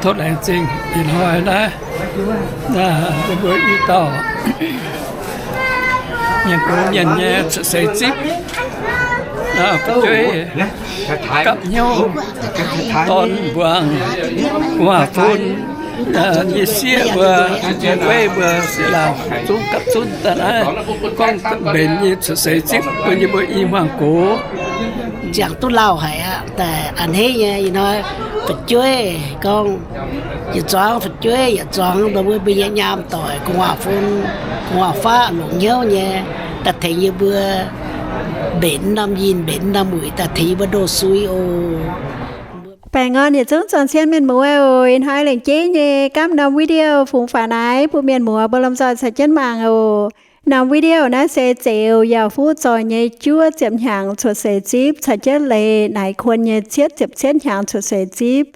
Tov laengz zingh ih hnoi naaiv, mbuo i dauh mienh gox mienh nyei cuotv seix zipv, fu'jueiv gapv hnyouv, dorn mbuangz, gu'nguaaz-fun, nyei sieqv mbuo, weiv mbuo, se laangc zungv gapv zunv daaih naaiv gorngv mbenc nyei cuotv seix zipv bun yie mbuo i hmuangx gox. Ziangh duqv lauh haic aqv. Daaih a'hneiv nyei ih hnoi fu'jueiv gorngv, yietc zuangx fu'jueiv, yietc zuangx mbuo mbuo nyei nyaam doic, gu'nguaaz-fun, gu'nguaaz-faqv longc hnyouv nyei daaih tengx yie mbuo mbenc norm yinh, mbenc norm wuic daaih tengx yie mbuo ndoh sui oc. Baengh orn yietc zungv zuangx cien mienh muoz oc. Ih hnoi lengc jeiv nyei gaamv norm video fungx faaux naaiv bun mienh muoz mbuo lomh nzoih caux jienv mangc oc. Norm video naaiv se zeux Yaauc Fuqv Zoih nyei juov ziepc hnyangx cuotv seix zipv caux jienv leiz Naaiv Kuon nyei cietv ziepc cietv hnyangx cuotv seix zipv.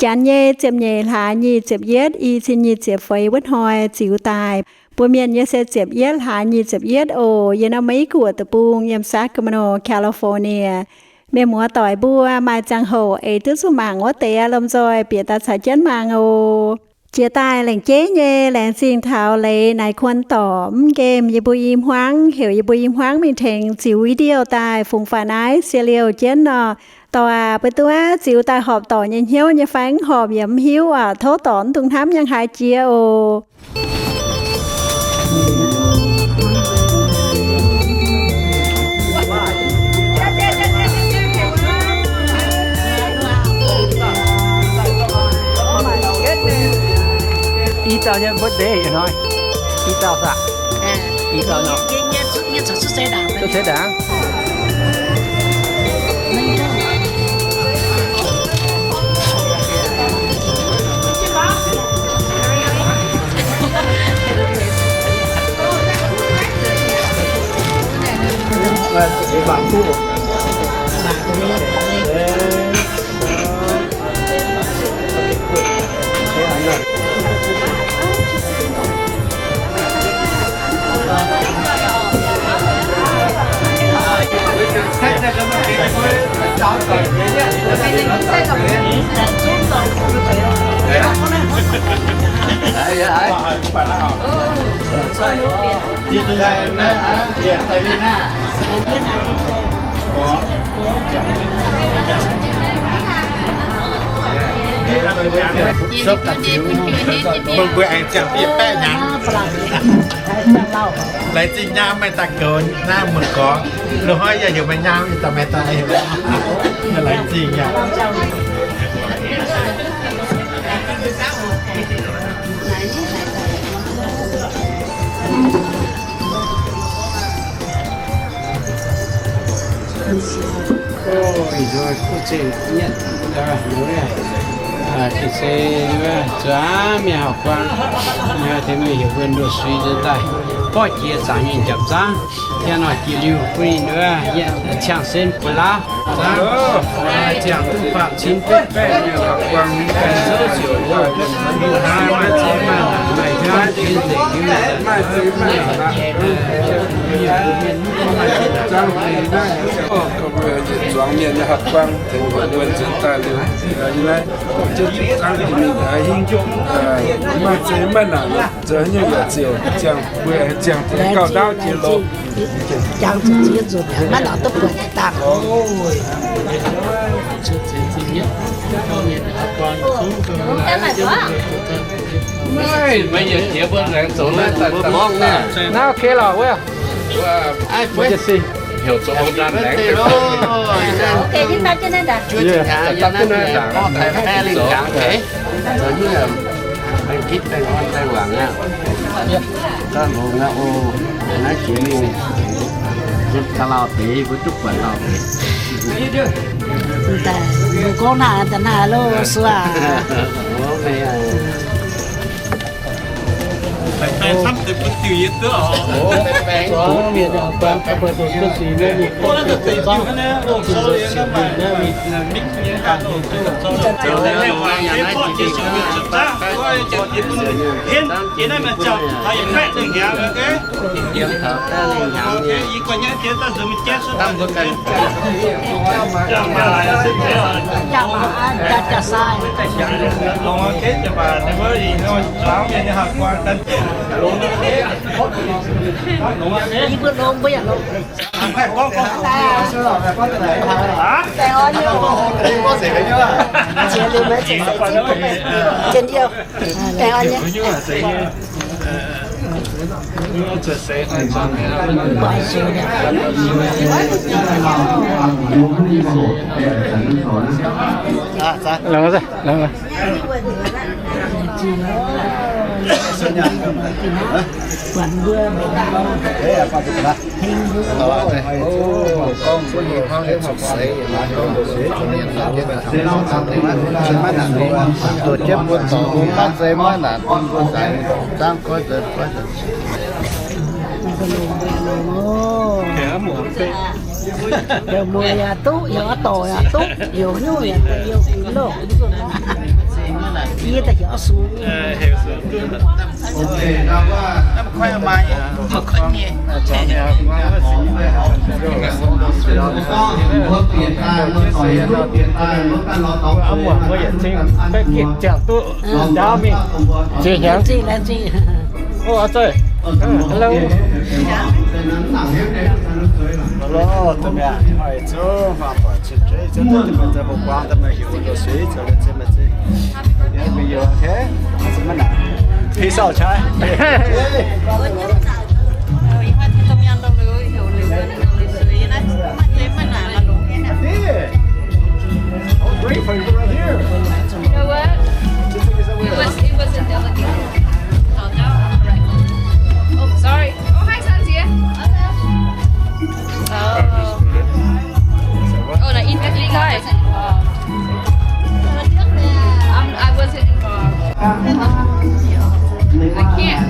Janx nyei ziepc nyeic hlaax nyic ziepc yietv, i cin nyic ziepc feix wuov hnoi ziux daaih. Mbuo mienh nyei se ziepc yietv hlaax nyic ziepc yietv oc. Yiem norm Meiv Guoqv deic-bung yiem Sacramento, California. Mienh muoz doic mbuo maaih ziangh hoc eix duqv zuqc mangc wuov deix lomh nzoih bieqc daaih caux jienv mangc oc. Jiex daaih lengc jeiv nyei laengz zingh taux leiz Naaiv Kuon dorc mv nqemh yie mbuo i hmuangv, heuc yie mbuo i hmuangv mingh tengx ziux video daaih fungx faaux naaiv sie liouh jienv nor. Dorc aac, mbuo duqv ziux daaih horpc dorc nyei hnyouv nyei fai mv horpc yaac mv hiuv aac. Tov dorc mv dungx hnamv yangh haaix jiex oc. I dauh nyei birthday ih hnoi. I dauh saah? I dauh nor. Cuotv seix ndaangc. Mbuo aengx ziangh dieh baeqv hnyangx. Laengz zingh nyaam meih daaih goux naaiv muonc gorx. Loz-hnoi yaac heuc meih nyaam, ih dauh meih daaih heuc. Laengz zingh yaac. Ih hnoi kuv zengc nyetv, zuangx mienh hauv-guaang, tengx mienh heuc mbuo ndoh sui nzuonx daaih, borqv jiex zaangc nyei njapc zaangv, tengx noic jiex liuh bun ninh wuov, yietv ciangh sen bun lauv. Ziangh duqv faam cin betv baeqv mienh hauv-guaang, maaih zeix maaih, maaih zeix maaih, yietc zuangx mienh nyei hauv-guaang tengx mbuo nzuonx daaih liuz, yie naaiv jienv zuqc zaangv jiex mingh haaix hingv, maaih zeix maaih naanc zoux haaix nyungc yaac ziouc ziangh, mbuo ziangh gauh ndaauv jiex loz. Naaiv ok lorqc wuov. Heuc zoux hov ndan laengz. Dapv jienv naaiv ndaangc. Dapv jienv naaiv ndaangc. Dapv jienv naaiv ndaangc. Dapv longx aqv oc. Naaiv jiex mingh, da'lauh deix mbuo duqv buatc lauh deix. Mbuo gorngv naaiv da'naaiv lo suav. Longx, longx. Heuc muoz yaac duqv, heuc oix dorc yaac duqv, heuc nyungc yaac daaih youh gunv loh. Yie daaih heuc oix sux. Ziex hnyangx. Ziex laengz zingh. Oh, hello. Hello, okay? Peace out, Chai. Drink for you right here. You know what? It was, it was a delicate. Oh, no. Oh, sorry. Oh, hi, Sanjay. Oh. Oh, no, I wasn't involved. Um, I wasn't involved. I can't.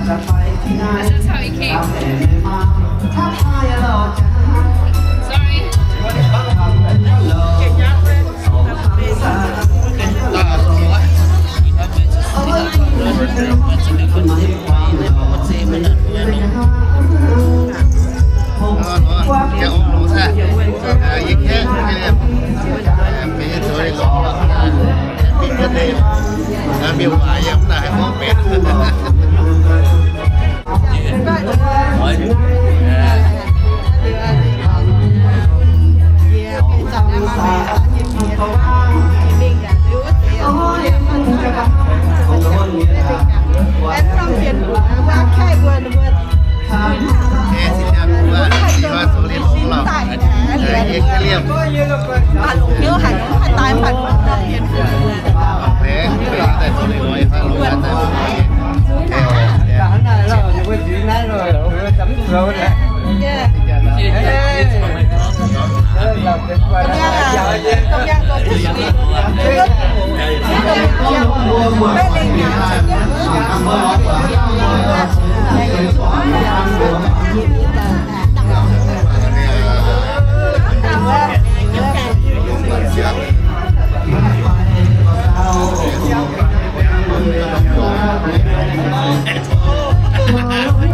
This is how it came. Sorry.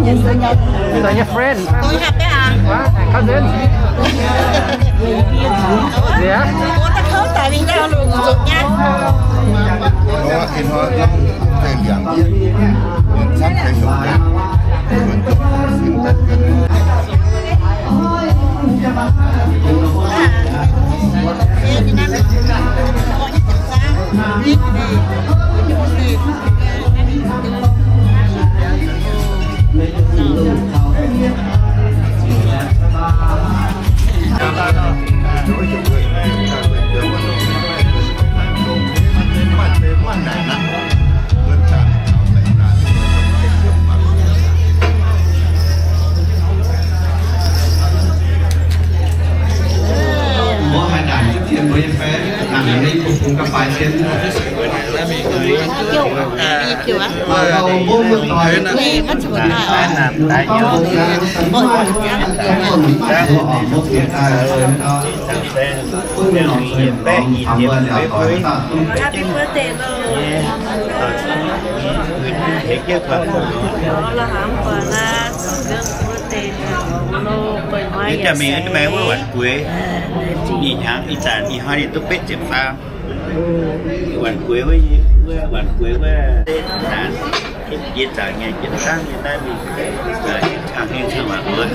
These are your friend. Huh? Cousin? Yeah? Ih jaax mingh maiv wuov Wanc Gueix, ih hnyangx ih zanc ih hnoi ninh duqv betv ziepc faam. Wanc Gueix wuov, wuov Wanc Gueix wuov, jiex zaangc nyei, jiex zaangc nyei naaiv mingh, aa, hengx cangv waac wuov.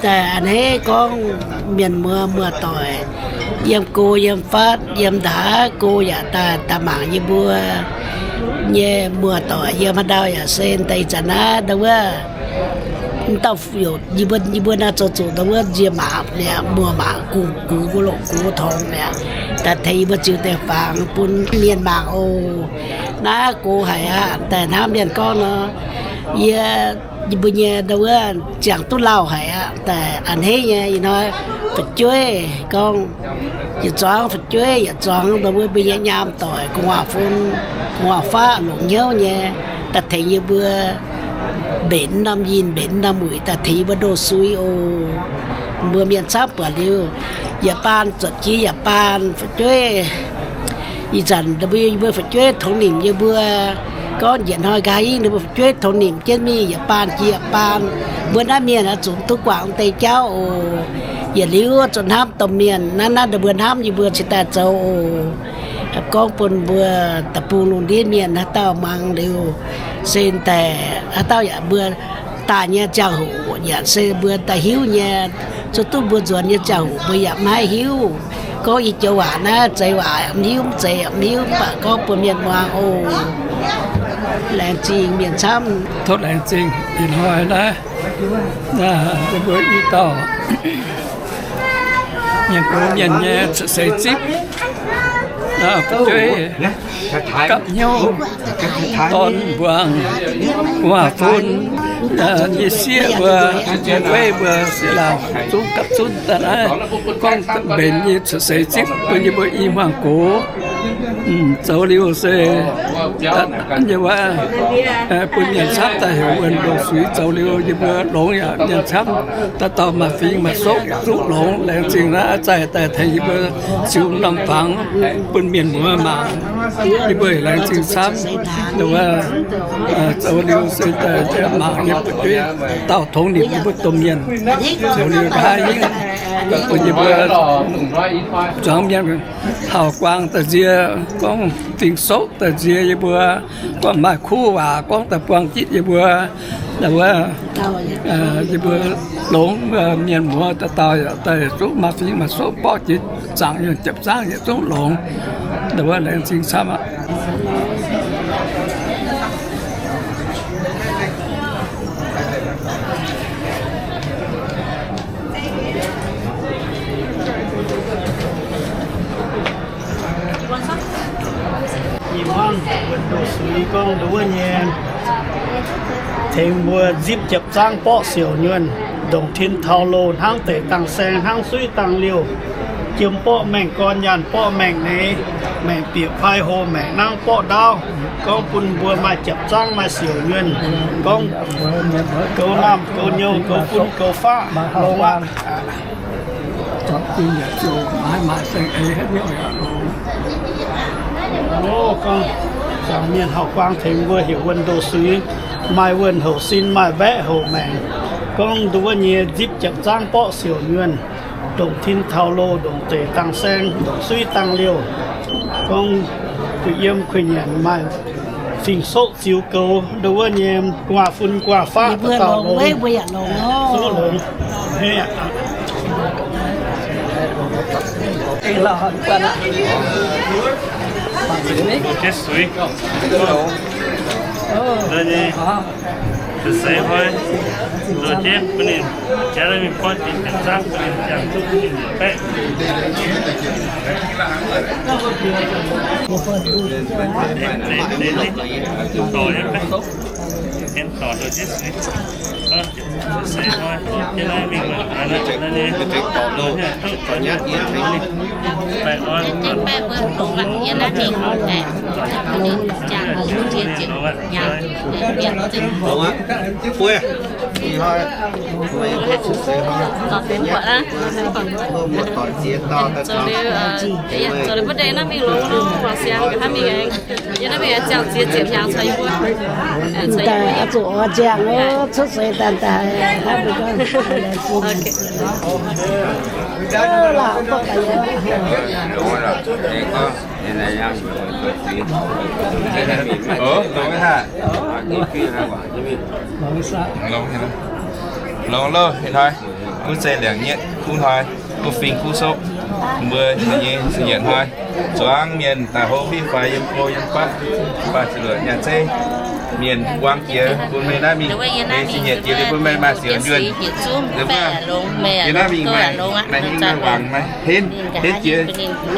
Daaih a'hneiv gorngv mienh muoz muoz-doic yiem go yiem fatv yiem ndaauv go yaac daaih daaih mangc yie mbuo nyei muoz-doic yiem haaix ndau yaac se deix zanc naaiv ndau wuov, dauh yie mbuo, yie mbuo naaiv zoux zuqc ndau wuov nzie mangc mi'aqv, muoz mangc gux, gux longc gux torngx mi'aqv. Daaih tengx yie mbuo ziux deix fangx bun mienh mangc oc. Naaiv gox haic aqv. Daaih hnangv mienh gorngv nor, yie, yie mbuo nyei ndau wuov ziangh duqv lauh haic aqv. Daaih a'hneiv nyei ih hnoi fu'jueiv gorngv yietc zuangx fu'jueiv yietc zuangx ndau wuov mbuo nyei nyaam doic gu'nguaaz-fun, gu'nguaaz-faqv longc hnyouv nyei daaih tengx yie mbuo mbenc norm yinh mbenc norm wuic daaih tengx yie mbuo ndoh suiv oc. Mbuo mienh camv buatc liuz, yietc baan zuotc jiex yietc baan fu'jueiv. Ih zanc mbuo, yie mbuo fu'jueiv tongx nimc yie mbuo. Gorngv njiec hnoi nqa'haav hingv ninh mbuo fu'jueiv tongx nimc jienv mingh yietc baan jiex yietc baan. Mbuo naaiv mienh oix zuqc duqv guangc deix jauv oc. Yietc liuz zuqc hnamv domh mienh naaiv, naaiv ninh mbuo hnamv yie mbuo cingx daaih zoux oc. Gorngv bun mbuo deic-bung lungh ndiev mienh haaix dauh muangx liuz, se daaih haaix dauh yaac mbuo daaih nyei ziangh hoc yaac se mbuo daaih hiuv nyei. Zuqc duqv mbuo nzuonx nyei ziangh hoc mbuo yaac maiv hiuv. Gorngv yie joux waac naaiv zeiz waac mv hiuv, mv zeiz mv hiuv, mv baac gorngv bun mienh muangx oc. Laengz zingh mienh camv. Tov laengz zingh ih hnoi naaiv, mbuo i dauh mienh gox mienh nyei cuotv seix zipv, fu'jueiv gapv hnyouv dorn mbuangz gu'nguaaz-fun, nyei sieqv mbuo, nyei weiv mbuo, sieqv laauh zungv gapv zunv daaih naaiv gorngv mbenc nyei cuotv seix zipv bun yie mbuo i hmuangx gox. Zoux liuz se nyei wuov, bun mienh camv daaih heuc wuonh ndoh suiv. Zoux liuz yie mbuo longx yaac mienh camv, dauh dauh maaih fingx maaih soqv yaac zungv longx. Laengz zingh naaiv zaih daaih tengx yie mbuo ziux norm fangx bun mienh muoz mangc. Yie mbuo laengz zingh camv. Wuov, zoux liuz se daaih mangc yie mbuo dauh tongx nimc yie mbuo domh mienh. Zoux liuz nqa'haav hingv bun yie mbuo zuangx mienh hauh guaang daaih nzie, gorngv fingx-soqv daaih nzie yie mbuo, gorngv maaih kuv waac gorngv daaih buangh jitv yie mbuo. Wuov, yie mbuo longx, mienh muoz dauh dauh yaac daaih zungv maaih fingx maaih soqv borqv jiex zaangc, yaac jiepv zaangv yietc zungv longx. Wuov, laengz zingh camv aqv. Ih muangv wuonh ndoh suiv gorngv nduov nyei, tengx mbuo nzipv jiepv zaangv borqv siouc nyuonh, ndongc tin taux loh hnangv deic dangh saeng hnangv suiv dangh liouh, jiem borqv maengh gorn, nyaanh borqv maengh neix, maengh bieqc fai hlo maengh nangv borqv ndaauv. Gorngv bun mbuo maaih jiepv zaangv maaih siouc nyuonh, gorngv goux naamh goux nyouh goux fun goux faqv longx aqv. Gorngv zuangx mienh hauh guaang tengx mbuo heuc wuonh ndoh suiv, maaih wuonh houc sin, maaih mbaeqv houc maengc. Gorngv nduov nyei nzipv jiepv zaangv borqv siouc nyuonh, ndongc tin taux loh, ndongc deic dangh saeng, ndongc suiv dangh liouh. Gorngv kuh yiem kuh nyanc maaih fingx-soqv ziux goux nduov nyei gu'nguaaz-fun gu'nguaaz-faqv dauh dauh longx. Mbuo yaac longx oc. Longx. Ndoh jienv suix. Ndoh nyei. Seix hnoi. Ndoh jienv bun ninh jaav mingh buatc ninh janx zaangv bun ninh jangx duqv bun ninh baeqv. Dorh jienv baeqv. Dorh ndoh jienv suix. Zoux liuz, zoux liuz birthday naaiv mingh longx nor, lorz siang nqa'haav mingh aengx. Yie naaiv mingh ziangh ziex ziepc hnyangx caux yie mbuo. Zuqc oix ziangh cuotv seix daaih daaih, hnangv mbuo gorngv. Longx loh, ih hnoi kuv zeiz liangc nyitv kuv hnoi, kuv fing kuv sopv, mbuo nyei za'nyiec hnoi, zuangx mienh daaih hlo fiv faix yiem go yiem fatv, baac ziepc luoqc nyaah zeiv mienh wangv jiex bun meih naaiv mingh, meih za'nyiec jiex liuz bun meih maaih siouc yuonh. Yie naaiv mingh maaih, maaih hingv maaih wangc maaih henv, henv jiex,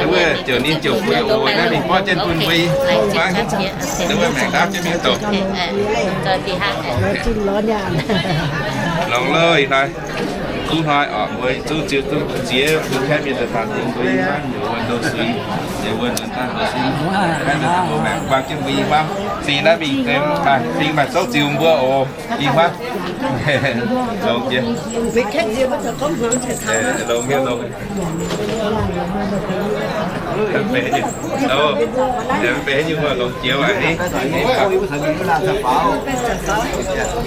wuov ziouc ninh ziouc fui oc, naaiv mingh borqv jienv bun mbuo mangv, wuov maengc ndaauv jienv mingh doqc. Longx loh, ih hnoi kuv hnoi oc, mbuo zungv ziux duqv ziex bun kaeqv mienh daaih taux dingh mbuo i hmuangv, ninh wuonh ndoh suix, ninh wuonh nzuonx daaih ndoh suix, mbuo maengc guang jienv mbuo i hmuangv. Zinh naaiv mingh maaih fing maaih sopv ziux mbuo oc, i hmuangv. Longx jiex. Longx hmien longx. Mv benx haaix nyungc, mv benz haaix nyungc, longx jiex aqv.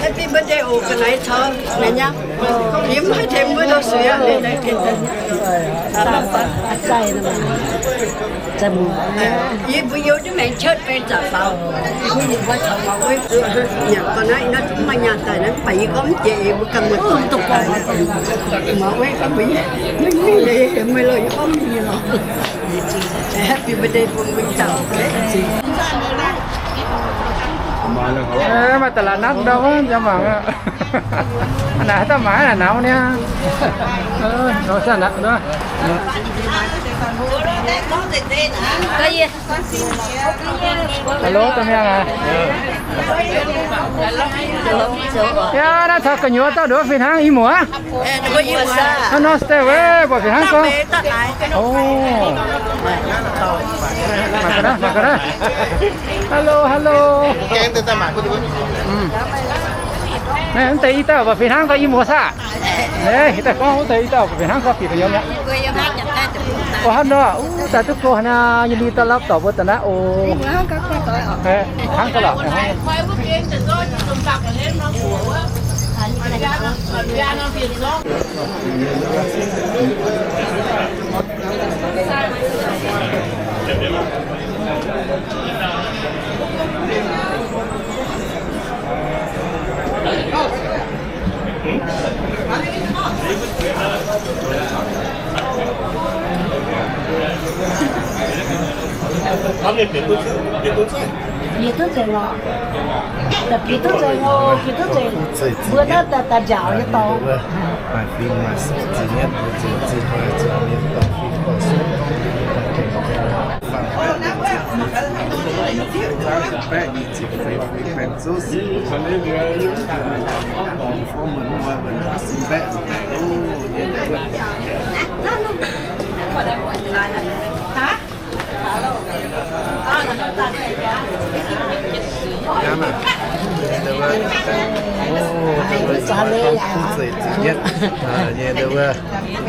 Happy birthday oc, ga'naaiv caux naaiv nyei. Yie mv haih tengx mbuo ndoh suix aqv. Yie mbuo youh jienv maengx cuotv mingh zaqc faaux. Mbuo yie mbuo caux Maux Uiv nyanc gau naaiv, naaiv zungv maaih nyaanh daaih naaiv, mv baac yie gorngv mv jiex, yie mbuo ganh muoz-doic daaih. Maux Uiv gorngv mbuo mv mingh, meih loh, yie gorngv mv mingh lorqc. Happy birthday bun mbuo dauh. Maaih da'laatc natv ndau wuov, jaa mangc aqv. Naaic haaix dauh maaiz naaic naux niaa. Hello, domh mienh aac. Yaac naaiv taux gu'nyuoz dauh nduov fih hnangv i muoz. Hnangv nor stay wei, buatc fih hnangv gorngv. O, mangc gaax, mangc gaax. Hello, hello. Naaiv mv deix i dauh buatc fih hnangv gorngv i muoz saah? Naaiv daaih gorngv wuov deix i dauh buatc fih hnangv gorngv bieqc gu'nyuoz mi'aqv. O, hnangv nor, daaih duqv go haaix nyungc, yietc liuz daaih lorz dorc mbuo daaih naaiv o. Hnangv gaax lorqc. Yie duqv nzengc lorqc. Da'bieiv duqv nzengc oc, bieiv duqv nzengc. Mbuo naaiv daaih njaaux nyei dorngx. Maaih fing maaih sopv ziex nyetv, mbuo nzengc ziex hnoi zuangx mienh dorh fing dorh sopv. Fangx baeqv nyic ziepc feix feix, baengh zouv sic, fov muonz muoz, sin baeqv. Nyei ndau wuov,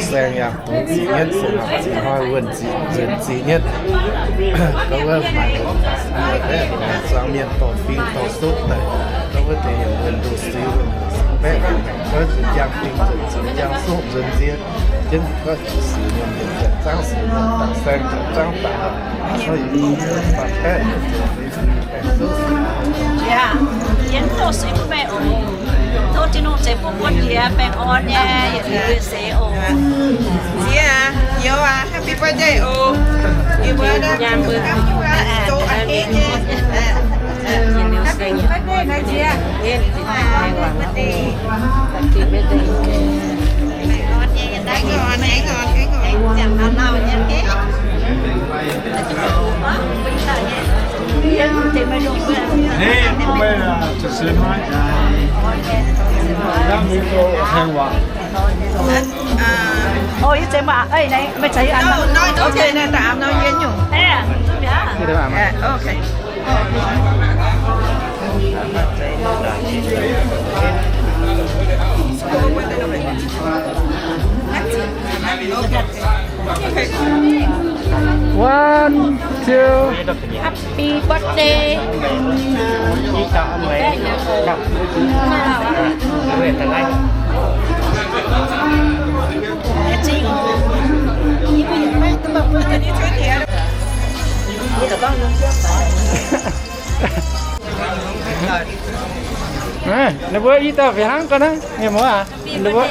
saeng yaac bungx ziqc nyetv, saeng lorqc ziqc hnoi, wuonh ziqc, nzuonx ziqc nyetv. Ndau wuov maaic zuangx mienh dorh fing dorh sopv daaih. Ndau wuov deix yaac wuonh ndoh suix, wuonh sin baeqv, nzuonx njang fing, nzuonx ziqc njang sopv, nzuonx nzie jienv, gorngv sic mienh, janx zaangv sic mienh, dangh saeng janx zaangv dangh. Yaac yie mv doqc suix bun meih oc. Tov Tin-Hungh ceix fuqv bun yie, baengh orn nyei, yietc liuz seix oc. Nziex aqv. Yo, ah, happy birthday, oh. Happy birthday, happy birthday, nai jiex. Happy birthday. Hey, mbuo, uh, to say hi. That means, oh, okay, wow. Ov, yie zengx mbuo, meih caux yie an. Okay, naaiv da'aam nor yie nyungc. Okay. One, two. Happy birthday. Ninh mbuo i dauh fih hnangv ga'naaiv, mienh muoz aac. Ninh mbuo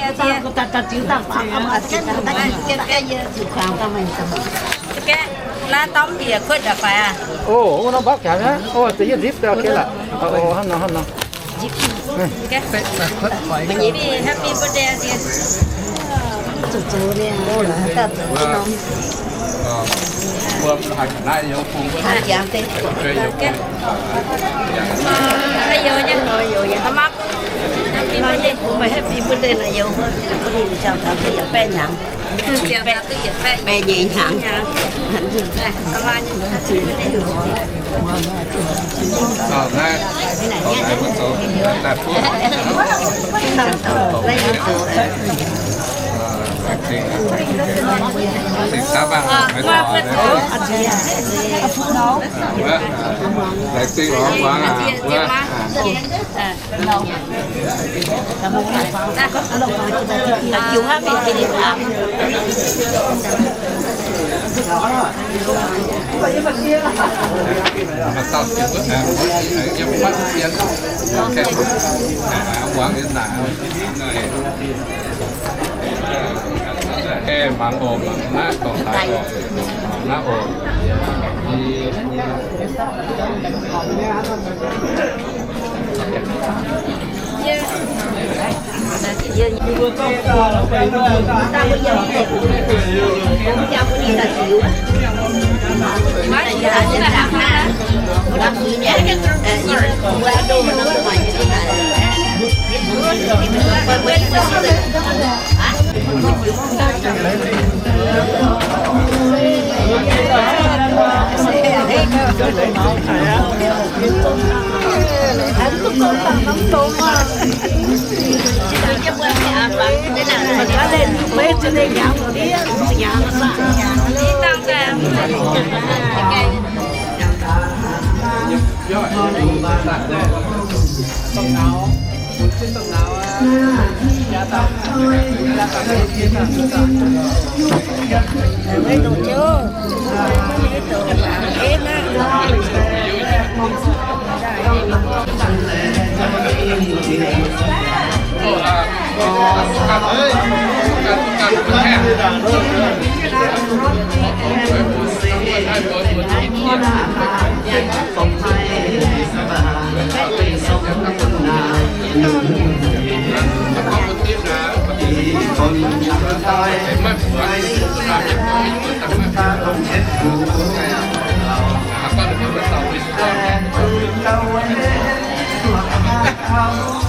Naaiv domh bieqc kuotv daaih fai aqv? Oh, wuov norm mbopv jaax aqv. Oh, za'yietv nzipv daaih okay lorqc. Oh, hnangv nor, hnangv nor. Happy birthday. Happy birthday. Mangc oc, mangc naaiv dorngx daaih oc, mangc naaiv oc.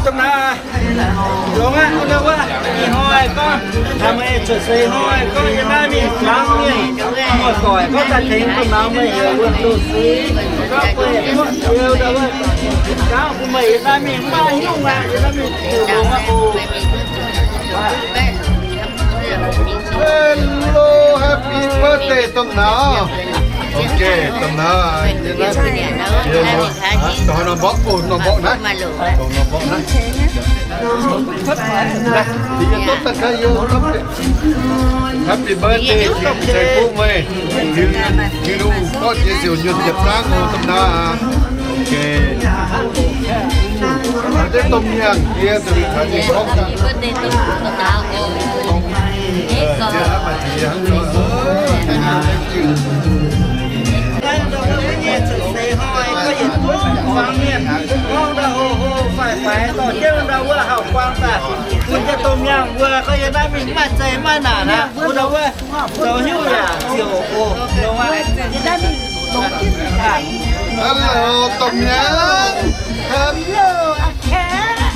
Domh nauz, longx aqv, wuov, ih hnoi gorngv, taux meih cuotv seix hnoi gorngv yiem naaiv mingh fangx mienh, muoz-doic gorngv daaih tengx domh nauz meih heuc wuov duqv seix, gorngv meih muoqv ziouc daaih wuov, jangx bun meih yiem naaiv mingh maiv hiuv aqv, yiem naaiv mingh ziouc longx aqv oc. Hello, happy birthday, domh nauz. Ok, domh nauz, yie naaiv, yie naaiv, dongh norm mborqv, oh, norm mborqv naaiv, dongh norm mborqv naaiv. Naaiv, yie duqv daaih gaax yie, happy birthday, ceix fuqv meih, hiuv duqv jiex ziouc nyuonh ziepc zaangv oc, domh nauz aac. Ok. Deix domh nyaanh yie zuqc caux ninh gorngv gaax. Hello, Domh Miangh. Hello, A'Katv.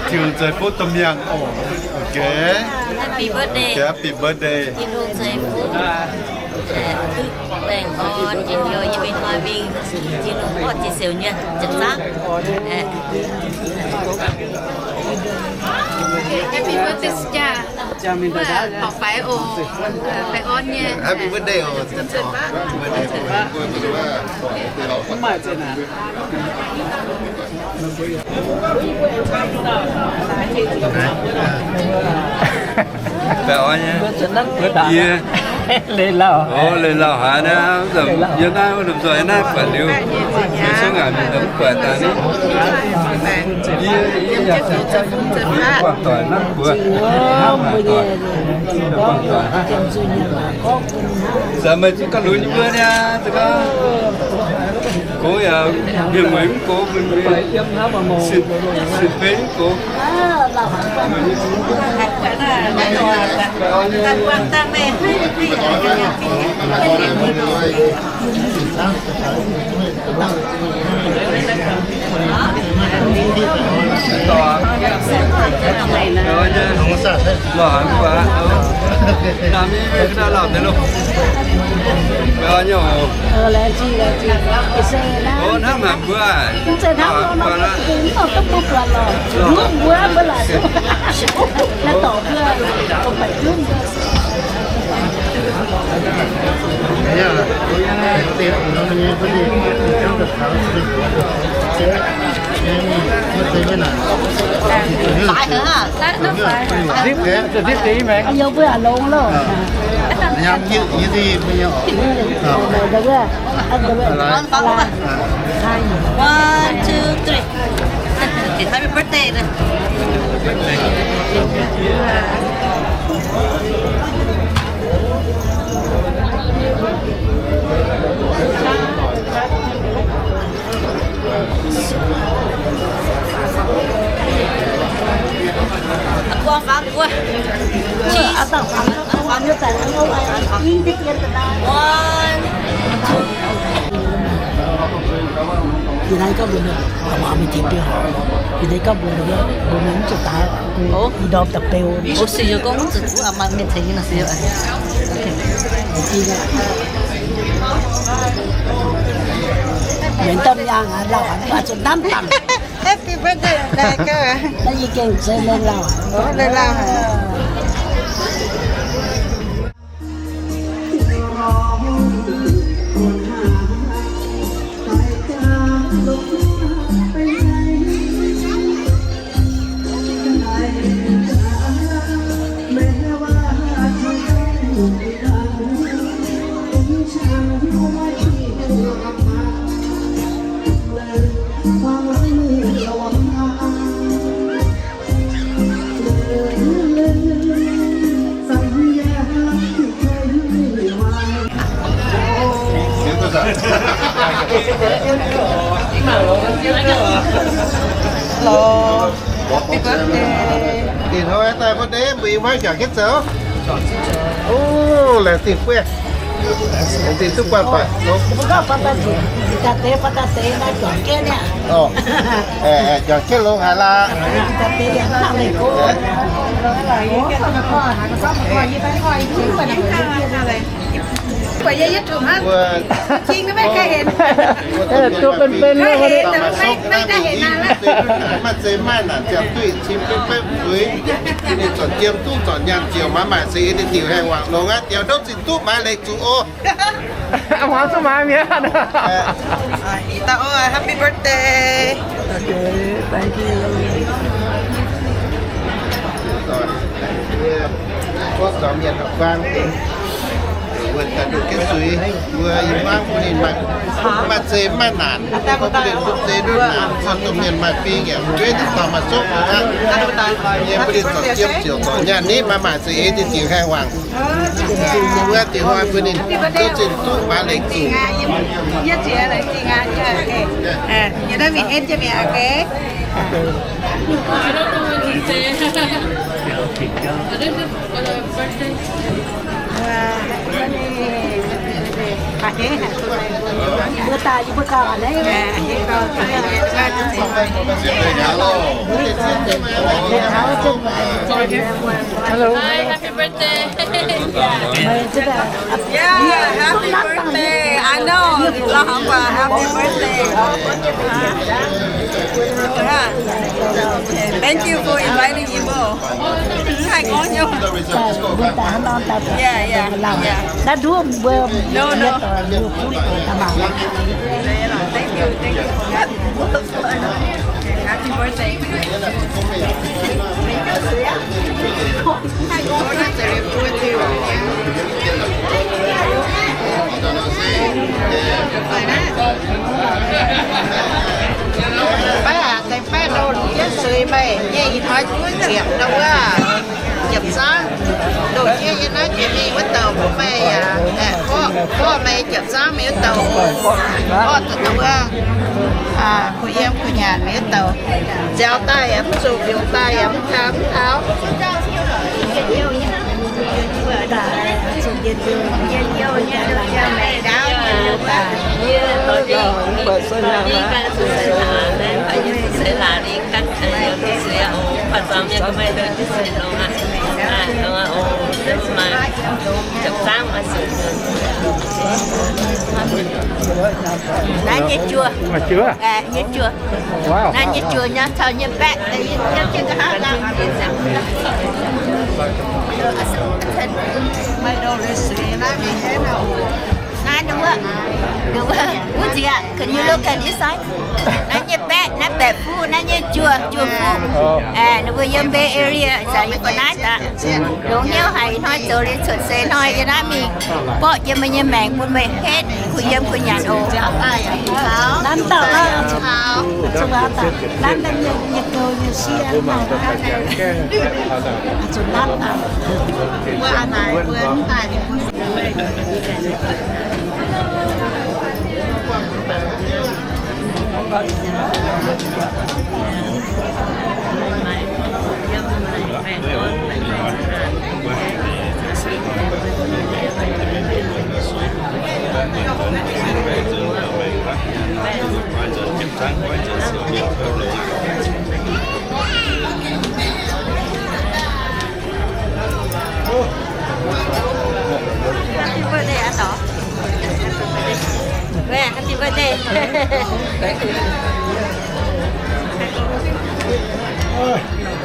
Tin-Hungh ceix fuqv Domh Miangh oc. Okay. Happy birthday. Okay, happy birthday. Tin-Hungh ceix fuqv. Baengh orn njien-youh yie mingh hnoi mingh, Tin-Hungh orqv jiex siouc nyuonh ziepc zangv. Happy birthday, Sijaa. Wuov, horpc faix oc. Baengh orn nyei. Happy birthday oc. Baengh orn nyei. Yie, o, leih lauh haaix naaiv, yie naaiv wuov lomh nzoih naaiv buatc liuz, yie cingx ngaanc mingh daaih mv buatc daaih ni. Yie, yie yaac buangh doic naaiv buatc, buangh doic, buangh doic. Za'gengh meih zuqc gauh lunx nyei mbuo niaa, za'gengh gox yaac mienh mueiz mv gox, mienh mueiz sin, sin beiv mv gox. One, two, three. Happy birthday. One, two. Yie naaiv gorngv mbuox ninh, aa, mienh tengx biauv. Yie naaiv gorngv mbuox ninh, mbuox ninh mv zuqc daaih, i ndorm da'beu. O, se yie gorngv mv zuqc aa, mienh tengx yie nor se. Mienh domh yaangh aqv, lauh aqv, zuqc hnamv dangh. Happy birthday, naaiv yie gengh se leih lauh. O, leih lauh. Hello. Happy birthday. Ninh hnoi daaih birthday, mbuo i hmuangv juangc jienv zoux. O, laengz zingh buov. Laengz zingh duqv buangh doic. Mbuo gorngv father's day, father's day, father's day naaiv juangc jienv niaa. O, juangc jienv longx haic laac. Duqv benx-benx, maiv zeiz maaih naanc ziangh duqv cin beiv beiv fuix, ninh zornc jiem duqv zornc nyaanh ziouc maiv maaih se ninh diuc haengh wangc longx aqv, diuh ndouv zinh duqv maaiz leiz zuqc oc. Aa, muangx zuqc maaiz mi'aqv. Ih dauh o, happy birthday. Okay, thank you. Mbuo daaih nduqc jienv suiz, mbuo yiem mangv bun ninh maaih, maaih zei maaih naanc, mbuo bun ninh bun zei nduqc naanc, caux domh mienh maaih fing yaac jueiv ninh dorh maaih zopv aqv. Yie bun ninh zorc jiem ziouc zorc nyaanh nitv maaih maaih za'eix dingh dingc haengh wangc. Wuov dingc hnoi bun ninh duqv zinh duqv maaz lengc zuqc. Hello. Hi, happy birthday. Yeah, happy birthday. I know. Happy birthday. Thank you for inviting Yie Mbuo. Haih gorngv nyei. Yeah, yeah, yeah. No, no. Thank you, thank you. Happy birthday. Baav aac, deix baav ndoh jienv suiz meih nyei ih hnoi juov ziepc ndoh wuov, ziepc zangv. Ndoh jienv yiem naaiv jiex mingh wuov douc bun meih yaac aengx borqv, borqv meih ziepc zangv mingh wuov douc, borqv ndoh wuov, kuh yiem kuh nyanc mingh wuov douc. Nziaaux daaih yaac mv zuqc, mbiungc daaih yaac mv taux, mv taux. Naaiv nyei juoh. Nyei juoh. Naaiv nyei juoh nyei caux nyei baeqv, naaiv wuov, wuov nziex, can you look at this side? Naaiv nyei baeqv, naaiv baeqv fuqv, naaiv nyei juoh, juoh fuqv. Ninh mbuo yiem Bay Area, zaqc yiem ga'naaiv daaih. Longx hnyouv haic, ih hnoi zoux liuz cuotv seix hnoi yiem naaiv mingh borqv jiex meih nyei maengc bun meih hetv kuh yiem kuh nyanc oc. Nanv dauh, nanv daaih nyei, nyei gouv nyei sie, zuqc nanv daaih. Happy birthday, Aa Dorc. Happy birthday.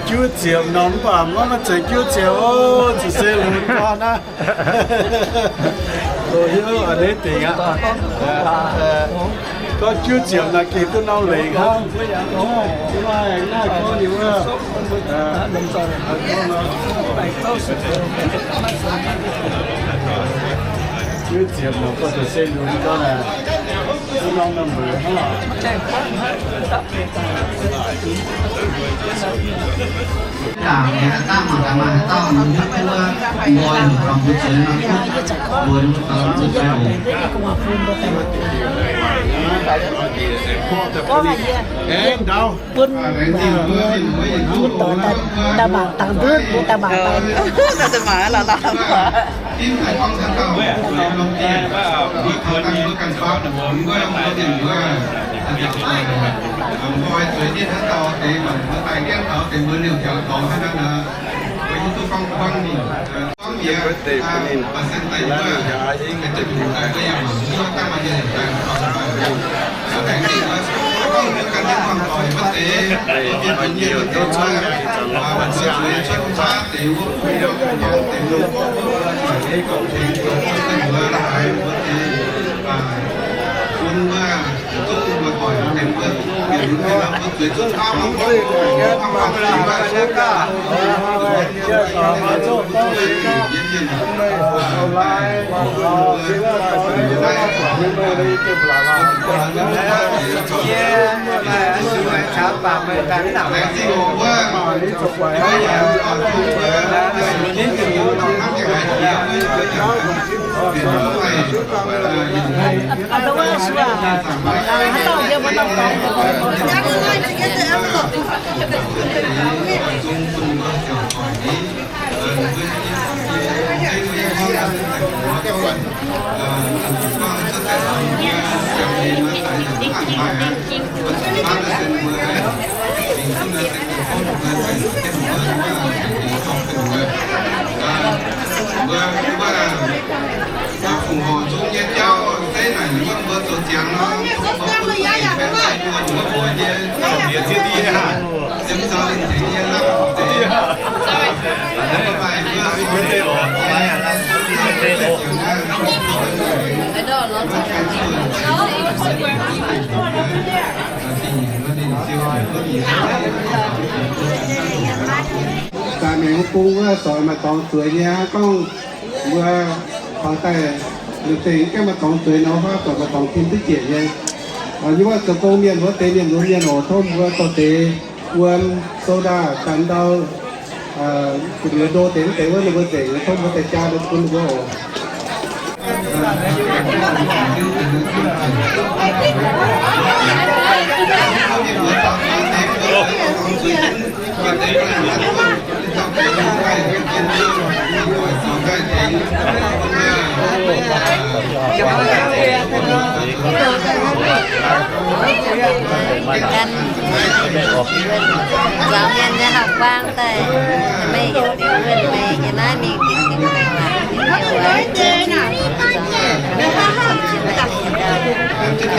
Juov ziepc nor, mv baac maiv maaih zeix juov ziepc oc, zuqc se lunx gorn aqv. Loz-hnyouv a'hneiv dingc aqv. Gorngv juov ziepc naaic gengh duqv norm leiz hnangv. Maaih naaiv gorngv ninh wuov, juov ziepc nor gorngv zuqc se lunx gorn aqv. Duqv norm number hnangv. Dangc nyei aqv, dangh mangc gaax maaih haaix dauh mbuo mbuo nqoi heuc taux mbuo zueiz nor, mbuo taux mbuo zueiz oc. Aengx ndau. Bun, mbuo doic daaih mangc dangx ndutv, mbuo daaih mangc dangx. Daaih mangc la'laanh. Birthday bun ninh. Aav, ninh jaaix yie, ninh jaaix duqv cuotv. Ninh jiex duqv cuotv, ninh jaaix norm ziangh hoc. Bun mbuo, bun mbuo doic mbuo, bun mbuo Daaih mingh wuov bung wuov, sorc maaih dorngx zueiz nyei aqv. Gorngv mbuo bangc daaih liuz dengh gaengh maaih dorngx zueiz nor, huaav dorc maaih dorngx tim duqv ziec nyei. Yie wuov zoux gong mienh wuov, deix mienh lunx mienh oc, tov mbuo dorh deix wuom, soda, ganh ndau, gu'nyuoz ndo deix mv deix wuov, ninh mbuo nzengc, tov mbuo daaih jaa bun ninh mbuo oc. Ganh nzaaux mienh nyei hauv-baang daaih, meih yietc diuh mienh meih nyei naaiv mingh diuh mingh waac.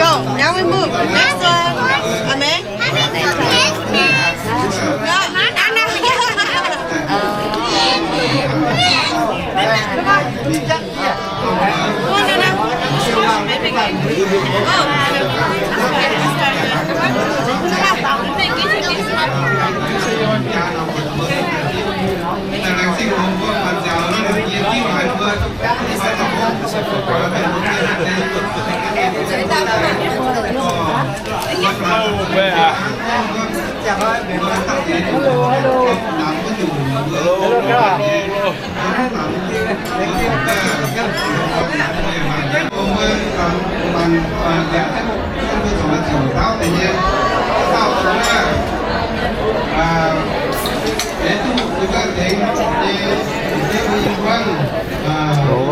Go, now we move. Next one. Amen. Hello, hello. Hello, hello.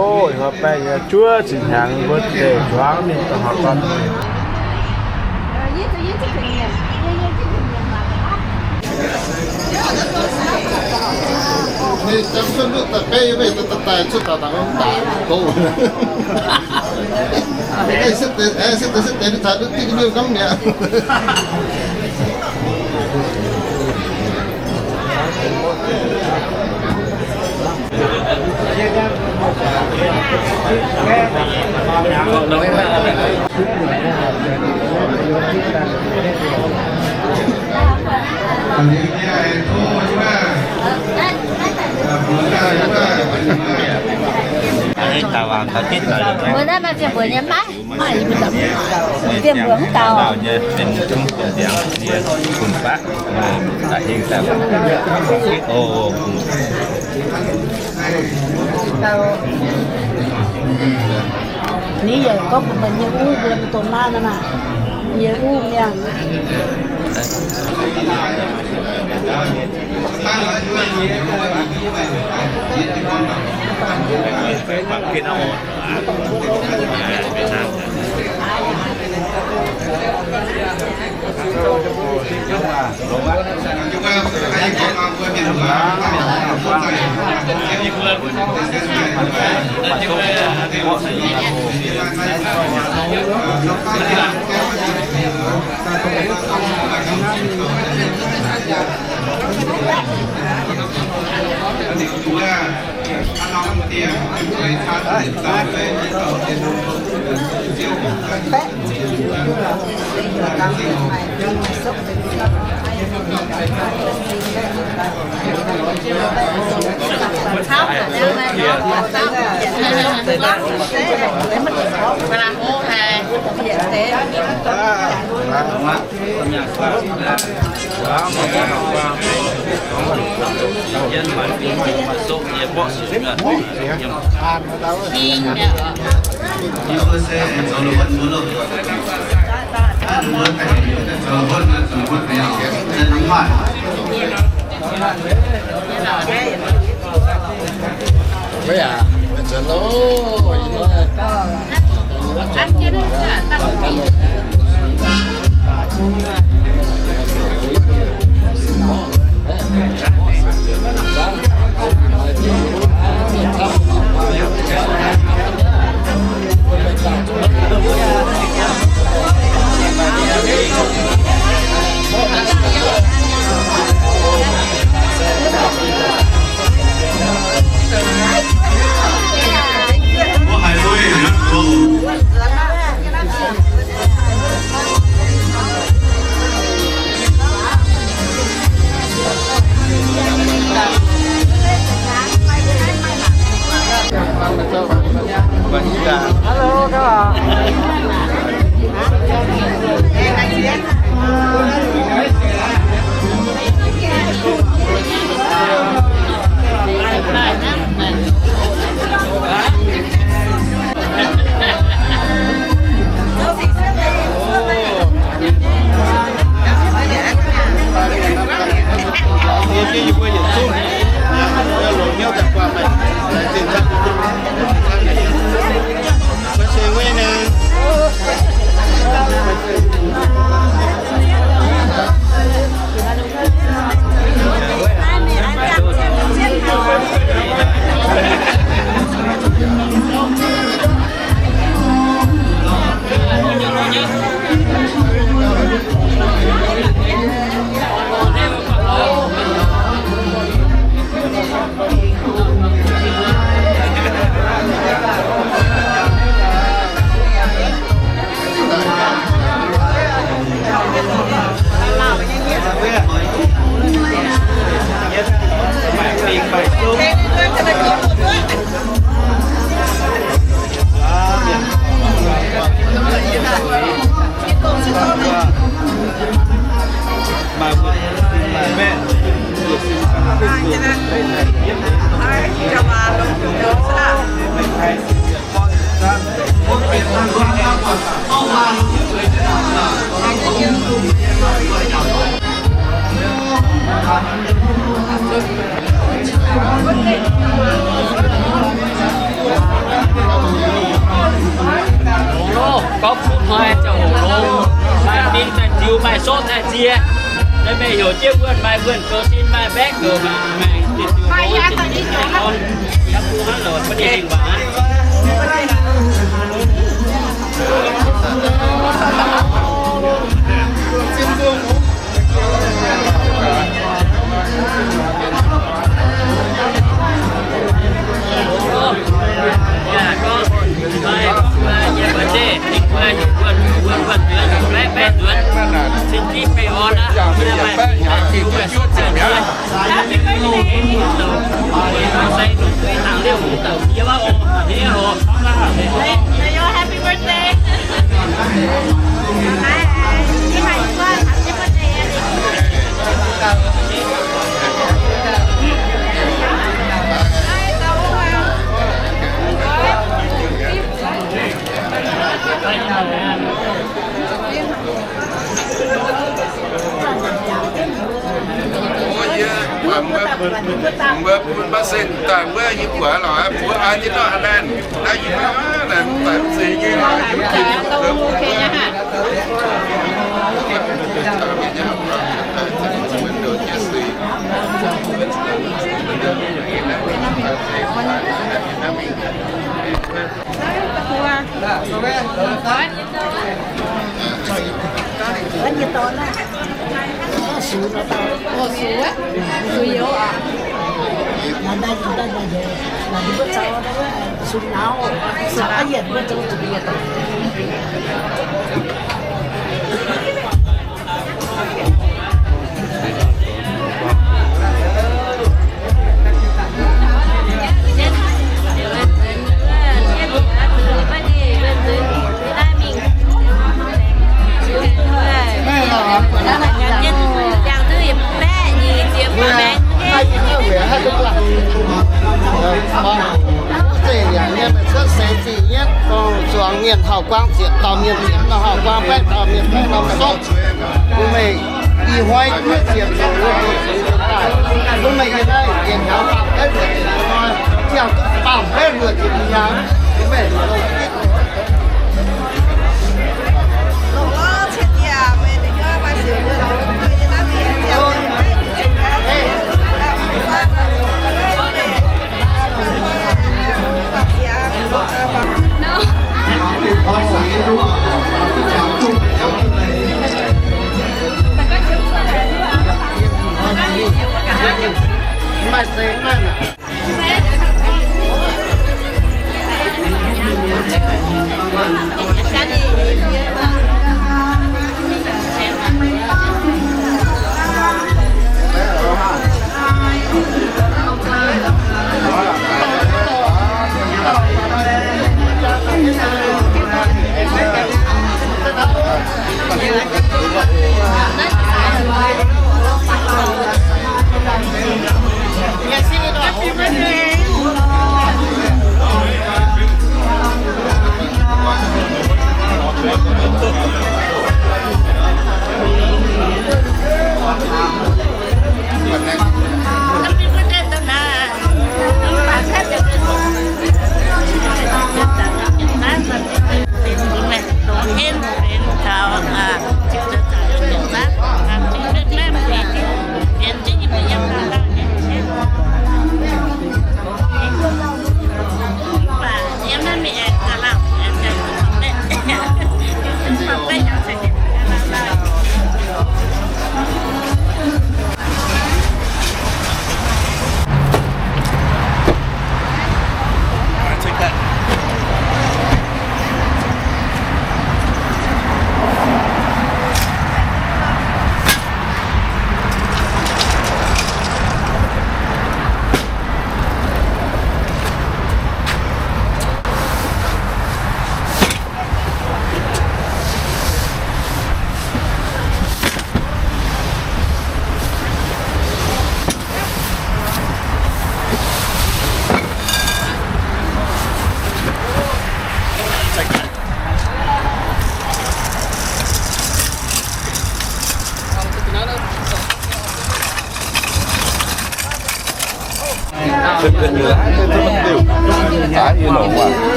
Longx loh, ih hnoi baeng yaac juov zinh hnyangx mbuo deix zuangx mingh da'haav gorn. Ninh jangx cuotv ndutv daaih beiv weih daaih daaih cuotv daaih daaih daaih go. Ei, se deix, se deix, se deix, ninh caux ndutv diqv mienh gamv mi'aqv. Mbuo naaiv maaih fiem mbuox nyei maiv? Maaih, fiem mbuox mv gaux. Ninh yaac gorngv mbuox meih nyei uv mbuo dongh naaiv nor maah, nyei uv mienh. Hungh loh, gorngv kuv hnoi ziouc hungh loh. Maaih mingh daaih ziux, maaih sotv daaih nzie. Naaiv meih heuc jienv wuonh, maaih wuonh goux sin, maaih mbaeqv goux maengc, maengc ziouc ziux hlo, ziouc ziux hlo. Yaac bun hnangv lorqc, maiv dingh hingh waac aqv. Happy birthday. Mbuo bun baav sen daaih wuov yie buatc lorqc, mbuo aa jienv nor aa laanh, naaiv yie buatc aa laanh daaih mv zeiz nyei lorqc, yie mv ginx yie mbuo gux. Zuangx mienh hauv-guaang ziepc dauh mienh ziepc norm hauv-guaang, baeqv dauh mienh baeqv norm sopv. Bun meih ih hnoi duqv ziepc nzunc wuov, bun meih yiem naaiv yietc hnyangx baamh baeqv mbuo ziepc hnoi, ziangh duqv baamh baeqv mbuo ziepc hnyangx, bun meih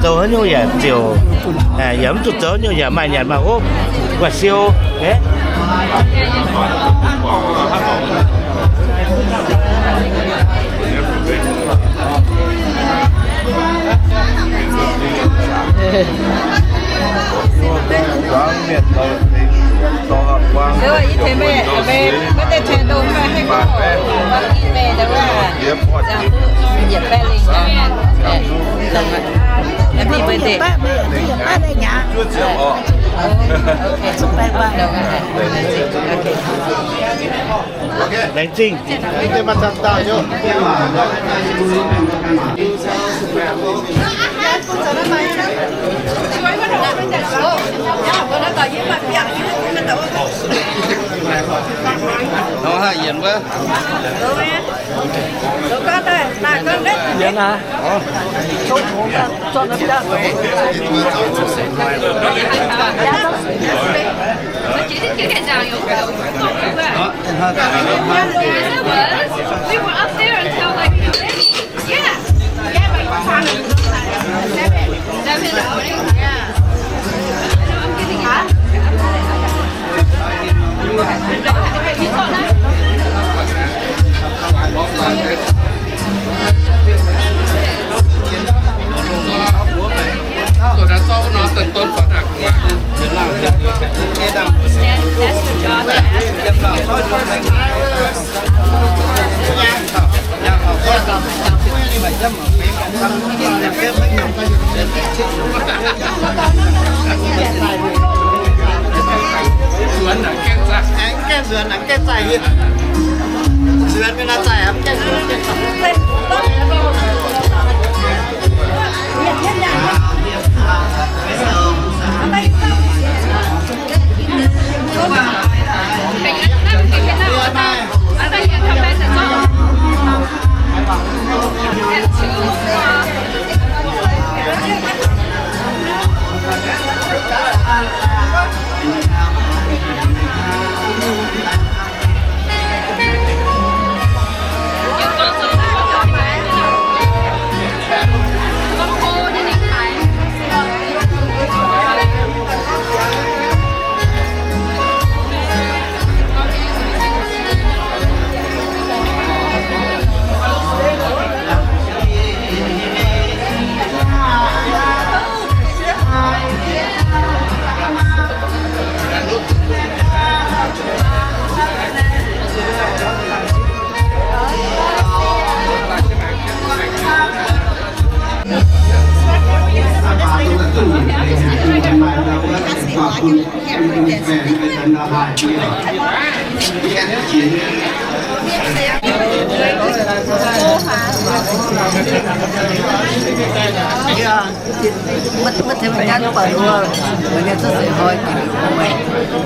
Zoux haaix nyungc yaac ziouc, yaac mv zuqc zoux haaix nyungc yaac maaih nyanc maaih hopv, gu'nguaaic siou. Laengz zingh. Nor haih yienc wuov. Yienc aqv. We were up there until, like, yeah. Yeah, but you were talking seven, seven in the morning. Yeah. I know, I'm getting it. Huh? Nzuonx aengx gaengh zaih, gaengh zaih hieh. Nzuonx mingh naaiv zaih aqv, gaengh nzuonx, gaengh zaih.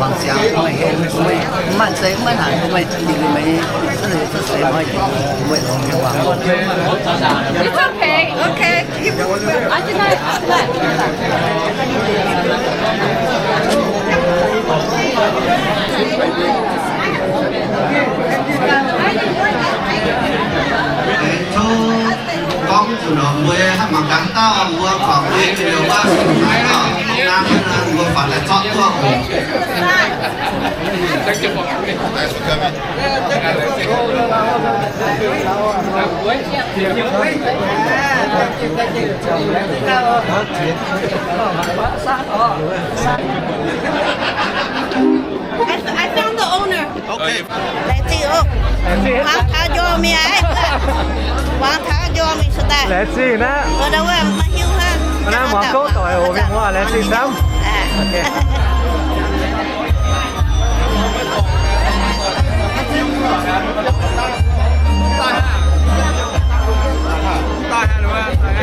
Maiv zeiz maiv haiz meih, maiv zeiz maiv haiz meih, meih cuotv seix hnoi meih longx nyei waac. It's okay. Okay. Gorngv zuqc mbuo haaix mangc gaax dauh mbuo guangc mbuo nyei liouh wuov, mbuo faaux daaih zorqv duqv oc. I, I found the owner. Okay. Laengz zingh oc. Muangx taux njoh mingh aqv. Muangx taux njoh mingh se daaih. Laengz zingh naaiv. Maiv hiuv hnangv. Naaiv muangx gouv doic oc, mienh muoz, laengz zingh camv.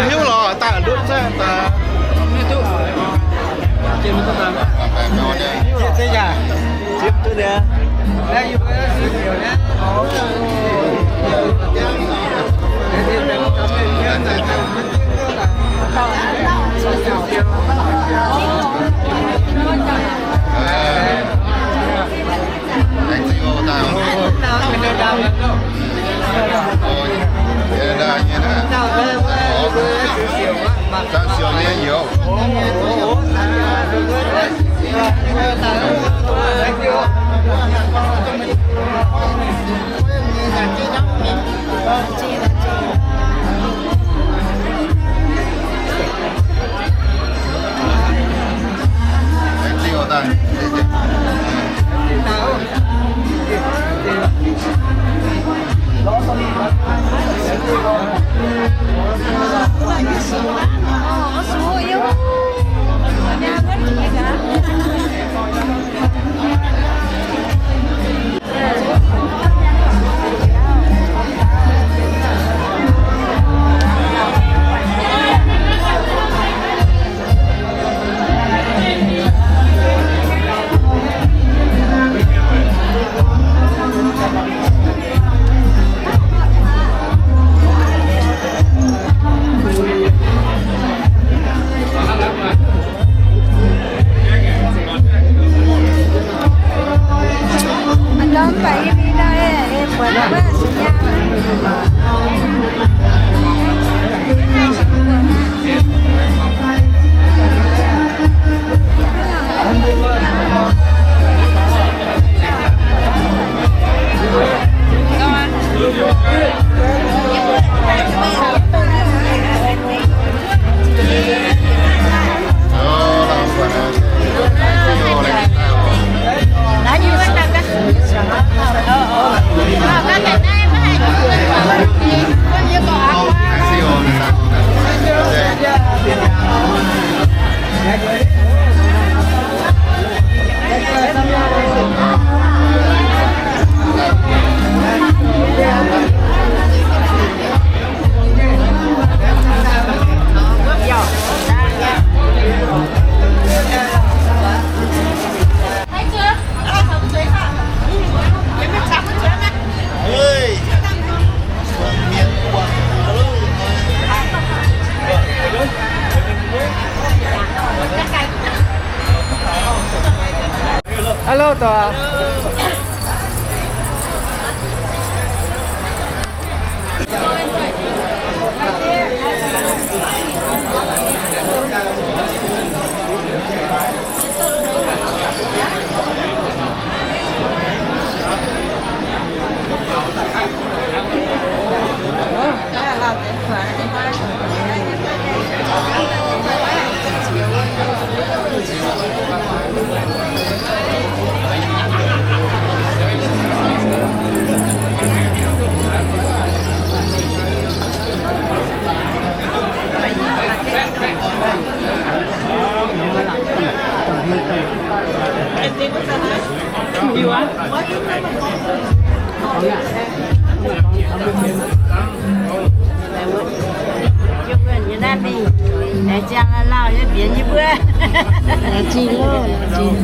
Hiuv lorqc, daaih ndutv zaeqv daaih. Yie mbuo nyei naaiv mingh, laengz ziangh lauh lauh nyei mbienx yie mbuo. Laengz zingh loh, laengz zingh.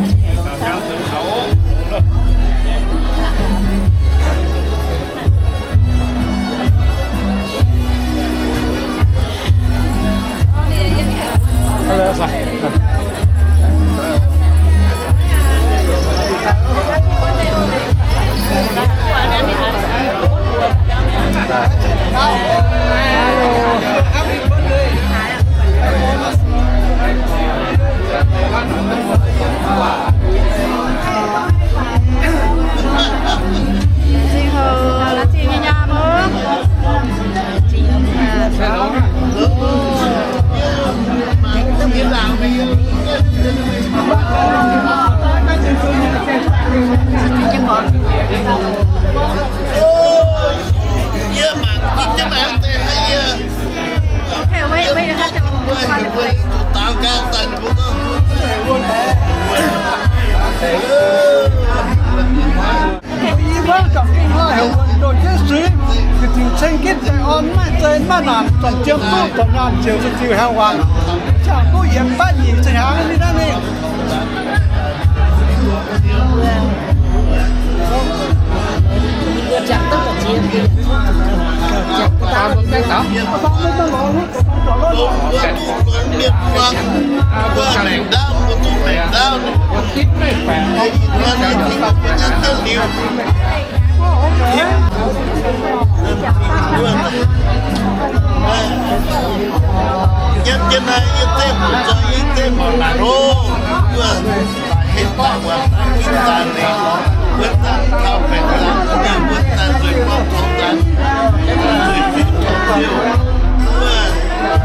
Yie mbuo zuangx gengh hnoi heuc wuonh ndoh jienv suiv, ga'zingc ceng ginv daaih orn maiv zeiz maiv naanc, zuangx jiem duqv zuangx nyaanh ziouc se ziux heuc waanc, ziangh duqv yietc baeqv nyic ziepc hnyangx ninh naaiv mingh. Yiem jienv naaiv yie zeiv mbuox nzoih, yie zeiv mbuox naaic loh, mbuo baaix henv daaih wuonx naaiv ginv daaih nor, wuonx daaih taux baengc zaangc, wuonx daaih nzueic gorngv taux daaih, nzueic fiuv taux fiuv,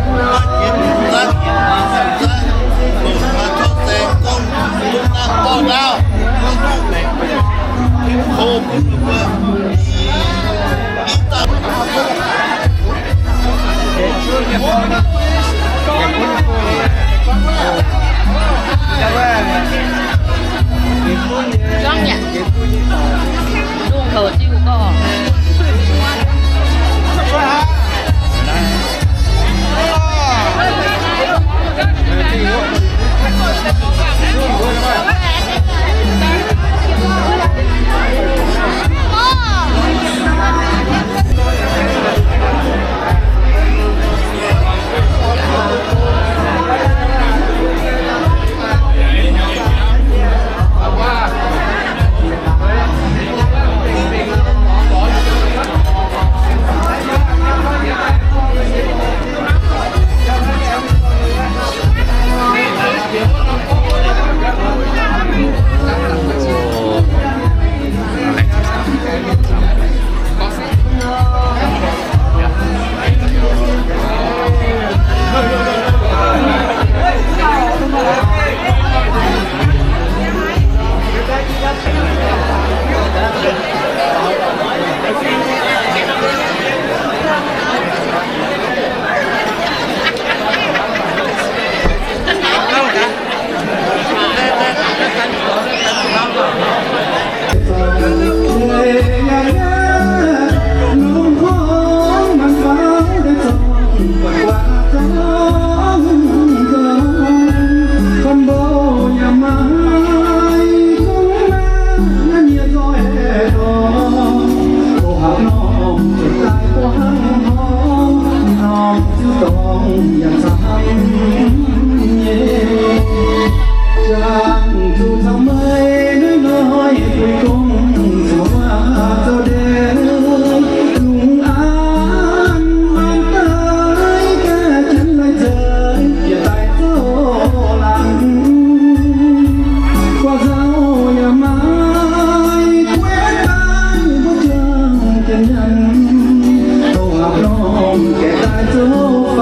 mbuo maaih jiex zanv, zanv, mbuo maaih tov saeng gorngv duqv naaiv borqv ndaauv, gorngv duqv maengc, hopv bun mbuo, i, i dauh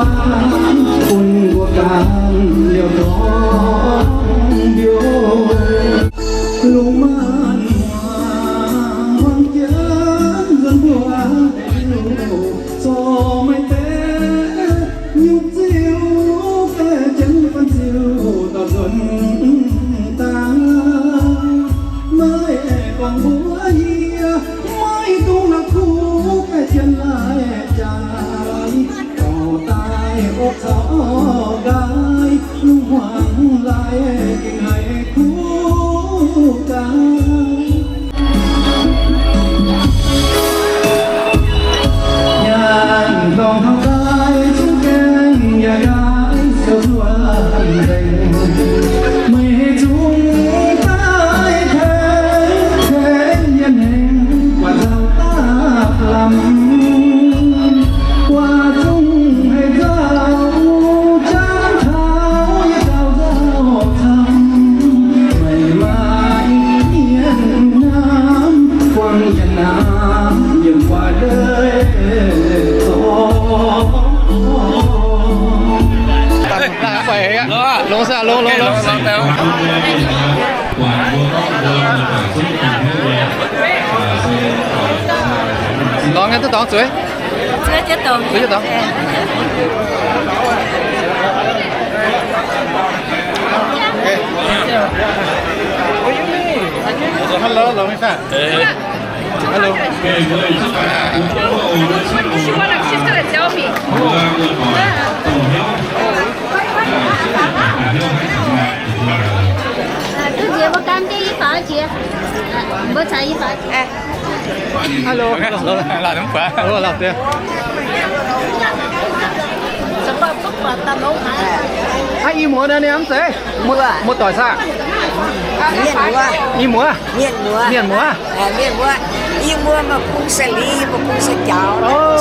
Bun mbuo ganh liouh dorngx mbiouh, lungh maanc muangx jienv nzuonx mbuo liouh, zorc meih deix nyungc ziouc gaeqv jienv fan ziouc dorh nzuonx daaih. Meih gorngv mbuox yie, maiv dungx la'kuqv gaeqv jienv lai jaax. Taux daaih ov caux nqaai, lungh hmuangx lai gengh haiz kuv daaih. Nyanc dorngx hnangv daaih zungv gaengh yaac yaac siou zuov nzengc. Meih zungv daaih tengx tengx yie hengx guatc nzauh daaih lamh. Guaax zungv haiz nzauh jangv taux yie gauh nzauh camv. Meih maaih mienh hnamv, buangh yie hnamv, yiem guaax deix zorc. Longx aqv, longx, longx, longx. Longx nyei, duqv dorngx zuiz. Zuiz jienv dorngx. Hello, hello, Mister. Hello. She wanna, she's gonna tell me. 啊，对不起，我刚给一房间，我才一房间。哎。Hello，hello，hello，hello，hello，对。啊，ih muoz naaiv ninh mv zeiz? Muoz-doic saah? Mienh muoz. Ih muoz? Mienh muoz. Mienh muoz. Aa, mienh mbuo, yie mbuo maaih bung Sa'li, yie mbuo bung Sa'jaux,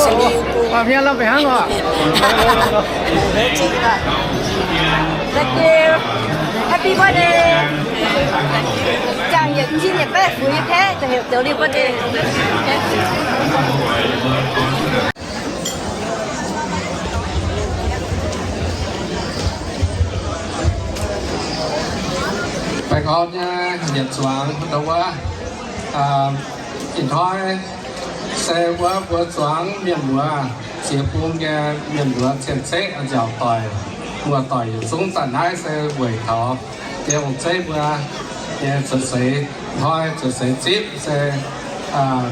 Sa'li bung. Aa, mienh lamh mbenc hnangv oc. Thank you. Happy birthday. Jangx yietc cin yietc baeqv fuix nyei kaeqv, zoux liuz birthday. Baengh orn nyei yietc zuangx ndau wuov, aa, ih hnoi se wuov mbuo zuangx mienh muoz, ziex bung nyei mienh muoz cien-ceqv nziaauc doic, muoz-doic yietc zungv daaih naaiv se weic taux nyei ong-zeiv mbuo nyei cuotv seix hnoi, cuotv seix zipv se, aa,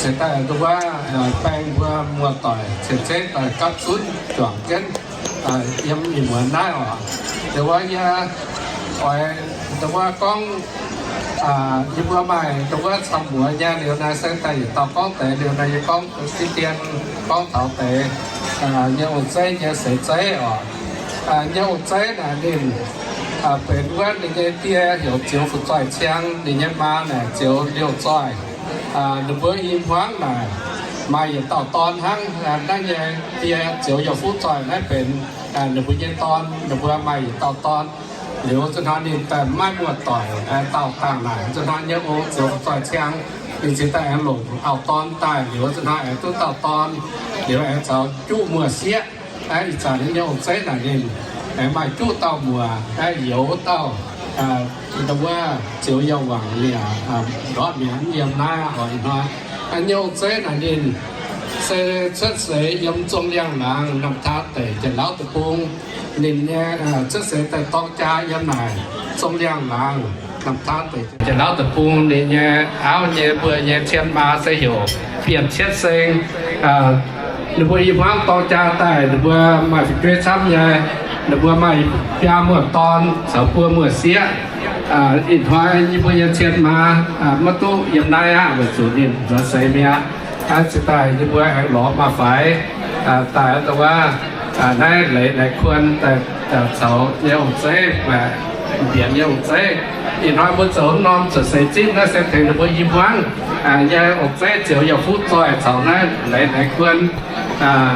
se daaih ndau wuov, aa, baeng mbuo muoz-doic cien-ceqv daaih gapv zunv juangc jienv, aa, yiem ih muonz naaiv oc. Ndau wuov yie oix ndau wuov gorngv, aa, yie mbuo maaih ndau wuov camv muoz nyei liuz naaiv se daaih yietc dauh gorngv deix liuz naaiv yie gorngv deix dien, gorngv taux deix, aa, nyei ong-zeiv nyei seix zeiv oc. Aa, nyei ong-zeiv naaic ninh, aa, benx wuov ninh nyei die heuc Zioux Fu'zoih Ciang, ninh nyei maa naaic Zioux Liouh Zoih. Aa, ninh mbuo i hmuangv naaic maaih yietc dauh dorn hnangv. Aa, naaiv nyei die Zioux Yauh Fuqv Zoih naaiv benx, aa, ninh mbuo nyei dorn. Ninh mbuo maaih yietc dauh dorn. Liuz zuqc hnoi ninh daaih maiv muoz-doic, aa, dauh dangh naaic zuqc hnoi nyei ong Zioux Fuqv Zoih Ciang, ninh ziouc daaih aengx longc auv-dorn daaih. Liuz zuqc hnoi aengx duqv dauh dorn, liuz aengx caux juqv muoz-sieqv. Aa, ih zanc nyei ong-zeiv naaic ninh aengx maaih juqv dauh muoz, aa, youz dauh, aa, ndau wuov Zioux Yauh Wangc, ninh aa, ndortv mi'aqv, yiem naaiv oc. Ih hnoi nyei ong-zeiv naaic ninh se cuotv seix yiem Zong Liangh Laangz, Namh Taa Deic, Janx-Lauv Deic-Bung. Ninh nyei, aa, cuotv seix daaih dorng jaa yiem naaic Zong Liangh Laangz, Namh Taa Deic, Janx-Lauv Deic-Bung. Ninh nyei auv nyei, mbuo nyei cien maa se heuc Bienh Cietv Seng. Aa, ninh mbuo i hmuangv dorng jaa daaih, ninh mbuo maaih fu'jueiv camv nyei. Ninh mbuo maaih biaa muoz-dorn caux buo muoz-sieqv. Aa, ih hnoi yie mbuo nyei cien maa, aa, maiv duqv yiem naaiv aqv, weic zuqc ninh nzuonx seix mi'aqv. Aa, se daaih yie mbuo aengx lorz maa-faix, aa, daaih ndau wuov, aa, naaiv leiz naaiv kuon daaih, aa, caux nyei ong-zeiv, aa, mbienx nyei ong-zeiv. Ih hnoi mbuo zoux norm cuotv seix zipv naaiv se tengx ninh mbuo i hmuangv, aa, nyei ong-zeiv Zioux Yauh Fuqv Zoih caux naaiv leiz naaiv kuon, aa,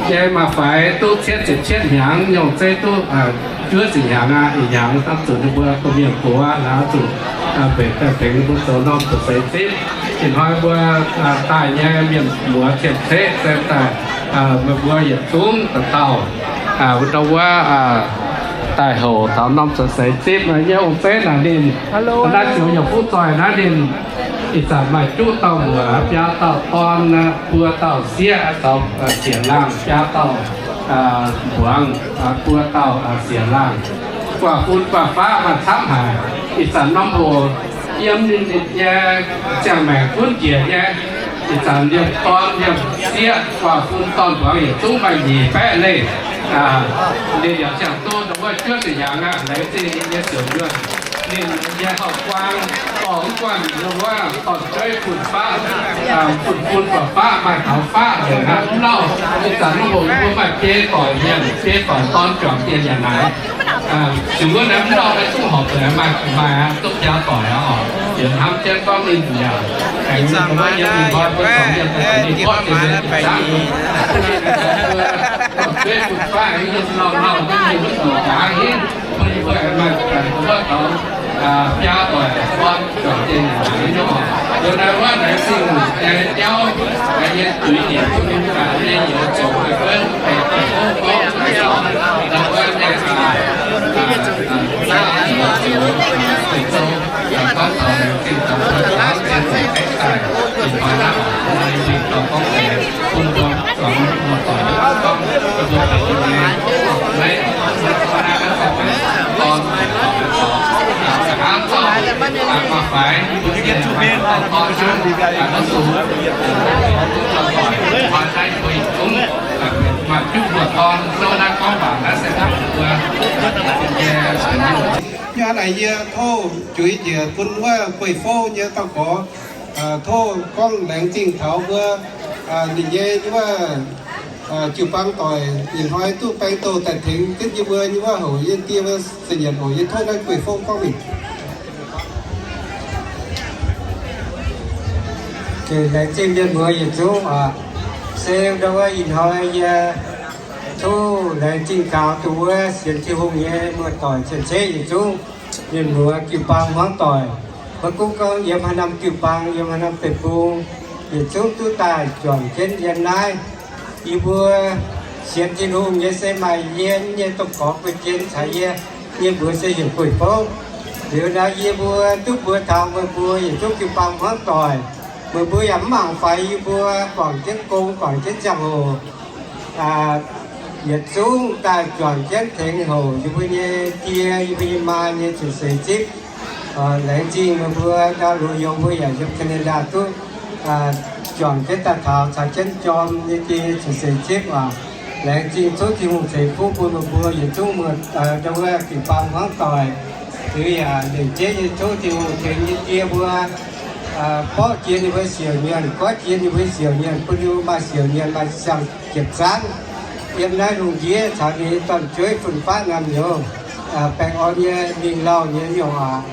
nyei maa-faix duqv cietv ziepc cietv hnyangx, nyei ong-zeiv duqv, aa, juov ziepc hnyangx aqv. Ih hnyangx hnamv zuqc ninh mbuo domh mienh gox aqv, hnamv zuqc, aa, mbenc daaih tengx ninh mbuo zoux norm cuotv seix zipv. Ih hnoi mbuo, aa, daaih nyei mienh muoz cien-ceqv se daaih, Meih mbuo yietc zungv dauh dauh, wuov ndau wuov daaih houc taux norm zoux seix zipv nyei ong-zeiv naaic ninh, naaiv ziouc yaac fuqv zoih naaiv ninh ih zanc maaih juqv dauh muoc, biaa dauh dorn, buo dauh sieqv, dauh siec laangh, biaa dauh mbuangz, buo dauh siec laangh. Guaav fun guaav faqv maaih camv haic. Ih zanc norm hoc yiem ninh nyei ziangh maengc gunv njiec nyei, ih zanc liemh dorn liemh sieqv, guaav fun dorn mbuangz yietc zungv maaih nyic baeqv leih. Ninh yaac ziangh duqv ndau wuov juov ziepc hnyangx aqv, laengz zingh ninh nyei siouc nyuonh. Ninh nyei hauv-guaang dorh mv guanh ndau wuov dorn-jueiv fun-faqv, fun-fun guaav faqv maaih taux faqv nzengc aqv. Mv lauh ih zanc mv hoc yie mbuo maaih biei doic mienh, biei doic dorn juangc dieh nyanc naaic. Ziouc wuov naaiv mv lauh naaiv zungv horpc zuqc maaih, maaih aqv, duqv biaa doic aqv oc. Yietc hnamv jienv gorngv ninh yaac aengx mbuo yiem ninh hnoi mbuo corc yiem ninh borqv jiex nyei jiex zaangv, mbuo dorn-jueiv fun-faqv yiem lauh lauh nyei mienh wuov zuqc jaax hingv, bun yie mbuo aengx maaih wuov taux biaa doic dorn juangc dieh nyanc naaic nyei oc. Liuz naaiv wuov laengz zingh nyei jauv, nyei zuiz njiec bun ninh nyei youz zoux meih gunv, meih gunv gorngv, naaiv wuov nyei Hnangv naaic yie tov juix njiec bun wuov Gueiv Fouv nyei dauh gorx, tov gorngv laengz zingh taux mbuo ninh nyei wuov jiu-baang doic ih hnoi duqv baeng douz daaih tengx jienv yie mbuo nyei wuov houc yie die wuov se nyienc oc. Yie tov naaiv Gueiv Fouv gorngv mingh. Laengz zingh mienh muoz yietc zungv oc. Se ndau wuov ih hnoi yie tov laengz zingh taux dongh wuov sienx Tin-Hungh nyei muoz-doic cien-ceqv yietc zungv, mienh muoz jiu-baang hmuangv doic, maiv gunv gorngv yiem haaix norm jiu-baang, yiem haaix norm deic-bung, yietc zungv duqv daaih juangc jienv yiem naaiv. Yie mbuo sienx Tin-Hungh nyei se maaih yie nyei domh gorx guei jien caux yie, yie mbuox se heuc Gueiv Fouv. Liuz naaiv yie mbuo duqv mbuox taux meih mbuo yietc zungv jiu-baang hmuangv doic, meih mbuo yaac mv mangc faix yie mbuo guangc jienv gong, guangc jienv ziangh hoc, yietc zungv daaih juangc jienv tengx houc yie mbuo nyei die, yie mbuo nyei maa nyei ziepc seix zipv. Laengz zingh meih mbuo ndau loz youz mbuo yaac yiem Canada duqv juangc jienv daaih taux caux jienv jorm nyei die ziepc seix zipv oc. Laengz zingh tov Tin-Hungh ceix fuqv bun meih mbuo yietc zungv muoz, ndau wuov jiu-baang hmuangv doic. Liuz yaac lengc jeiv nyei tov Tin-Hungh tengx yie die mbuo borqv jiex ninh mbuo siouc mienh, goiv jiex ninh mbuo siouc mienh, bun ninh mbuo maaih siouc mienh maaih siang-jiepc zaanv yiem naaiv lungh ndiev caux ninh nyei dorn-jueiv fun-faqv naamh nyouz baengh orn nyei mingh lauh nyei nyungc oc.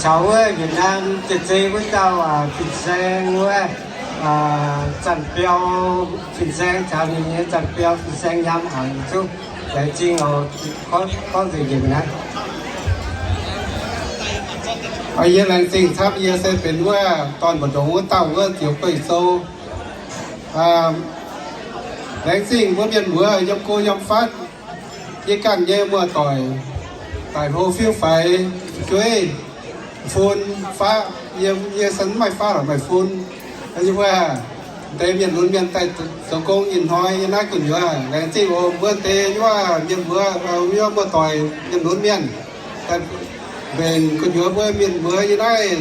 Caux wuov Việt Nam zeiz zeiz wuov dauh fin-saeng wuov, Zanc Biau fin-saeng caux ninh nyei Zanc Biau fin-saeng nyaam aqc, yietc zungv laengz zingh oc. Gorngv nzengc njiec naaiv. Yie laengz zingh camv, yie se benx wuov dorn mbu'ndongx wuov dauh wuov Ziouv Gueiv Sou. Laengz zingh mbuo mienh muoz yiem go yiem fatv, yie ganh nyei muoz-doic, daic hlo fiuv faix, fu'jueiv, fun, faqv, yie, yie se mv maaih faqv lorqc maaih fun. Yie mbuo deix mienh lunx mienh daaih zoux gong ih hnoi yiem naaiv gu'nyuoz laengz zingh oc. Mbuo deix nyei wuov mienh muoz, nyei wuov muoz-doic mienh lunx mienh daaih mbenc gu'nyuoz mbuo mienh muoz yiem naaiv.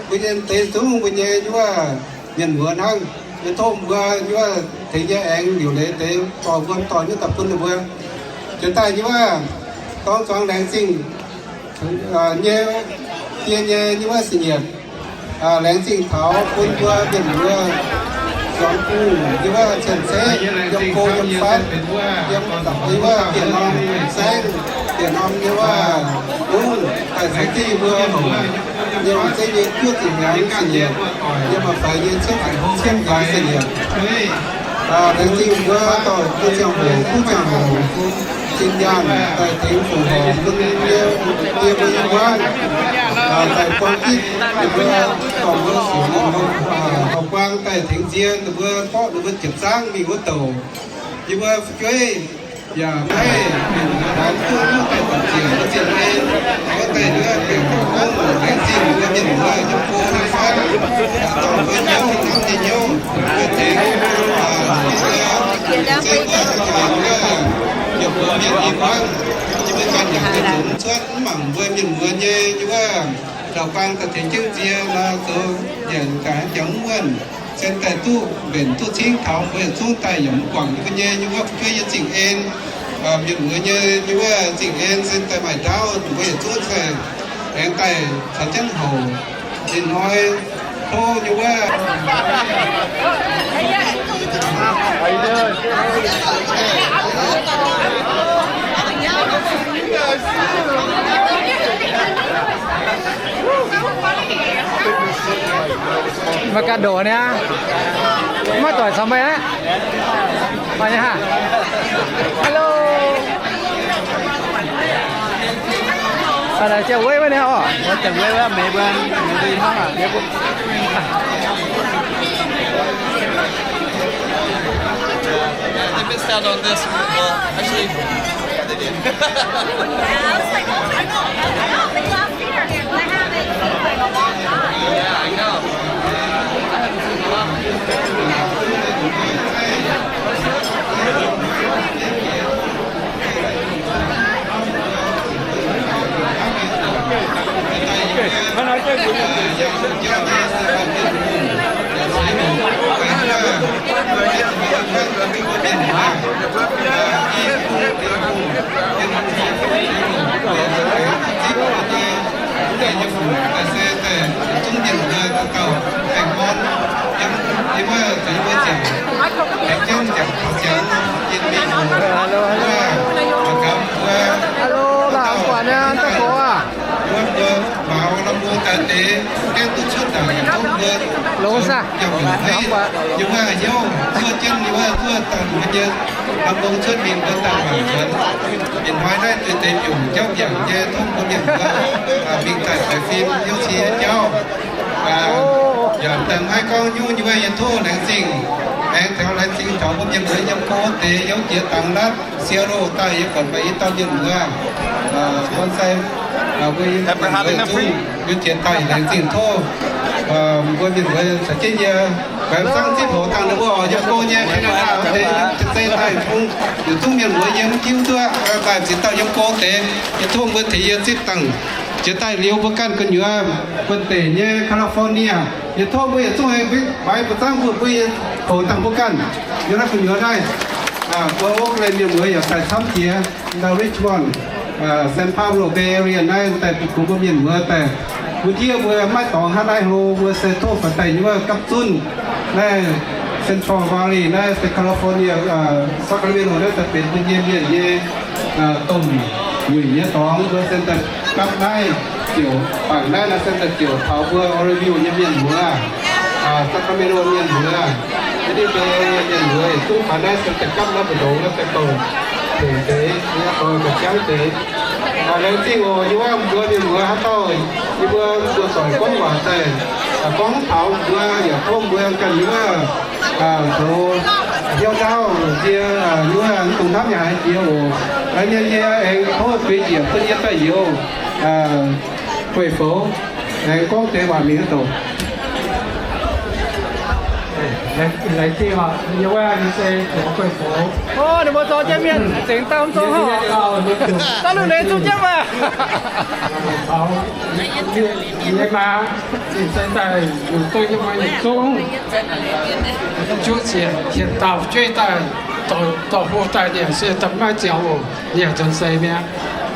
Mbuo nyei deix zungv mbuo nyei nyei wuov mienh muoz hnangv. Yie tov mbuo nyei wuov tengx yie aengx liuc leiz deix dorh mbuo dorh nyei daaih bun ninh mbuo. Jiex daaih nyei wuov dorng zuangx laengz zingh nyei die nyei nyei wuov sic nyietc. Laengz zingh taux bun mbuo mienh muoz zuangx bungh nyei wuov cien-ceqv yiem go yiem fatv, yiem nyei wuov bieqc norm saengv, bieqc norm nyei wuov lungv, daaih caux jienv yie mbuo houc nyei zeiv nyei juov ziepc hnyangx sic nyietc, yiem maaih faix nyei cietv ziepc hnyangx sic nyietc. Laengz zingh mbuo dorh mbuo ziangh hoc, kuv ziangh hoc, Zinh nyaanh daaih tengx fongc horc bun yie, yie mbuo nyei wuov, daaih buang gitv ninh mbuo, dorh mbuo sienx, hauh guang daaih tengx nzie ninh mbuo, borqv ninh mbuo jiepc zaangv mingh wuov douc. Yie mbuo fu'jueiv yaac maiv benx haaix duqv nyungc daaih buatc ziec, mbuo zinh en wuov daaih nyungc benx gorngv laengz zingh mbuo mienh muoz yiem go fai fai, dorh mbuo hnyouv hnamv nyei hnyouv daaih tengx, se gorngv yiem mbuo mienh i buangv, yie mbuo ganh yaac zunc cuotv mv mangc mbuo mienh muoz nyei wuov, hauh guang daaih tengx jienv nzie nor, zoux nyanc gaax jangx mv wuonh, sen daaih duqv mbenc duqv cingv taux mbuo yietc zungv daaih yaac mv guangc yie mbuo nyei nyei wuov fu'jueiv nyei zingh en, mienh muoz nyei nyei wuov zingh en, sen daaih maaih ndaauv mbuo yietc zungv se aengx daaih caux jienv houc. Ih hnoi tov nyei wuov Maiv ganh ndoqc niaa. Maiv doic caux meih aqv. Maiv nyei haav. Hello. Aa, ziangh weiv wuov niaa oc. Ziangh weiv wuov, Meiv Wuonh, Meiv Wuonh hnangv aqv. They missed out on this. Well, actually, yeah, they did. Yeah, I was like, oh my God, I don't think last year. I haven't seen, like, a long time. Yeah, I know. I haven't seen a lot of people. Hello, hello. Hello, la'guaatc niaa, da'gorx aac. Mbuo maux norm mbuo daaih deix gaengh duqv cuotv daaih yaac tov mbuo longx aac. Yie mbuo hnyouv zuov jienv yie mbuo zuov daaih mbuo nyei norm mbuo cuotv mingh mbuo daaih mangc nzuonx. Ih hnoi naaiv deix deix mbiungc jauv mbiaangc nyei tov mbuo mienh mbuo mingh daaih faix fim hnyouv cie jauv. Yaac daaih maiv gorngv nyungc nyei wuov, yie tov laengz zingh, aengx taux laengz zingh taux mbuo mienh muoz yiem go deix yiem jiex dangx latv Seattle daaih yie buatc maaih i dauh mienh muoz, bonsai, mbuo yiem zungv yiem jiex daaih laengz zingh tov mbuo mienh muoz caux jienv yie, baeqc zangv zipv hoc dangh ninh mbuo oix yiem go nyei Canada deix yiem jiex daaih fungx yietc zungv mienh muoz yiem jiuv duqv daaih ziex dauh yiem go deix, yie tov mbuo tengx yie zipv dangh jiex daaih liuz mbuo ganh gu'nyuoz buonv-deic nyei California. Yie tov mbuo yietc zungv aengx mbaix buoz-zaangv mbuo mbuo nyei hoc dangh mbuo ganh yiem naaiv gu'nyuoz naaiv. Mbuo Oakland mienh muoz yaac daaih camv jiex ndau Richmond, San Pablo Bay Area naaiv daaih bun mbuo mienh muoz daaih. Mbuo ndiev mbuo maiv dorngx hnangv naaiv hlo, mbuo se tov faaux daaih nyei wuov gapv zunv naaiv Central Valley naaiv se California, Sacramento naaiv daaih benx mbuo nyei mienh nyei domh wuic nyei dorngx. Mbuo se daaih gapv naaiv ziouc, bangc naaiv naaiv se daaih ziouc taux mbuo Oroville nyei mienh muoz, Sacramento mienh muoz, Bay Area mienh muoz, yietc zungv faaux naaiv se daaih gapv naaiv mbu'ndongx naaiv daaih douh tengx deix, nyei dorngx ga'jangv deix. Laengz zingh oc. Yie mbuo mbuo mienh muoz haaix dauh, yie mbuo mbuo doic gorngv waac daaih, gorngv taux mbuo yaac tov mbuo ganh yie mbuo zoux hnyouv ndaauv nzie, yie mbuo dongh hnamv yaac haiz jiex oc. Laengz nyei yie aengx tov beix njiec bun yie daaih youz guei foux, aengx gorngv deix waac mingh wuov douc. Laengz zingh oc. Yie wuov yie se zoux guei foux. Ninh mbuo zorng jienv mienh zengx daaih mv zorng hov. Daaih luv leiz zungv jienv maah. Yie maa, ninh se daaih yungz duqv yie mbuo yietc zungv juov ziec hienx dauh jueiv daaih, dorh hlo daaih, ninh se daaih maiv ziangx oc. Ninh nzuonx seix mi'aqv.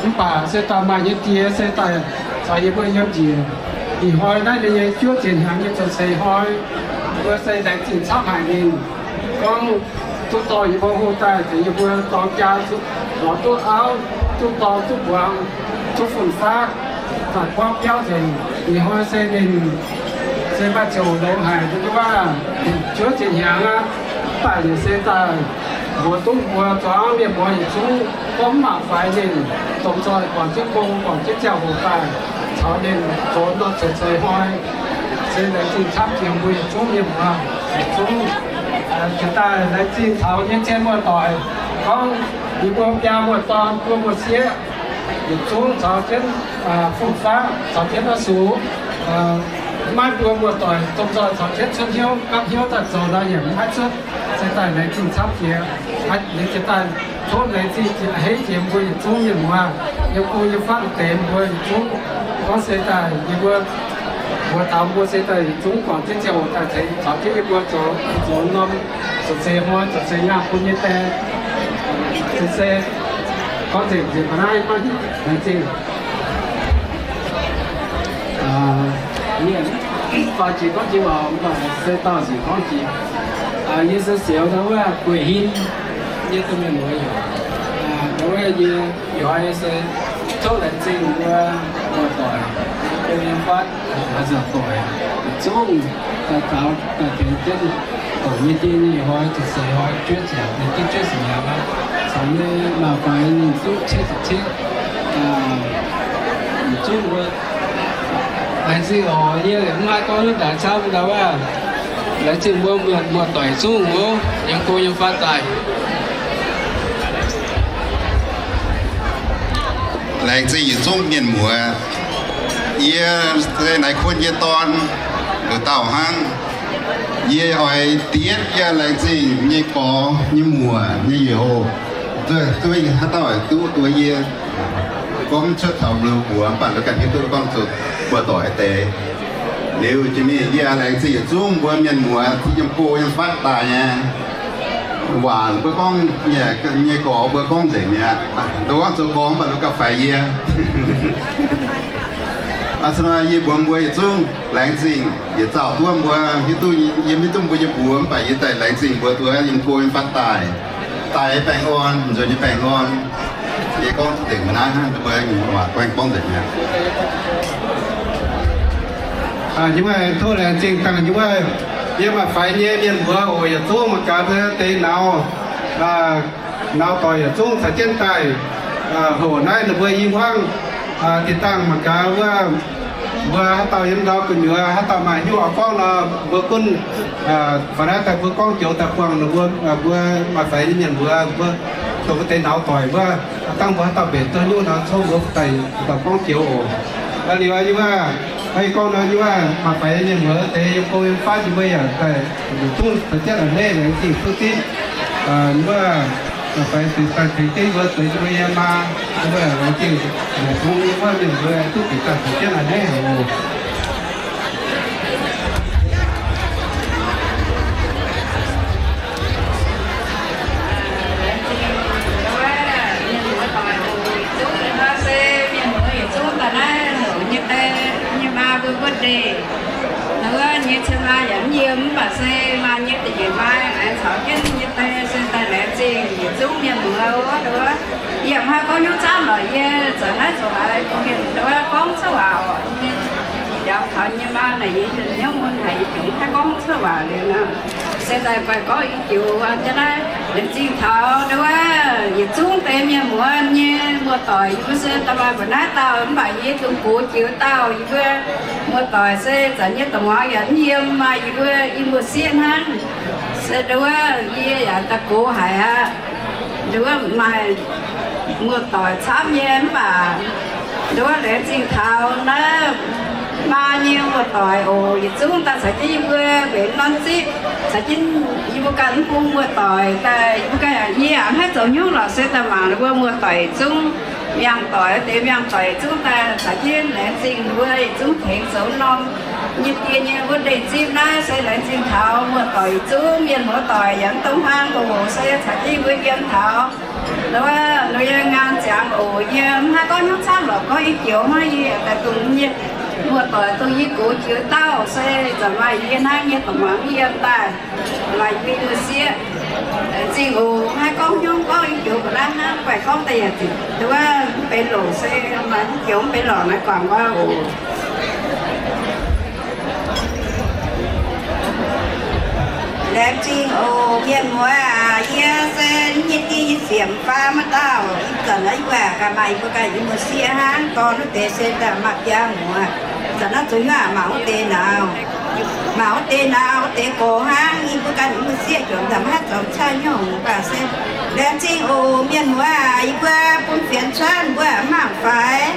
Mv baac se daaih maaih nyei die se daaih caux yie mbuo yiem njiec. Ih hnoi naaiv ninh nyei juov ziec hnyangx nyei nzuonx seix hnoi, mbuo se laengz zingh camv haic ninh. Gorngv duqv dorh yie mbuo hlo daaih tengx yie mbuo dorng jaa, lorz duqv auv, duqv dorng, duqv muangx, duqv fun-faqv, daaih buangv biauv nzengc. Ih hnoi se ninh se maaih ziouc longx haic, mbuo wuov juov ziec hnyangx aqv. Mv baac yaac se daaih Mbuox duqv mbuo zuangx mienh muoz yietc zungv gorngv mangc faix ninh, domh nzoih guangc jienv gong, guangc jienv ziangh hoc daaih caux ninh zoux norm zeiv zeiv hnoi, se laengz zingh camv jiex mbuo yietc zungv mienh muoz yietc zungv. Jiex daaih laengz zingh taux nyei zien muoz-doic, gorngv yie mbuo biaa muoz-dorn buo muoz-sieqv, yietc zungv caux jienv fun-faqv, caux jienv oix sux, maiv mbuo muoz-doic domh nzoih caux jienv cuotv hnyouv gapv hnyouv daaih zoux nor yaac maiv cuotv. Se daaih laengz zingh camv jiex, liuz jiex daaih tov laengz zingh jiex, a'hneiv jiex mbuo yietc zungv mienh muoz, yiem go yiem fatv deix mbuo yietc zungv. Gorngv se daaih yie mbuo mbuox taux mbuo se daaih yietc zungv guangc jienv ziangh hoc daaih tengx caux jienv yie mbuo zoux, zoux norm zoux seix hnoi, zoux seix nyaanh bun nyei die. Se, se gorngv nzengc nzengc ga'naaiv, laengz zingh. Yie faah jiex gorngv jiex waac, se dauh nzengc gorngv jiex. Yie se Seux ndau wuov Guei Hin, yie duqv mienh muoz yoc. Ndau wuov yie yoiz se tov laengz zingh mbuo muoz-doic, yie mbuo nyei fatv, haaix zanc doic, yietc zungv daaih taux daaih tengx jienv doqc nyei die nyei hoz, ziepc seix hoz, juov ziepc, ninh duqv juov ziepc hnyangx aqv. Caux nyei maaih faix ninh duqv cietv ziepc cietv, yietc zungv mbuo laengz zingh oc. Yie mv haih gorngv haaix dauh camv ndau wuov. Laengz zingh mbuo muoz-doic yietc zungv oc, yiem go yiem fatv daaih. Laengz zingh yietc zungv mienh muoz. Yie se Naaiv Kuon nyei dorn, nduqc dauh hnangv. Yie oix diev yie laengz zingh nyei gorx nyei muoc nyei youz. Duqv haaix dauh duqv duqv yie gorngv cuotv taux mbuo mbuox, mv baac mbuo ganh hiuv duqv gorngv zoux muoz-doic deix. Liuz jiex mingh yie laengz zingh yietc zungv mbuo mienh muoz yiem go yiem fatv daaih nyei. Waac mbuo gorngv nyei, nyei gorx mbuo gorngv nzengc mi'aqv. Nduov gorngv zoux gorngv mv baac nduov gauh faix yie. Aa, yie mbuox mbuo yietc zungv laengz zingh yietc zauh duqv mbuo hiuv duqv yiem hiuv duqv mbuo nyei mbuox, mv baac yie daaih laengz zingh mbuo duqv yiem go yiem fatv daaih, daaih baengh orn, nzuonx nyei baengh orn. Yie gorngv dengc naaiv hnangv, mbuo waac gorngv nzengc mi'aqv. Yie tov laengz zingh dangh yie, yie maaih faix nyei mienh mbuox oc, yietc zungv mangc gaax deix nauz, nauz doic yietc zungv caux jienv daaih hoc naaiv ninh mbuo i hmuangv. Deix dangh mangc gaax wuov, mbuo haaix dauh yiem ndau gu'nyuoz haaix dauh maaih hnyouv oix gorngv nor, mbuo gunv fai naaiv daaih mbuo gorngv joux daaih buangh ninh mbuo, mbuo maaih faix nyei mienh mbuox mbuo, dongh mbuo deix nauz doic mbuo, dangh mbuo haaix dauh mbenc duqv hnyouv nor, cov mbuo daaih dauh gorngv joux oc. Liuz yie wuov, gorngv nor yie wuov maaih faix nyei mienh mbuox deix yiem go yiem fatv yie mbuo yaac daaih yietc zungv caux jienv a'hneiv laengz zingh duqv zipv wuov, maaih faix daaih tengx jienv mbuo zoux yie mbuo nyei maa, yie mbuo laengz zingh yietc zungv yie wuov mienh mbuo duqv bieqc daaih caux jienv a'hneiv oc. Mienh muoz doic oc, yietc zungv se mienh muoz yietc zungv daaih naaiv heuc nyei die nyei maa mbuo wuov ndeic. Wuov nyei cien maa yaac mv yiem, mv baac se maa nyei da'nyeic maa aengx caux jienv nyei die se daaih laengz zingh yietc zungv mienh muoz wuov. Yie mv haih gorngv hnyouv camv lorqc, yie zoux naaiv zoux haaix, mienh wuov gorngv cuotv waac oc. Yie jangx taux nyei maa naaic, yie hnyouv mun haic, yie jangx mv haih gorngv cuotv waac liuz nor. Se daaih guaih gorngv i joux jienv naaiv laengz zingh taux wuov yietc zungv deix mienh muoz nyei muoz-doic, yie mbuo se daaih maaih mbuo naaiv dauh, mv baac yie dungx gox jiex wuov dauh. Yie mbuo muoz-doic se zanc nyei da'muangx yaac mv yiem, maaih yie mbuo i muoz-sieqv hnangv. Se wuov yie yaac daaih gox haic aqv. Wuov maaih muoz-doic camv nyei mv baac wuov laengz zingh taux naaiv maa nyei muoz-doic oc, yietc zungv daaih caux jienv yie mbuo mbenc norm zipv, caux jienv yie mbuo ganh mv bung muoz-doic daaih, yie mbuo ganh yaac, yie yaac mv haih zoux hnyouv lorqc, se daaih mangc ninh mbuo muoz-doic yietc zungv, miangh doic deix miangh doic yietc zungv daaih caux jienv laengz zingh ninh mbuo yietc zungv tengx zoux norm nyei die nyei wuov ndeic zipv naaiv. Se laengz zingh taux muoz-doic yietc zungv, mienh muoz-doic yaac mv dungx hlang oc, se caux jienv yie mbuo yiem taux wuov, ninh yie ngaan ziangx oc. Yie mv haih gorngv hnyouv camv lorqc, gorngv i joux hnangv, yie yaac daaih dongh nyei muoz-doic dongh yie gox jiex dauh, se zanc maaih yie hnangv nyei da'muangx mv yiem daaih, maaih yie muoz-sieqv. Laengz zingh oc, mv haih gorngv hnyouv, gorngv i joux mbuo naaiv hnangv, guaih gorngv daaih yaac zuqc wuov mv benx longc, se maaih i joux mv benx longc naaiv guangc wuov oc. Laengz zingh oc, mienh muoz aac, yie se Yie die yie siemx faa maiv dauh, ih zanc naaiv yie mbuo ganh maaih yie mbuo ganh yie mbuo sieqv hnangv, dorn wuov deix se daaih maaih biaa muoz. Zanc naaiv zuqc hnyouv mangc wuov deix nauz, mangc wuov deix nauz, wuov deix gox hnangv. Yie mbuo ganh yie mbuo sieqv juangc daaih maiv haih zorngx cai hnyouv baac se laengz zingh oc mienh muoz aac, yie mbuo bun fienx cuotv mbuo mangc faix.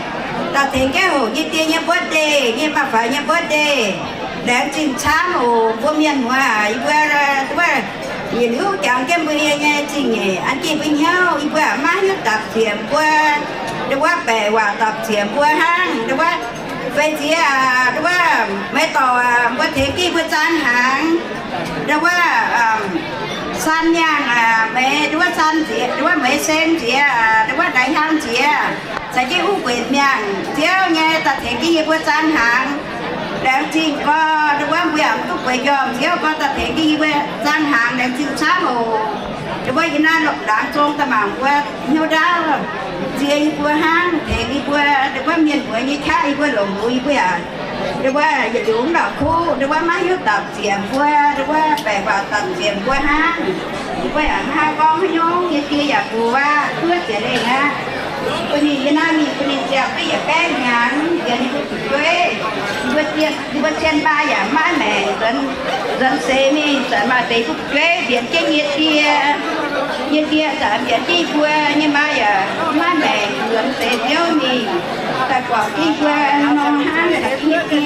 Daaih tengx jienv hoqc nyei die nyei mbuov deic, nyei mangc faix nyei mbuov deic. Laengz zingh camv oc mbuo mienh muoz aac, yie mbuo wuov yietc liuz jangx jienv mbuo yie nyei zingh nyeic an jienv mbuo hnyouv, yie mbuo maiv hiuv dapc ziec mbuo, nduov wuov baeqc waac dapc ziec mbuo hnangv, nduov wuov feix ziex aac, nduov wuov meix dorc aac, mbuo tengx jienv mbuo zaang hnaangx, nduov wuov san miangh aac, meix nduov wuov san nziex, nduov wuov meix sen nziex, nduov wuov ndaix hnyang nziex, caux jienv uv guenc miangh nziouv nyei daaih tengx jienv yie mbuo zaang hnaangx. Laengz zingh gorx, nduov wuov mbuo yaac mv duqv bueix njormh nziouv gorx daaih tengx jienv yie mbuo zaang hnaangx, laengz zingh camv oc. Nduov wuov yie naaiv longc laangz zong daaih mangc mbuo hnyouv ndaauv, ziex yie mbuo hnangv, tengx yie mbuo, nduov wuov mienh muoz nyei qaqv yie mbuo longc lux yie mbuo yaac, nduov wuov yietc liuz mv lorqc kuv, nduov wuov maiv hiuv dapc ziec mbuo, nduov wuov baeqc waac dapc ziec mbuo hnangv. Yie mbuo yaac maiv haih gorngv haaix nyungc, yie die yaac mbuox wuov, kuv ziec lengh aqv. Bun ninh yie naaiv mingh bun ninh ziangh duqv yietc baeqv hnyangx, nziex ninh mbuo fu'jueiv, yie mbuo zien, yie mbuo cien baa yaac maiv maengc, nzuonx seix mingh zanc maaih deix fu'jueiv mbienx jienv nyei die, nyei die zanc mbienx jienv yie mbuo nyei maa yaac maiv maengc, nzuonx seix nziouv mingh daaih guangc jienv yie mbuo nor hnangv, daaih jienv nyei die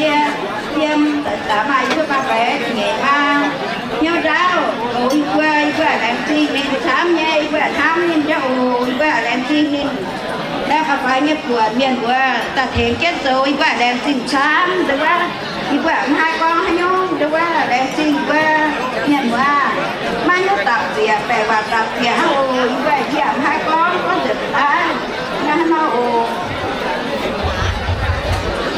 yiem, daaih maaih yie mbuo baac faix nyeic maa hnyouv ndaauv, oc yie mbuo, yie mbuo laengz zingh ninh camv nyei, yie mbuo hnamv ninh nyei oc, yie mbuo laengz zingh ninh. Naaiv faix nyei buonc mienh mbuo daaih tengx jienv zoux, yie mbuo laengz zingh camv, nduov wuov yie mbuo mv haih gorngv haaix nyungc, nduov wuov laengz zingh mbuo mienh muoz, maiv hiuv dapc ziec, baeqc waac dapc ziec hnangv oc, yie mbuo yie mv haih gorngv, gorngv nzengc daaih naaiv hnangv nor oc.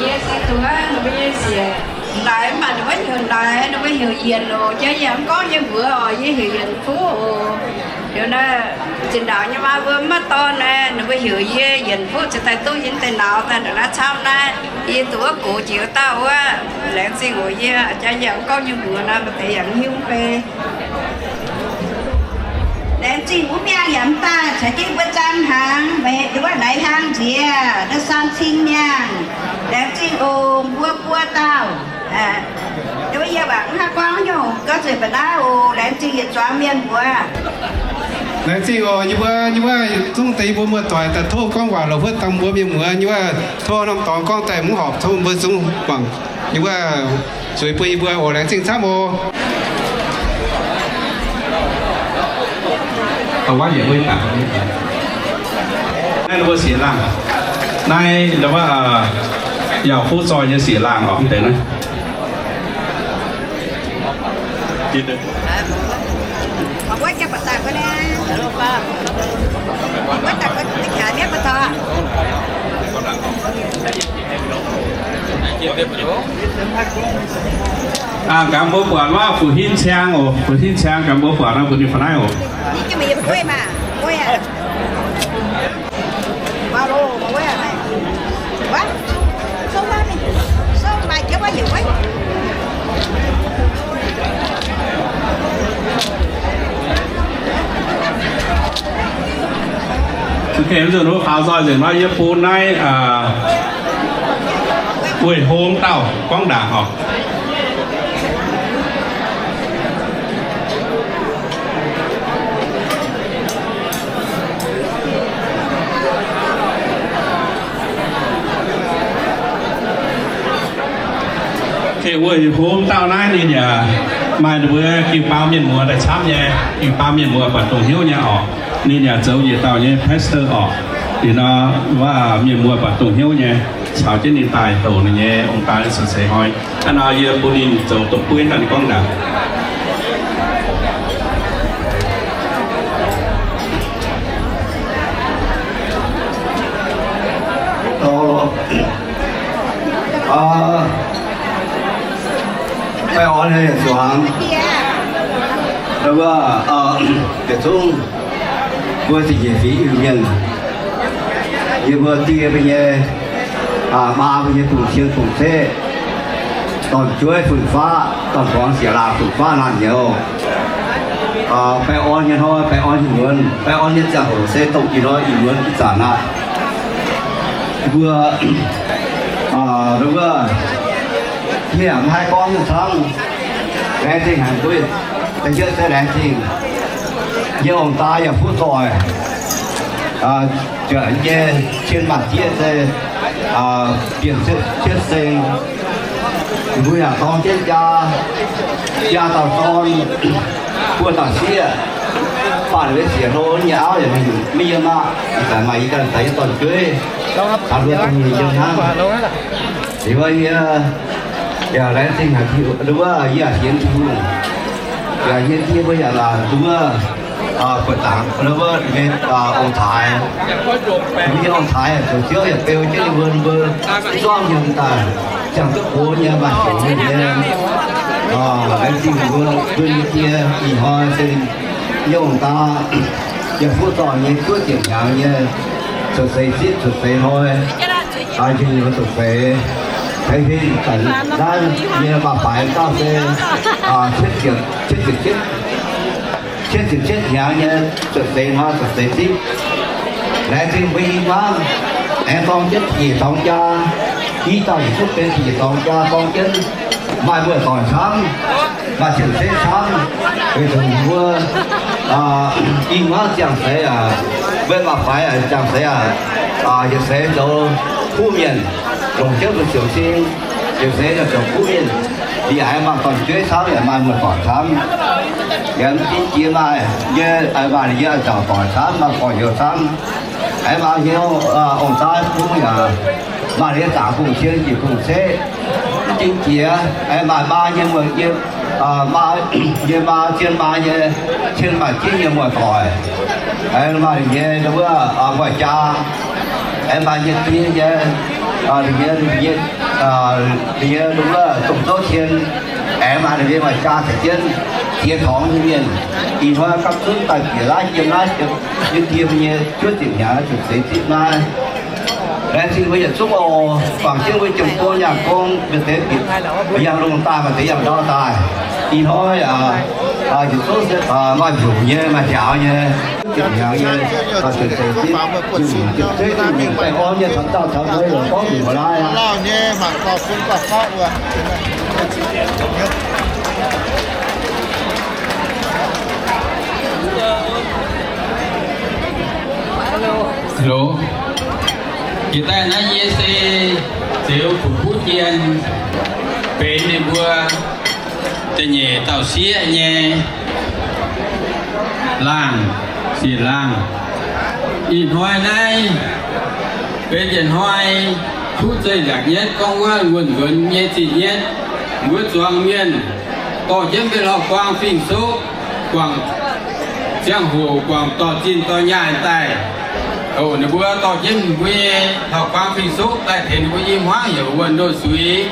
Yie se duqv ninh mbuo nyei siec Ndaix, mv baac ninh mbuo heuc Ndaix, ninh mbuo heuc Yienc oc. Jaax yie mv gorngv nyei mbuox oc, yie heuc Yienc Fuqv oc. Liuz naaiv zinh ndaangc nyei maa mbuo mv maaih dorn naaiv, ninh mbuo heuc yie Yienc Fuqv cingx daaih duqv yie deix nauz daaih ndongc naaiv camv naaiv. Yie duqv wuov gox jiex wuov dauh wuov, laengz zingh oc. Yie jaax yie mv gorngv nyei mbuox naaiv, maaih deix yaac mv hiuv mv bei. Laengz zingh wuov miangh yaac mv daaih caux jienv mbuo zaang hnaangx, meix nduov wuov ndaix hnyang nziex, nduov san cing miangh. Laengz zingh oc mbuo buo dauh. Nduov wuov yie waac mv haih gorngv nyungc, gorngv zuqc mbu'naaiv oc. Laengz zingh yietc zuangx mienh mbuox. Laengz zingh oc, yie mbuo, yie mbuo zungv deix yie mbuo muoz-doic daaih tov gorngv waac longc huotv dangh mbuo mienh muoz, yie mbuo tov norm dorngx gorngv daaih mv horpc, tov mbuo zungv guangc. Yie mbuo zueiz bun yie mbuo oc. Laengz zingh camv oc. Naaiv mbuo sieqv laangh, naaiv wuov, yauh fuqv zoih nyei sieqv laangh oc, mv deix naaiv. Aa, gaax mbuo buatc wuov, fu'hinh ciang oc, fu'hinh ciang, gaax mbuo buatc nor mbuo ninh fa'naaiv oc. Ok, nzunc haaix nzunc nor yie bun naaiv weih hlo dauh gorngv ndaangc oc. Wuov hlo dauh naaiv ninh yaac maaih ninh mbuo ging-baamh mienh muoz daaih camv nyei, ging-baamh mienh muoz buatc dongh hnyouv nyei oc. Ninh yaac zoux yietc dauh nyei pastor oc. Liuz nor, wuov mienh muoz buatc dongh hnyouv nyei, caux jienv ninh daaih douc ninh nyei ong-daa seix hnoi. Hnangv nor yie bun ninh zoux dongh bueiv hnangv ninh gorngv ndaangc. Baengh orn haic zuangx, wuov, yietc zungv mbuo zingc nyeic fingx Iu-Mienh, yie mbuo die mbuo nyei, maa mbuo nyei bungx cien bungx ceqv, dorn-jueiv fun-faqv, dorn-borngz sieqv laangh fun-faqv naamh nyouz. Baengh orn nyei hnoi, baengh orn nyei muonz, baengh orn nyei ziangh hoc se dongh ih hnoi ih muonz ih zanc aqv. Mbuo, wuov, yie yaac maiv haih gorngv nyei camv. Laengz zingh haic mbuo, da'yietv se laengz zingh yie ong-daa yaac fuqv doic, jiex nyei cien maanc jieqv se bienh cietv seng. Mbuo yaac dorng jienv jaa, jaa dauh dorn, buo dauh sieqv, baac ninh mbuo siec hlo nyei auv yaac maiv yiem aqv. Ih zanc maaih i ganh daaih yie dorn-jueiv, daaih mbuo dongh nyei yiem hnangv. Liuz yie yaac laengz zingh haic wuov, yie yaac hienx Tin-Hungh, yaac hienx Tin-Hungh mbuo yaac laanh wuov, buoqc zaangc wuov ong-taaix, mbuo nyei ong-taaix zoux ziouv yaac beu jienv ninh mbuo, ninh mbuo zorqv hmien daaih ziangh duqv gox nyei, maaih siouc hmien nyei. Laengz zingh mbuo, mbuo nyei die ih hnoi se yie ong-daa yaac fuqv doic nyei, juov ziepc hnyangx nyei, cuotv seix zipv cuotv seix hnoi, njien-youh cuotv seix, hei hei zanc naaiv nyei maaih faix dauh se cietv ziepc cietv, cietv ziepc cietv hnyangx nyei cuotv seix hnoi cuotv seix zipv. Laengz zingh mbuo i hmuangv aengx dorng jienv da'nyeic dorngx jaa, i dauh yietc zungv benx da'nyeic dorngx jaa dorng jienv maaih muoz-doic camv, maaih cien-ceqv camv, weic zuqc mbuo i hmuangv ziangh seix aac, mbuo maaih faix ziangh seix aac, yietc seix zoux kuv mienh, longc jienv mbuo siouc sing, yietc seix zoux kuv mienh, liuz aengx maaih dorn-jueiv camv, yaac maaih muoz-doic camv. Yaac mv ginv jiex maaih nyei, maaih yie nzauc doic camv, maaih gorx-youz camv. Aengx maaih nyei ong-taaix bung yaac maaih nyei zaangc bung cien jiex bung ceqv. Mv ginv jiex aengx maaih maa nyei muoz, maa nyei maa, zien maa nyei, cien maanc jieqv nyei muoz-doic. Aengx maaih nyei wuov muoz-jaa, aengx maaih nyei die nyei, nyei, nyei wuov domh zouv cien, aengx maaih nyei muoz-jaa caux jienv ziex torngx nyei mienh. Ih hnoi gapv zunv daaih bieqc naaiv yiem naaiv yiem die mbuo nyei juov ziepc hnyangx cuotv seix zipv naaiv. Laengz zingh mbuo yietc zungv oc, guangc jienv mbuo jiem-buo nyaanh gong, maaih deix bieqc yangh lungh daaih, maaih deix yangh ndau daaih. Ih hnoi aac, yietc zungv se maaih mbiungc nyei, maaih njaaux nyei, ziepc hnyangx nyei, cuotv seix zipv, ziepc zeiv, ziepc nyeic baengh orn nyei, caux dauh caux mbuo longc gorngv mbiungc mbuo naaiv aqv. Hello. Jiex daaih naaiv yie se Zeuz Fuqv Buv Jien, benx ninh mbuo da'nyeic dauh sieqv nyei laangh, sieqv laangh. Ih hnoi naaiv benx yietc hnoi kuv zeiv nzaangc nyetv gorngv wuov wuonh nzuonx nyei zinh nyetv, mbuo zuangx mienh dorh jienv mbuo Hlauv-Guaang Fing-Soqv guangc ziangh hoc guangc dorh zinh dorh nyaanh daaih. Oc, ninh mbuo dorh jienv mbuo nyei Hlauv-Guaang Fing-Soqv daaih tengx ninh mbuo i hmuangv heuc wuonh loz-suix.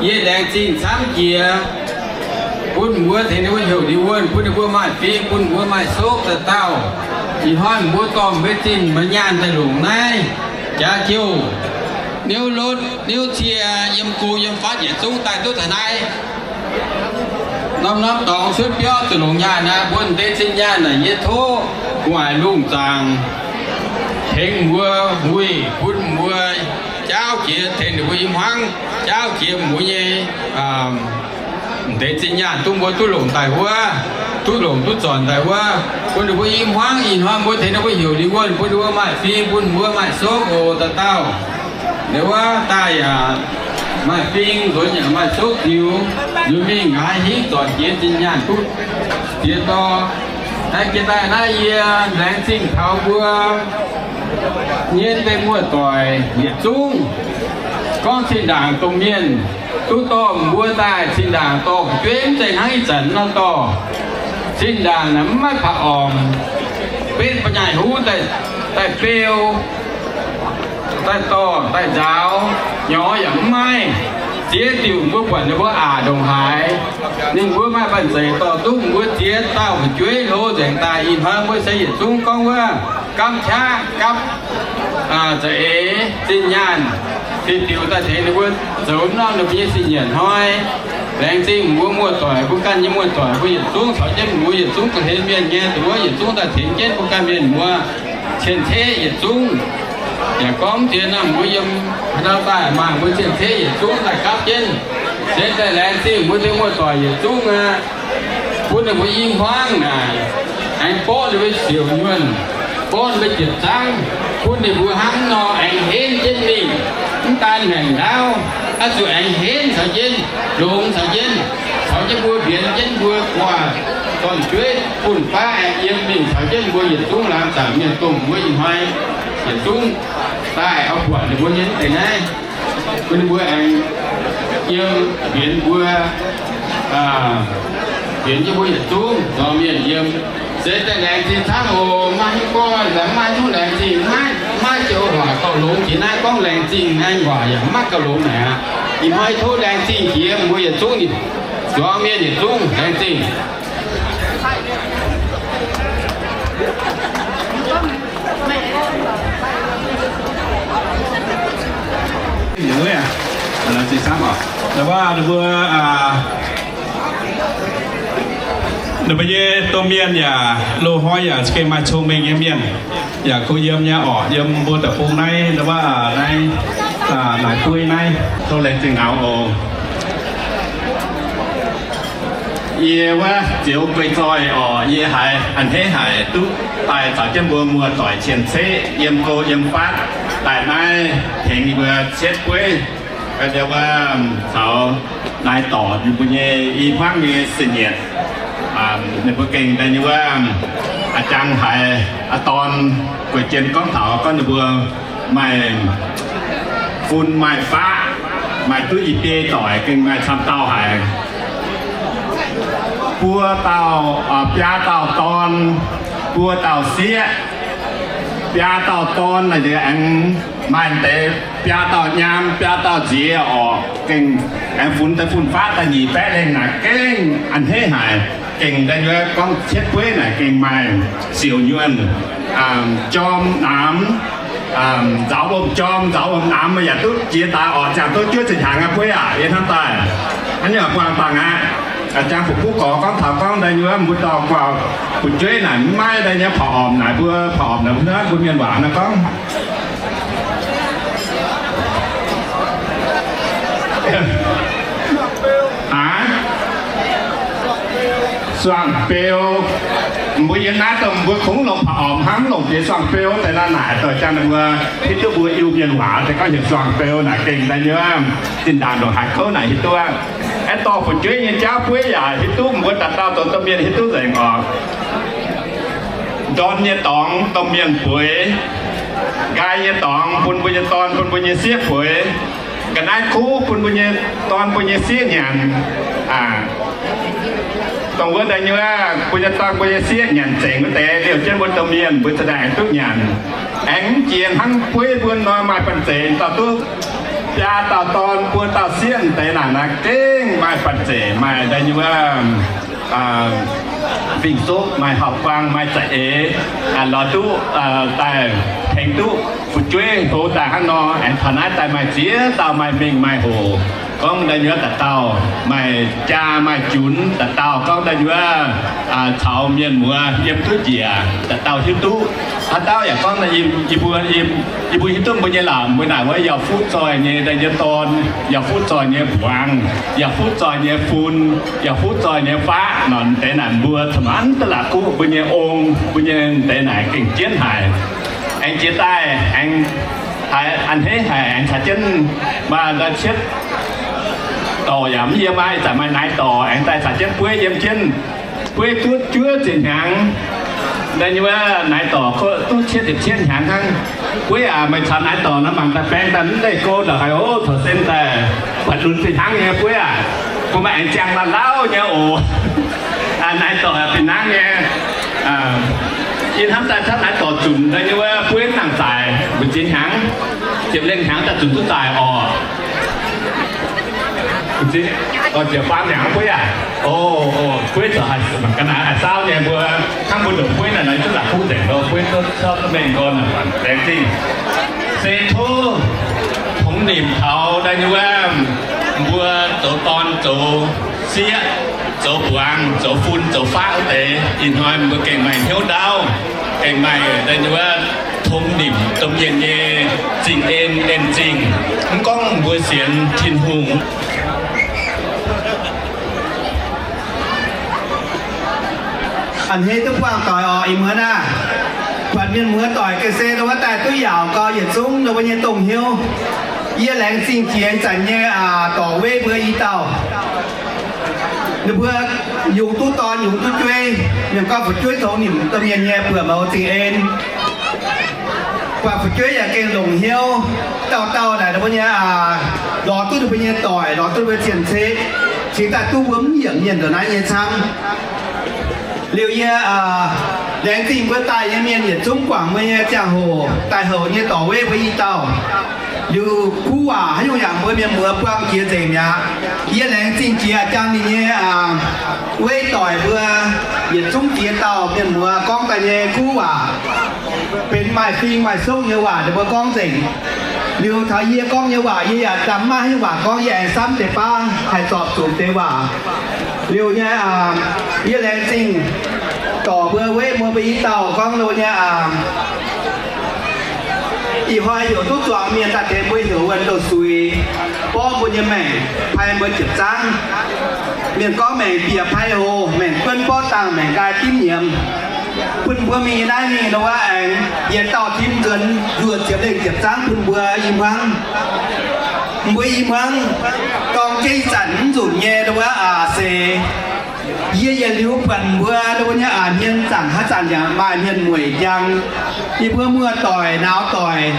Yie laengz zingh camv jiex bun mbuo tengx ninh mbuo heuc ninh wuonh, bun ninh mbuo maaih fing, bun mbuo maaih soqv daaih dauh. Ih hnoi mbuo dorh mbuo zinh mbuo nyaanh daaih longc naaiv jaax jouh, niuv lotv, niuv cie, yiem go yiem fatv yietc zungv daaih duqv taux naaiv. Norm-norm dorngx cuotv biauv zuqc longc nyaanh aqv. Mbuo deix zinh nyaanh naaic yie tov gu'nguaaic lungh zaangc tengx mbuo wuih, bun mbuo jaauv jiex tengx ninh mbuo i hmuangv, jaauv jiex mbuo nyei deix zinh nyaanh duqv mbuo duqv longc daaih wuov, duqv longc duqv zornc daaih wuov, bun ninh mbuo i hmuangv ih hnoi mbuo tengx ninh mbuo heuc ninh wuonh, bun ninh mbuo maaih fing, bun mbuo maaih soqv oc dauh dauh. Ninh wuov daaih yaac maaih fing nzuonx yaac maaih soqv ziux, nzuonx mingh nqa'haav hingv zornc jiex zinh nyaanh duqv ziex dorh. Naaiv jiex daaih naaiv yie laengz zingh taux mbuo nyei deix muoz-doic yietc zungv. Gorngv zinh ndaangc dongh mienh duqv dorh mbuo daaih, zinh ndaangc dorh fu'jueiv mv zeiz hnangv ih zanc nor dorh. Zinh ndaangc naaic mv maaih paav ormc, betv ba'nyaaic huv daaih beu, daaih dorh daaih nzaaux, nyorx yaac mv maaih. Ziex diuc mbuo buatc ninh mbuo aqc ndongc haaix, ninh mbuo maaih banh zeic dorh duqv mbuo ziex dauh fu'jueiv hlo nzengc daaih. Ih hnoi mbuo se yietc zungv gorngv wuov gapv qaqv gapv za'eix zinh nyaanh, diuc diuc daaih tengx ninh mbuo zoux norm ninh mbuo nyei zinh nyanc hnoi. Laengz zingh mbuo muoz-doic, mbuo ganh nyei muoz-doic, mbuo yietc zungv caux jienv mbuo yietc zungv ga'hlen mienh nyei, dongh wuov yietc zungv daaih tengx jienv mbuo ganh mienh muoz cien-ceqv yietc zungv. Yaac gorngv jiex naaiv mbuo yiem haaix dauh daaih mangc mbuo cien-ceqv yietc zungv daaih gapv jienv, se daaih laengz zingh mbuo nyei muoz-doic yietc zungv aqv. Bun ninh mbuo i hmuangv naaic aengx borqv ninh mbuo siouc nyuonh, borqv ninh mbuo jiepc zaangv, bun ninh mbuo hnangv nor aengx henv jienv mingh. Mv daan maengc ndaauv, oix zuqc aengx henv caux jienv, longx caux jienv, caux jienv mbuo mbienx jienv mbuo guaax dorn-jueiv fun-faqv aengx yiem mingh caux jienv mbuo yietc zungv laangz zaangc mienh dongh mbuo ih hnoi yietc zungv daaih oix buatc ninh mbuo nyei deix naaiv, bun ninh mbuo aengx yiem mbienx mbuo, mbienx jienv mbuo yietc zungv nor mienh yiem. Se daaih laengz zingh camv oc. Maaih haaix gorngv maiv duqv laengz zingh, maiv, maiv joux waac gauh longx jiex naaiv, gorngv laengz zingh naaiv waac yaac maiv gauh longx naaic aqv. Ih hnoi tov laengz zingh jiex mbuo yietc zungv, zuangx mienh yietc zungv laengz zingh. Ninh mbuo, ninh mbuo nyei domh mienh yaac loz-hnoi yaac za'gengh maaih cong-mengh nyei mienh, yaac kuh yiem nyei orqc, yiem mbuo deic-bung naaiv, naaiv, naaiv buiv naaiv. Tov laengz zingh ngaux oc. Yie wuov Zioux Guei Zoih orqc, yie haiz a'hneiv haic duqv daaih caux jienv mbuo muoz-doic cien-ceqv yiem go yiem fatv daaih naaiv tengx ninh mbuo cietv bueiv. Ga'ndiev wuov caux naaiv dorc ninh mbuo nyei i hmuangv nyei sin yietc, ninh mbuo gengh daaih nyei wuov, a'jang haiz a'dorn gueic jien gorngv taux gorngv ninh mbuo maaih fun maaih faqv, maaih duqv i biei doic, gengh maaih camv dauh haic. Buo dauh, biaa dauh dorn, buo dauh sieqv. Biaa dauh dorn naaic aengx maaih deix biaa dauh nyaam, biaa dauh nziex orqc, gengh aengx funx daaih fun-faqv daaih nyic baeqv lengh naaic gengh a'hneiv haic. Gengh daaih nyei gorngv cietv bueiv naaic gengh maaih siouc nyuonh, jorm namx, nzaaux wuom jorm, nzaaux wuom namx yaac duqv jiex daaih orqc, ziangh duqv juov ziepc hnyangx aqv bueiv aac, yie hnamv daaih. Hnangv nyungc buangh dangh aqv. A'jang fu'kuv gorx gorngv taux gorngv daaih nyei wuov mbuo dorh guaax fu'jueiv naaic mv maaih daaih nyei paav-ormc naaic, mbuo paav-ormc naaic mbuo mienh waac naaiv gorngv aav, suangx-beu. Mbuo yiem naaiv dongh mbuo kungx longc paav-ormc hnangv, longc deix suangx-beu daaih naaic doic jangx ninh mbuo hiuv duqv mbuo Iu-Mienh waac deix gorngv heuc suangx-beu naaic gengh daaih nyei wuov zinh ndaangc ndongc haaix kouv naaic hiuv duqv. Aengx dorh fu'jueiv nyei jauv bueiv yaac hiuv duqv, mbuo dauh dauh zoux domh mienh hiuv duqv nzengc orqc. Ndorn nyei dorngx domh mienh bueix, nqaai nyei dorngx bun mbuo nyei dorn bun mbuo nyei sieqv bueix, ga'naaiv kuv bun mbuo nyei dorn mbuo nyei sieqv nyanc. Dongh wuov daaih nyei wuov mbuo nyei dorn mbuo nyei sieqv nyanc zengc wuov deix liouh jienv mbuo domh mienh mbuo za'gengh aengx duqv nyanc. Aengx mv jiex hnangv bueiv mbuo nor maaih banh zeic dorh duqv biaa dauh dorn buo dauh sieqv deix naaic naaic gengh maaih banh zeic, maaih daaih nyei wuov fing-suqv, maaih hauv-buang, maaih za'eix, lorz duqv daaih tengx duqv fu'jueiv hlo daaih hnangv nor, aengx taux naaiv daaih maaih ziex dauh maaih mengh maaih hoc. Gorngv daaih nyei wuov dauh dauh maaih jaa maaih junx, dauh dauh gorngv daaih nyei wuov caux mienh muoz yiem duqv njiec, dauh dauh hiuv duqv. Haaix dauh yaac gorngv yie mbuo, yie mbuo hiuv duqv mbuo nyei laamc mbuo naaic wuov yaac fuqv zoih nyei daaih nyei dorn, yaac fuqv zoih nyei mbuangz, yaac fuqv zoih nyei fun, yaac fuqv zoih nyei faqv nor, deix naaic mbuo corc maiv duqv la'kuqv mbuo nyei ong, mbuo nyei deix naaic gengh jienv haic. Aengx jiex daaih aengx haiz a'hneiv haic, aengx caux jienv maaih ndau cietv dorc yaac mv yiem aqv. Ih zanc maaih naaiv dorc aengx daaih caux jienv bueiv yiem jienv. Bueiv duqv juov ziepc hnyangx, daaih nyei wuov naaiv dorc duqv cietv ziepc cietv hnyangx hnangv. Bueiv aac, meih caux naaiv dorc nor mangc daaih baeng daaih mv leih go ndongc haaix oc, corc sen daaih buatc lunx fih hnangv nyei bueiv aac. Mbuo maaih aengx ziangh lauh lauh nyei oc. Naaiv dorc fih hnangv nyei. Yie hnamv daaih cuotv naaiv dorc zunc daaih nyei wuov bueiv nangc zaic mbu'ziex hnyangx, ziepc lengh hnyangx daaih zunc duqv zaic orqc. Ziepc faam hnyangx bueiv aac. O, bueiv corc ga'naaiv haih saauv nyei mbuo, hnangv mbuo ndongc bueiv naaic nor, cuotv la'kuqv nzengc lo, bueiv cuotv mengh nqorn laengz zingh. Se tov tongx nimc taux daaih nyei wuov mbuo zoux dorn zoux sieqv, zoux buangz, zoux fun, zoux faqv wuov deix. Ih hnoi mbuo gengh maaih hnyouv ndaauv, gengh maaih wuov tong nimc domh mienh nyei zingh en, en zingh. Mv gorngv mbuo sienx Tin-Hungh. A'hneiv duqv buangh doic oc, ih muonz aah. Buatc mienh muoz doic ga'sie ndau wuov daaih duqv yaauc gau yietc zungv ndau wuov nyei dongh hnyouv. Yie laengz zingh jiex zanc nyei dorc weiv mbuo i dauh. Ninh mbuo yungz duqv dorn, yungz duqv jueiv, mienh gorngv fu'jueiv tongx nimc domh mienh nyei buoz-mouz zingh en. Buatc fu'jueiv yaac gengh longc hnyouv, dauh dauh naaic ninh mbuo nyei lorz duqv ninh mbuo nyei doic, lorz duqv ninh mbuo cien-ceqv, cingx daaih duqv mbuo mv yiemc mienh ndongc naaiv nyei camv. Liuz yie laengz zingh mbuo daaih nyei mienh yietc zungv guangc mbuo nyei ziangh hoc daaih houc nyei dorc weiv mbuo i dauh. Liuz kuv waac haaix nyungc yaac mbuo mienh muoz buang jiex nzengc mi'aqv. Yie laengz zingh jiex jang ninh nyei weiv doic mbuo yietc zungv jiex dauh mienh muoz gorngv daaih nyei kuv waac, benx maaih fing maaih sokv nyei waac ninh mbuo gorngv nzengc. Liuz taux yie gorngv nyei waac yie yaac daaih maiv maaih haaix nyungc waac gorngv, yie aengx samv deix baav haih zorpc zuqc deix waac. Liuz nyei, yie laengz zingh dorc mbuo weiv mbuo mbuo i dauh gorngv lo nyei, ih hnoi heuc duqv zuangx mienh daaih tengx mbuo heuc wuonh douz-suix, borqv mbuo nyei maengc, pai mbuo jiepc zaangv. Mienh gorngv maengc bieqc pai hoc, maengc guonv borqv dangh, maengc nqaai dimv nyiemz. Bun mbuo mingh yie naaiv mingh ndau wuov aengx yietc dauh tim nzuonx nzuoqc ziepc lengh ziepc zaangv bun mbuo i hmuangv. Mbuo i hmuangv dorng jienv ih zanc mv nzunc nyei ndau wuov aac seix. Yie yietc liuz buatc mbuo ndau wuov nyei aac hmien zaangc haaix zanc yaac maaih mienh mueic njang. Yie mbuo muoz-doic nauz doic,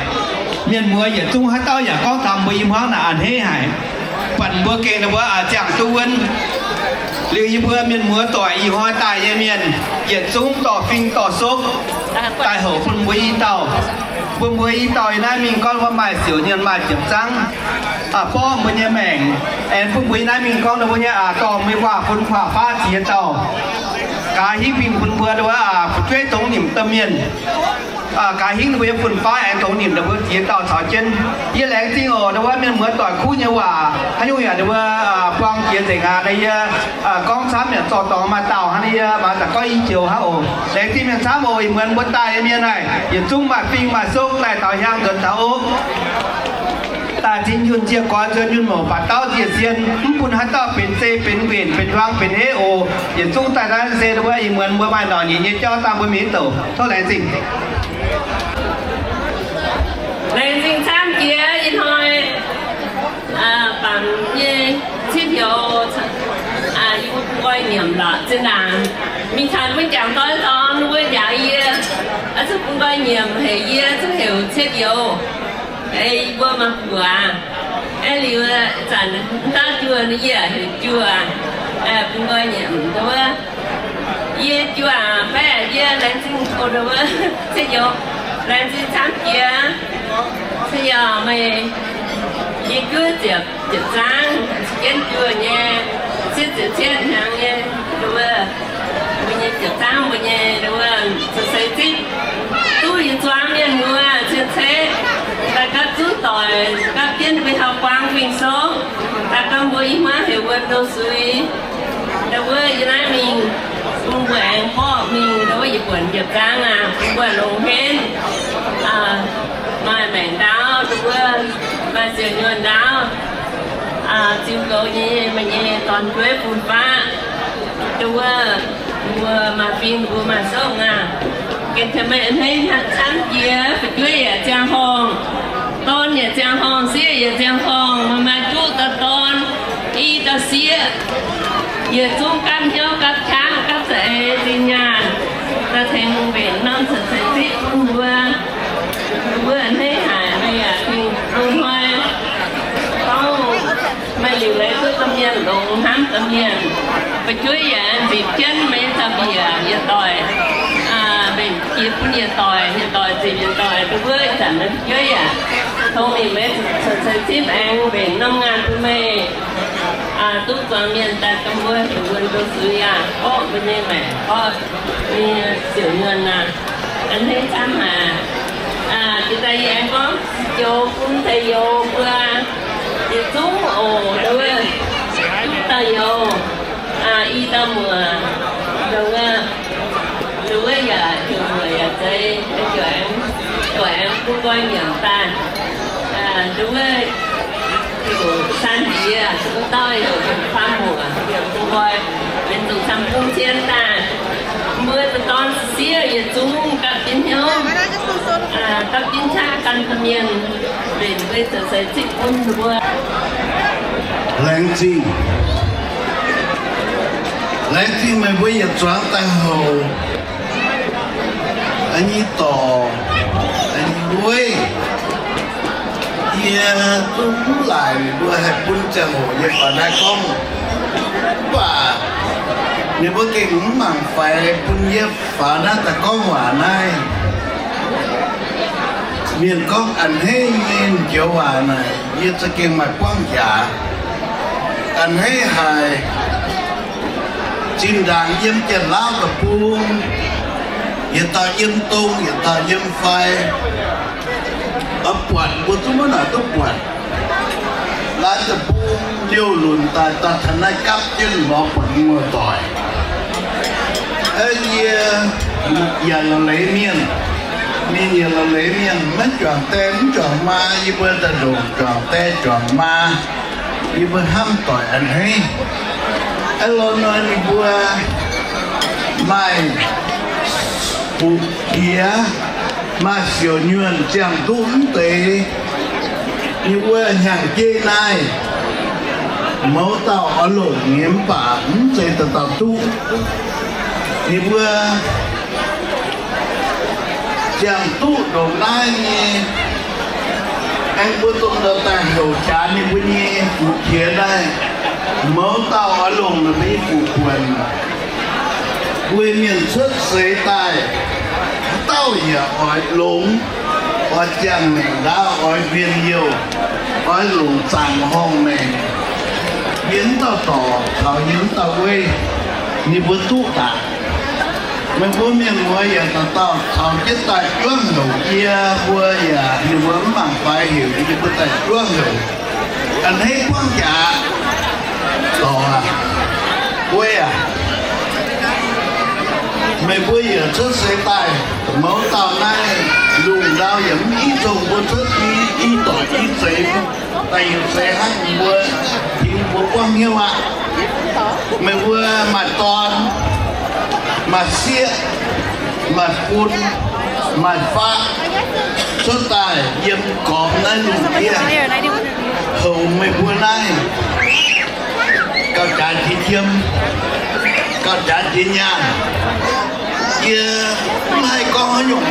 mienh muoz yietc zungv haaix dauh yaac gorngv taux mbuo i hmuangv naaic a'hneiv haic. Buatc mbuo gengh ndau wuov aac ziangh duqv wuonv. Liuz yie mbuo mienh muoz-doic ih hnoi daaih nyei mienh yietc zungv dorh fing dorh sokv daaih houc bun mbuo i dauh. Bun mbuo i dauh yie naaiv mingh gorngv wuov maaih siouc nyienh maaih ziepc zaangv, borqv mbuo nyei maengc. Aengx bun mbuo yie naaiv mingh gorngv ndau wuov nyei aac dorh mbuo nyei waac-fun waac-faqv ziex dauh, gaax hingv mingh bun mbuo ndau wuov aac fu'jueiv tongx nimc domh mienh. Gaax hingv ninh mbuo nyei fun-faqv aengx tongx nimc ninh mbuo ziex dauh caux jienv. Yie laengz zingh oc, ndau wuov mienh muoz-doic kuv nyei waac haaix nyungc yaac ndau wuov buang jiex nzengc aqv. Naaiv yie gorngv camv yaac zorqv dorngx maaih dauh hnangv, naaiv yie maaiz daaih gorngv i joux hnangv oc. Laengz zingh mienh camv oc. Ih muonz mbuo daaih nyei mienh naaic yietc zungv maaih fing maaih sokv daaih taux hiaang nzuonx taux ov, daaih zinh yunh ziec goix nzuonx yunh mouc baac dauh njiec sien, mv bun haaix dauh benx zei benx mbenc benx huaang benx heiv oc. Yietc zungv daaih naaiv se ndau wuov ih muonz mbuo maaih noic nyeic nyei jauv dangh mbuo mingh douc. Tov laengz zingh. Laengz zingh camv jiex ih hnoi bangc nyei citv heuc yie bun nqoi nyiemc lorqc zinh ndaangc. Mingh caux mbuo jangx doiv dorn, mbuo jangx yie, zuqc bun nqoi nyiemc heuc yie zuqc heuc citv youz. Yie mbuo maaih buoz aqv. Aeqv, liuz zanc naaiv juoh yie heuc juoh, bun nqoi nyiemc wuov. Yie juoh baeqv yie laengz zingh wuov citv youz, laengz zingh camv jiex. Citv youz meih, yie juov ziepc, ziepc zaangv, jienv juoh nyei, cietv ziepc cietv hnyangx nyei, wuov, mbuo nyei ziepc zaangv mbuo nyei, wuov, ceix citv, duqv yietc zuangx mienh muoz cien-ceqv daaih gapv zunv doic, gapv jienv mbuo hauv buang fing-sokv, daaih gapv mbuo i hmuangv heuc wuonh douz-suix. Ndau wuov yie naaiv mingh, bun mbuo aengx borqv mingh ndau wuov yietc buonc ziepc zaangv aqv, bun mbuo longc henv, maaih maengc ndaauv, ndau wuov maaih siouc nyuonh ndaauv, ziux goux nyei meih nyei dorn-jueiv fun-faqv. Ndau wuov mbuo maaih fing mbuo maaih sokv aqv. Gengh tengx meih a'hneiv hnangv camv jiex, fu'jueiv yaac ziangh horngh, dorn yaac ziangh horngh, sieqv yaac ziangh horngh, maaih maaih juqv dauh dorn, i dauh sieqv, yietc zungv gapv hnyouv gapv qangv gapv za'eix zinh nyaanh, daaih tengx mbenc norm ceix citv bun mbuo. Mbuo a'hneiv haic, meih yaac tengx lungh hnoi gorngv meih liuc leiz duqv domh mienh longx hnamv domh mienh. Fu'jueiv yaac nzipc jienv meih nyei zaux-mbiec yietc doic, mbenc jiex bun yietc doic, yietc doic nzipc yietc doic. Ndau wuov ih zanc meih fu'jueiv yaac tongx nimc meih ceix citv aengx mbenc norm ngaanh bun meih duqv zuangx mienh daaih ganh mbuo heuc wuonh douz-suix aqv. Borqv mbuo nyei maengc, borqv mbuo nyei siouc nyuonh aqv. A'hneiv camv haic. Jiex daaih yie aengx gorngv joux bun deix youz mbuo yietc zungv oc, ndau wuov, duqv dauh youz. I dauh muoc, ndongc wuov, ndongc wuov yaac heuc muoc yaac zeiz, juangc aengx, juangc aengx bun nqoi nyiemc daaih. Ndongc wuov heuc San Ndiev, zungv dauh heuc Faam Muoc, heuc bun nqoi, benx zuqc camv bung cien daaih. Mbuo za'gorn sieqv yietc zungv gapv jienv hnyouv, gapv jienv qaqv gan da'mienh, mbenc mbuo zoux seix zipv bun ninh mbuo. Laengz zingh. Laengz zingh meih mbuo yietc zuangx daaih houc. A'nyei dorc, a'nyei weiv, yie zungv mv laaic ninh mbuo haih bun ziangh hoc yie faaux naaiv gorngv. Mv baac ninh mbuo gengh mv mangc faix bun yie faaux naaiv daaih gorngv waac naaiv. Mienh gorngv a'hneiv nyei joux waac naaic, yie za'gengh maaih buangv jaax. A'hneiv haic. Zinh ndaangc yiem Janx-Laauv deic-bung, yietc dauh yiem dong, yietc dauh yiem fai, oix buatc mbuo zungv maiv naaic duqv buatc. Laanh deic-bung liouh lunc daaih, daaih taux naaiv gapv jienv lorz buatc muoz-doic. Yie yaac la'leiz mienh, ninh yaac la'leiz mienh, maiv juangc die mv juangc maa, yie mbuo daaih ndongc juangc die juangc maa, yie mbuo hnamv doic a'hneiv. Aav lorz nor ninh mbuo maaih fuqv qiex, maaih siouc nyuonh ziangh duqv mv deix, ninh mbuo hnyangx-jeiv naaiv, mouz dauh oix longc nyei mv baac mv zeiz dauh dauh duqv. Ninh mbuo ziangh duqv ndongc naaiv nyei, aengx mbuo dongh ndau daaih houc jaax ninh mbuo nyei fuqv qiex naaiv, mouz dauh oix longc ninh mbuo nyei fuqv buonc. Weic mienh cuotv seix daaih, haaix dauh yaac oix longx, oix ziangh maengc ndaauv, oix mbienc youh, oix longc zaangc horngh maengc. Yie mv dauh dorc caux yie mv dauh weiv, ninh mbuo duqv daaih. Meih mbuo mienh muoz yaac dauh dauh caux jienv daaih juangv houc yie mbuo yaac ninh mbuo mv mangc faix heuc yie mbuo daaih juangv houc. A'hneiv buangv jaax, dorc aac, weiv aac, meih mbuo yaac cuotv seix daaih, mouz dauh naaiv lungh ndau yaac mv i zongh mbuo cuotv i, i doic i zeiz daaih yietc seix hnangv mbuo, tengx mbuo buangv hnyouv aqv. Meih mbuo maaih dorn, maaih sieqv, maaih fun, maaih faqv, cuotv daaih yiem gormx naaiv lungh ndiev, houc meih mbuo naaiv gauh jaaix jiex yiem, gauh jaaix jiex nyaanh. Yie mv haih gorngv haaix nyungc,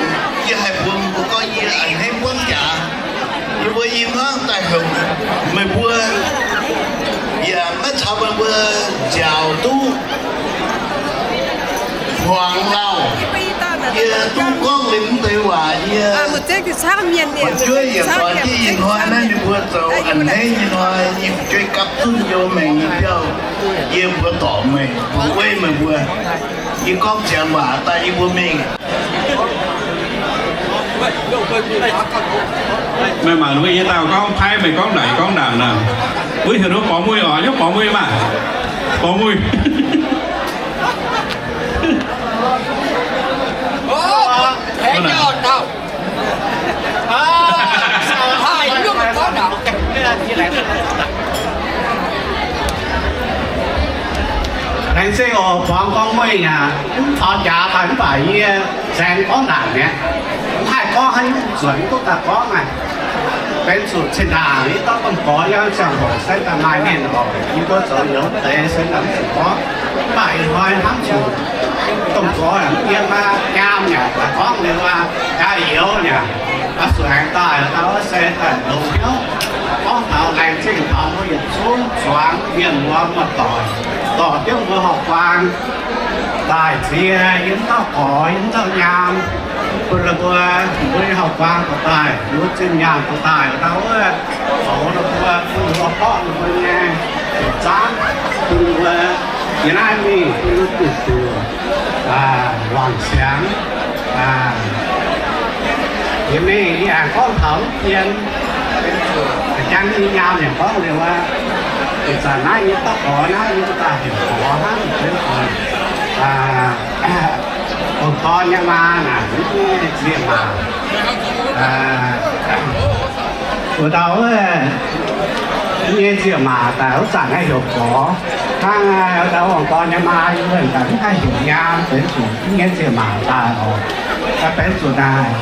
yie haih mbuox meih mbuo gorngv yie a'hneiv buangv jaax. Yie mbuo i hmuangv daaih heuc meih mbuo, yaac maiv caux meih mbuo nziaauc duqv hmuangx lauh. Yie duqv gorngv liuz mv deix waac, yie fu'jueiv yaac doix jienv ih hnoi naaiv ninh mbuo zoux a'hneiv nyei hnoi, yie fu'jueiv gapv zunv yie mbuo maengc nyei biauv, yie mbuox dorc meih, mbuox weiv meih mbuo. Yie gorngv ziangx waac daaih yie mbuo mingh. Meih mangc wuov yie dauh gorngv paaiv, meih gorngv ndaangc, yie gorngv ndaangc nor. Wuov heuc duqv Borx Muih oc, nyungc Borx Muih maah. Borx Muih. Laengz zingh oc, Borx Muih aac, taux jaax daaih mv baac yie saeng gorngv ndaangc mi'aqv. Mv haih gorngv haaix nyungc, zuotc mv duqv daaih gorngv aqv. Benx zuqc zinh ndaangc yie dauh domh gorx yiem ziangh hoc se daaih maaih mienh oc, yie mbuo zoux youz deix se daaih mv zuqc gorngv. Mv baac ih hnoi hnamv zuqc domh gorx yiem aqv, nyaam yaac daaih gorngv liuz aqv, jaax youz yaac oix zuqc aengx daaih, daaih se daaih longx hnyouv gorngv taux laengz zingh taux mbuo yietc zungv zuangx mienh muoz muoz-doic, dorh jienv mbuo hauv-guaang daaih ziex, yiem dauh gorx, yiem dauh nyaam, bun ninh mbuo, mbuo nyei hauv-guaang dorh daaih, mbuo zinh nyaanh dorh daaih, dauh wuov zoux ninh mbuo, bun ninh mbuo borqv ninh mbuo nyei zaangv, bun ninh mbuo yiem naaiv mingh, bun ninh mbuo duqv duqv wangc siangx. Yie mingh yie aengx gorngv taux mv dien, jang nyei nyaam yaac gorngv liuz aqv. Zanc naaiv nyei dorv gorx naaiv nyei daaih heuc gorx hnangv, benx zuqc ong-dorn nyei maa naaic nyei zieqc maac. Wuov dauh wuov nyei zieqc maac daaih wuov zanc naaiv heuc gorx hnangv. Wuov dauh ong-dorn nyei maa yie mbuo daaih mv haih heuc nyaam, benx zuqc nyei zieqc maac daaih oc. Benx zuqc naaic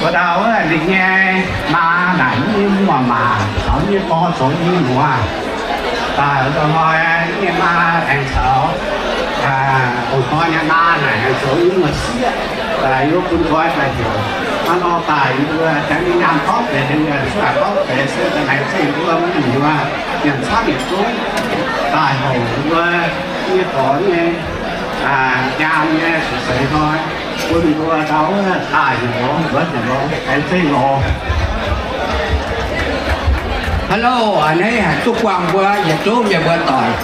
wuov dauh wuov ninh nyei maa naaic mv muangx maac caux nyei gorx zoux nyei muoz. Daaih wuov dauh hnoi nyei maa aengx caux ong-dorn nyei maa naaic aengx zoux nyei muoz-sieqv daaih yiem bun nqoi daaih heuc hnangv nor daaih yie mbuo janx nyei nyaam gorngv deix, suv aac gorngv deix se da'naaic zengh mbuo mv nyungc nyanc camv yietc zungv daaih houc mbuo nyei gorx nyei nyaam nyei seix hnoi bun mbuo ndau daaih heuc lorz, heuc lorz, aengx zengh lorz. Hello, a'hneiv haic duqv buangh mbuo yietc zungv mienh muoz-doic.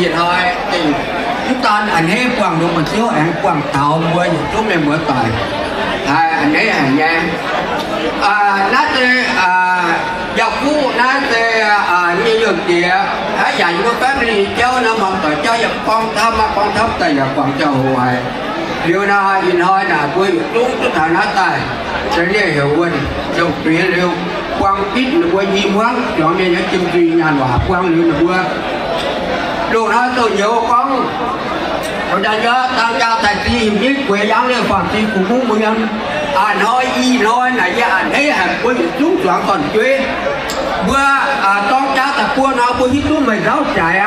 Ih hnoi dingh mv daan a'hneiv buangh nduqc, mbu'ziex aengx buangh taux mbuo yietc zungv mienh muoz-doic. Haiz a'hneiv haic nyei. Naaiv se Yaac Fuqv naaiv se nyei youh diex, aa, yaac yie mbuo family jauv naaiv, muoz-doic jauv yaac gorngv camv, maiv gorngv camv daaih yaac guangc ziangh hoc haic. Liuz naaiv ih hnoi naaic mbuo yietc zungv duqv taux naaiv daaih, se ninh heuc wuonh longc zuiz liuz buang gitv ninh mbuo i hmuangv, zuangx mienh nyei jiem nzuih nyaanh waac buang liuz ninh mbuo loz-hnoi douz-nyouz gorngv, daaih njaaux dangh jaa taaih zinh heuc mv gueix yangh liuz faanh zinh fu mungv mbuo yiem. A'hnoi ih hnoi naaic yie a'hneiv haic mbuo yietc zungv zuangx dorn-jueiv. Mbuo dorng jaa daaih buo hnoi mbuo hiuv duqv meih nzauv jaaix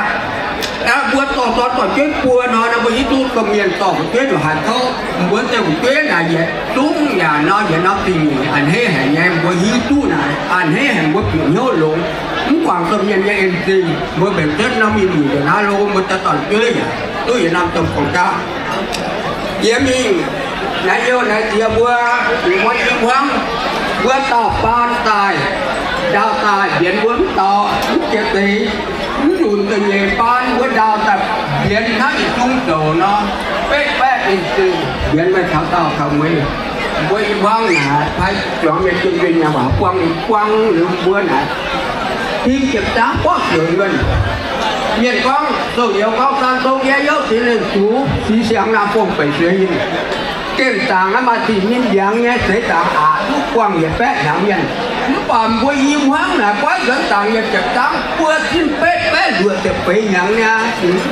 aqv. Mbuo dorh dorn dorn-jueiv buo hnoi nor mbuo hiuv duqv domh mienh dorh fu'jueiv nduqc haaix kouv. Mbuo deix fu'jueiv naaic yietc zungv yaac nor yietc norm dingh a'hneiv haic nyei, mbuo hiuv duqv naaic a'hneiv haic, mbuo bieqc hnyouv longx. Mv guangc domh mienh nyei en-zingh, mbuo mbenc cuotv norm mienh nyungc nduqc naaiv lo, mbuo daaih dorn-jueiv yaac duqv yietc norm domh gorngv gapv. Yie mingh naaiv youh naaiv ziex mbuo, mbuo i hmuangv, mbuo dauh baan daaih, ndaauh daaih mbienx mbuo mv dauh mv jiex deix, mv lunx da'nyeic baan mbuo ndaauh daaih mbienx hnangv yietc zungv zoux nor, betv baeqv en-zingh mbienx meih taux daauh taux mueiz. Mbuo i hmuangv naaic paaiv zuangx mienh jiem nzuih nyaanh waac buang buang liuz mbuo naaic, hingv jiepc zaangv borqv siouc yuonh. Mienh gorngv, douz-nyouz gorngv, Saan Dong nyei youv Singx Lingh Zux, Singx Siangx Naamh Fongh Beic Suex Hingh. Gemh zaangc naaiv maaih zinh nyinh ndiangx nyei seix zaangc aqc, mv buangh yietc baeqv hnyangx mienh. Mv baac mbuo i hmuangv naaic goiv nzuonx zaangc yiem jiepc zaangv buo cin betv baeqv luoqc ziepc feix hnyangx nyei,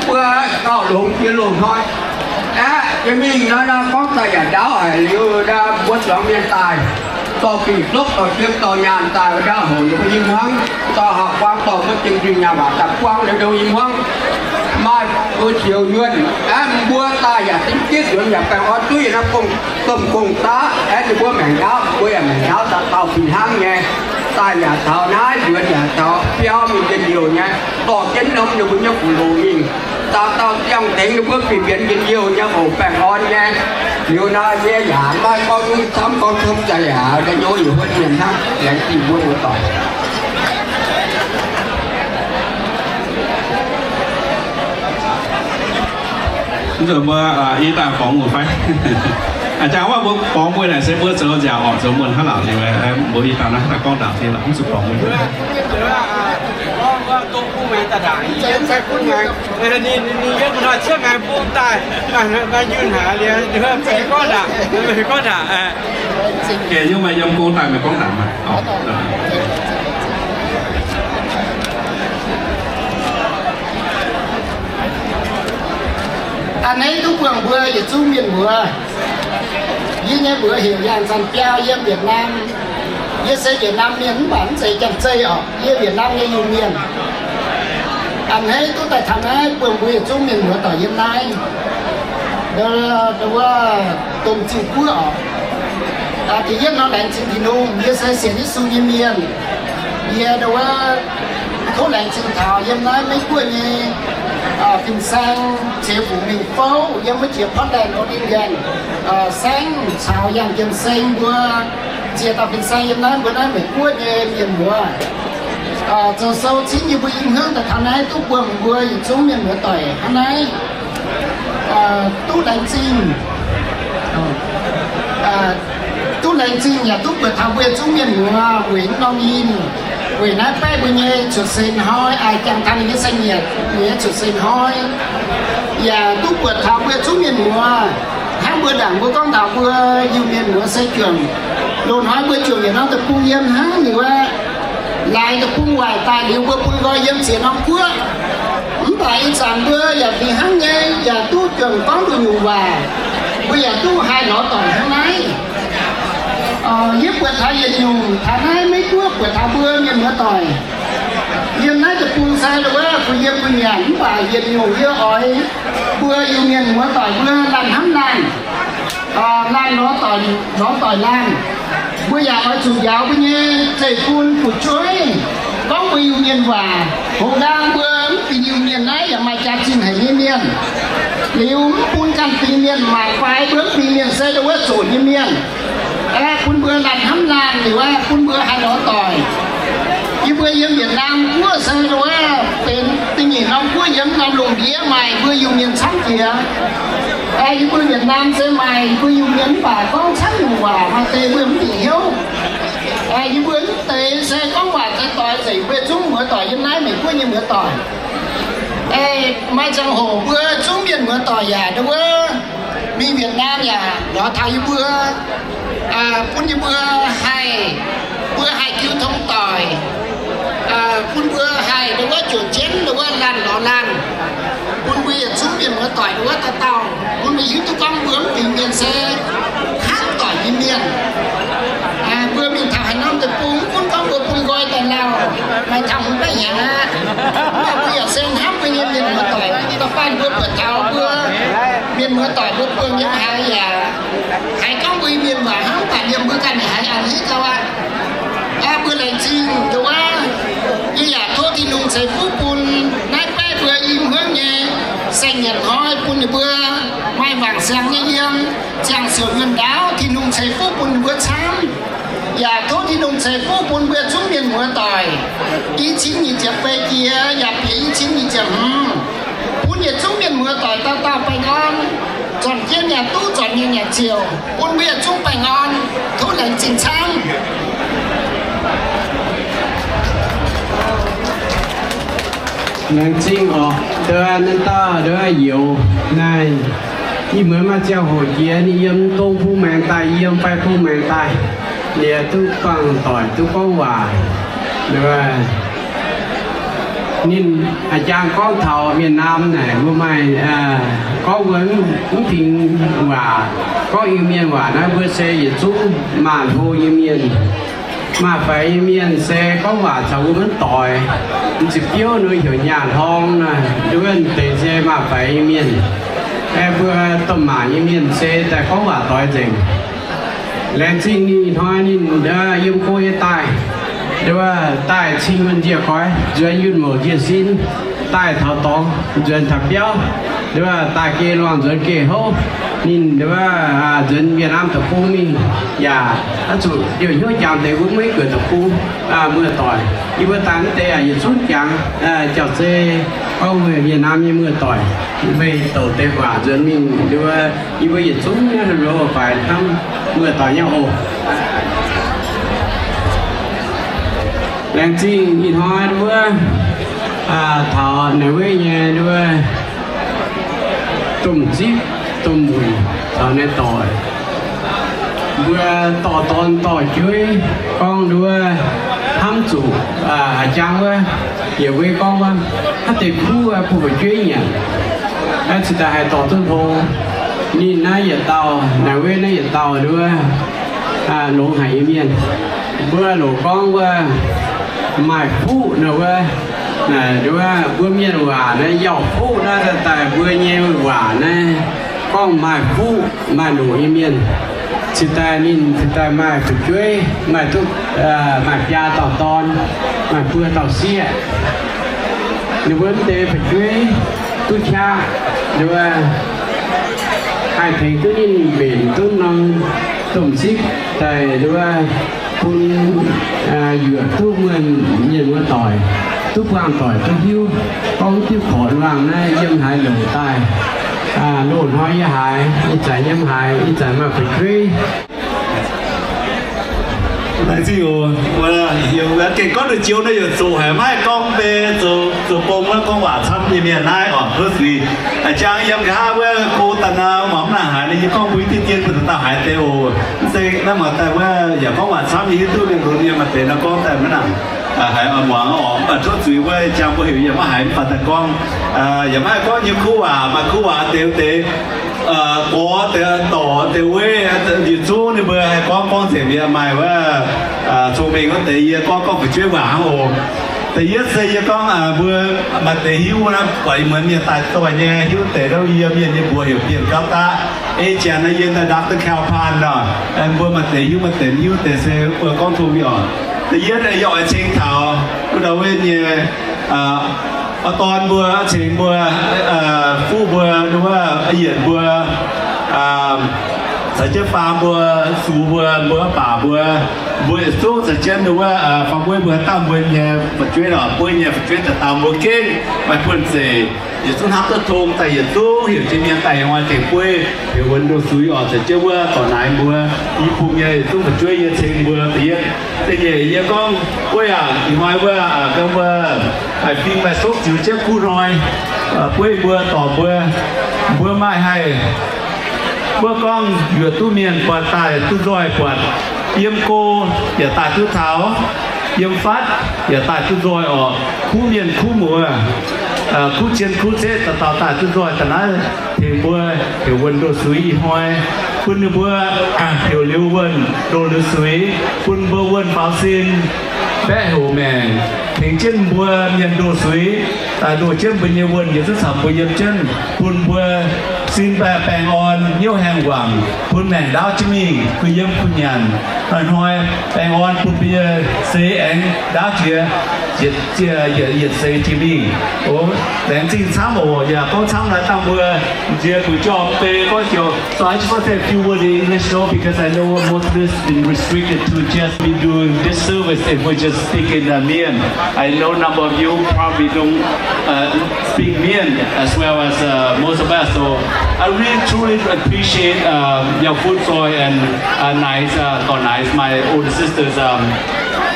mbuo gauh longx jiex loz-hnoi. Aeqv, yie mingh naaiv nor gorngv daaih yaac ndaauv haic liuz, mbuo zuangx mienh daaih dorh fingx-zopv dorh jiem dorh nyaanh daaih ndau houc ninh mbuo i hmuangv dorh hauv buang dorh mbuo jiem nzuih nyaanh waac daaih buang liuz ndau i hmuangv maaih mbuo siouc yuonh. Aeqv, mbuo daaih yaac zipv jienv nzuonx yaac baengh orn duqv yietc norm gong, domh gong-zaqv. Aeqv, ninh mbuo maengc ndaauv, mbuo yaac maengc ndaauv daaih dauh fih hnangv nyei. Daaih yaac taux naaiv nzuonx yaac taux biauv mingh njien-youh nyei, dorh jienv norm ninh mbuo nyei fuqv-loc mingh. Dauh dauh ziangh tengx ninh mbuo fih mbienx njien-youh nyei oc, baengh orn nyei. Liuz nor yie yaac maiv gorngv nyungc camv, gorngv camv daaih yaac da'nyeic yietc huotv mienh hnangv, laengz zingh mbuo muoz-doic. Mv zuqc mbuo i daaih borngz mueiz fai? A'jang wuov mbuo borngz mueiz naaic se mbuo zoux nziaauc orqc, zoux muonh hnangv laauc liuz, mbuo i daaih naaiv daaih gorngv ndaangc se mv zuqc borngz mueiz. Geh nyungc maaih yiem gong daaih meih gorngv ndaangc maah. A'hneiv duqv buangh mbuo yietc zungv mienh muoz. Yie nyei mbuox heuc Yaangh Zanc Biaa, yiem Việt Nam. Yie se Việt Nam mienh mv baac mv zeiz Janx-Zei orqc. Yie Việt Nam nyei Iu-Mienh. A'hneiv duqv daaih taux naaiv buangh mbuo yietc zungv mienh muoz doic yiem naaiv, wuov domh ziuh guoqv orqc. Da'yietv nor laengz zingh Tin-Hungh, yie se sienx Yesu nyei mienh. Yie wuov tov laengz zingh taux yiem naaiv Meiv Guoqv nyei fin-saeng, ziex fungc mingh fouv yiem wuov jiex Portland, Oregon, saengv caux Yaangh Jien Seng mbuo ziex dauh fin-saeng yiem naaiv mbuo naaiv Meiv Guoqv nyei mienh muoz. Zoux sou cingv yie mbuo i hmuangv daaih taux naaiv duqv buangh mbuo yietc zungv mienh muoz doic hnangv naaiv. Duqv laengz zingh, duqv laengz zingh yaac duqv buatc taux mbuo yietc zungv mienh muoz weic norm yinh. Weic naaiv baeqv mbuo nyei cuotv seix hnoi, aa, jangx taux ninh nyei seix nyiec, ninh nyei cuotv seix hnoi, yaac duqv buatc taux mbuo zungv mienh muoz. Hnangv mbuo ndaangc mbuo gorngv taux mbuo Iu-Mienh muoz se juangc, loz-hnoi mbuo juangc yietc norm deic-bung yiem hnangv liuz aqv. Laaix deic-bung waaic daaih liuz mbuo bun nqoi yiem ziex norm guoqv. Mv baac ih zanc mbuo yaac fih hnangv nyei, yaac duqv juangc gorngv nduqc nyungc waac. Mbuo yaac duqv haih lorz doic hnangv naaiv. Yie buatc taux yietc nyungc taux naaiv Meiv Guoqv buatc taux mbuo mienh muoz doic. Yiem naaiv deic-bung se wuov, kuh yiem kuh nyanc, mv baac yietc nyungc yie oix mbuo Iu-Mienh muoz doic mbuo laanh hnamv laanh, laanh lorz doic, lorz doic laanh. Mbuo yaac oix zuqc njaaux mbuo nyei zeiv-fun fu'jueiv gorngv mbuo Iu-Mienh waac. Hoqc nqaang mbuo mv fingx Iu-Mienh naaiv yaac maaih jaax-zinh haic nyei mienh. Liuz mv bun ganh fingx mienh mangc fai mbuo mv fingx mienh se ndau wuov zoqc nyei mienh. Aeqv, bun mbuo laanh hnamv laanh liuz aeqv, bun mbuo haih lorz doic. Yie mbuo yiem Yietc Naamh Guoqv se ndau wuov benx da'nyeic norm guoqv yiem norm lungh ndiev maaih mbuo Iu-Mienh camv jiex. Aeqv, yie mbuo Yietc Naamh se maaih mbuo Iu-Mienh mv baac gorngv camv nyungc waac maaih deix mbuo mv bieqc hnyouv. Aeqv, yie mbuo mv deix se gorngv waac deix doix nzengc mbuo zungv muoz doic yiem naaiv Meiv Guoqv nyei muoz doic. Aeqv, maaih ziangh hoc mbuo zungv mienh muoz doic yaac ndau wuov mingh Yietc Naamh yaac lorz taux yie mbuo, bun yie mbuo haih, mbuo haih jiu tong doic, bun mbuo haih ndau wuov juoqc jienv ndau wuov laanh lorz laanh, bun mbuo yietc zungv mienh muoz doic ndau wuov dauh dauh bun mbuo hiuv duqv gorngv mbuo mv fingx mienh se hnamv doic nyei mienh. Mbuo mingh taux haaix norm deic-bung, mv gunv gorngv mbuo bun nqoi daaih lauh, maaih taux hmz baeqv hnyangx aqv, mv baac mbuo yaac se hnamv mbuo nyei mienh muoz doic. Da'faanh mbuo buatc taux mbuo mienh muoz doic mbuo buangh nyei haaix yaac haiz gorngv mbuo mienh waac hnangv, mv baac liemh mbuo ganh haiz a'hneiv gau aqv. Aa, mbuo laengz zingh ndau wuov, yie yaac tov Tin-Hungh ceix fuqv bun naaiv baeqv mbuo i hmuangv nyei saeng-nyiec hnoi bun ninh mbuo maaih wangc siangx nyei yiem, ziangh siouc nyuonh ndaauv Tin-Hungh ceix fuqv bun ninh mbuo camv. Yaac tov Tin-Hungh ceix fuqv bun mbuo zungv mienh muoz doic. I cin nyic ziepc feix jiex yaac bieqc i cin nyic ziepc hmz, bun yietc zungv mienh muoz doic dauh dauh baengh orn, zornc jienv yaac duqv zornc nyei nyanc ziouc, bun mbuo yietc zungv baengh orn. Tov laengz zingh camv. Laengz zingh oc. Ndau naaiv dauh ndau youz naaiv, ih muonz maaih ziangh hoc jiex ninh yiem dongh bung maengx daaih, yiem fai bung maengx daaih, liuz duqv buangh doic, duqv gorngv waac. Ninh a'jang gorngv taux Mienh Naam naaic, mbuo maaih gorngv mbuo mv fingx waac, gorngv Iu-Mienh waac naaiv, mbuo se yietc zungv maanc hlo nyei mienh. Maaih faix nyei mienh se gorngv waac caux mbuo maiv doix. M'zipc biouv nor heuc nyaah hlorng naaic, nduov deix se maaih faix nyei mienh. Aeqv, mbuo domh maac nyei mienh se daaih gorngv waac doix nzengc. Laengz zingh ninh hnoi ninh yiem go nyei daaih, nduov daaih cing wuonh njiec goix, nzuonx yunh mouc njiec sin, daaih taux dorngx nzuonx taux biauv, nduov daaih geh luangh nzuonx geh houv. Ninh nduov nzuonx Việt Nam deic-bung mingh yaac oix zuqc liouh hnyouv jangx deix wuov mueiv guoqv deic-bung muoz-doic. Yie mbuo daaih mv deix yaac yietc zungv jangx jauv-zei gorngv Việt Nam nyei muoz-doic, meih douc deix waac nzuonx mingh nduov yie mbuo yietc zungv nyei loz-faix hnamv muoz-doic nyei oc. Laengz zingh ih hnoi nduov taux naaiv weic nyei nduov domh zipv domh wuic taux naaiv doic. Mbuo dorh dorn dorh jueiv gorngv nduov hnamv zuqc a'jang wuov, yietc weic gorngv wuov, haaix deix kuv bun fu'jueiv nyanc, cingx daaih haih dorh duqv hlo. Ninh naaiv yietc dauh, naaiv weic naaiv yietc dauh nduov longx haic nyei mienh. Mbuo loc gorngv wuov maaih fuqv naaiv wuov, naaiv wuov mbuo mienh waac naaiv yauh fuqv naaiv daaih mbuo nyei waac naaiv gorngv maaih fuqv maaih loc nyei mienh. Cingx daaih ninh cingx daaih maaih fu'jueiv, maaih duqv, maaih biaa dauh dorn, maaih buo dauh sieqv. Ninh mbuo mv deix fu'jueiv duqv qaqv, nduov haih tengx duqv ninh mbenc duqv norm domh zipv daaih nduov bun yuoqc duqv mienh muoz-doic, duqv buangh doic duqv hiuv gorngv diuv korc luangh naaiv yiem haaix longc daaih. Loz-hnoi yie haiz, ih zanc yiem haaix, ih zanc maaih fu'jueiv. Laengz zingh oc. Gengh gorngv nduqc joux naaiv yaac zoqc haic, maiv haih gorngv mbe, zoux bung wuov gorngv waac camv nyei mienh naaiv oc, hov suiz. Jang yiem nqa'haav wuov go da'naaiv mangc mv nangc haaix, yie gorngv mbuo hiuv duqv dien mbuo dauh dauh haaix deix oc. Mv zeiz naaiv mangc daaih wuov yaac gorngv waac camv nyei, hiuv duqv mienh lunx nyei maaih deix nor gorngv daaih mv nangc haaix oc, muangx oc. Tov zuiz wuov jang mbuo heuc yie maiv haiz mv baac daaih gorngv, yaac maiv haih gorngv nyei kuv waac, maaih kuv waac deix deix gorx deix dorc deix weiv, yietc zungv ninh mbuo haih gorngv gorngv nzengc mi'aqv. Maaih wuov cong-mengh wuov deix yie gorngv gorngv fu'jueiv waac hnangv oc. Da'yietv se yie gorngv mbuo maaih deix hiuv naaiv, buatc ih muonz mienh daaih doic nyei, hiuv deix ndouv yie mienh nyei mbuox heuc Bienh Gapv Daqv. Ei janx naaiv yie Doctor Kalv Paan nor, mbuo maaih deix hiuv maaih deix mv hiuv deix se mbuo gorngv tong mingh oc. Da'yietv yie oix ceng taux wuov ndau wuov nyei oix dorn mbuo, ceng mbuo, fuqv mbuo, wuov yienc mbuo, caux jienv faam mbuo, sux mbuo, mbuo baac mbuo, mbuo yietc zungv caux jienv wuov faam mbuo, mbuo haaix dauh mbuo nyei fu'jueiv oc, bueiv nyei fu'jueiv daaih dauh mbuo gengh maaih buonv-zeic, yietc zungv hnamv duqv tong daaih yietc zungv heuc jienv mienh daaih hnoi tengx bueiv heuc wuonx ndoh suiz oc, caux jienv wuov dorc naaiv mbuo i bung nyei yietc zungv fu'jueiv yie ceng mbuo da'yietv. Da'nyeic yie gorngv bueiv aac, ih hnoi wuov gan wuov haiz fing maaih sokv ziux jienv kuv hnoi, bueiv mbuo dorc mbuo, mbuo maaih haih wuov gorngv yuoqc duqv mienh buatc daaih duqv nzoih buatc, yiem go yaac daaih duqv taux, yiem fatv yaac daaih duqv nzoih oc. Kuv mienh kuv muoz, kuv cien kuv ceqv dauh dauh daaih duqv nzoih daaih naaiv tengx mbuo heuc wuonx ndoh suiz ih hnoi, bun ninh mbuo heuc liuz wuonx ndoh liuz suiz, bun mbuo wuonx faaux sin, baeqv houc maengc, tengx jienv mbuo mienh ndoh suiz, daaih ndoh jienv mbuo nyei wuonh yietc zungv caux mbuo yiem jienv, bun mbuo sin baengh orn, hnyouv haengh wangc, bun maengc ndaauv jienv mingh, kuh yiem kuh nyanc, hnoi-hnoi baengh orn bun mbuo nyei seix aengx ndaauv jiex, yietc seix jiex mingh. Laengz zingh camv oc. Yaac gorngv camv naaiv dangh mbuo nziex gu'jorm bei gorngv joux. So I just want to say a few words in English though, because I know most of this has been restricted to just me doing this service if we just speak in uh, Mien. I know number of you probably don't uh, speak Mien as well as uh, most of us. So I really truly appreciate uh, Yau Fut Soi and uh, Nice, uh, Dorc Nice, my older sisters, um,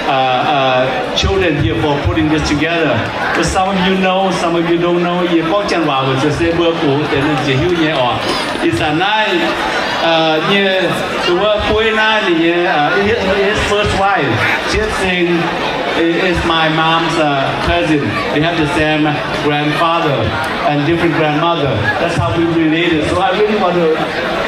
uh, uh, children here for putting this together. But some of you know, some of you don't know. Yie gorngv Janx waac weic zuqc se mbuo gox deix nziex hiuv nyei oc. Ih zanc naaiv nyei, wuov bueiv naaiv ninh nyei, his first wife, Chietv Seng, is my mom's uh, cousin. We have the same grandfather and different grandmother. That's how we related. So I really want to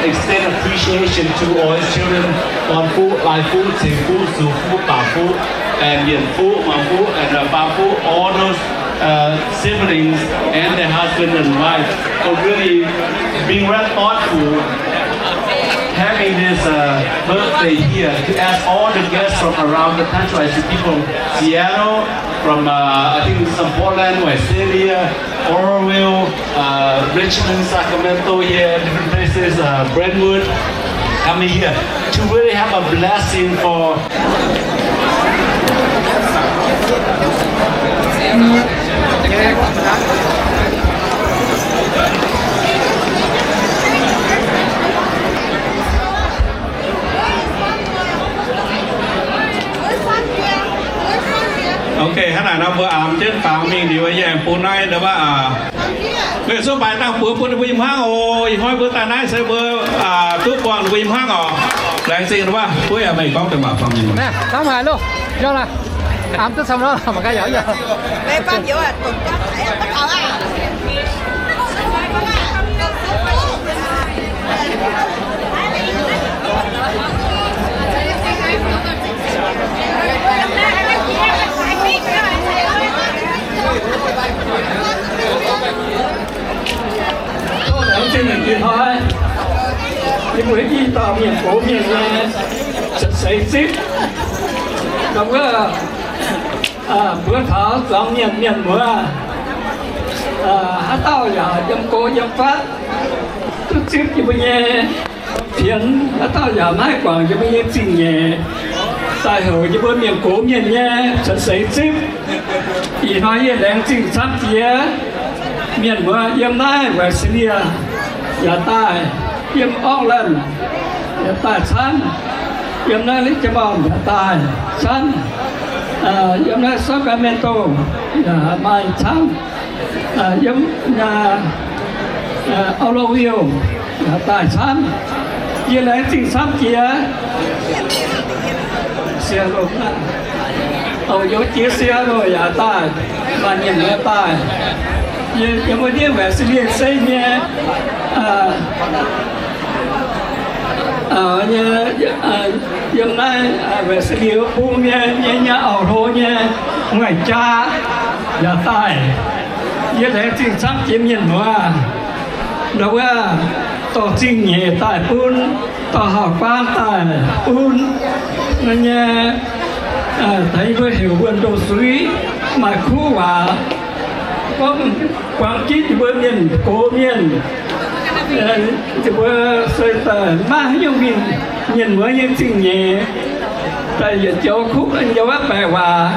extend appreciation to all his children, Dorn Fuqv, Lai Fuqv, Cing Fuqv, Sux Fuqv, Baac Fuqv, and Yien Fuqv, Muang Fuqv, and uh, Faam Fuqv, all those uh, siblings and their husband and wife for really being very thoughtful having this uh, birthday here to ask all the guests from around the country. I see people from Seattle, from uh, I think some Portland, Visalia, Oroville, uh, Richmond, Sacramento here, different places, uh, Brentwood, coming here to really have a blessing for Ok, hnangv naaic nor mbuo aengx jienv faaux mingh liuz, yie aengx bun naaiv ndau wuov, meih zuqc baaix dangh buoz bun ninh mbuo yiem hmuangv oc. Ih hnoi mbuo daaih naaiv se mbuo duqv buangh ninh mbuo yiem hmuangv oc. Laengz zingh wuov, buov yaac meih gorngv deix maac faaux mingh. Tov laengz zingh ih hnoi yie mbuo i dauh mienh gox mienh nyei cuotv seix zipv, gauh wuov mbuo taux zuangx mienh mienh muoz, haaix dauh yaac yiem go yiem fatv duqv zipv yie mbuo nyei fienx, haaix dauh yaac maiv guangc yie mbuo nyei zingh nyeic, daaih heuc yie mbuo mienh gox mienh nyei cuotv seix zipv. Ih hnoi yie laengz zingh camv jiex mienh muoz yiem naaiv Visalia yaac daaih, yiem Auckland yaac daaih camv. Yiem naaiv Richmond yaac daaih camv. Yiem naaiv Sacramento yaac maaih camv. Yiem Oroville yaac daaih camv. Yie laengz zingh camv jiex. Seattle, oc, youz jiex Seattle yaac daaih, maaih mienh muoz daaih. Yiem wuov ndiev Wesley se nyei, yiem naaiv Wesley bung nyei, nyei, nyei auv-hlo nyei, maaih jaa yaac daaih. Yie laengz zingh camv jiex mienh muoz. Ndau wuov dorh zingh nyeic daaih bun, dorh hauv-guaang daaih bun. Naaiv nyei, tengx mbuo heuc wuonh ndoh suiv, maaih kuv waac, gorngv buang gitv yie mbuo mienh gox mienh, yie mbuo se daaih maiv haaix nyungc winh mienh muoz nyei zingh nyeic, daaih yietc joux kuv nyei wuov baeqc waac,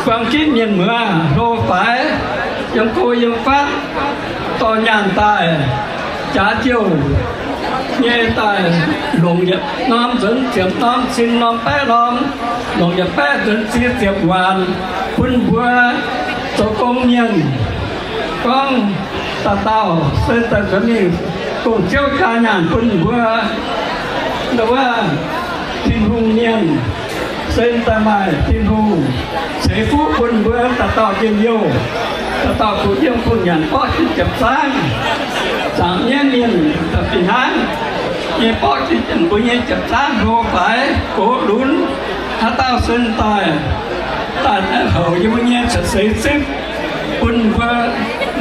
buang gitv mienh muoz hlo faix, yiem go yiem fatv, dorh nyaanh daaih, jaax jouh nyei daaih, longc yietc norm nzuonx ziepc norm, cin norm baeqv norm, longc yietc baeqv nzuonx cin ziepc waanc bun mbuo zoux gong mienh. Gorngv dauh dauh se daaih nzuonx mingh gong-ziouv jaa nyaanh bun mbuo. Ndau wuov Tin-Hungh mienh se daaih maaih Tin-Hungh ceix fuqv bun mbuo dauh dauh njien-youh, dauh dauh kuh yiem kuh nyanc borqv jienv jiepc zaangv, zaangc mienv mienh daaih fih hnangv nyei borqv jienv mbuo nyei jiepc zaangv hlo faix gox lunx. Haaix dauh se daaih, daaih houx yie mbuo nyei cuotv seix zipv bun mbuo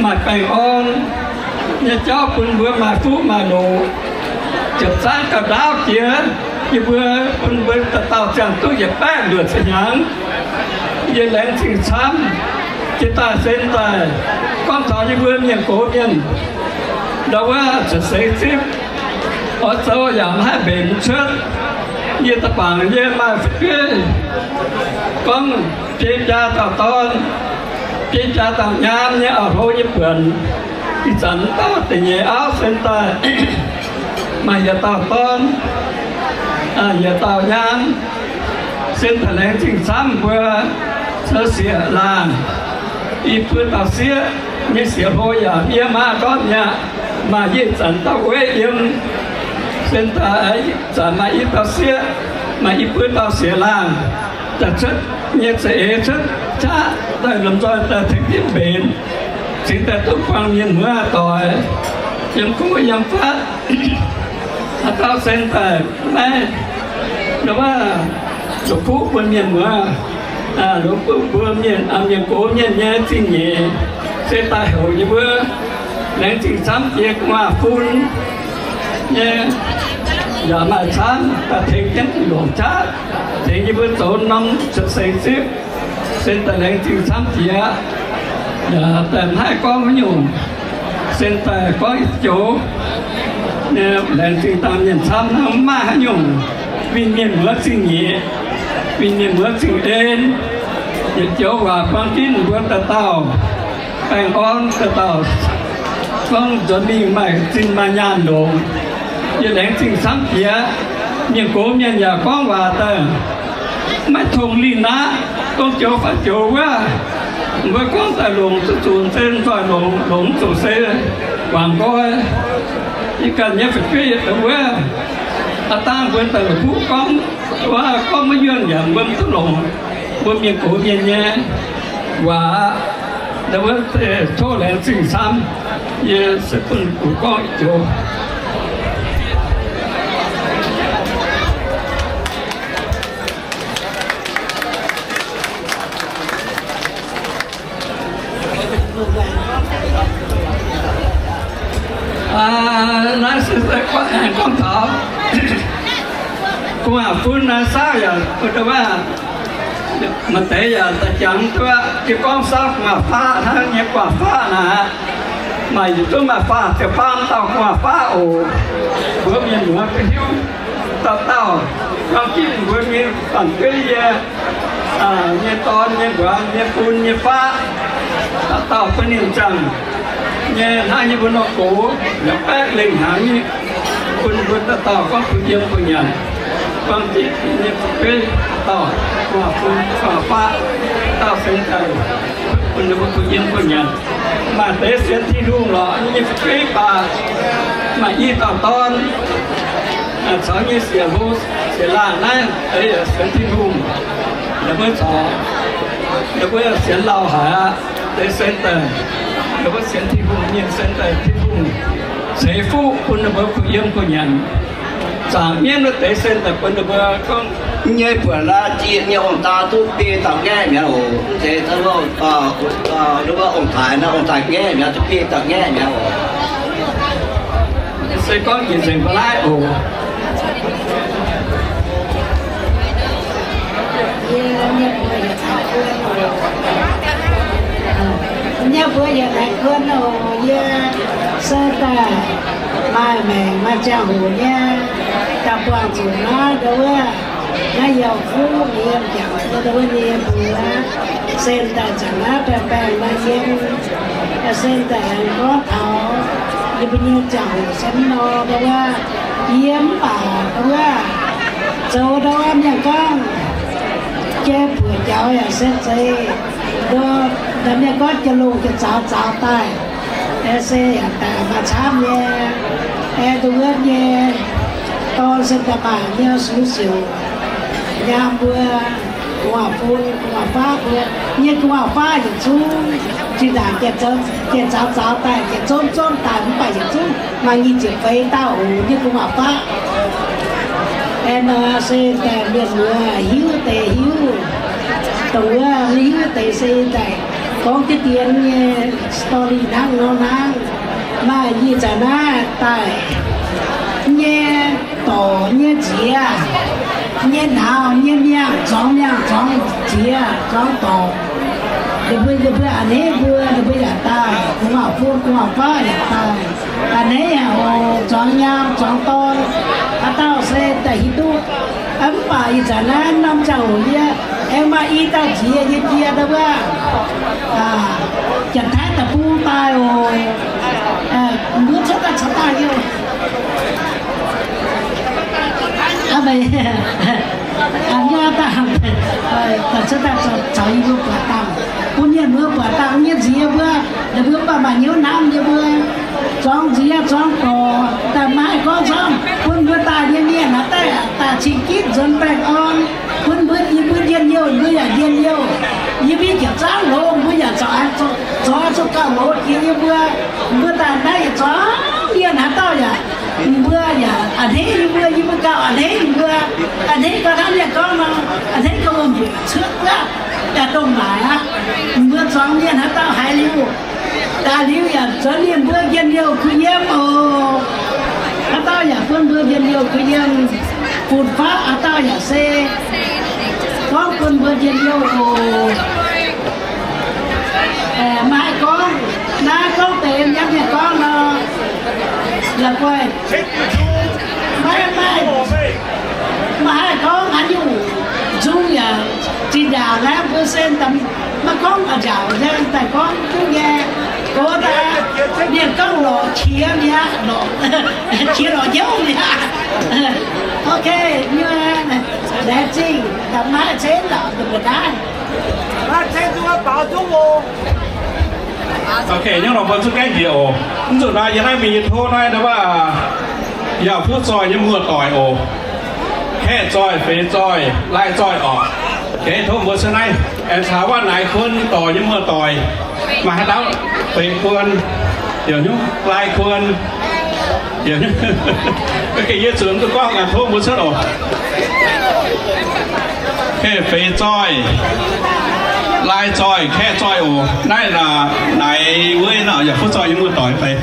maaih baengh orn nyei jauv, bun mbuo maaih fuqv maaih loc, jiepc zaangv gauh ndaauv jiex, yie mbuo bun mbuo dauh dauh ziangh duqv yietc baeqv luoqc ziepc hnyangx. Yie laengz zingh camv jiex daaih se daaih gorngv taux yie mbuo mienh gox mienh ndau wuov cuotv seix zipv, oix zoux yaac maiv haih mbenc cuotv. Yie daaih bangc yie maaih fu'jueiv gorngv biei biaa dauh dorn, biei biaa dauh nyaam nyei auv-hlo nyei buonc. Ih zanc dauh da'nyeic auv se daaih maaih yietc dauh dorn, yietc dauh nyaam. Se daaih laengz zingh camv mbuo zoux sieqv laangh. I buo dauh sieqv nyei sieqv hlo yaac yie maa gorngv mi'aqv. Maaih yie zanc dauh weiv yiem, se daaih zanc maaih i dauh sieqv, maaih i buo dauh sieqv laangh. Daaih cuotv nyei za'eix cuotv qaqv daaih lomh nzoih daaih tengx jienv mbenc, cingx daaih duqv buangh mienh muoz doic yiem go yiem fatv. Haaix dauh se daaih maiv, ndau wuov, longc kuv bun mienh muoz, longc kuv bun mienh, mienh gox mienh nyei zingh nyeic, se daaih heuc yie mbuo laengz zingh camv jiex gu'nguaaz-fun nyei, yaac maaih camv daaih tengx jienv longc qaqv, tengx yie mbuo zoux norm cuotv seix zipv, se daaih laengz zingh camv jiex. Yaac daaih maiv haih gorngv haaix nyungc, se daaih gorngv joux, laengz zingh dangh mienh camv hnangv, maiv maaih haaix nyungc, winh mienh muoz zingh nyeic, winh mienh muoz zingh en. Yietc joux waac buang ginv mbuo dauh dauh baengh orn, dauh dauh gorngv nzuonx mingh maaih zinh maaih nyaanh longc. Yie laengz zingh camv jiex. Mienh gox mienh yaac gorngv waac daaih maiv tongx linh aqv. Dongh joux fai joux wuov, mbuo gorngv daaih longc zuqc zuqc se nzoih longc, longc zuqc se guangc nqoi. Yie ganh nyei fu'jueiv yietc deix wuov, aav dangh mbuo daaih la'kuqv gorngv, gorngv maiv yuonh yaac mbuo mv duqv longc mbuo mienh gox mienh nyei waac. Ndau wuov, tov laengz zingh camv. Yie se bun kuv gorngv joux. Naaiv se gorngv taux gu'nguaaz-fun naaiv saauv yaac, maaih deix yaac daaih jangx duqv, yie gorngv saauv gu'nguaaz-faqv hnangv nyei. Gu'nguaaz-faqv naaic, maaih yietc zungv maaih faah ziepc faam dauh gu'nguaaz-faqv oc. Mbuo mienh muoz ga'hiuv dauh dauh, buang ginv mbuo nyei banh geiv yie nyei dorn nyei mbuangz nyei bun nyei faqv, dauh dauh bun ninh ziangh nyei hnangv yie mbuo nor gox, yaac baeqv lengh hnaangx nyei, bun mbuo dauh dauh gorngv bun yiem bun nyanc. Buangh zieqc nyei fu'jueiv dauh, gu'nguaaz-fun, gu'nguaaz-faqv dauh, se daaih bun ninh mbuo kuh yiem kuh nyanc. Maaih deix sienx Tin-Hungh lorqc, nyei fu'jueiv baac maaih i dauh dorn, caux nyei siec hlo siec laanh naaiv deix yaac sienx Tin-Hungh. Ninh mbuo corc, ninh mbuo sienx lauh haic aqv. Deix se daaih ninh mbuo sienx Tin-Hungh, mienh se daaih Tin-Hungh ceix fuqv bun ninh mbuo kuh yiem kuh nyanc. Zaangc mienv wuov deix se daaih bun ninh mbuo gorngv, nyei buonc la'jiex nyei ong-daa duqv biei dauh ngaeqv mi'aqv oc. Mv zeiz hnangv wuov, wuov ong-taaix naaiv, ong-taaix ngaeqv mi'aqv, duqv biei dauh ngaeqv mi'aqv oc. Se gorngv njiec nzengc mbuo naaiv oc. Yie nyei mbuox yaac taaix kuon oc. Nyei mbuox yaac taaix kuon oc. Yie se daaih maaih maengc maaih ziangh hoc nyei, daaih buangh zuqc naaiv ndau wuov, naaiv Yauh Fuqv yiem jangx ndau wuov nyei mbuox, se daaih zanc naaiv baengh baengh maaih yiem, se daaih aengx gorngv taux yie mbuo nyei ziangh hoc se mv nor ndau wuov, yie mv baac ndau wuov zoux ndau wuov mienh gorngv jai buoc jaux yaac se zeiz, ndau mienh gorngv jiex lungh jiex zaux zaux daaih, se yaac daaih maaih camv nyei, ndau wuov nyei dorn se daaih maaih nyei sux siouc nyaam mbuo, gu'nguaaz-fun gu'nguaaz-faqv mbuo, nyei gu'nguaaz-faqv yietc zungv zinh ndaangc jiex zaux zaux daaih, jiex zomv zomv daaih, mv baac yietc zungv maaih nyic ziepc feix dauh oc, nyei gu'nguaaz-faqv. Aeqv, nor se daaih mienh muoz hiuv deix hiuv, dongh wuov mv hiuv deix se daaih gorngv diqv dien nyei story hnangv nor hnangv. Maaih ih zanc naaiv daaih nyei dorc nyei nziex, nyei hnaaux nyei miangh, zuangx miangh zuangx nziex zuangx dorc, ninh mbuo, ninh mbuo a'hneiv mbuo, ninh mbuo yaac daaih, gu'nguaaz-fun gu'nguaaz-faqv yaac daaih, a'hneiv yaac oc, zuangx nyaam zuangx dorn, haaix dauh se daaih hiuv duqv. Mv baac ih zanc naaiv norm ziangh hoc yie aengx maaih i dauh nziex yie jiex ndau wuov, Janx-Taiv deic-bung daaih oc. Mbuo cuotv daaih caux daaih yie oc. Aa, daaih cuotv daaih caux yie mbuo buatc dangh, bun mienh mbuo buatc dangh nyei nziex mbuo, ninh mbuo mv baac maaih hnyouv hnamv yie mbuo. Zuangx nziex zuangx dorc daaih maaih gorngv camv, bun mbuo daaih nyei mienh naaiv daaih, daaih cing-gitv nzuonx baengh orn, bun mbuo, yie mbuo njien-youh, mbuo yaac njien-youh. Yie mbuo jiex zaangv loz, mbuo yaac zoux, zoux zuqc gauh loz jiex yie mbuo. Mbuo daaih naaiv yaac zuangx mienh haaix dauh yaac, mbuo yaac a'hneiv yie mbuo, yie mbuo gauh a'hneiv mbuo, a'hneiv gauh hnangv mienh gorngv nor, a'hneiv gauh wuom-mbuoqc cuotv wuov, daaih dongh naaic aqv. Mbuo zuangx mienh haaix dauh haiz liuz, daaih liuz yaac zuonx ninh mbuo njien-youh kuh yiem oc. Haaix dauh yaac bun mbuo njien-youh kuh yiem. Fun-faqv haaix dauh yaac se gorngv bun mbuo njien-youh oc. Maaih haih gorngv, naaiv gorngv deix yiem mienh gorngv nor, la'guaih maiv maaih, maaih haih gorngv haaix nyungc nzung yaac zinh ndaangc naaiv mbuo se maiv gorngv a'nziaauc nyei, daaih gorngv duqv nyei. Gox daaih mienh gorngv lorqc qiex mi'aqv, lorqc qiex lorqc hnyouv mi'aqv. Ok, nyei, laengz zingh, da'maiv cen lorqc, da'maiv cen duqv baaux duqv o. Ok, nyungc nor mbuo zungv gaengh njiec oc. Mv zuqc naaiv yie naaiv mingh yie tov naaiv ndau wuov Yauh Fuqv Zoih nyei muoz-doic oc. Kaeqv Zoih, Feix Zoih, Lai Zoih oc. Gengh tov mbuo cuotv naaiv aengx caux Waac Naix Kuon dorc nyei muoz-doic. Maaih haaix dauh? Feix Kuon, Yauh Nyungv, Lai Kuon. Gengh yie zuqc mv duqv gorngv, tov mbuo cuotv oc. Feix Zoih, Lai Zoih, Kaeqv Zoih oc. Naaiv Naix Wuov nor, Yauh Fuqv Zoih nyei muoz-doic fai?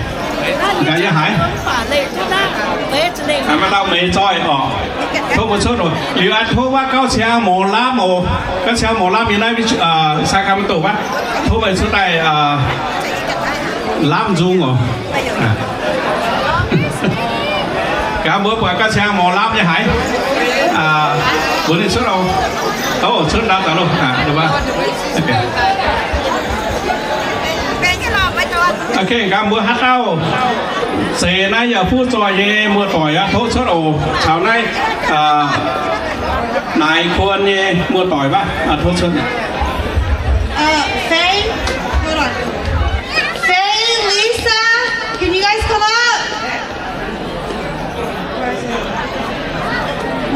Gaax yie haiz. Maaih dauh Meix Zoih oc. Tov mbuo cuotv oc. Liuz aqv, tov wuov Gauv Ciang Mouz Lamh oc. Gauv Ciang Mouz Lamh yiem naaiv Sacramento wuov. Tov meih cuotv daaih lamh nzung oc. Gaax mbuo buatc Gauv Ciang Mouz Lamh nyei haiz, mbuox ninh cuotv oc. Cuotv ndau gaax loh. Ok, gaax mbuo haaix dauh zeiz naaiv Yauh Fuqv Zoih nyei muoz-doic aqv, tov cuotv oc. Caux naaiv Naaiv kuon nyei muoz-doic maiv? Tov cuotv. Uh, Faye, hold on. Faye, Lisa, can you guys come up? Where is it?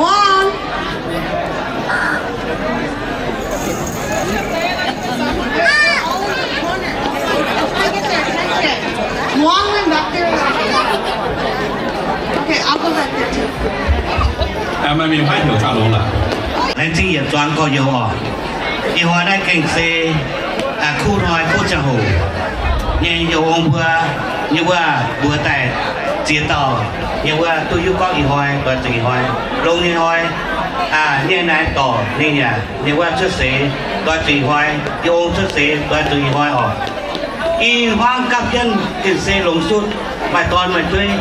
Wong. Wong and Doctor. Okay, I'll go back there too. Meih mingh haaix heuc zaah longx laaix? Laengz zingh yietc zuangx gorx-youz oc. Ih hnoi naaiv gengh se kuv hnoi kuv ziangh hoc nyei, yie ong mbuo nyei wuov mbuox daaih ziex dauh nyei wuov duqv hiuv gorngv ih hnoi doix zuqc ih hnoi, longx nyei hnoi, nyei naaiv dorc ninh yaac nyei wuov cuotv seix doix zuqc ih hnoi, yie ong cuotv seix doix zuqc ih hnoi oc. I hmuangv gapv jienv gengh se longx sutv, maaih dorn maaih jueiv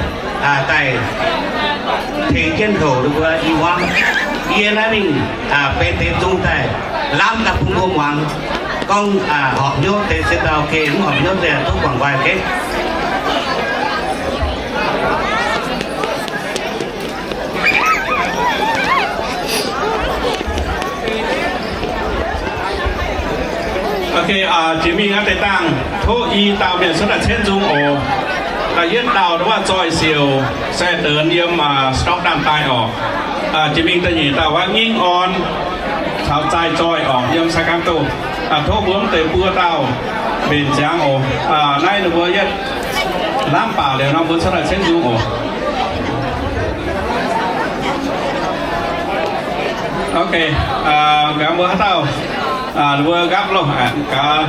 daaih tengx jienv houc ninh mbuo i hmuangv. Yie naaiv mingh benx deix zung daaih lamh daaih bun mbuo muangx gorngv horpc hnyouv deix se dau geh, mv horpc hnyouv deix duqv guangc nqoi geh. Ok, jiex mingh naaiv deix dangh tov i dauh mienh cuotv daaih cenv nzung oc. Da'yietv dauh wuov Zoih Siouc, se deix yiem Stockton daaih oc. Jiex mingh da'nyeic dauh wuov Ngingh Orn caux Zaih Zoih oc, yiem Sacramento. Tov mbuo mv deix buo dauh mbenc ziangx oc. Naaiv ninh mbuo yietv lamh baac liuz nor mbuo cuotv daaih cenv nzung oc. Ok, gaax mbuo haaix dauh, mbuo nqaapv loh, gaax,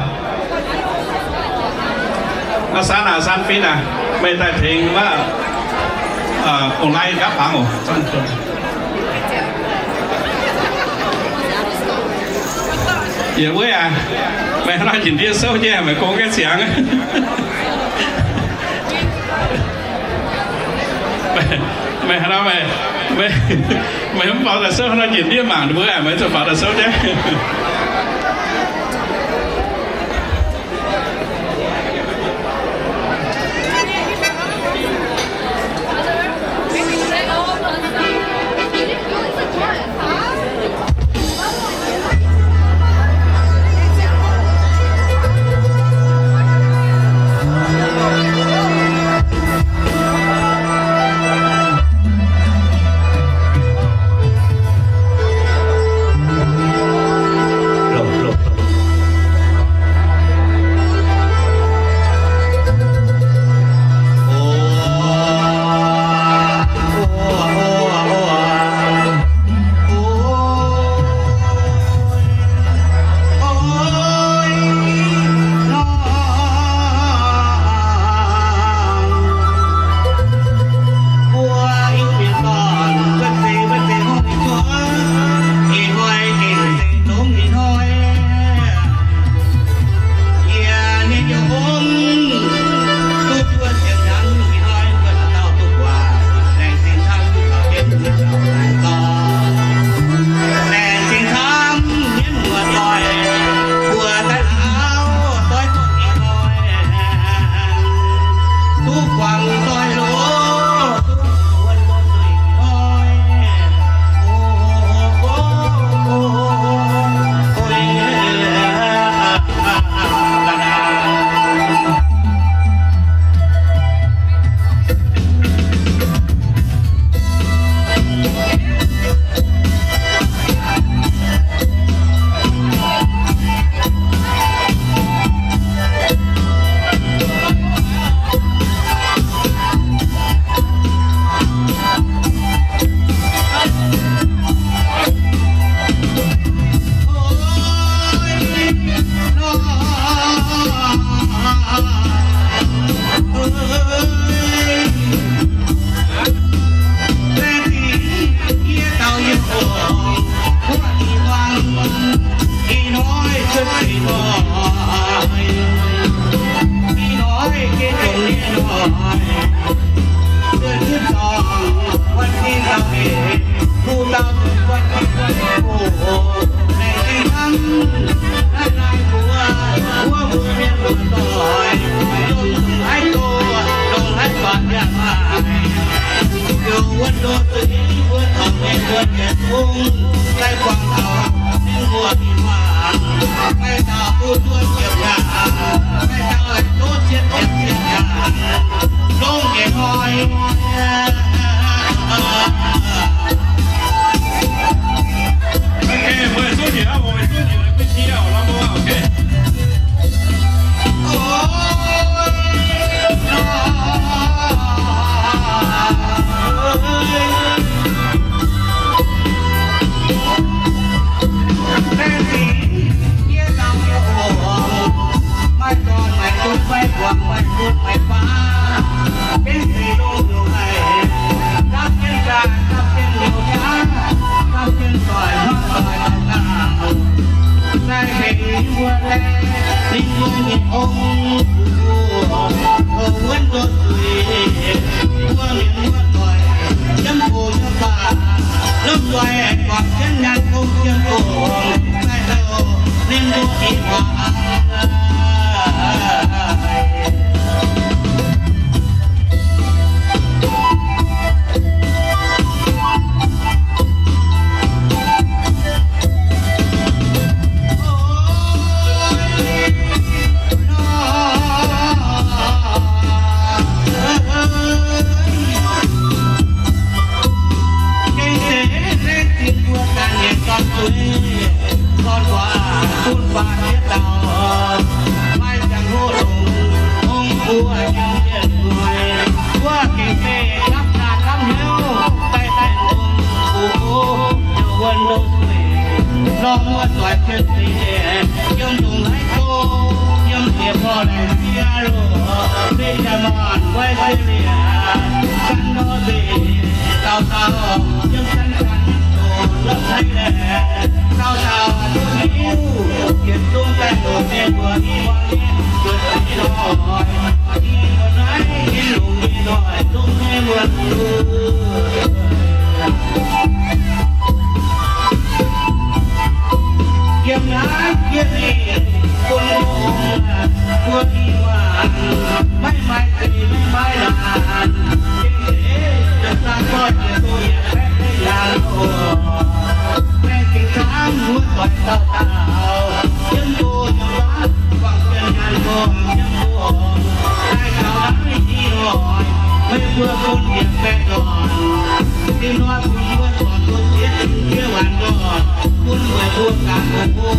naaiv San aac, San Fin aac, meih daaih tengx wuov, ong, naaiv nqaapv hnaangx oc. Yietc wuov aac, meih hnangv nor njiec ndiev souv jienv, meih gong gaengh ziangx. Meih hnangv nor, meih, meih mv faaux daaih souv hnangv nor njiec ndiev mangc mbuo aac, meih zuqc faaux daaih souv jienv. Norm muoz-doic jienv seix, yiem ndongc haaix go, yiem diex mborqv laengz jiex loh, se jaax maanc guai se liec, gan nor nzengc, dauh dauh yiem gan gan doqc lov haiv laeh, dauh dauh duqv hiuv, yietc zungv daaih doqc mienh mbuo i muangx nyei, zuotc seix hnoi, i muoz naaiv yiem longx nyei hnoi, zungv nyei muoz. Yiem naaiv yie mingh bun longx, mbuo i muangx, maiv maaih zeiz maiv maaih laanh, gengh deix, da'zang gorx-youz doqc yietc baeqv lengh laangz oc. Baengh zingh zaangv muoz-doic dauh dauh, yiem go yiem faqv, guangc jienv nyaanh gorngv yiem go, daaih gaux naaiv i hnoi, meih mbuo bun yietc baeqv dorn, zinh hnoi bun mbuo zorc duqv ziex zinh ziex waanc dorn, bun meih mbuo ganh oc.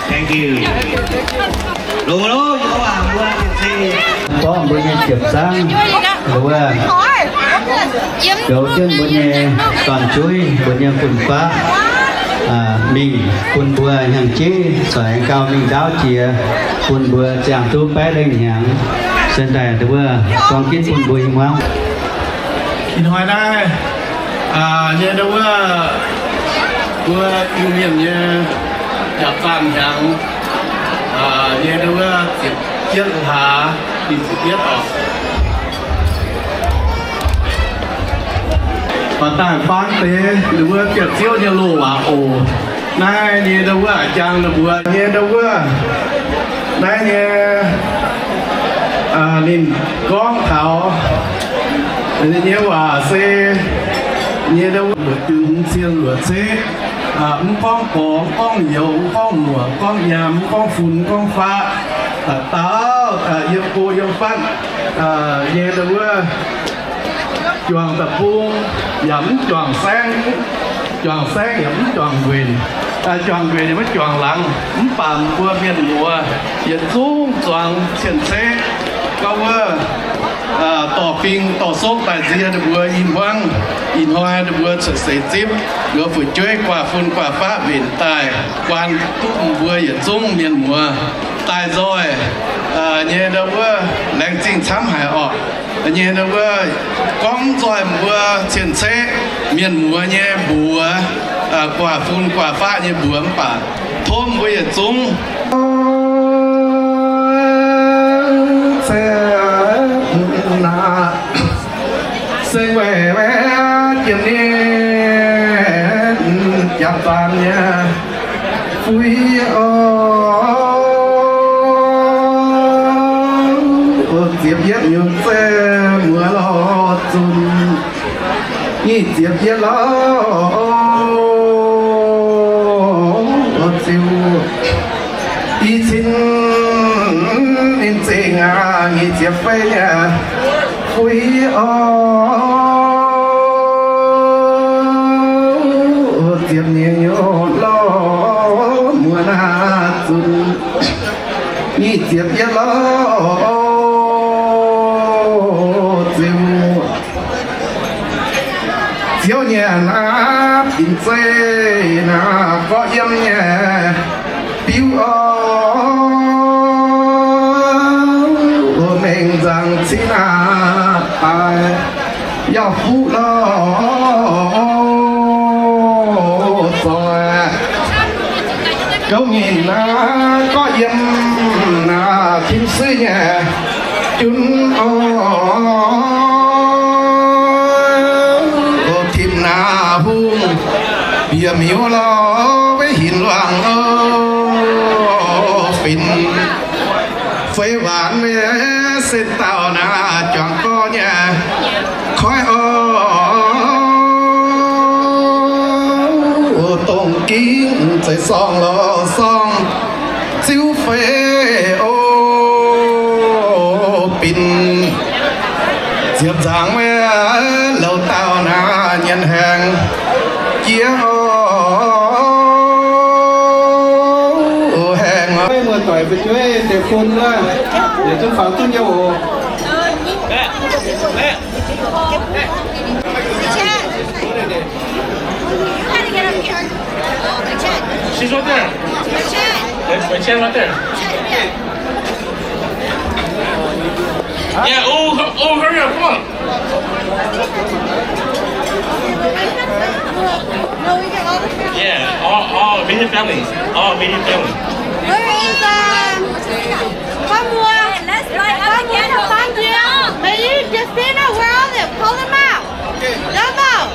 Thank you. Longx loh, Yehovaa, mbuo yietc cing borqv mbuo nyei ziepc zangv, wuov, goux jienv mbuo nyei dorn-jueiv, mbuo nyei fun-faqv, mingh bun mbuo hnyangx-jeiv corc aengx gauh mingh ndaauv jiex, bun mbuo ziangh duqv baeqv lengh hnyangx, se daaih wuov gorngv ginv bun mbuo i muangv. Ih hnoi naaiv, nyei ndau wuov, mbuo Iu-Mienh nyei jaax zaanh hnyangx, nyei ndau wuov ziepc yietv hlaax, ninh ziepc yietv oc. Baac daaih faan deix ndau wuov Bieqc Ziouv nyei loz-waac oc. Naaiv nyei ndau wuov a'jang ninh mbuo nyei ndau wuov, naaiv nyei, ninh gorngv taux nyei waac se nyei ndau wuov, mbuo junh cien luoqc ceqv, mv gorngv gorx, mv gorngv youz, mv gorngv muoc, mv gorngv nyaam, mv gorngv fun, mv gorngv faqv, da'dauh yiem go yiem fatv nyei ndau wuov, juangc deic-bung yaac mv juangc saengv, juangc saengv yaac mv juangc nquenc, juangc nquenc yaac mv juangc laangz. Mv baac mbuo mienh muoz yietc zungv zuangx cien-ceqv, gorngv wuov dorh fing dorh sokv daaih nzie ninh mbuo i hmuangv. Ih hnoi ninh mbuo cuotv seix zipv, nqox fu'jueiv guaax fun guaax faqv mbenc daaih guaan duqv mbuo yietc zungv mienh muoz daaih nzoih nyei ndau wuov laengz zingh camv haic orqc. Nyei ndau wuov gorngv nzoih mbuo cien-ceqv mienh muoz nyei mbuox, guaax fun guaax faqv nyei mbuox mv baac tov mbuo yietc zungv se weic jiem ninh jaax zaanh nyei fuiv oc. Ziepc yietv nyungc zeiv muoz lorz zunc, nyic ziepc yietv lorz ziouc i cin ninh zingh aqv, nyic ziepc feix nyei fuiv oc. Ziepc nyeic nyungc lorz muoz naaiv zunc, nyic ziepc yietv lorz ziouc Ziouv nyei naaiv binc zeiv naaiv gorqv yiem nyei biuv oc. Mengh nzangc cingx naaiv daaih yaac fuqv lorz zoih. Gouv nyei naaiv gorqv yiem naaiv tim suiv nyei junv oc. Tim naaiv hungh bieqc miuc lorz weic hinc luangc oc. Finx feix waanc weic se dauh naaiv juangc gorx nyei koiv oc. Dongh Gingh zeiz sorng lorz sorng ziouv fei o, binc ziepc nzaangc wuov louh dauh naaiv nyienz haengx jiex o, haengx o. Muoz-doic fu'jueiv deix bun wuov, yietc zungv faaux duqv nyei oc. She's right there. Wait, wait, she's right there. Yeah, oh, oh, hurry up, come on. Yeah, all, all immediate family. All immediate family. Where is, um, Fun Mor? Fun Mor, Fun Mor. Mei Yi, Justina, where are they? Call them out. Come out.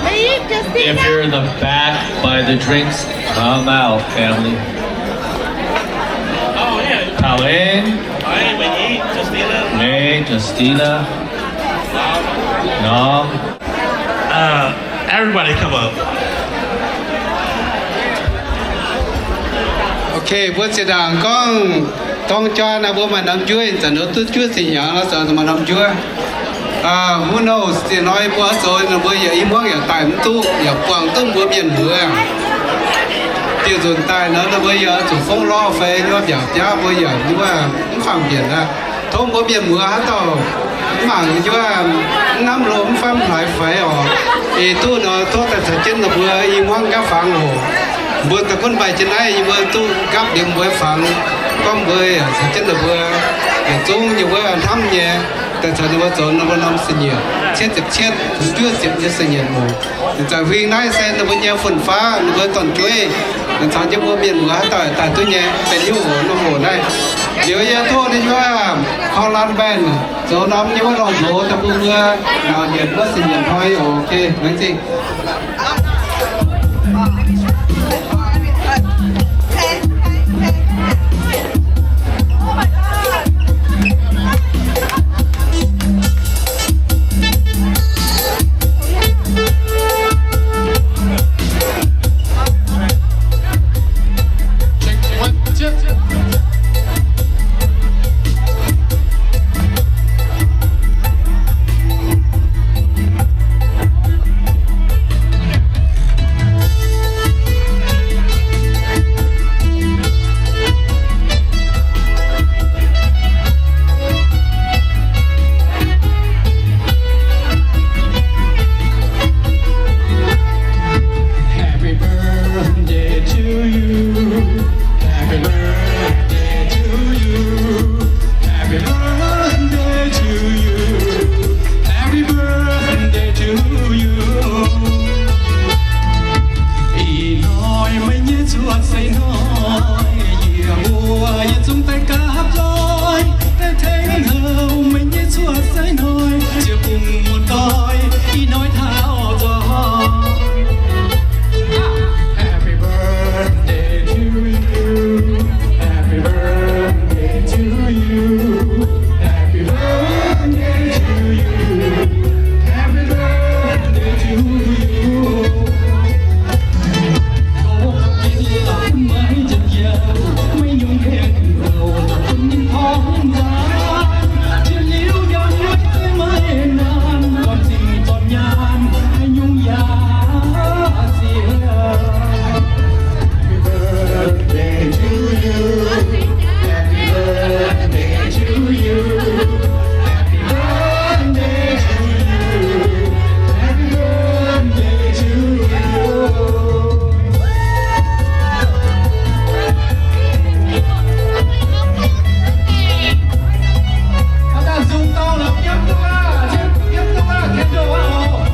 Mei Yi, Justina. If you're in the back by the drinks, come out, family. Oh, yeah. Pauline. Pauline, Mei Yi, Justina. Mei, Justina. Norm. Uh, everybody come up. Okay, mbuo zinh ndaangc gorngv dorng jaa naaic mbuo maaih norm njuov, zanc nor duqv juov zinh hnyangx nor zoux maaih norm njuov. Who knows, zinh hnoi mbuo oix zoux, ninh mbuo yaac i hmuangv yaac daaih mv duqv, yaac buangh duqv mbuo mienh muoz. Diuh nzunc daaih nor, ninh mbuo yaac zuqc fongv lorh fai nyuov mbiaauc biaav, mbuo yaac nyuov mv fangx mbienc aqv. Tov mbuo mienh muoz haaix dauh mv mangc nyuov, mv hnamv loz mv famv hlaaix faix oc. Ih duqv nor, tov daaih caux jienv ninh mbuo i hmuangv nqaapv fangx oc. Mbuo daaih gunv maaih jienv naaiv, yie mbuo duqv nqaapv liemh mbuo fangx, gorngv mbuo yaac caux jienv ninh mbuo yietc zungv nyei wuov hnamv nyei, daaih caux ninh mbuo zoux ninh mbuo norm singx nyietc, cietv ziepc cietv, juov ziepc nyei singx nyietc oc. Ih zanc huing naaiv se ninh mbuo nyei fun-faqv, ninh mbuo dorn-jueiv, ninh caux jienv mbuo mienh muoz haaix dauh daaih duqv nyei, benx nyungc oc, norm oc naaiv. Liuz yie tov ninh nyuov korv-laan mbaenh zoux norm nyei wuov lorh nzox daaih bun mbuo naaic nyienc wuov singx nyienc hnoi oc. Ok, laengz zingh. Happy birthday to you. Happy birthday to you. Happy birthday to you. Happy birthday to you. Ih hnoi meih nyei cuotv seix hnoi, yie mbuo yietc zungv daaih gapv nzoih, daaih tengx houc meih nyei cuotv seix hnoi, ziec bungx muoz-doic ih hnoi taux nzoih. Happy birthday to you. Happy birthday to you. Happy birthday to you. Happy birthday to you. Happy birthday to you. Happy birthday to you. Happy birthday to you. Happy birthday to you. Aa, zoom down lorqc, yiem duqv aqv, yiem duqv aqv, candle aqv oc.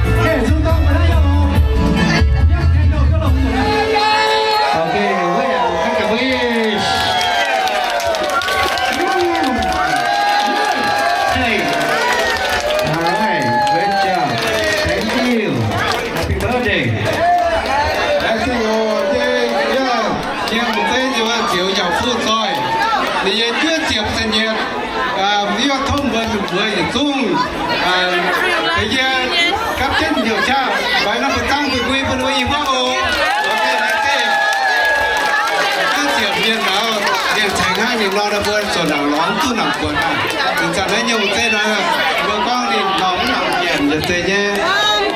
Okay, zoom down maiv haih oc. Yiem candle duqv lorqc. Okay, wait, make a wish. Hey. All right, great job. Thank you. Happy birthday. Thank you. Yie, yie mv zeiz nyei wuov zioux yaac fuqv zoih. Ninh nyei juov ziepc seix nyietc, yie tov mbuo mienh muoz yietc zungv, yie gapv jienv hnyouv qaqv, mbaix norm buoz-zaangv bui bui bun mbuo i hmuangv oc. Hnangv ninh nor, mbuo zuqc nangc lorz duqv nangc buonc aqv. Ninh zanc naaiv nyungc zeiv nor, mbuo gorngv ninh lorz mv nangc nyanc yietc deix nyei,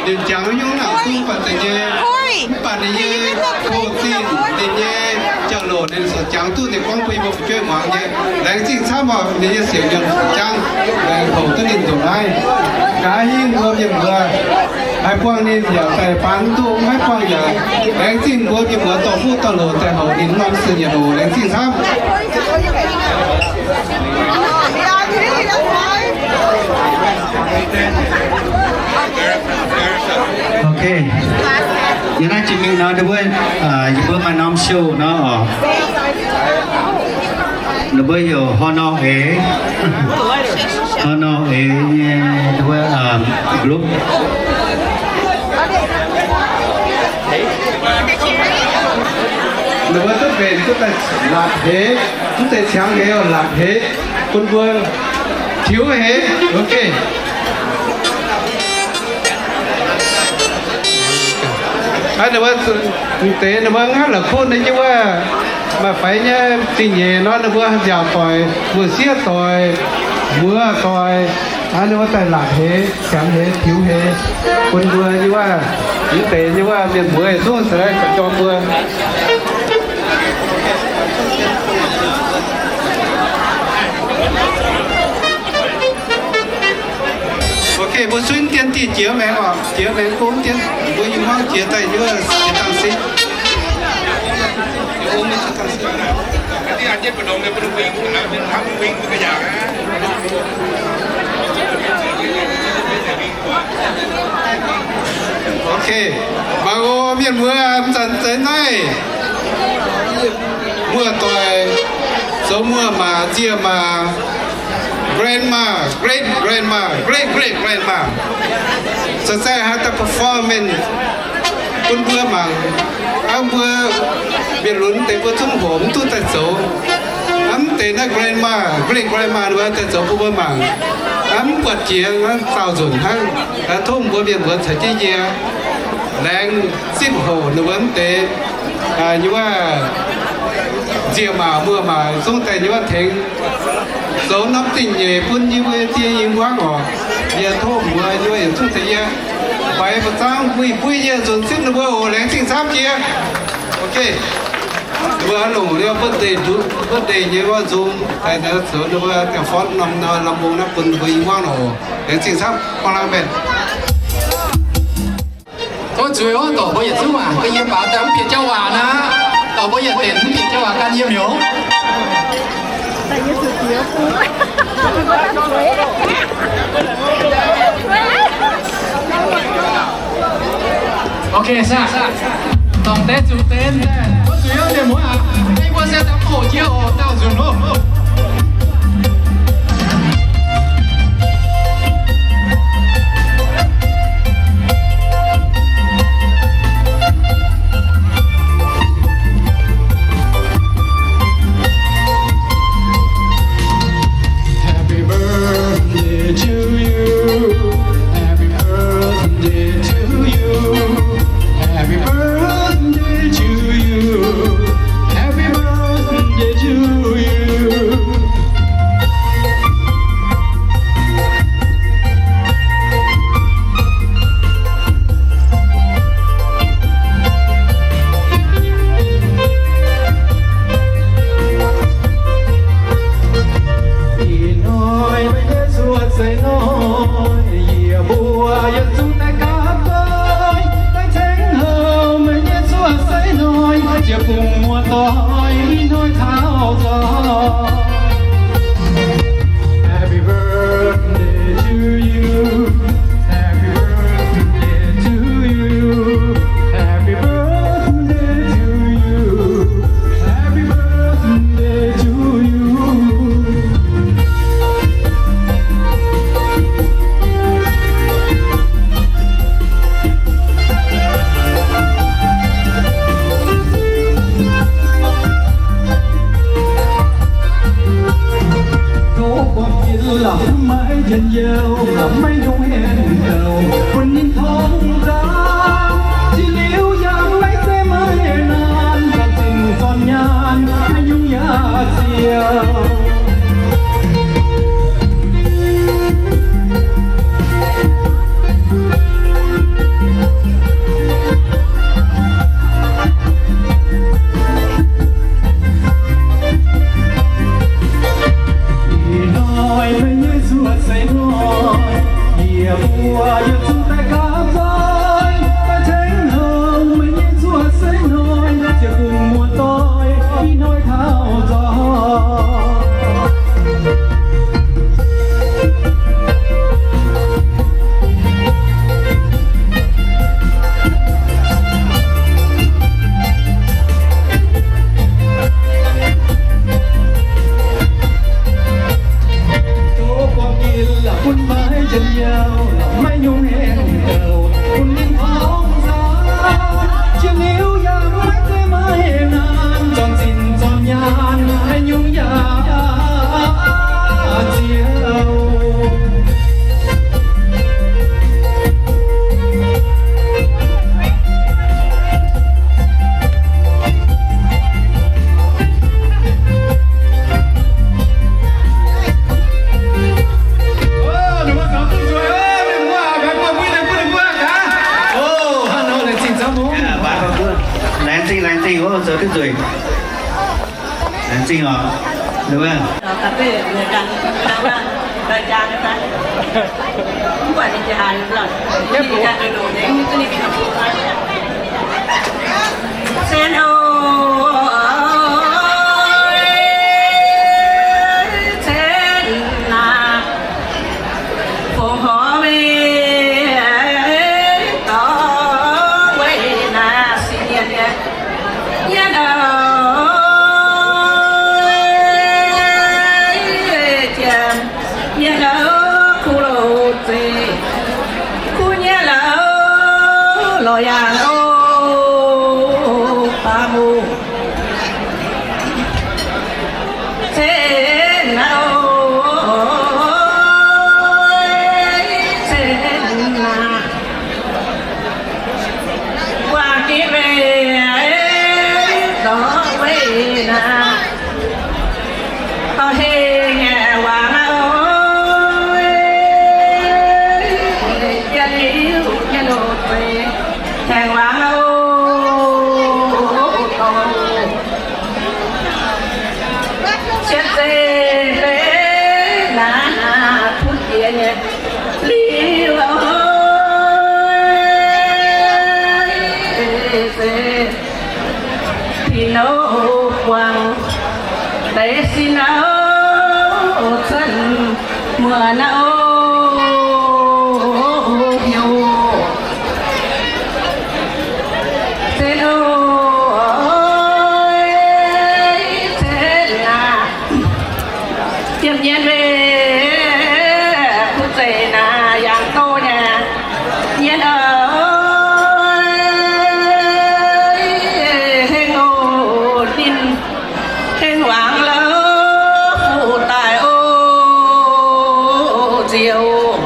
ninh jangx nyungc nangc duqv buatc deix nyei. Mv baac ninh nyei hoc zinh, ninh nyei jauv-louc, ninh jangx duqv, ninh gorngv bun yie mbuo fu'jueiv muangx nyei. Laengz zingh camv oc, ninh nyei sienx mienh jangv, laengz hoc duqv ninh ndongc naaiv. Nqa'haav hingv mbuo mienh muoz haih buangh ninh yaac daaih baan duqv, maiv buangh yaac laengz zingh mbuo mienh muoz dorh fuqv dorh loc daaih hoc ninh norm sienx mienh oc. Laengz zingh camv. Ok. Yiem naaiv jiex mingh nor, ninh mbuo, yie mbuo maaih norm show nor oc. Ninh mbuo heuc Hor Nor Eix, Hor Nor Eix nyei ninh mbuo group. Ninh mbuo duqv mbenc duqv daaih latc heix, mv zeiz ciangx heix, latc heix bun mbuo tiux heix. Ok. Ninh mbuo, deix ninh mbuo ngaanv la'kuqv nyei wuov, maaih faix nyei zingh nyeic nor, ninh mbuo nziaauc doic, mbuo sieqv doic, muoz doic, ninh mbuo daaih latc heix, ciangx heix, tiux heix bun mbuo nyei wuov, mv deix nyei wuov mienh muoz yietc zungv se gorx-jorm mbuo. Ok, mbuo zuiz dien dieh jiex maengx oc, jiex maengx bun dien, mbuo yie hmuangv jiex daaih nyuoz jiex dangh sin. Ok, mangc oc mienh muoz, mv zanc deix naaiv muoz-doic zoux muoz-maac, nziex maac, grandma, great grandma, great great grandma, se zaih haaix dauh performance bun mbuo mangc. Hnangv mbuo mienh lunx deix mbuo zungv hoqc mv duqv daaih zoux. Hnangv mv deix naaiv grandma, great grandma ninh mbuo daaih zoux bun mbuo mangc. Hnangv mv buatc jiex hnangv daauh nzunc hnangv. Tov mbuo mienh mbuo caux jienv yie laengz zipv hoc ninh mbuo mv deix nyei wuov nziex maac muoz-maac zungv daaih nyei wuov tengx zoux norm zingh nyeic bun yie mbuo die i hmuangv oc. Yie tov mbuo nyei wuov yietc zungv deix yie faix buoz-zaangv mbuo ih buo yie nzunc zipv ninh mbuo oc. Laengz zingh camv jiex. Ok. Mbuo longc liuz birthday, birthday nyei wuov nzung daaih zoux ninh mbuo daaih forv norm lamh mbong naaiv bun mbuo i hmuangv oc. Laengz zingh camv, bang lang mbaenh. Tov zuiz oc, dorc mbuo yietc zungv aac, ga'nyei baaux daaih mv bieqc jauv waac nor, dorc mbuo yietc denc mv bieqc jauv waac gan yiem hnyouv. Ok, saah. Dorc deix zuqc deix, tov zuiz oc mienh muoz aac, yie mbuo se daaih hoqc jiex oc, daauh nzunc loh. Happy birthday to you. Happy birthday to you. Happy birthday to you. Happy birthday to you. Ih hnoi meih nyei cuotv seix hnoi, yie mbuo yietc zungv daaih gapv doic, daaih ceng houc meih nyei cuotv seix hnoi, ziec bungx muoz-doic ih hnoi taux zoih. Happy birthday to you. Happy birthday to you. Happy birthday to you. Happy birthday to you. zoux duqv nzueic. Laengz zingh oc. Nyei hlauv kuv loz zeiz, kuv nyei hlauv lorz yangh oc, baac muc cen naaiv oc, cen naaiv. Guangc jiex mbenc dorh weih naaic, dorh hengx nyei wangc oc, jiex liuz nyei loz-deix hengx wangc oc, dorh cien zeiv leiz naaiv puv jiex nyei liuz oc, se Tin-Hungh guangc deix sin naaiv cuotv muonc naaiv oc, heuc cen oc, cen aac. Ziepc nyeic mbenc kuv zeiz naaic yangh doh nyei, nyei hnoi hengx oc, ninh hengx wangc la'kuqv daaih oc, nziouc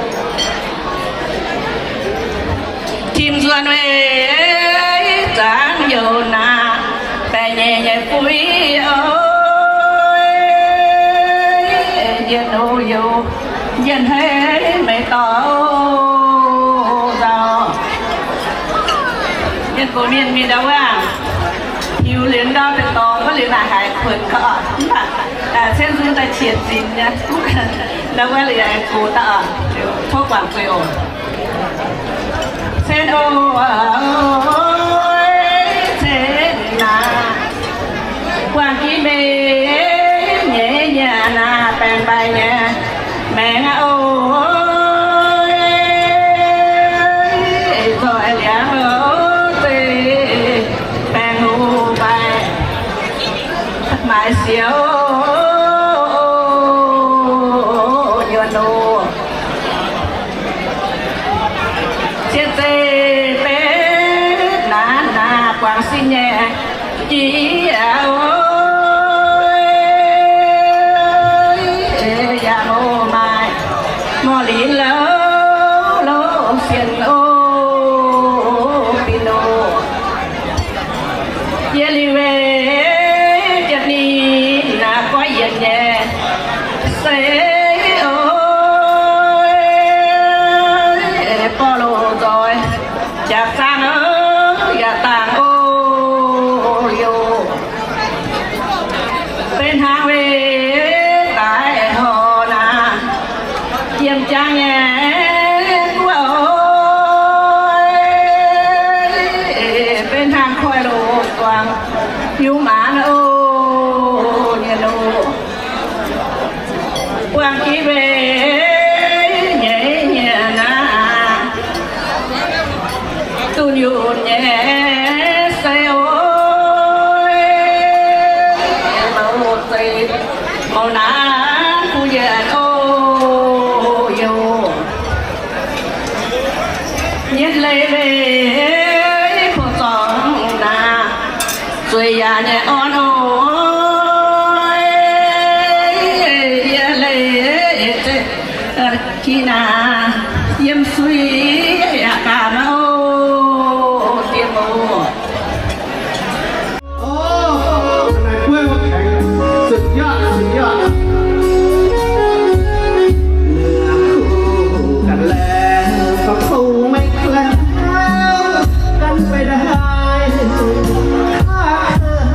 tim nzuonx weic zaangc youc naaic baeqc nyeic nyei fuiv oc, njien-youc youc njien-hneiv meih dorh nzauh. Mienh gox mienh mingh ndau wuov, hiuv liuz ndau deix dorngx wuov liuz naaic haiz kuonx gau, mv baac cen nzung daaih qienx zinx nyei. Ndau wuov liuz gox daaih oc, tov guangc zuiz oc. Cen oc, cen naaic, guangc jiex mbenc nyeic nyanc naaic baengc mbaaix nyei maengc aqv oc, zoih liangx oc, zeiz baengc hoc mbaaix maaiz siouc nyuonh oc. Cien zeiv betv naaic naaic guangc sin nyei jiex oc, yaac oc maaih morh linz louv louv sienx oc, bin oc. Yie liuz weic jiex ninh naaic goiv yienc nyei se oc, borh loz nzoih jaax zaangv oc, yaac dangh oc, liuz benx hnangv weic daaih horc naaic yiem jangv nyei guoqv oc, benx hnangv koiv loz guangc hiuv maanc oc, nyei loz. Buangh jiex mbenc nyeic nyanc naaic, dunh yunh nyei se oc, mouc zeiz mouc naaic kuv yienc oc, yoc. Yietv leiz mbenc buo zorngx naaic, zueiz yaac nyei orn oc, yietv leiz Ki naaic yiem sui yaac gaanv oc, diex oc. โอ้ นายกล้วยหัวแข็ง สุดยอด สุดยอด เมื่อคู่กันแล้วก็คงไม่แคล้วกันไปได้ ถ้าเธอ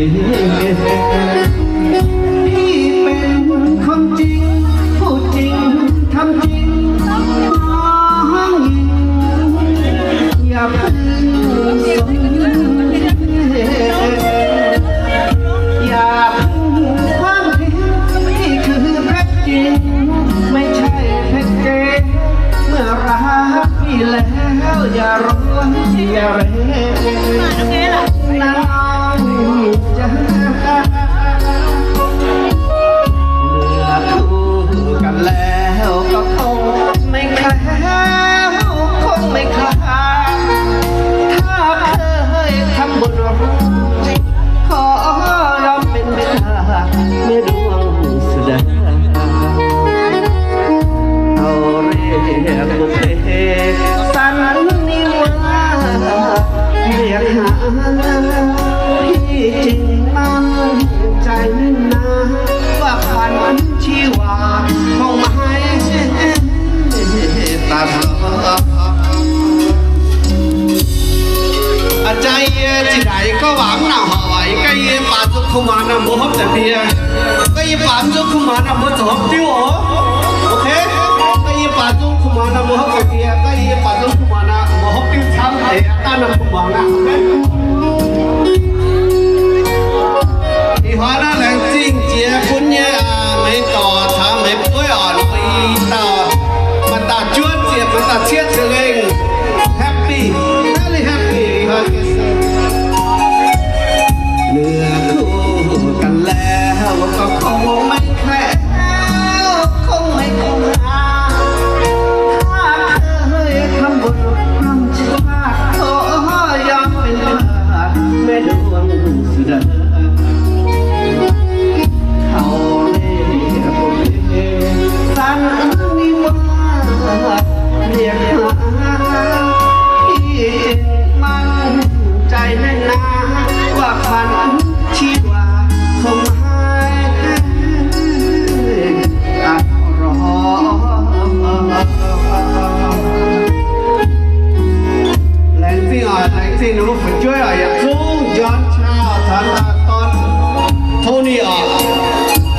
พี่เป็นคนจริง พูดจริง ทำจริง น้องหญิง อย่าเพิ่งสน อย่าเพิ่งคว้างทิ้ง นี่คือเพชรจริง ไม่ใช่เพชรเก๊ เมื่อรักพี่แล้วอย่าร้อนอย่าเร น้องจ๋า เมื่อคู่กันแล้วก็คงไม่แคล้ว คงไม่คลา ถ้าเคยทำบุญร่วม ขอยอมเป็นทาสแม่ดวงสุดา เขาเรียกบุพเพสันนิวาส เรียกหาพี่จึงมั่นใจนักหนา ว่าขวัญชีวาคงไม่ตัดรอ A'jang yie zinh ndaangc yie gorngv waac mv nangc horpc waac, yie gorngv yie baaux nzung kuv muangx naaic mbuo hopv daaih bie. Gorngv yie baaux nzung kuv muangx naaic mbuo zuqc hopv diuv oc. Ok. Gorngv yie baaux nzung kuv muangx naaic mbuo hopv daaih bie. Gorngv yie baaux nzung kuv muangx naaic mbuo hopv diuv camv deix daaih naaic kuv muangx naaic. Ih hnoi naaiv laengz zingh jiex bun nyei aa, meih dorc caux meih bueiv oc, meih dauh, maaih dauh juov ziepc, maaih dauh cietv ziepc lengh. Happy, very happy. เมื่อคู่กันแล้วก็คงไม่แคล้ว คงไม่คลา ถ้าเคยทำบุญร่วมชาติ ขอยอมเป็นทาสแม่ดวงสุดา เขาเรียกบุพเพสันนิวาส เรียกหาพี่จึงมั่นใจแน่นหนา ว่าขวัญชีวาคงหายตัดรอ Laengz zingh oc, laengz zingh ninh mbuo fu'jueiv oc, yietc zungv John Chow, Tan Aa Dorn, Tony oc.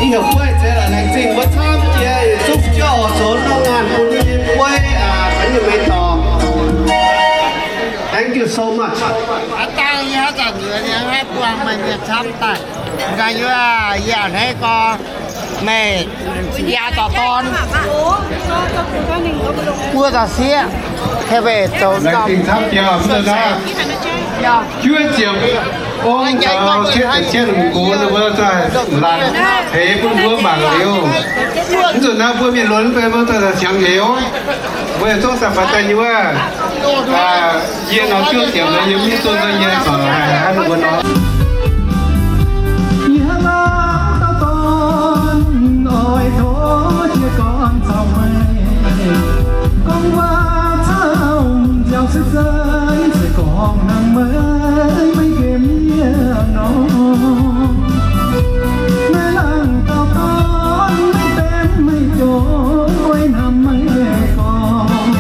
Ih heuc bueiv zeiz la'laengz zingh mbuo camv jiex, yietc zungv fu'jueiv oc, zoux norm ngaanh bun nyei bueiv aa, caux nyei meih dorc. Thank you so much. Aav dangh yie haaix zanc nzuonx yie haih buangh meih mienh camv daaih. Ga'naaiv yie a'hneiv gorx, meih yie dorh dorn, wuov dauh sieqv, haih weic zoux norm. Juov ziepc ong daux cietv deix cietv lungh gox ninh mbuo daaih laatc peix bun mbuo mangc liuz. Mv nzunc naaiv mbuo mienh lunx mbuo daaih siangx liuz, mbuo yietc zungv daaih faaux daaih nyei wuov. Yie nor juov ziepc nor yie mv hiuv duqv nor yie corc haiz haaix ninh mbuo nor. Yie hlauv dauh dorn oix tov jiez gorn caux meih gorngv waac caux nziaaux se zeiz, se gorngv hnangv meih maiv gemh yie nor. Naaiv laangz dauh dorn maiv benx meih jomc, maiv hnamv meih gorngv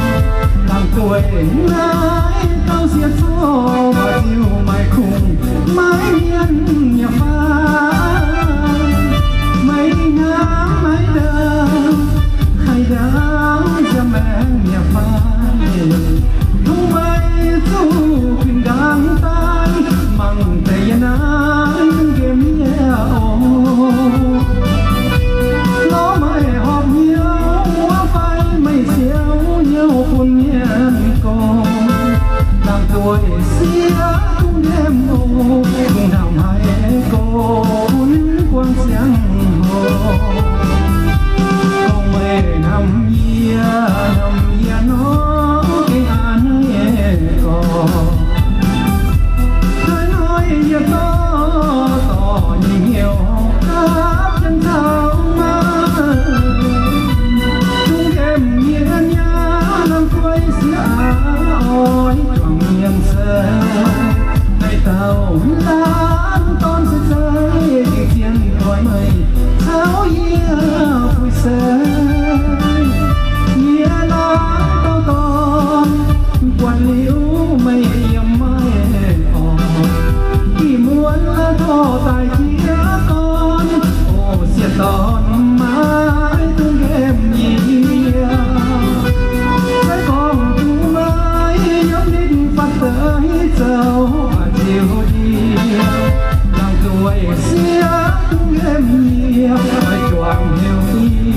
laangz dueiv naaiv dauh sieqv zorqv maaih diuh maaih kungx.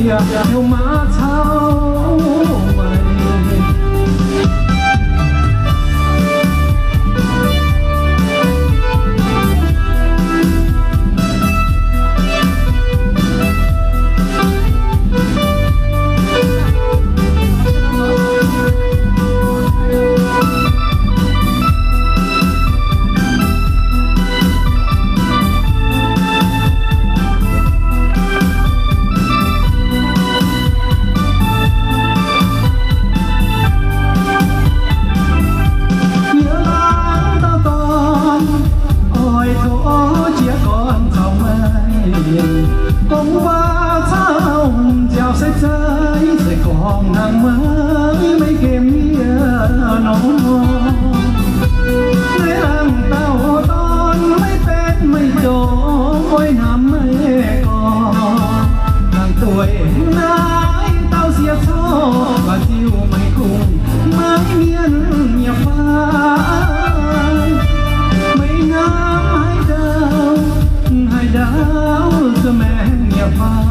Yie heuc maaz caux meih. Yie laangz dauh dorn, oix tov jiex gorn caux meih. Gorngv waac caux m'nziaauc se zeiz, se gorngv hnangv meih maiv nqemh yie nor. Naaiv laangz dauh dorn maiv betv maiv jomc, oix hnamv meih gorx. Laangz dueiv naaiv dauh sieqv corc, baac ziouc meih kungx maiv mienh nyei fai. Meih hnamv haaix dauh, haaix dauh zuqc maengc nyei fai.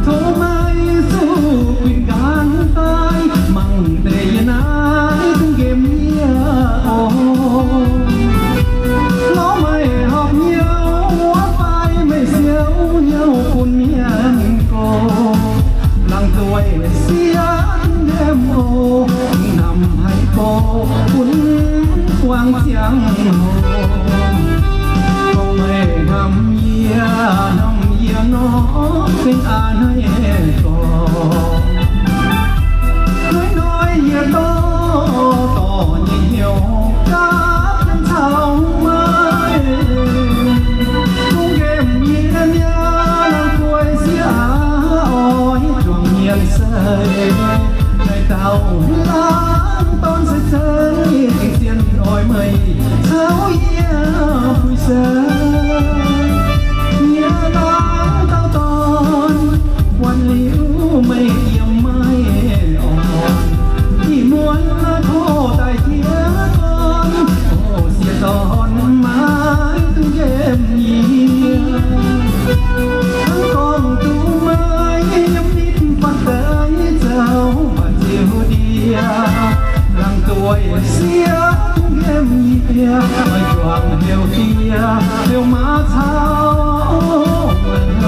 Tov meih zuqc kuinx nqaang daaih, mangc deix yie naaiv dungx nqemh yie oc. Lorz meih horpc hnyouv wuov fai, meih siou hnyouv bun mienh gox. Laangz dueiv sieqv nqemh oc, hnamv haiz gox bun buangh ziangh hoc. Gorngv meih hnamv yie, hnamv yie nor, zengc aav naaiv gorx. Hnoi-hnoi yie dorh dorh nyei hnyouv gapv caux meih. Dungx nqemh yie mi'aqv, laangz dueiv sieqv aav, oix juangc mienh sei. Naaiv dauh laangz dorn se zeiz, zien oix meih caux yie puix se. Yie laangz dauh dorn, guanh liuz meih yiem maiv orn. Ih muonz tov daaih jiex gorn, o sieqv dorn, maiv dungx nqemh yie. Hnangv gorngv duqv meih yiem nitv fatv deix zoux, baac ziouc ndie laangz dueiv sieqv dungx nqemh yie, oix juangc heuc diex heuc maa caux meih.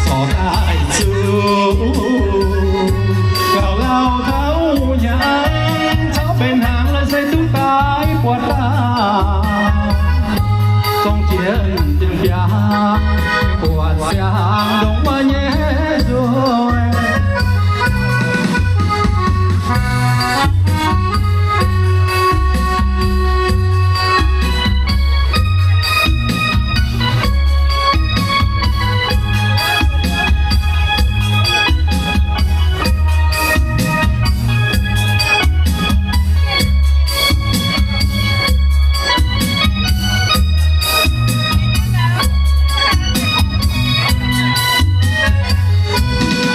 corc daaih zuqc. Gauh lauh taux hnyangx, taux benx hnaangx la'sic duqv daaih buatc daaih. Zorng jienv biangh biaav, buatc siang ndongc wuov nyei nzuih.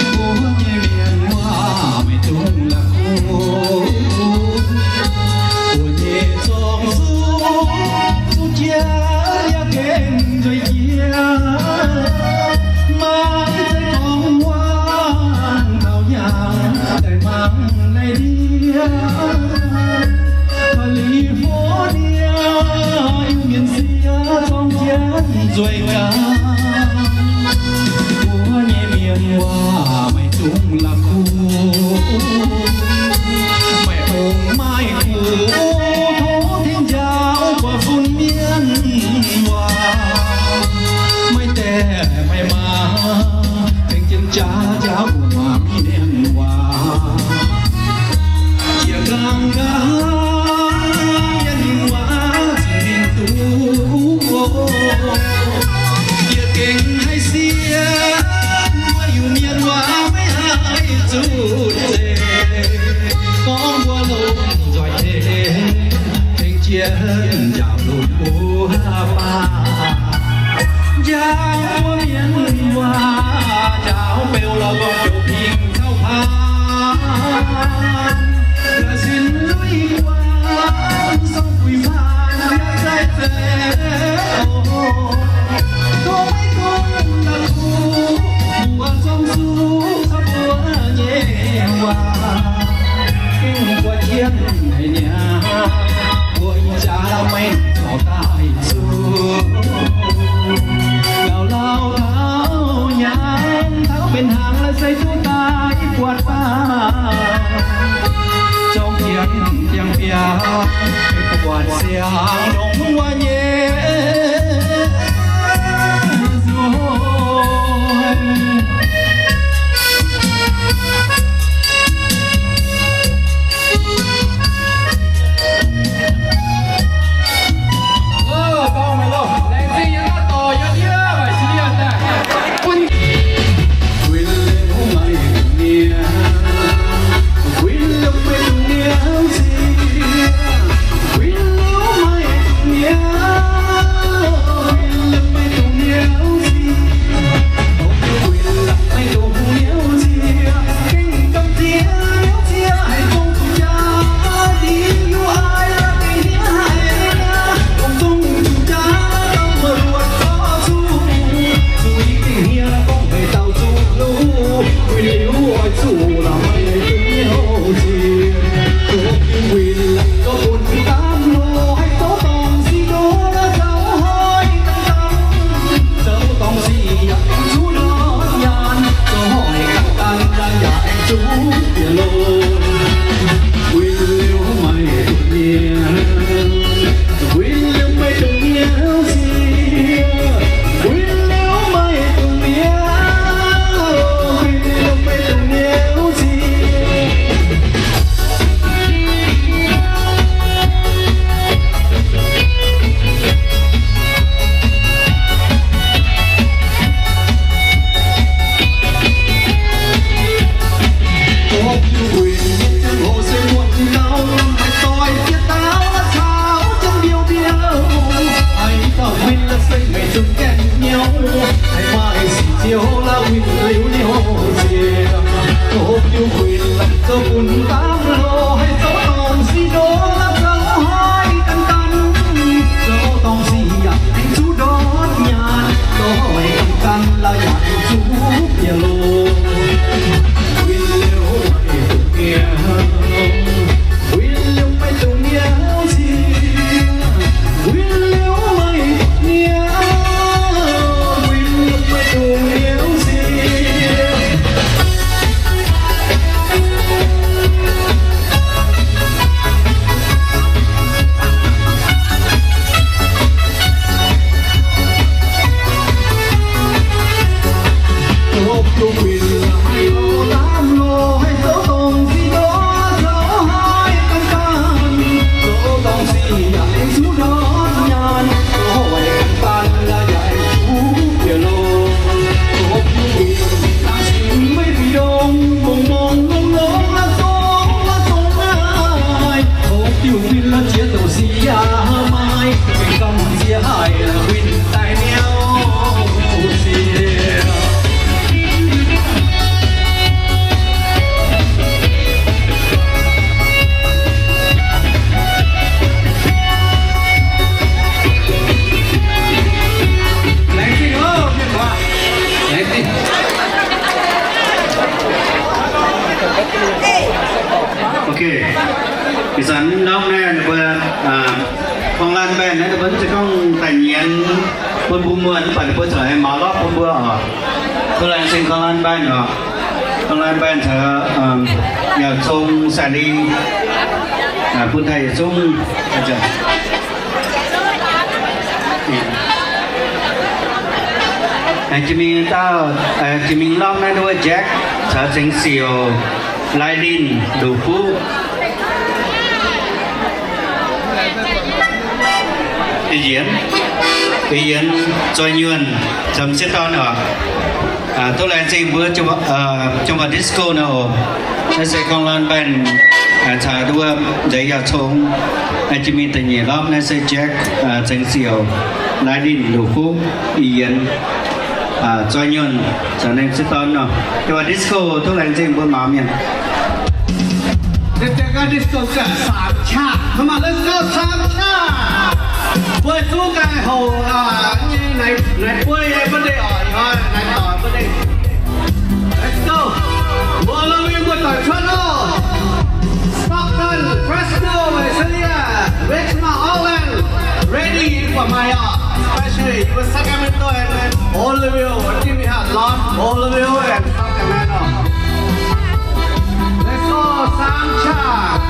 Mbuo nyei mienh waac maiv dungx la'kuqv. Mbuo nyei zorng-zuqv zuqv jiex yaac gengh nzueic jiex. Maiv zeiz gorngv muangx taux hnyangx daaih mangc naaiv ndiev. California, Iu-Mienh sieqv zorng jienv nzueic gaax. Mbuo nyei mienh waac maiv dungx la'kuqv. Maiv ong maiv guv tov tengx njaaux buatc fun mienh waac. Maiv deix maiv maa tengx jienv jaax jaax buatc mienh waac. Jiex nqaang nqaang yie ninh waac zuqc ninh duqv. Yie gengh haih siev mbuo Iu-Mienh waac maiv haih zuqc zeiz. Gorngv mbuo lomh nzoih tengx, tengx jienv njaaux lunx mbuo baac. Njaaux mbuo mienh waac, njaaux beu lorh gorngv beu pingx caux paan. Ga'sin lui guanh, sorng guix paan yaac zaih zeiz. Tov maiv dungx la'kuqv, mbuo zorng-zuqv caux mbuo nyei waac. Gengh buatc jienv haic niaa, mbuo ih jaax maiv corc daaih zuqc. Gauh lauh taux hnyangx, taux benx hnaangx la'sic duqv daaih buatc baac. Zorng jienv biangh biaav, buatc siang ndongc wuov nyei nzuih. Ih zanc norm naaiv ninh mbuo, Kong Lan Band naaiv ninh mbuo mv zeiz gorngv daaih nyienz bun mbuo muonh, mv baac ninh mbuo zungv haih maux lorqc bun mbuo oc. Tov laengz zingh Kong Lan Band oc. Kong Lan Band caux Yauh Cong, Sai Lin, bun taux yietc zungv. Jiex mingh dauh, jiex mingh norm naaiv nduov Jack caux Zengx Siouc, Lai Linh, Nduqc Fuqv, Yienx, Yienx, Zoi Nyuonh, caux m'sieqv dorn oc. Tov laengz zingh mbuo Jomc Waac Disco nor oc. Naaiv se Kong Lan Band caux nduov nzeix Yauh Cong. Jiex mingh da'nyeic norm naaiv se Jack, Zengx Siouc, Lai Linh, Nduqc Fuqv, Yienx, Zoi Nyuonh, caux ninh m'sieqv dorn nor. Jomc Waac Disco tov laengz zingh mbuo maux mienh. สามชาติ Come on, let's go, สามชาติ. Bueix zuqc ganh hoc nyei naaiv bueix nyei birthday oc, naaiv doic birthday. Let's go. Mbuo lomh mienh mbuo doic cuotv oc. Stockton, Fresno, Visalia, Richmond, Oakland, ready for my oc. Especially with Sacramento and Oroville, give me a lot, Oroville and Sacramento. Let's go, สามชาติ.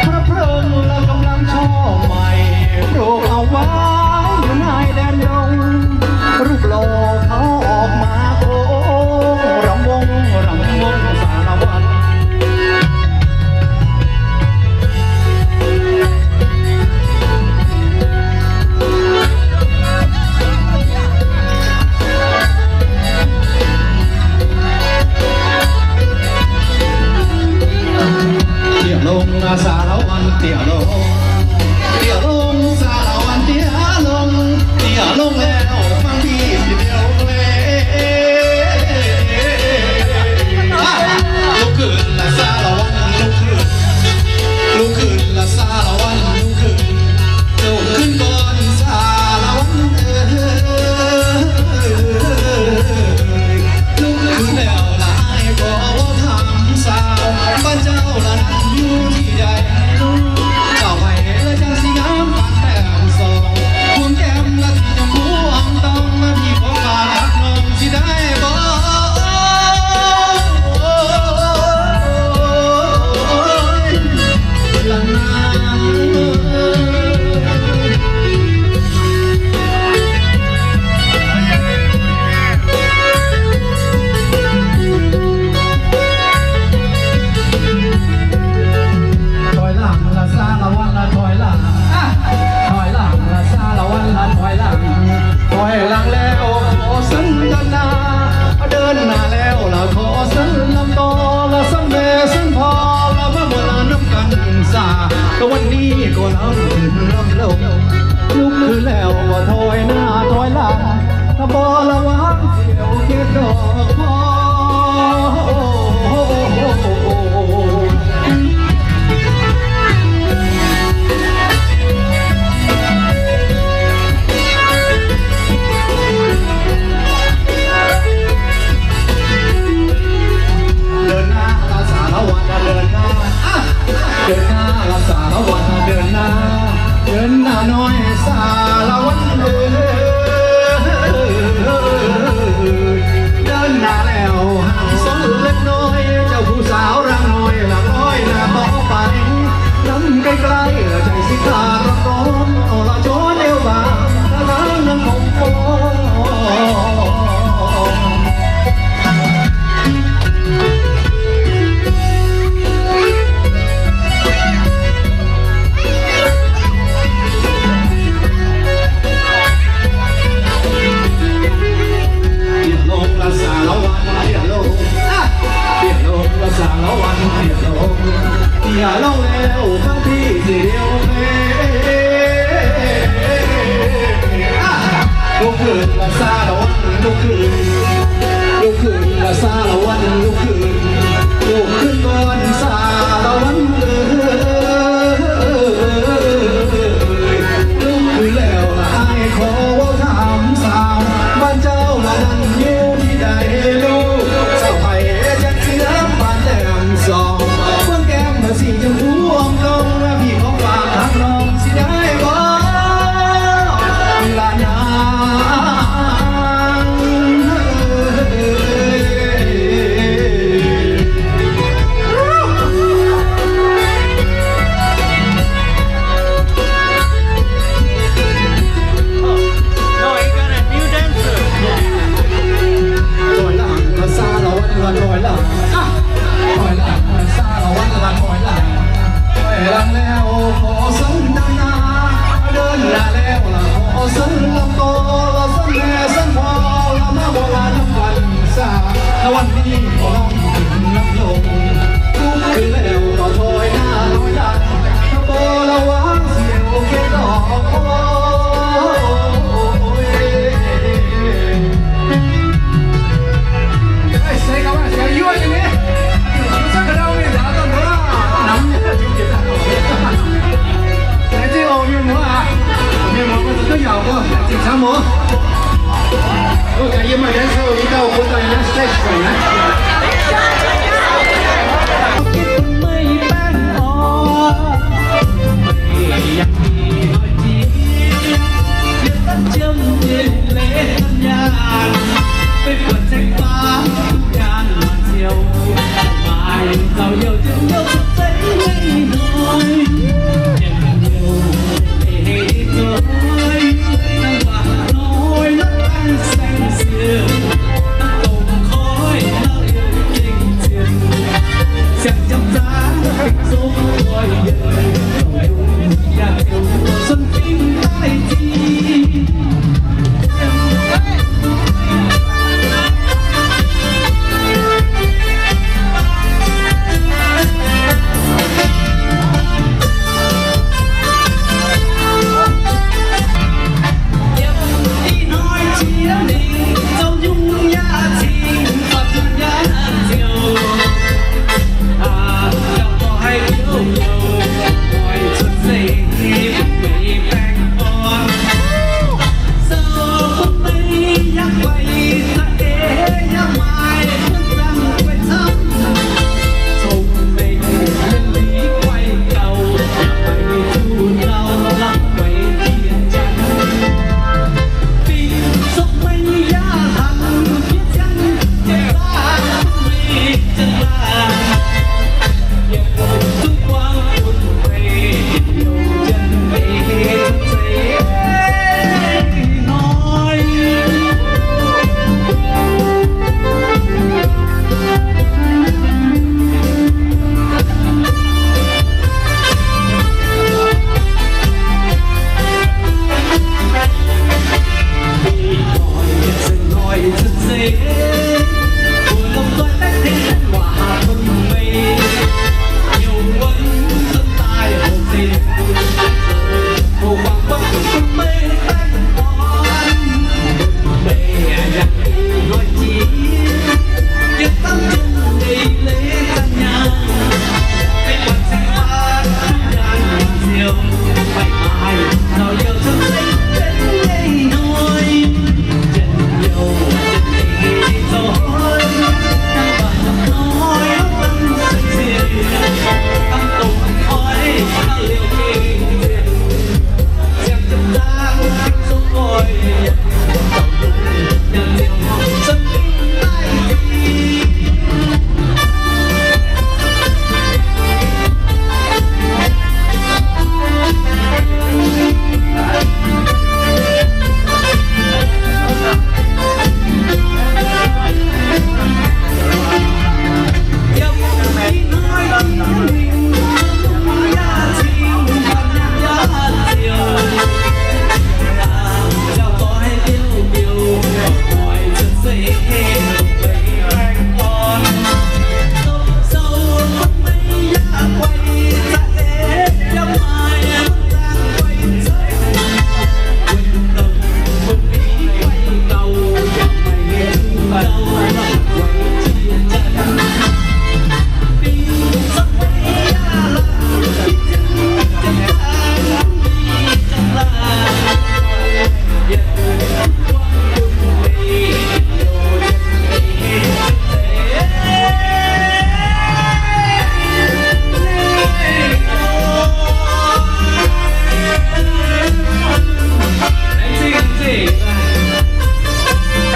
พระพรหมกำลังช่อใหม่ ปลูกเอาไว้อยู่ในแดนดง รูปหล่อเขาออกมาโค้ง รำวงรำวงสารวัน เตี้ยลงนะสารวันเตี้ยลง เตี้ยลงสารวันเตี้ยลง เตี้ยลงแล้วฟังพี่สิเดียวเลย อ่ะ ลุกขึ้นละสารวันลุกขึ้น ลุกขึ้นละสารวันลุกขึ้น ลุกขึ้นก่อนสารวันเอ๋ย ลุกขึ้นแล้วหลายก็เว้าถามสาว บ้านเจ้าละนั้นอยู่ที่ใด เจ้าไผละจั่งสีงามปานแต้มสอง ควงแก้มละสีชมพูอ่องตอง ละพี่ขอฝากรักน้องสิได้บ่ ละนาง ถอยหลังละสารวันละถอยหลัง อ่ะ ถอยหลังละสารวันละถอยหลัง ถอยหลังแล้วขอสันด้านหน้า เดินหน้าแล้วละขอสันลำต่อ ละสันแม่สันพ่อ ละมาบนละน้ำกันสา ก็วันนี้ก็ลำขึ้นลำลง ลุกขึ้นแล้วก็ถอยหน้าถอยหลัง ถ้าบ่ระวังเสียวเกล็ดดอกคอ เดินหน้าละสารวันเดินหน้า อ่ะ เดินหน้าละสารวันเดินหน้า เดินหน้าน้อยสารวันเอ๋ย เดินหน้าแล้วห่างสนเล็กน้อย เจ้าผู้สาวร่างน้อยละร้อยหน้าต่อไป นำใกล้ๆ ใจสิขาดร้อน เอาละโจนเอวบาง ละนางนางของพ่อ เตี้ยลงละสารวันเตี้ยลง อ่ะ เตี้ยลงละสารวันเตี้ยลง เตี้ยลงแล้วฟังพี่สิเดียวเลย อ่ะ ลุกขึ้นละสารวันลุกขึ้น ลุกขึ้นละสารวันลุกขึ้น ลุกขึ้นก่อนสารวันเอ๋ย ลุกขึ้นแล้วละอ้ายขอเว้าถามสาว บ้านเจ้าละนั้นอยู่ที่ใดลูก เจ้าไผจั่งสีงามปานแต้มสอง เมืองแก้มมาสีชมพูอ่องตอง ละพี่ขอฝากทางน้องสิได้บ่ ละนาง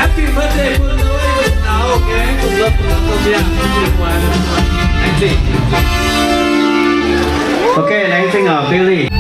Happy birthday, Phun Louis. Okay. Okay, laengz zingh oc, Billy.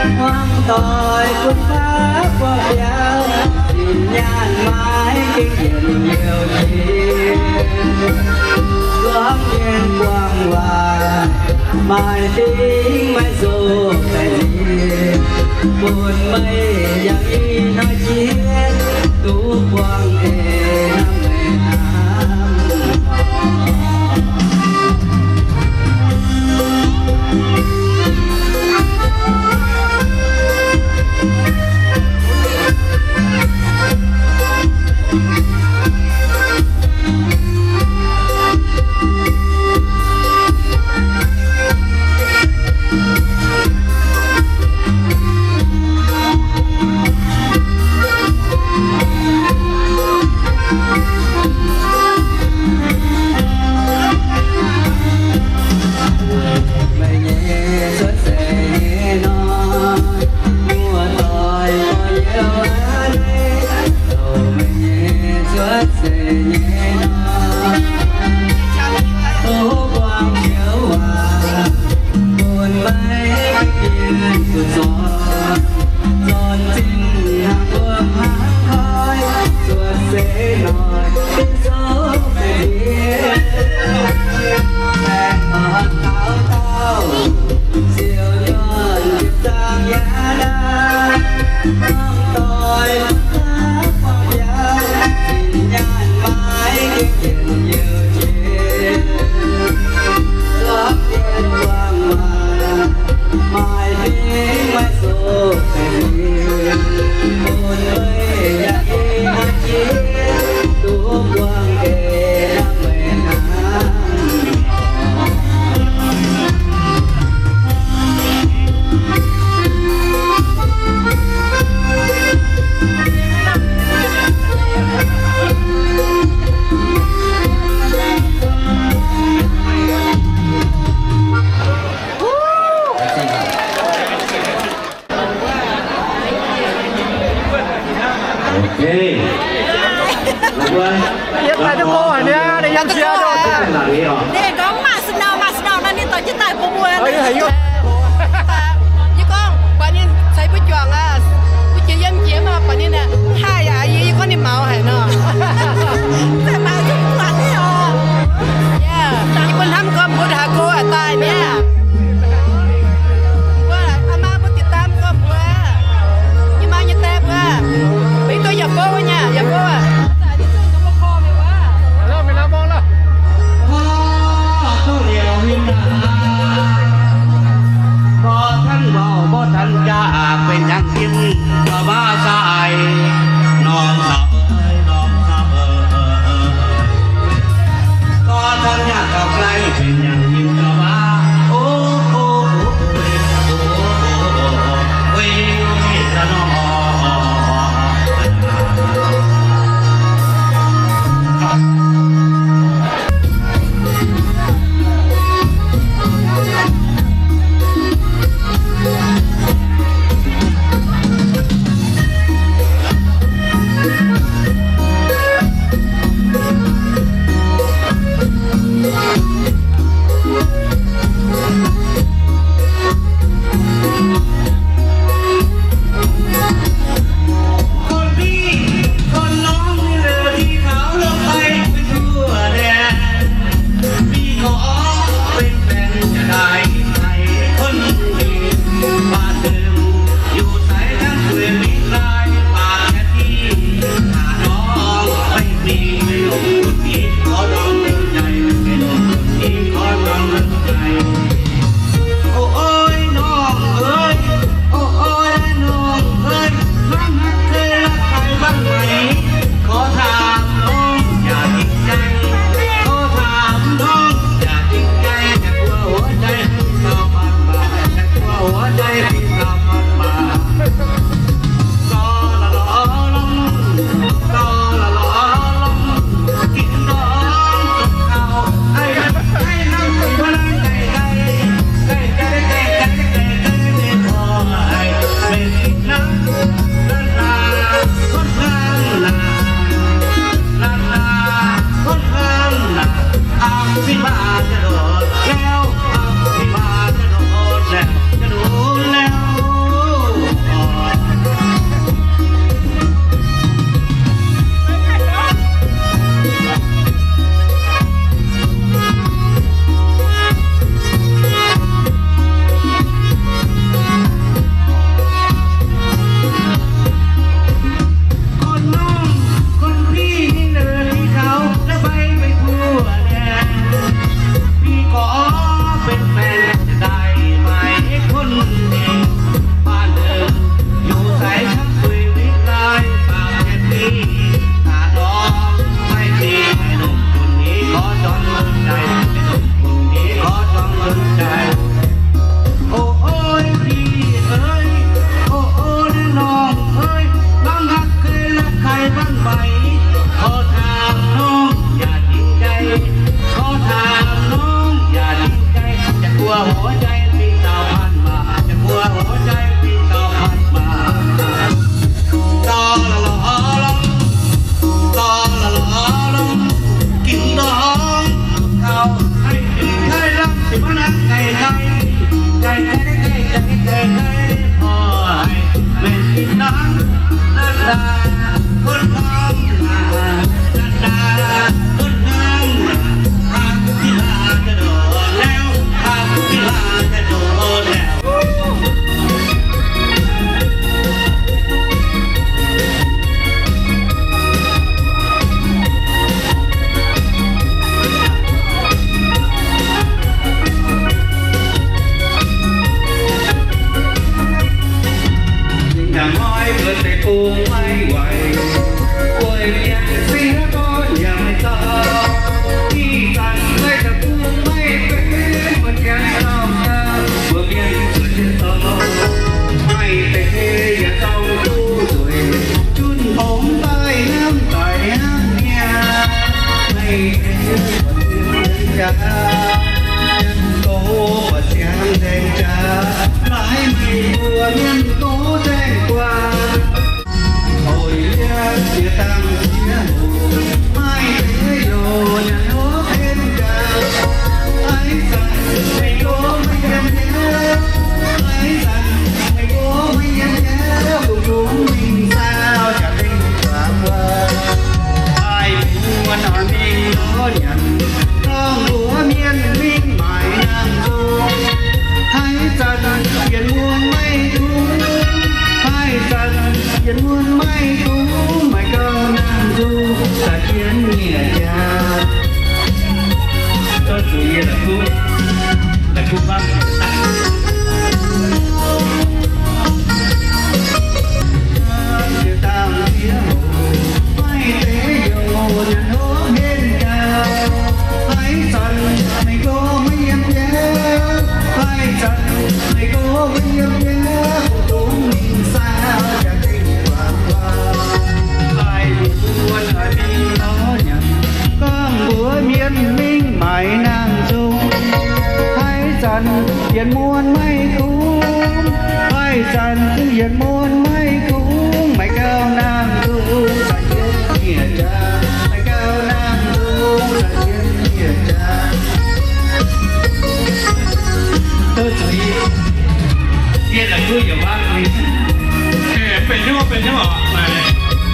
Muangx doic bun baav buangh biaux, zinh nyaanh maiv gengh yienc liouh jiex. Zuangx mienh buangh waac, maaih fingx maiv nzoih daaih nziex, bun meih yangh i hnoi jiex, duqv buangh eix hnamv meih hnamv.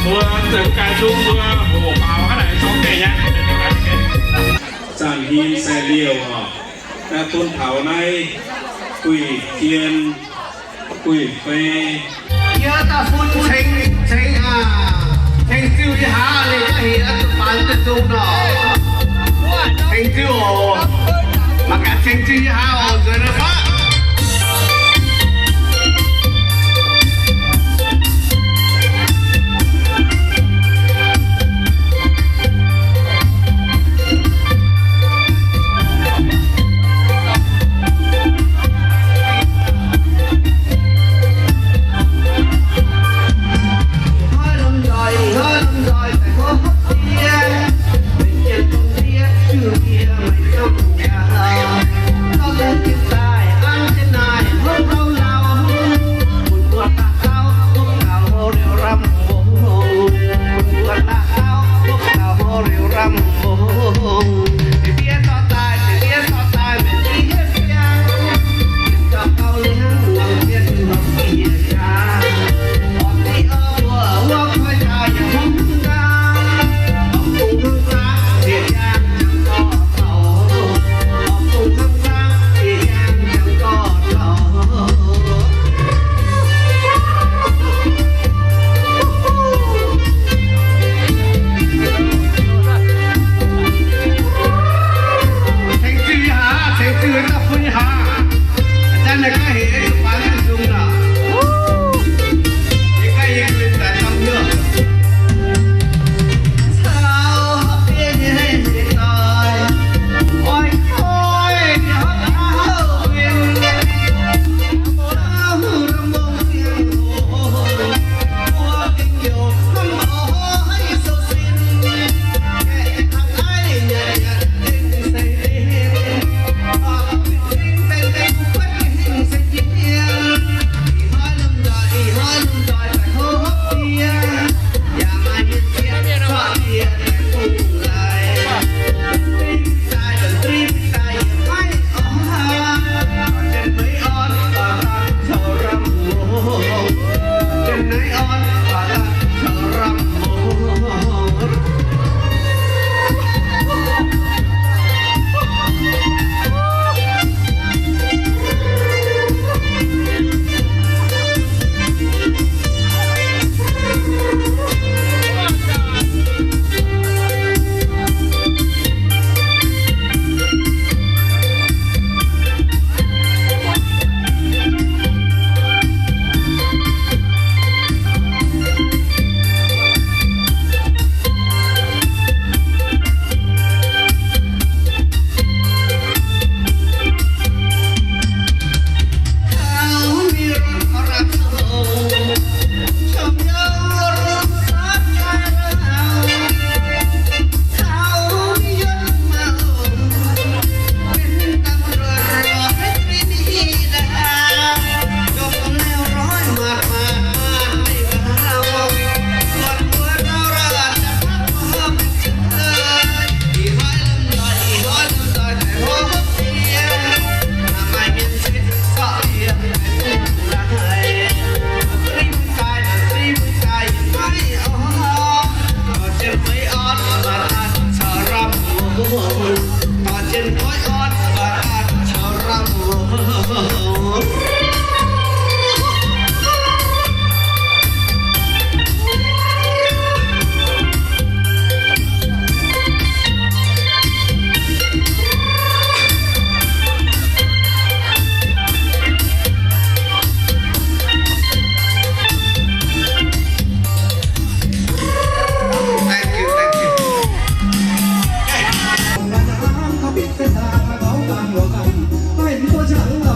Mbuo zoux ganh zungv mbuo hoqc faaux hnangv naaic zorqv deix nyei. Zanc hinh sai liouh oc, bun taux naaiv guih jien, guih fei. Yie daaih fun ceng, ceng aa, ceng ziuh yie haaix, ninh ga'hec zuqc faanx duqv nzung nor. Ceng ziuh oc. Mangc gaax ceng ziuh yie haaix oc, nzuonx naaiv faqv.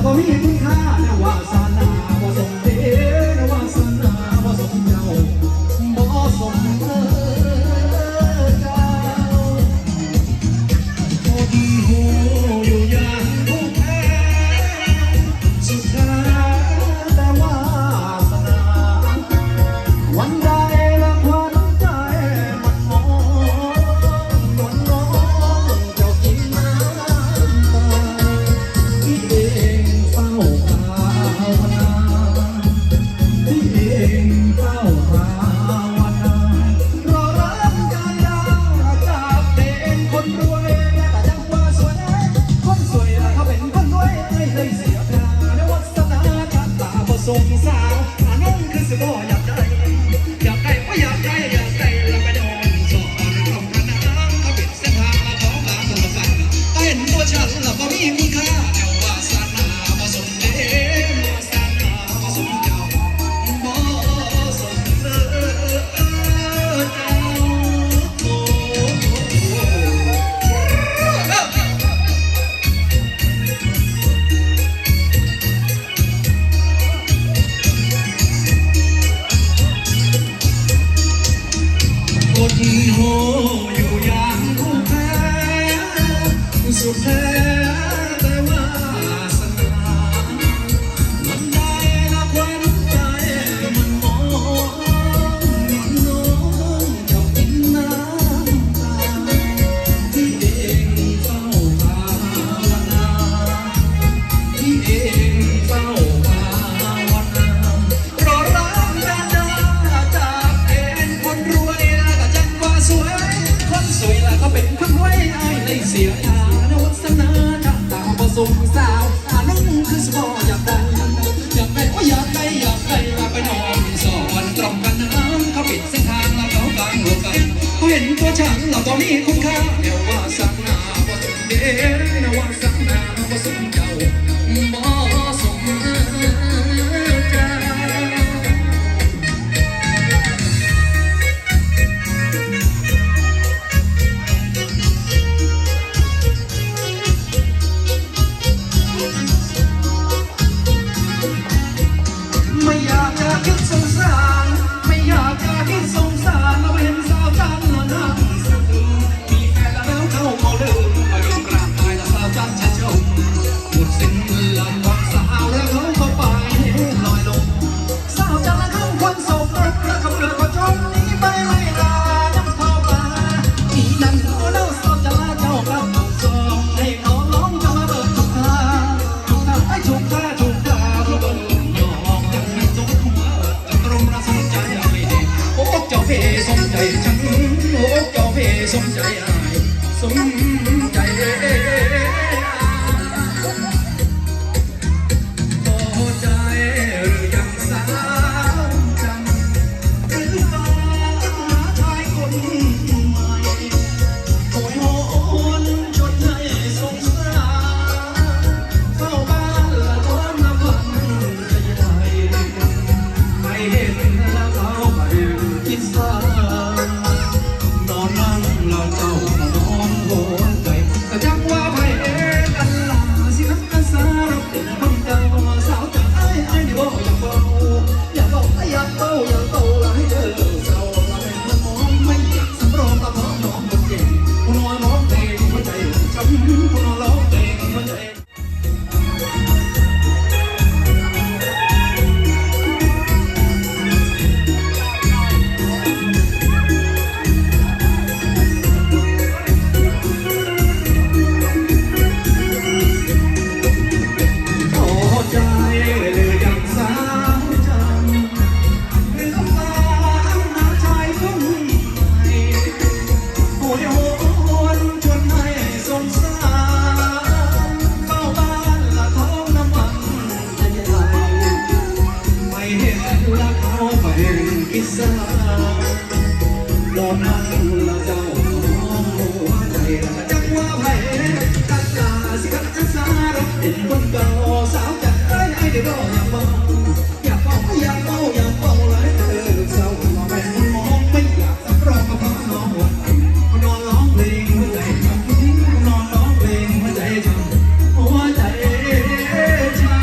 Mbuo mingh bun kaav naaiv วาสนา mbuo song deix, วาสนา mbuo song jauv, mbuo song jauv. Mbuo hungh hungh yuh yaangh kuv paengx, สุดแท้แต่วาสนา วันใดละขวัญใจมันมอง นวลน้องเจ้ากินน้ำตา พี่เองเฝ้าภาวนา พี่เองเฝ้าภาวนา รอรับการดาจากเป็นคนรวย และก็ยังว่าสวย คนสวยแล้วก็เป็นคนรวย ไม่เคยเสียเวลา ในวาสนาชะตาบ่ส่งสาว อาน้องคือสิบ่อยากได้ อยากได้บ่อยากได้ อยากได้แล้วไปนอนสอนกล่อมพระนาง ก็เป็นเส้นทางของบางคนไป ก็เห็นตัวฉันแล้วก็มีคุณค่า แต่วาสนาบ่ส่ง อดหมู่อยู่อย่างคู่แพ้ สุดแท้แต่วาสนา วันใดละขวัญใจมันมอง น้องเจ้ากินน้ำตา พี่เองเฝ้าภาวนา พี่เองเฝ้าภาวนา รอรับแม่ดาจากเป็นคนรวย แล้วก็จังว่าสวย คนสวยแล้วก็เป็นคนรวย อ้ายเลยเสียยา นวาสนาชะตาบ่ส่งสาว อาน้องคือสิบ่อยากได้ อยากได้ โอ้ย อยากได้ อยากได้ ลาไปนอนสอนตรงกันน้ำ เขาปิดเส้นทาง แล้วเขากางหัวใจ เขาเห็นตัวฉัน แล้วก็มีคุณค่า แต่วาสนาบ่สมเด็จ นวาสนาบ่สมเจ้า บ่สมเจ้า ไม่อยากจะคิดสงสาร ไม่อยากจะคิดสงสาร เราเห็นสาวจันทร์แล้วนั่งสะดุ้ง มีแฟนแล้วเขาก็ลืม มาลืมกราบไหว้แล้วสาวจันทร์จะจม หมดสิ้นลำพังสาวแล้วเขาก็ไปลอยลง สาวจันทร์ละคำควรโศกรำ แล้วก็เปลือกก็จมหนีไปไม่ลาน้ำเข้าป่า อีนั้นเอาแล้วสาวจันทร์ละเจ้ากลับมาส่ง ให้เขาร้องจะมาเบิกทุกท่า ทุกท่า ไอ้ทุกท่า ทุกท่า ทุกท่า ทุกท่า จันทร์สมหัว จันทร์รมราสนใจไอ้เด็ก โอ้ เจ้าเพสมใจจัง โอ้ เจ้าเพสมใจอ้าย สมใจ พอใจหรือยังสาวจันทร์ หรือว่าหาชายคนใหม่ โหยหวนชวนให้สงสาร เฝ้าบ้านละท้องละพันจะใหญ่ ไม่เห็นละเขาไปคิดสร้าง นอนนั่งละเจ้าหมองหัวใจ ก็จักว่าไผกันล่ะ สินักกันสารับเป็นคนเก่า สาวจ๋าอ้าย อ้ายนี่บ่อยากเว้า อยากเว้า อ้ายอยากเว้า อยากเว้าหลายเด้อเจ้า ละแม่นมองไม่อยากสำรอง ละเพราะน้องบ่เก่ง ผู้น้อยร้องเพลงหัวใจช้ำ ผู้น้อยร้องเพลงหัวใจ พอใจหรือยังสาวจันทร์ หรือว่าหาชายคนใหม่ โหยหวนชวนให้สงสาร เข้าบ้านละท้องน้ำมันจะไหล ไม่เห็นละเขาไปคิดสร้าง นอนนั่งละเจ้าหมองหัวใจ จักว่าไผกันล่ะ สิคัดกันสารับเป็นคนเก่า สาวจ๋าเอ้ย อ้ายนี่บ่อยากเว้า อยากเว้า อยากเว้า อยากเว้าหลายเด้อเจ้า ว่าแม่นมองไม่อยากสำรอง ก็เพราะน้องหวั่น นอนร้องเพลงหัวใจช้ำ นอนร้องเพลงหัวใจช้ำ หัวใจช้ำ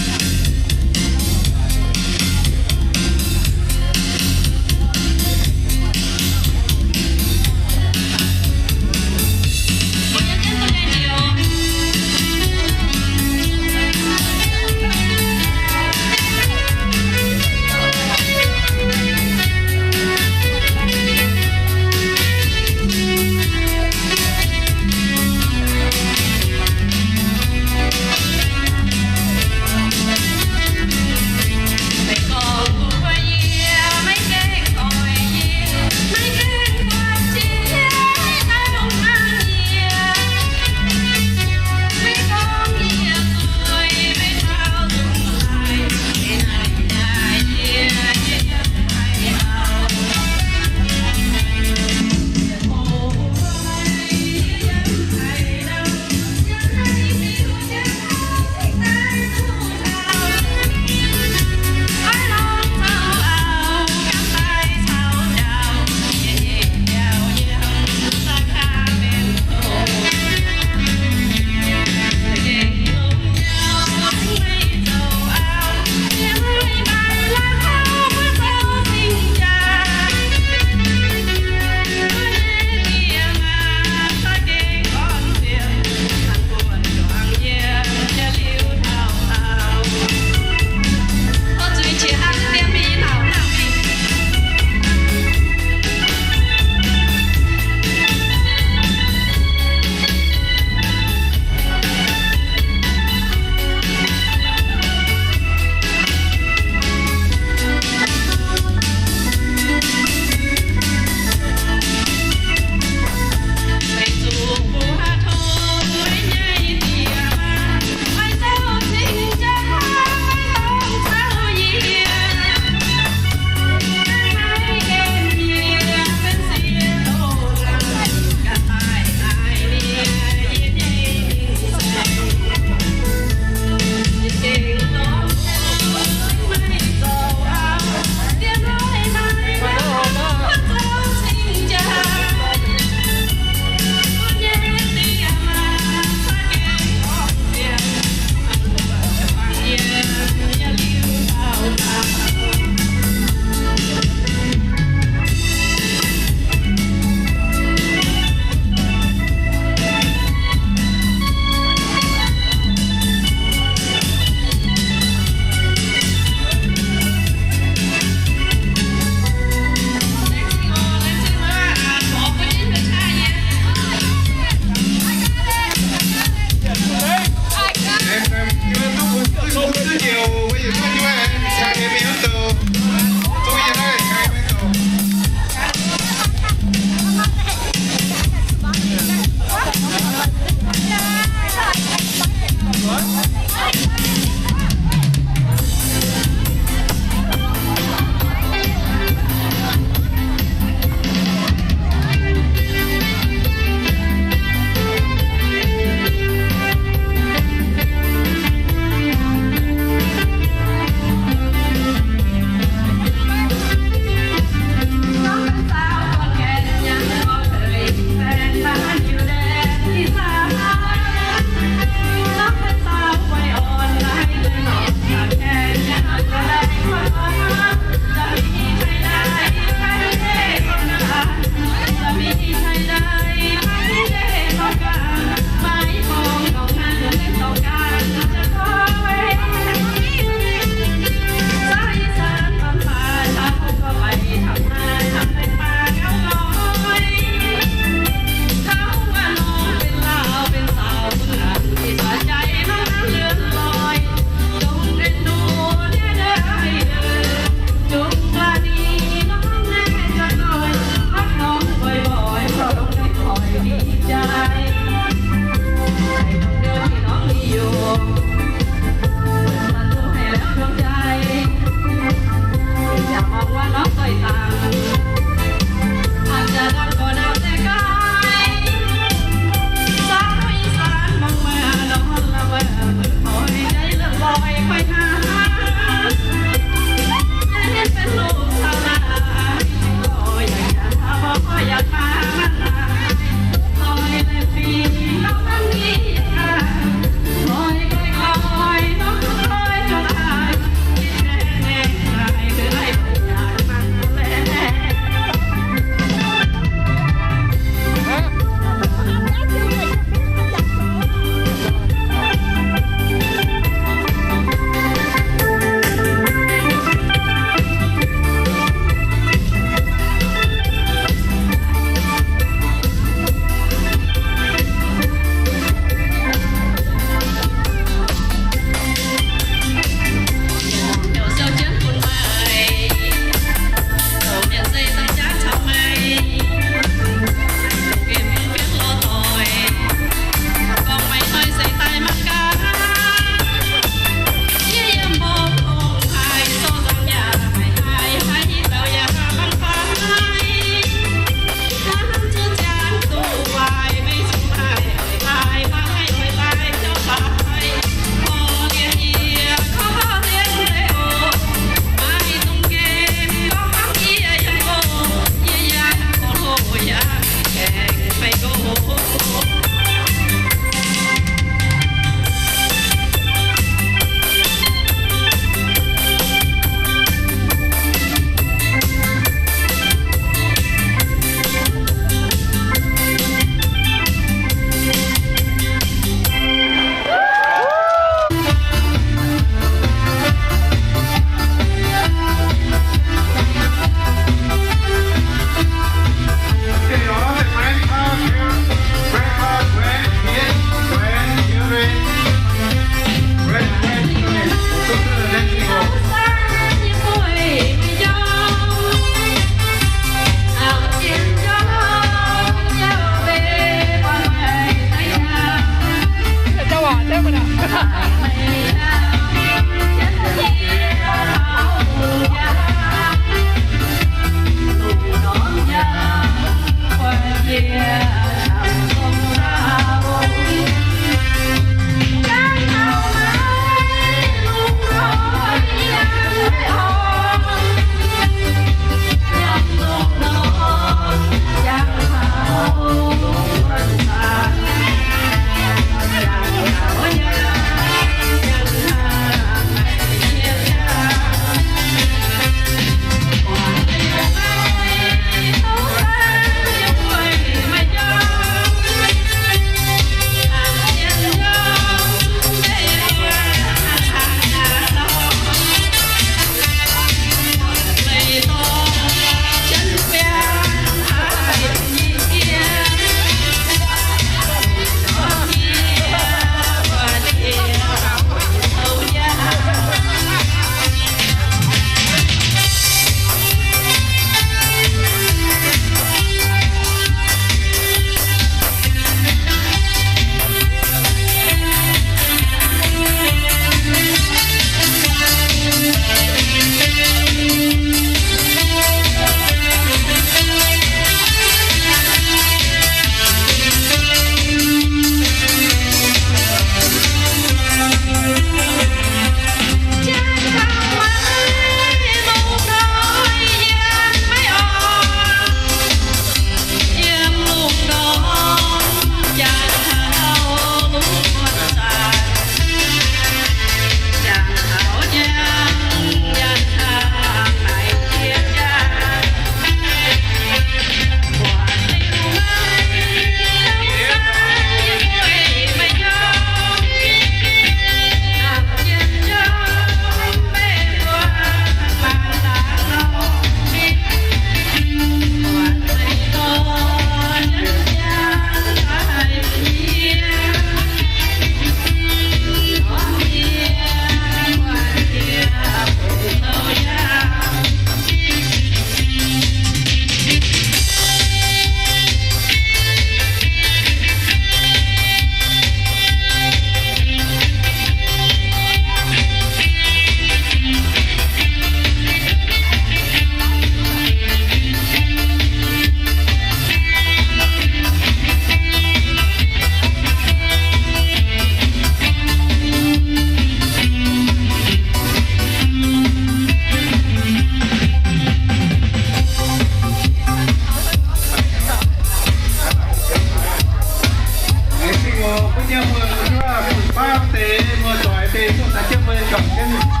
Yie mbuo zuov baamv deix, mbuo doix deix, zuov daaih jienv mbuo juangc jienv.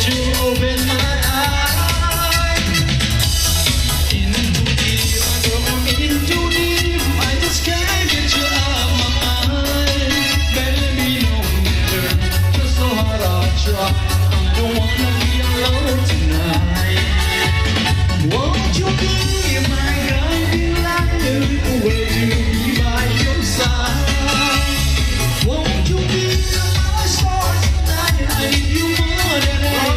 Open my eyes. In too deep, I don't, in too deep, I just can't get you out my mind. Baby, no matter just how hard I try, I don't wanna be alone tonight. Won't you be my guiding light? Will you be by your side? Won't you be my star tonight? I need you more than ever.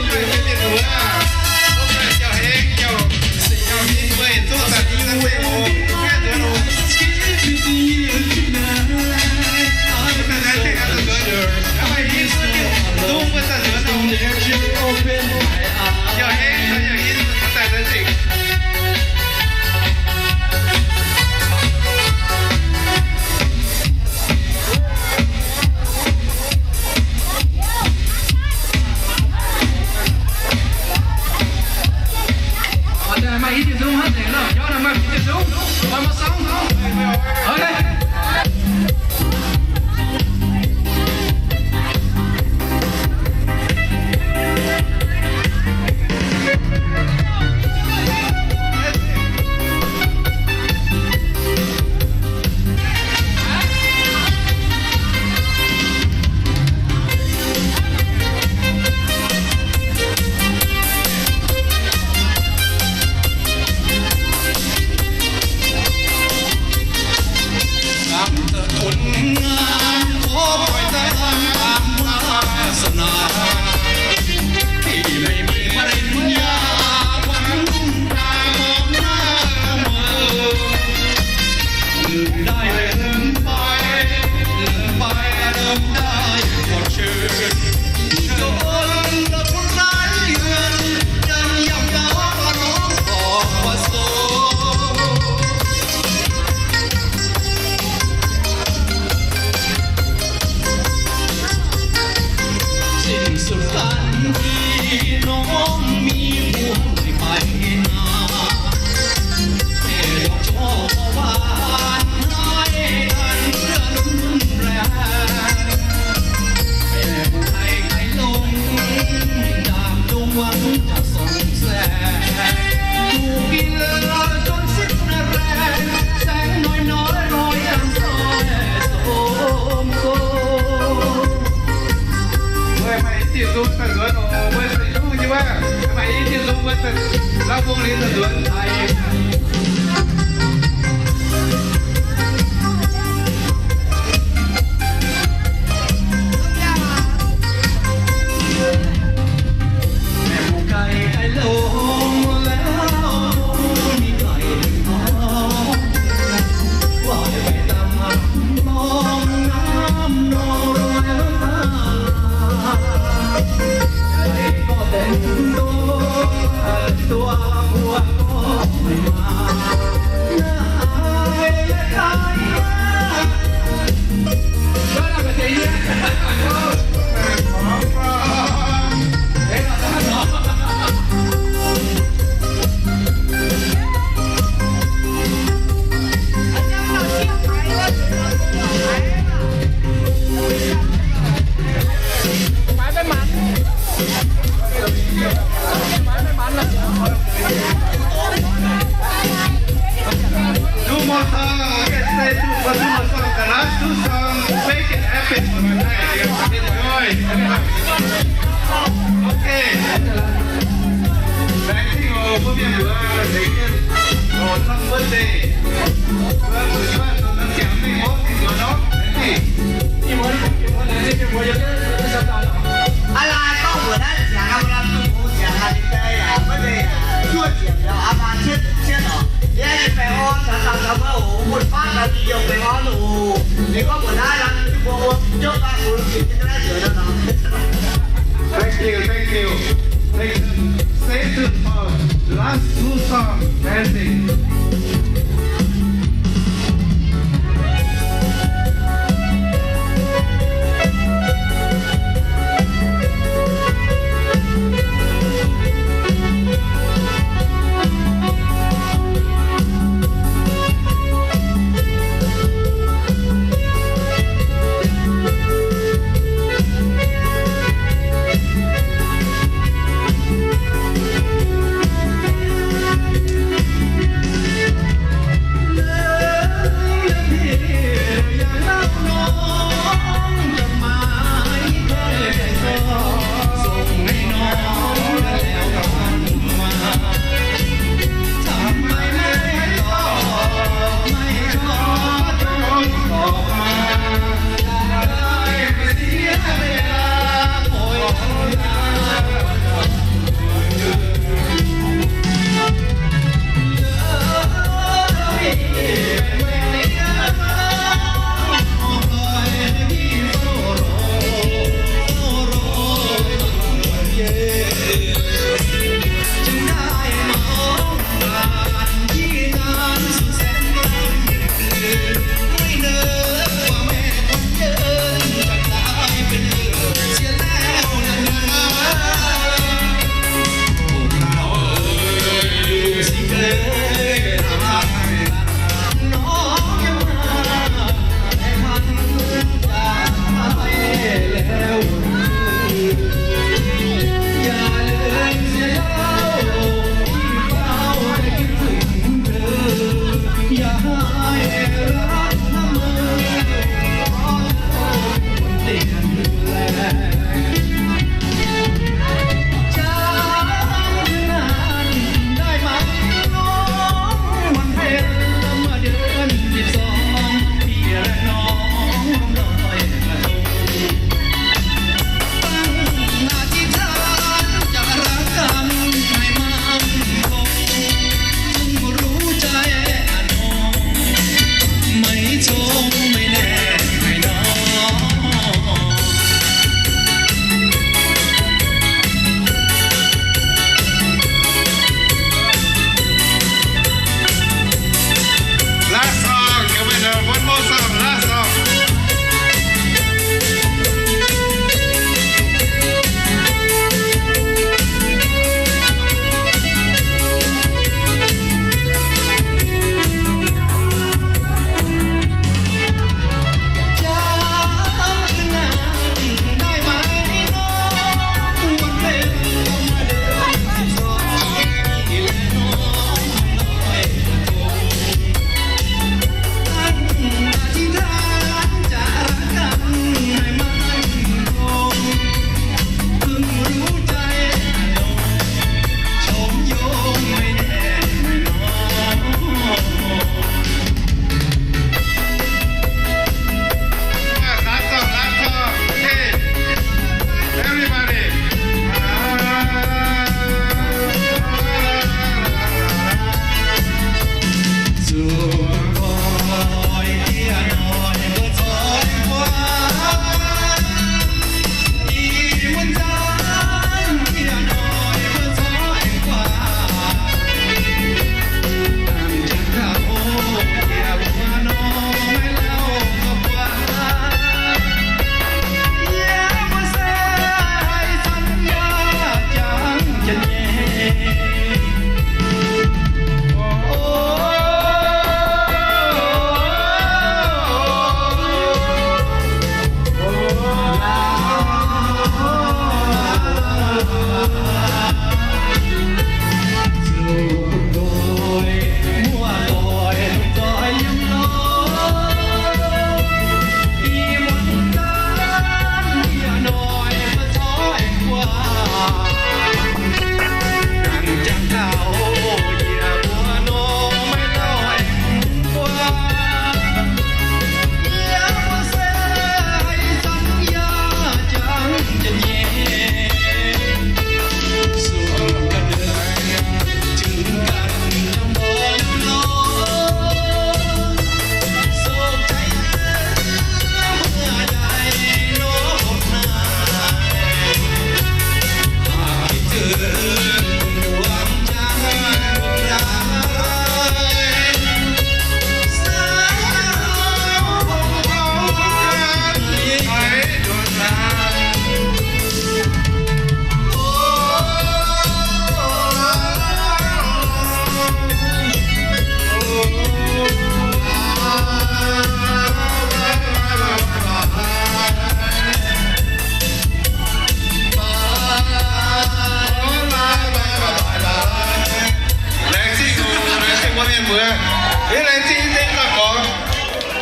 Two more songs. Okay, stay tuned for two more songs. The last two songs, make it epic for tonight. Enjoy. Okay. Thank you. Thank you, thank you. Thank you. Stay tuned for last two songs. Dancing.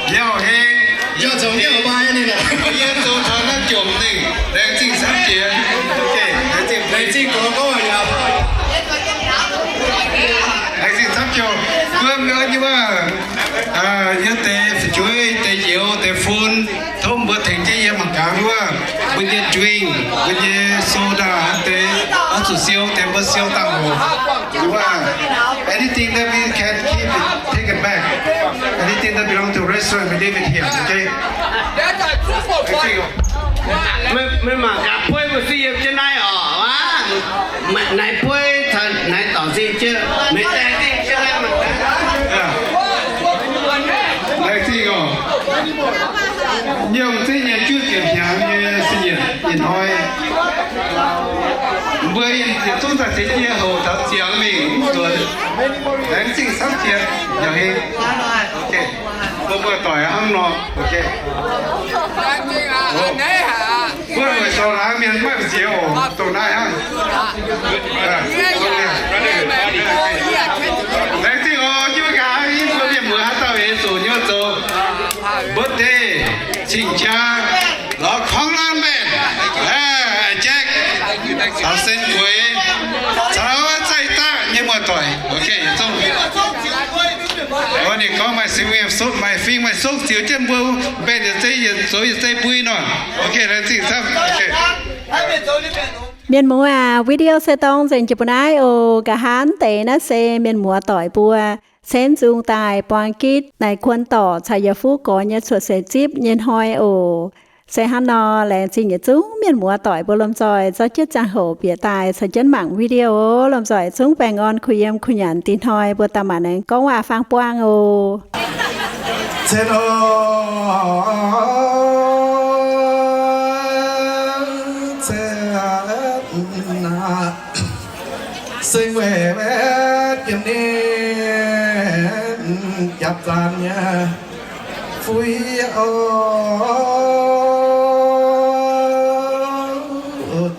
Biauv heng, yie zoux biauv mbai ninh aqv. Yie zoux taux naaiv jomc ninh, laengz zingh camv jiex. Laengz zingh gorx gorx yaac. Laengz zingh camv jiex. Mbuo mienh nyei waac, yie deix fu'jueiv, deix youz, deix fun, tov mbuo tengx jienv yie mangc gaax wuov, mbuo nyei drink, mbuo nyei soda deix, oix zuqc siou deix, mbuo siou dangh hoc. Yie waac, anything that we can keep it, take it back. Anything that belong to restaurant, we leave it here, okay? Meih, meih mangc gaax bueiv mbuo se yiem jienv naaiv oc, aav. Naaiv bueiv caux naaiv dauh se yiem jienv, meih daaih se yiem jienv naaiv mangc gaax. Laengz zingh oc. Nyiemc zingh nyei juqv ziepc hnyangx nyei se yietc, yietc hnoi. Mbuo yietc zungv daaih ziex jiex houc taux ziangx mingh mv nzuonx. Laengz zingh camv jiex, yaac heng. Mbuo muoz-doic hnangv nor. Mbuo weic zoux laangz mienh maiv nziex oc, dongh naaiv hnangv. Laengz zingh oc, jienv gaax, yie mbuo mienh muoz haaix dauh eix zuqc nyei zoux birthday, cing-jaa, lorz korngv laanh mbaenh, Jack, caux Sen Gueix, caux Zaih Daqv nyei muoz-doic. Ok, yietc zungv. Ninh gorngv maaih singx maaih sokv, maaih fing maaih sokv ziux jienv mbuo mbaenh yietc zei, yietc zoux yietc zei mbui nor. Ok, laengz zingh camv. Mienh muoz aac, video se dorng nzengc jiex mbuo naaiv oc. Nqa'haav deix naaiv se mienh muoz-doic mbuo cen nzung daaih buang gitv naaic kuon dorc caux yietc fuqv gorx nyei cuotv seix zipv nyei hnoi oc. Se hnangv nor, laengz zingh yietc zungv mienh muoz-doic mbuo lomh nzoih zorqv jienv ziangh hoc bieqc daaih caux jienv mangc video oc. Lomh nzoih zungv baengh orn kuh yiem kuh nyanc, dinh hnoi mbuo daaih mangc aengx gorngv waac-faang buangh oc. Cen oc, cen aqv. Seng weic waetv jiem ninh japv zaanc nyei fuiv oc.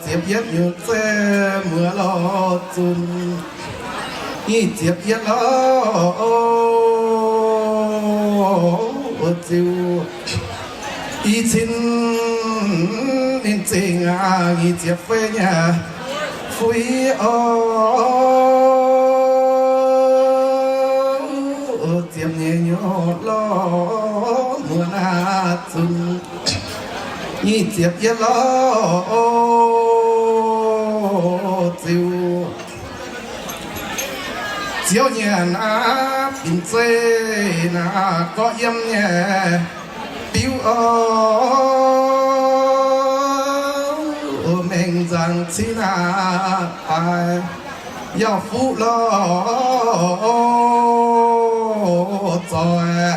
Ziepc yietv nyutc zeiv muoz lorh zunc, nyic ziepc yietv lorh ziux. I cin ninh zingh aqv, nyic ziepc feix nyei fuiv oc. Ziepc nyeic nyutc lorh muoz naaiv zunc, nyic ziepc yietv lorh ziux. Ziouv nyanc aqv, binc zeiv naaiv gorqv yiem nyei biuv oc. Mengh nzangc cin naaiv daaih yaac fuqv lorh zoih.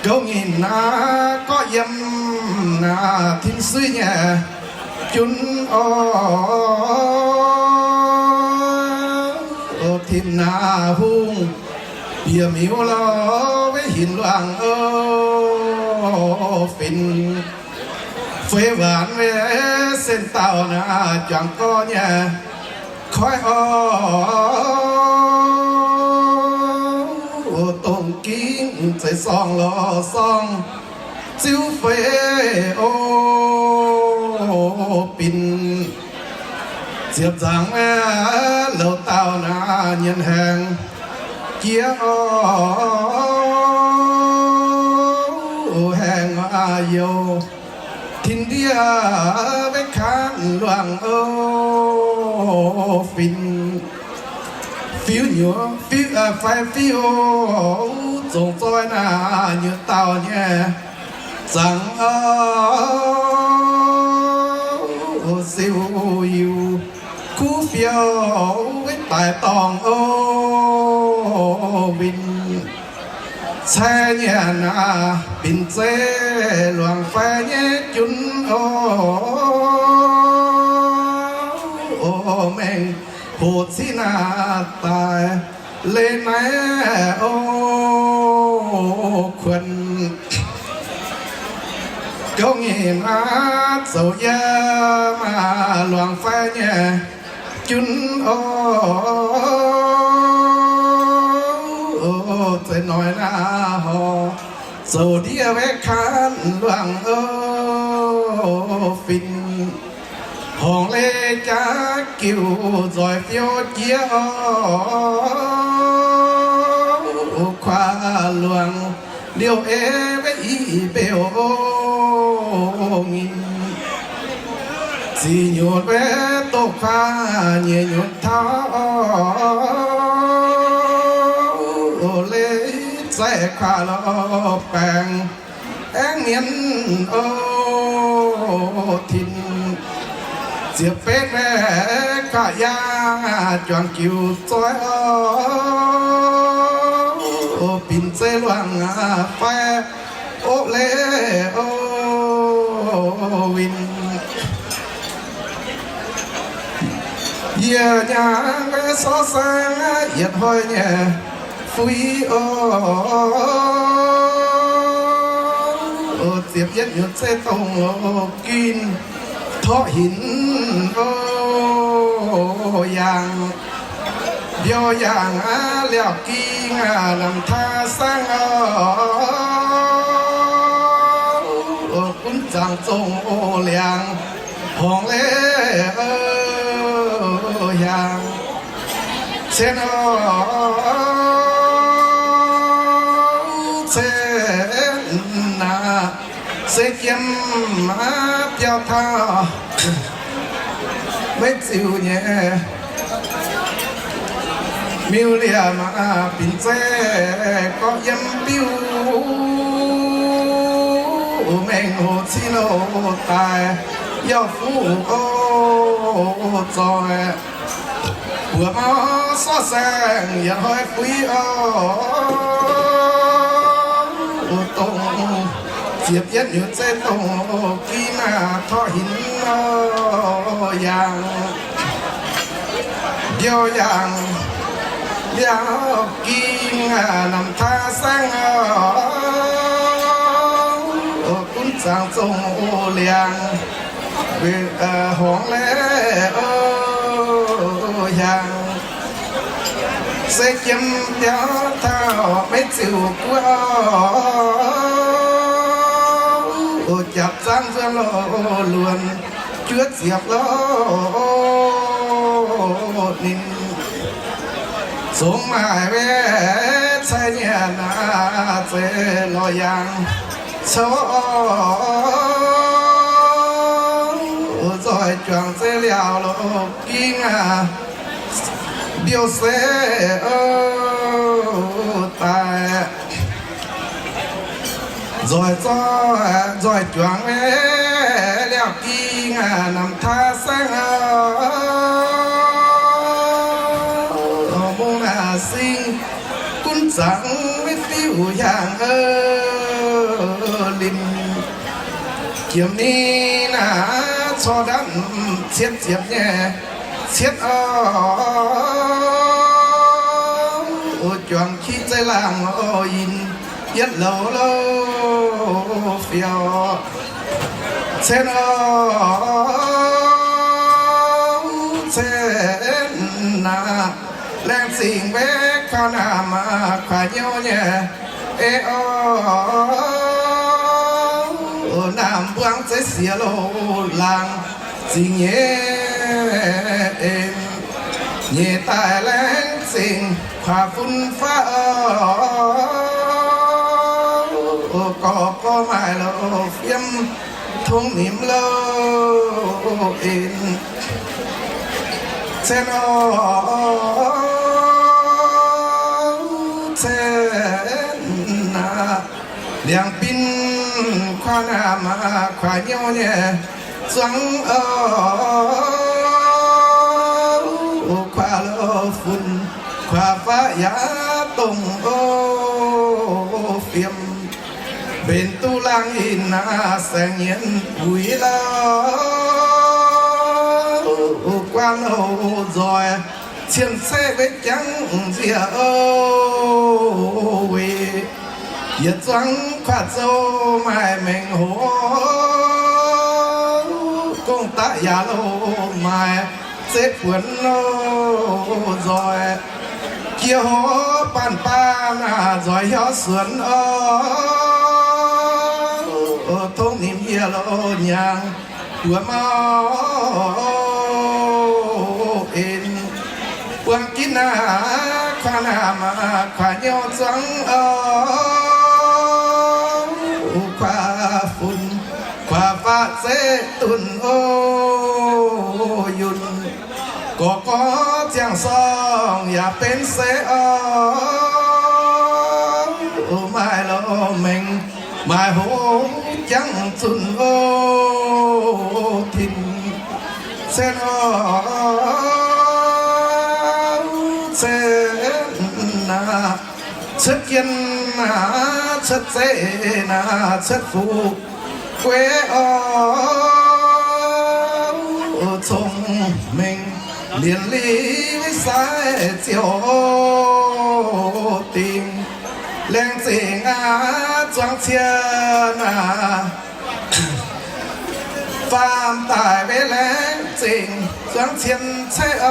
Gouv nyinc naaiv gorqv yiem naaiv tin suiv nyei junv oc. Tin naaiv hungh bieqc miuc lorh weic hinc luangh oc. Fin feix waanc weic sen dauh naaiv juangc gorx nyei koiv oc. Dongh gingv zeix sorngh lorh sorngh ziuv feix oc. Binc ziepc nzaangc wuov louz dauh naaiv nyienz haengx jiex oc. Haengx youz tin ndiev weic kangv luangh oc. Fin fiuv nyuoz, fiuv, fai fiuv zongc zoih naaiv nyuoz dauh nyei zangc oc. Siou yiuh kuv fiou weic daaih dorngh oc. Win cai nyanc naaiv binc zeiv luangc fai nyei junv oc. Mengh hoc ciqv naaiv daaih leiz naaiv oc. Kuonx gouv nyei naaiv zoux yiem luangc fai nyei junv oc. Zeiz noic naaiv horc Zoux ndiev waeqv kan luangh o, fin horngc leiz jaax giuc nzoih fiou jiex o. Kuav luangh liouh ei waeqv i mbeux o, nginh zic nyutc waeqv doqv kuav nyeic nyutc taux, leiz zaih kuav lorz baengc aengx mienv o, tin ziepc betv waeqv kuav yaac juangc jiuc zoih o, binc zeiv luangh fai oqv leiz o, win yie nyangx sorv saeng yietc hnoi nyei fuiv o, ziepc yietv nyutc zeiv dongh loz-ginv torqv hinc o, yangh mbiouh yangh aqv, liaauh ging aqv, namx taav saengv o, gunv zaangc zongh o, liangx horngc leiz o, hiaangx cien o, cien aqv, se jiem aqv, biauv taux maiv ziux nyei. Miuc-liemh aqv, binc zeiv gorqv yiem biuv, mengh hoc cin loz daaih yauh fuqv o, zoih buoz mauv sorv saeng yietc hnoi fuiv o, dongh ziepc yietv nyutc zeiv dongh ginv aqv, torqv hinc o, yangh mbiouh yangh, liaauh ging aqv, namx taav saengv o, gunv zaangc zongh o, liangx horngc leiz o, hiaangx se jiem biauv taux maiv ziux guoqv o, japc zaangv nzuonx loz-luonx juov ziepc loz, ninh zongx maaih waeqv cai nyanc aqv, zeiz lorz yangh cou o, nzoih juangc zeiv liaauh loz-ging aqv, mbiouh se o, daaih nzoih zoih, nzoih juangc liaauh-ging aqv, namx taav saengv o, mungh naaic sing gunv zaangc maiv diuh hiaangx o, limh jiem ninh aqv, corc ndanv cietv ziepc nyei cietv o, juangc qiex zeiv laangh o, yinh yietv louh louh fiou cen o, cen aqv, laengz zingh maiv kuaah naamh aqv, kuaah nyouv nyei ei o, naamh mbuangz zeiv siex loz laangz zingh nyei en, nyeic daaih laengz zingh kuaah fun faqv o, gorx gorx maaih loz fiem tong nimc loz en, cen o, cen aqv, liangx bin kuaah naamh aqv, kuaah nyouv nyei zuangx o, kuaah loz fun, kuaah faqv yaac dongh o, fiem mbenc duqv laangh inh aqv, saeng nyienz wuic lauh, guangc loz nzoih cien-ceqv weic jangv nziex o, weic yietc zuangx kuaah zouv maaih mengh hoc, gong daqv yaac loz maaih zeiv buonc o, nzoih jiex hoc baanh baanh aqv, nzoih hiuv suonx o, nziec lo nyaangx buoz mauv en. Buangh ginv naaic kuaax naamh kuaax nyouv zuangx o, kuaax funx kuaax faqv zeqv dunh o, yunh gorx gorx ziangh sorng yaac benx seix o, maaih lo mengh maaih hoz jangx zunh o, tin cen o, cen naaic, cuotv jien naaic, cuotv zeqv naaic, cuotv fuqv gueix o, cong-mengh lienz liuz sai ziouc dingc. Laengz zingh aqv, zuangx cien aac, faam daic weic laengz zingh zuangx cien ceqv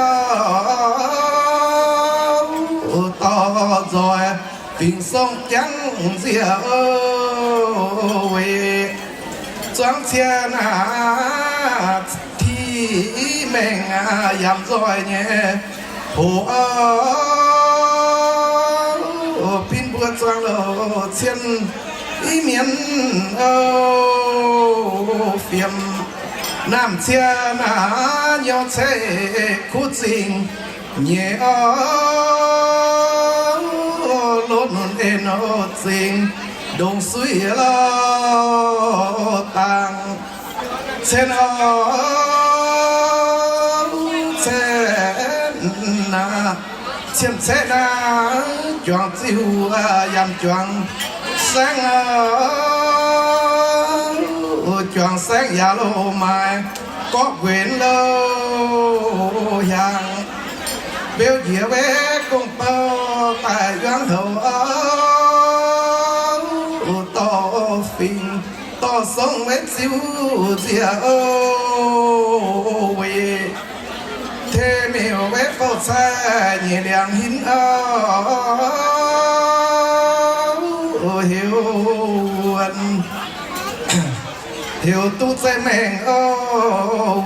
o, dorh nzoih fingx song jangv nziex o, weic zuangx cien aac, ti mengh aac, yaac nzoih nyei hoc o, pin mbuo zuangx louh cien i mienv o, fiem naamh cien aac, nyouv ceqv kuv zingh nyeic o, loz nunc en o, zingh ndongc suiv lo dangh cen o, cen naaic, cien ceqv naaic, juangc ziuh yaac juangc saengv o, juangc saengv yaac loz maaih gorqv nquenx louh hiaangx. Mbeu njiec weic gong-bou daaih yuangv houc o, dorh fingx dorh song weic ziuh nziex o, weic tei miuc weic fouv cai nyeic liangx hinv o, heuc wuonx, heuc duqv zeiv mengh o,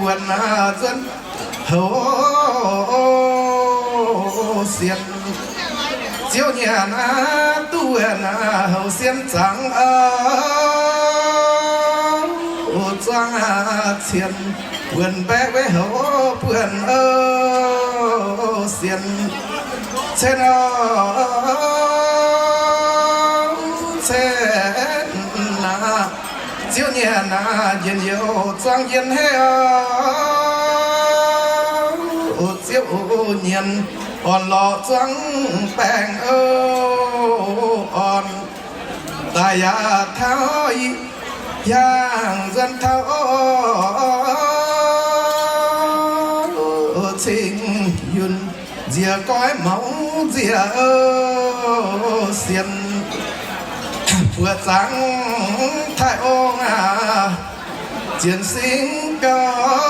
wuonx aac nzuonx houc sienx. Ziouv nyanc aqv, duqv wuonx aqv, houc sienx zaangc o, zuangx aqv, cien wuonx mbaeqv weic houc buonc o, sienx cen o, cen aqv. Ziouv nyanc aqv, njien-youh zuangx njien-heiv o, Ziouv nyanc orn-lorqc zuangx baengh o, orn daaih yaac taux i hiaangx nzuonx taux o, cing yunh nziex goiv mouz nziex o, sienx buoqc zaangc taaih ong aac, zienx singx gauh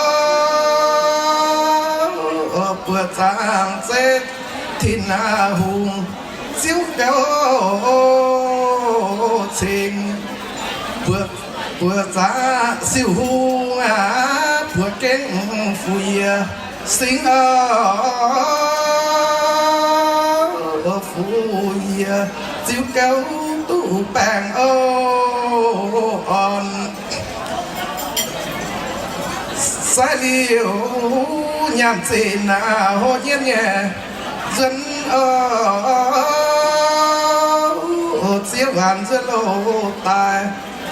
buoqc zaangc zeiv tin aac, hungh ziouv gauh cing buoqc zaangc siouc hungh aac, buoqc gengh fuqv yie singx o, fuqv yie ziouv gauh duqv baengh o, orn sai liuz nyaanh zinh aac, hlo nyienh nyei nzuonx o, ziex waanc nzuonx loz daaih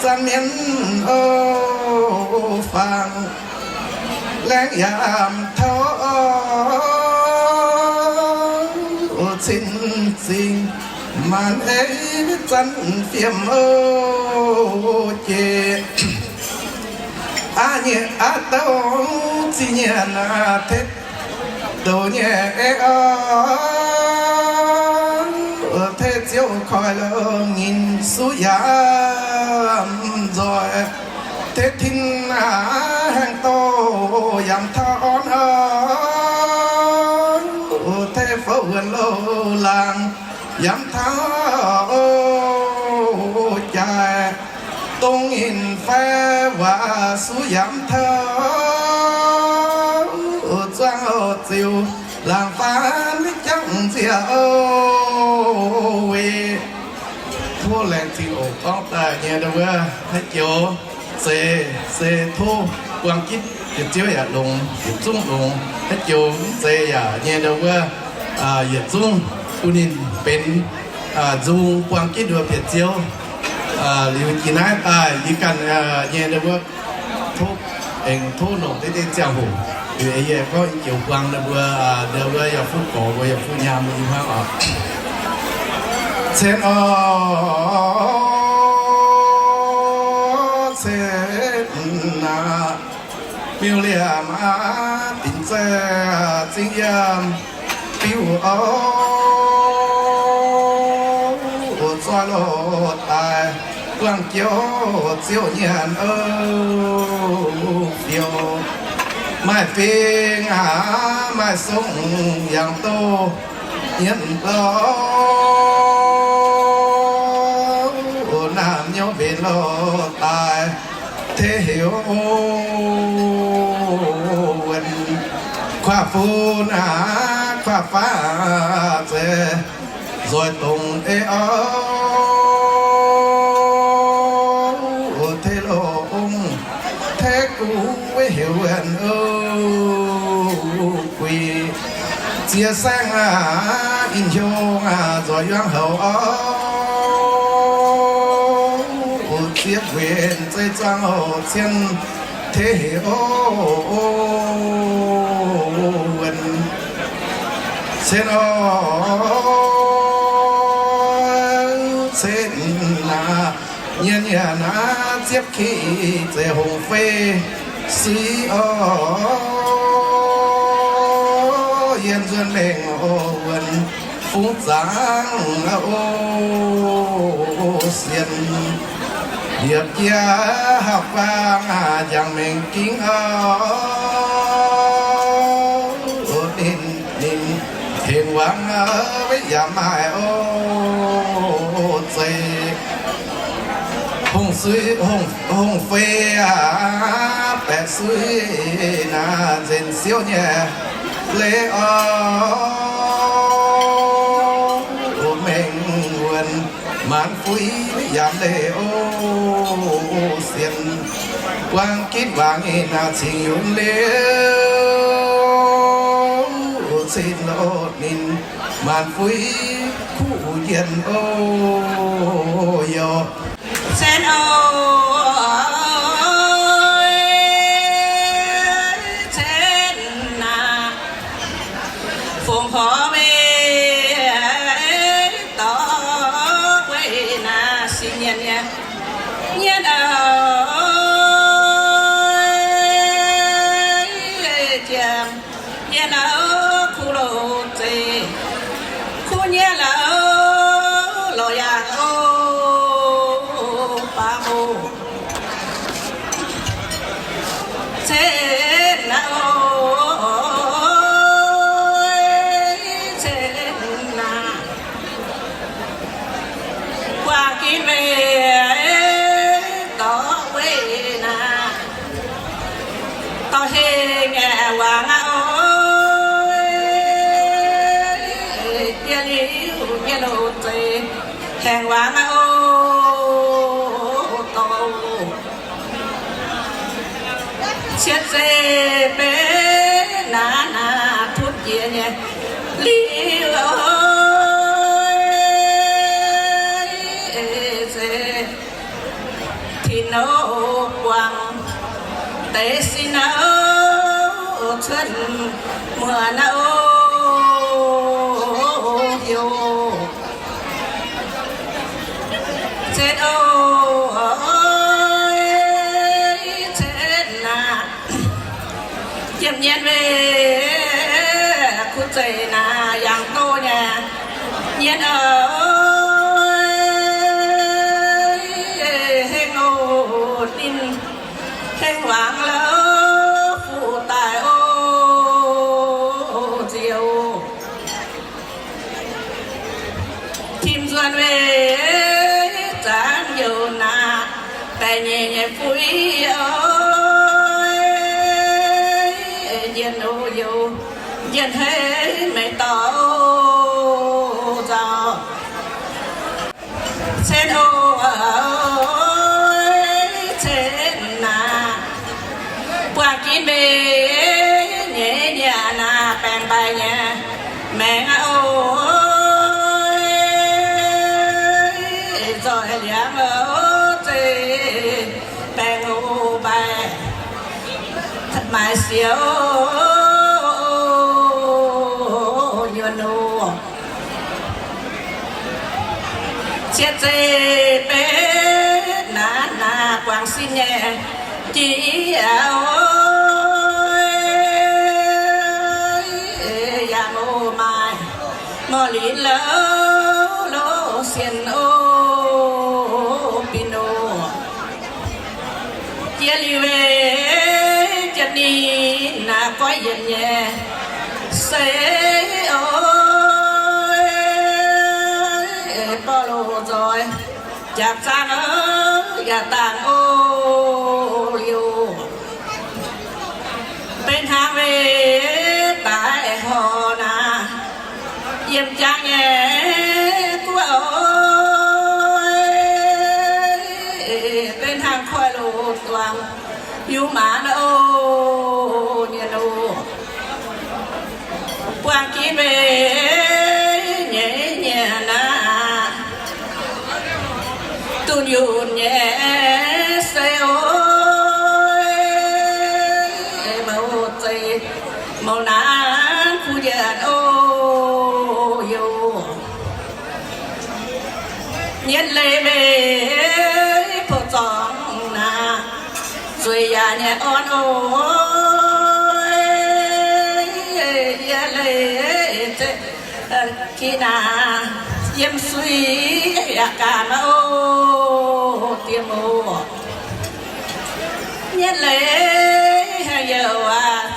zanc mienv o, fangx laengz yaac taux cin zingh maanc ei zanc fiem o, jiex aqv nyei aqv douc ziqc nyienh aac, tei douc nyei ei o, tei ziouv koiv lo nyinc suv yaac nzoih, tei tin aac haengh douh yaac taux orn o, tei fouv wuonc loz laangz yaac taux jaaix dongh nyinc fai waac suv yaac mv taux, zuangx ziux laangc faanv jangv nziex oc. Weic tov laengz zingh oc. Gorngv daaih nyei ndau wuov haaix joux zeiz se tov buang gitv yietc ziouv yaac longx, yietc zungv longx. Haaix joux mv zeiz yaac nyei ndau wuov yietc zungv bun ninh benx nzung buang gitv wuov bieqc ziouv. Liuz jiex naaiv daaih yie ganh nyei ndau wuov tov, aengx tov longc deix deix ziangh hoc, liuz yie gorngv i joux buang ninh mbuo ndau wuov yaac fuqv gorx mbuo yaac fuqv nyaam mbuo i hmuangv oc. Cen oc, cen aac, miuc liemh aac, dinc zaih zingh yiem biuv oc, zoi loz daaih buangh jouv ziouv nyanc oc, fiou maaih fingx aac, maaih song yangh doz nyienz lorh, naamh nyouz mbenc loz daaih teh heuc wuonx, kuaaiv fun aac, kuaaiv faav zeiz nzoih dongh ei orv, teh loz ong teh guv heuc wuonx oc, guix ziex saengv aac, in hiong aac, nzoih yuangv houc orv, ziex guenx zeiv zuangx oc, cien teh heuc wuonx, cien oc, cien aac, nyienx nyienx aac, ziepv kiv zeiz hongh fei suiv oc, yie nzuonx mengh oc, wuonx fungx zaangc oc, sienx liepc jiex hauv-baang aac, jangx mengh gingv oc, ninh, ninh tengx wangc weic yaac maaih oc, zeiz hongh suiv, hongh, hongh fei aac, baeqc suiv naaic nzenc siouv nyei leiz oc, mengh wuonx maanc fuiv yaac leiz oc, sienx buang gitv waangc naaic cingx yunc liuz, cin loz ninh maanc fuiv kuv jienh oc, youc cen oc, cen aac, fongc horc mei dorc weih naaic sin nyienx nyei, nyienx oc, jiem nyienx oc, kuv loz zeiz kuv nyienx oc, lorz yaac oc, baac oc, cen naaic oc, cen naaic, guangc gitv mei dorc weih naaic, dorh hengx nyei wangc aqv oc, jiex liuz jiex loz zeiz hengx wangc aqv oc, dorh cietv zeiz benx naaic naaic tutv jiex nyei liuz oc, se Tin-Hungh buangh deix sin naaic oc, cuotv muonc naaic oc, heuc cen oc, cen naaic, jiem nyienx mei kuv zeiz naaic yangh doz nyei, nyienx oc, hengx oc, ninh hengx wangc la'oc, fuqv daaih oc, nziouv tim nzuonx weic zanc youc naaic baeqc nyeic nyei fuiv oc, meih dorh nzauh. Cen oc, cen naaic, buangh ginv mbeih nyeic nyanc naaic baengc mbaaih nyei maengc aqv oc. Nzoih liangv oc, zeiz baengc oc, mbaaih maaiz siouc nyuonh oc. Ciev zeiv betv naaiv naaic buangh sin nyei jiex oc. Yaac oc maaih ngorc linz louv louv sienh oc, bin oc. Jiex liuz weic jiex ninh naaic goiv yienc nyei seix oc. Borqv loz nzoih jaax zaangv yaac dangh oc liuz, benx hnangv weic daaih horc naaic yiem jangv nyei guoqv oc. Benx hnangv koiv loz duangx yungz maanz oc, nyienh oc. Buangh ginv mbeih nyeic nyanc naaic, dunh yunh nyei seix oc. Mouc zeiz mouc naanc kuv njienv oc yoc. Yiem leiz mbeih pou zorngx naaic, zueiz yaac nyei orn oc. Yie leiz zeiv ki naaic, yiem suiv yaac ganh oc, diex muoz. Mienh leiz heuc youc aac,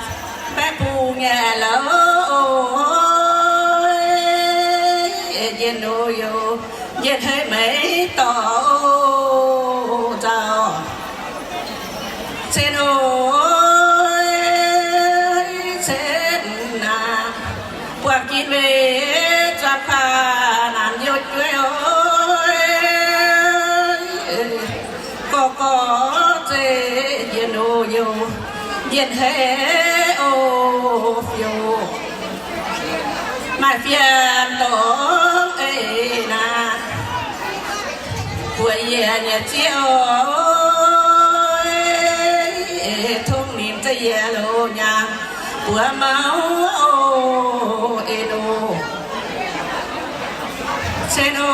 baeqc bungx nyei louc, njien-youh, njien-heix meix dorh nzauh. Cen oc, cen naaic, buangh ginv mbeih zuangx faah naanc youh jueiv oc. Gorx-gorx zeiv njien-youh, njien-heix oc, youh. Maaih fiem dorngx eix naaic, buoz yie nyei zieqv oc. Tongv ninh za'yietv loz nyaanh buoz mouv oc, en oc. Cen oc,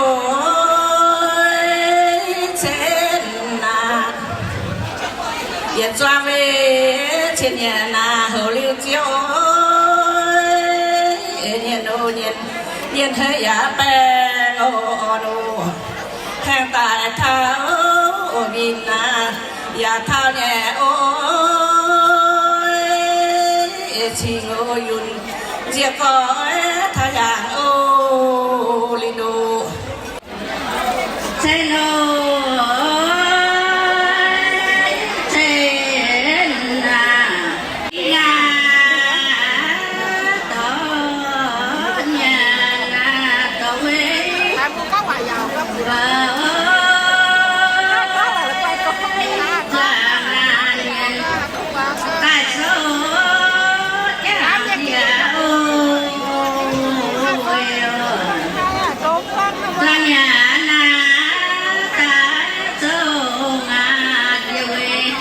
cen naaic, yietc zuangx mbeih cien nyanc naaic, houc liuz zieqv oc. Nyienh oc, nyienh, nyienh heix yaac baengh oc, orn oc. Haengh daaih taux oc, mingh naaic yaac taux nyei oc. Cingx oc, yunh nziex goiv taux yaangh oc, linh oc. Cen oc, cen naaic, yaac dorh nyanc naaic dorh weic daaih souv jangv yaac oc, zaangc yaac naaic daaih zouv aqv, yie weic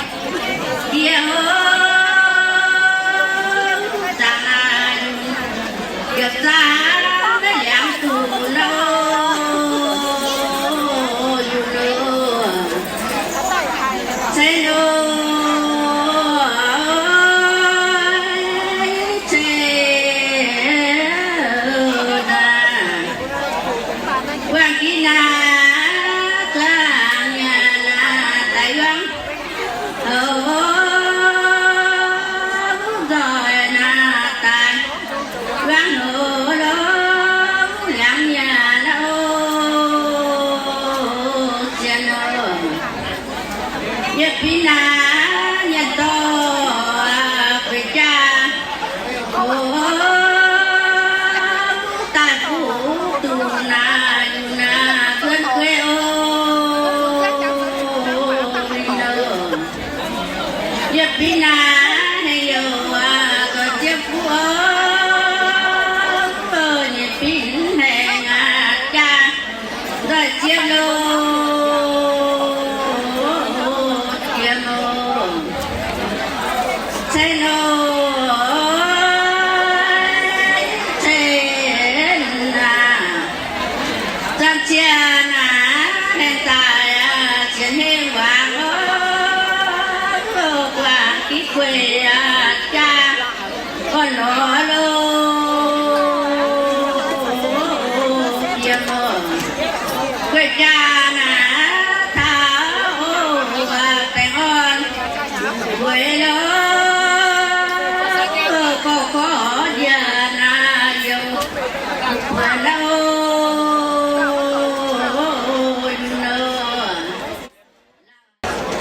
yie oc, zaangc naaic yungz yietc zaangc maiv liangx duqv nor, yungz loh ceix loh ceix naaic, buangh ginv naaic, zaangc nyanc naaic daaih yuangv houc nzoih naaic daaih yuangv houc lo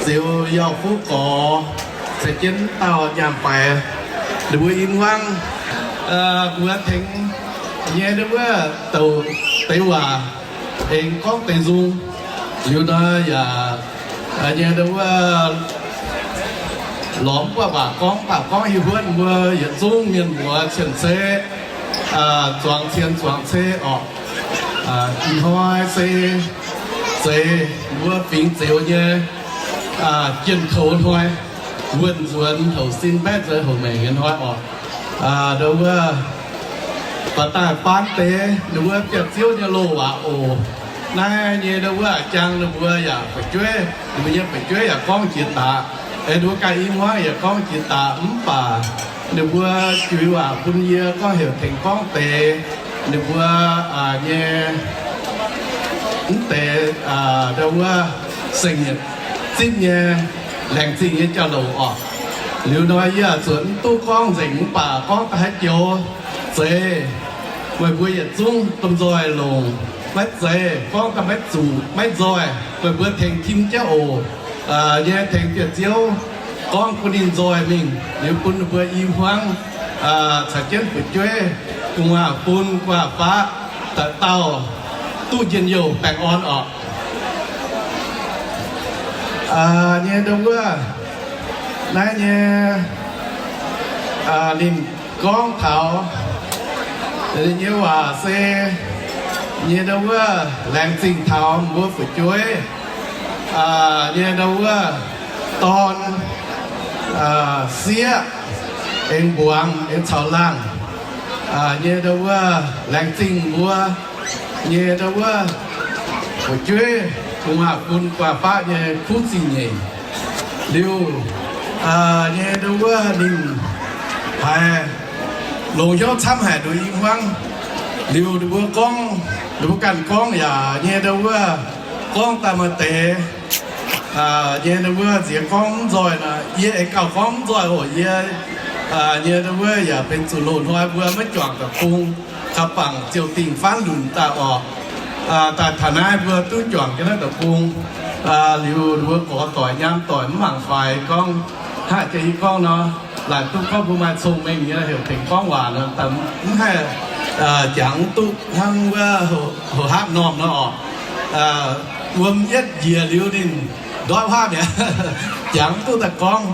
Ziux Yauh Fuqv Gorx caux jienv dauh nyaanh faix, ninh mbuo i hmuangv mbuox tengx nyei ndau wuov douc deix waac, aengx gorngv deix nzung. Liuz nor yaac nyei ndau wuov lorz mv buatc waac gorngv, mv baac gorngv hiuv huotv mbuo yietc zungv mienh muoz cien-ceqv, zuangx cien zuangx ceqv orqc. Ih hnoi se zeiz mbuo fingx Ziux nyei jien-koux hnoi, wuonh nzuonx houc sin mbaeqv nzuonx houc maengc nyei hnoi orqc. Ndau wuov baac daaih faan deix ninh mbuo biauv-ziouv nyei loz-waac oc. Naaiv nyei ndau wuov a'jang ninh mbuo yaac fu'jueiv, ninh mbuo nyei fu'jueiv yaac gorngv jiex daqc. Ninh mbuo ganh i hmuangv yaac gorngv jiex daqc, mv baac ninh mbuo juix waac bun yie gorngv heuc tengx gorngv deix. Ninh mbuo nyei mv deix ndau wuov seng yietc zipv nyei laengz zingh nyei jauv-louc orqc. Liuz nor yie zuqc mv duqv gorngv nzengc mv baac gorngv da'haaix joux zeiz meih mbuo yietc zungv domh nzoih longc, maiv zeiz gorngv daaih maiv zuqc maiv nzoih, meih mbuo tengx tim jienv oc. Nyei tengx biauv-ziouv gorngv bun ninh nzoih mingh, liuz bun ninh mbuo i hmuangv caux jienv fu'jueiv gu'nguaaz-fun gu'nguaaz-faqv daaih dauh duqv njien-youh baengh orn orqc. Nyei ndau wuov naaiv nyei ninh gorngv taux nyei waac se nyei ndau wuov laengz zingh taux mbuo fu'jueiv nyei ndau wuov dorn, sieqv, aengx mbuangz, aengx caux laangh nyei ndau wuov laengz zingh mbuo nyei ndau wuov fu'jueiv gu'nguaaz-fun gu'nguaaz-faqv nyei kuv zingh nyeic. Liuz nyei ndau wuov ninh haiz longc hnyouv camv haic nduqc i hmuangv. Liuz ninh mbuo gorngv, ninh mbuo ganh gorngv yaac nyei ndau wuov gorngv daaih maaih deix nyei ndau wuov nziex gorngv mv nzoih nor, yie aengx gauh gorngv mv nzoih oc. Yie nyei ndau wuov yaac benx zuqc loz-hnoi mbuo maiv juangc deic-bung, gauh bangc ziouc dingc faanv lunc daaih orqc. Daaih taux naaiv mbuo duqv juangc jienv naaiv deic-bung. Liuz ninh mbuo gorx doic nyaam doic mv mangc faix gorngv, hnangv jiex yie gorngv nor, laaic duqv gorngv mbuo maaih cong-mengh nyei heuc tengx gorngv waac nor, mv haih jangx mv duqv hnangv wuov houx hapv normh nor orqc. Wuom yietv njiec liuz ninh ndoiv hapv mi'aqv, jangx mv duqv daaih gorngv.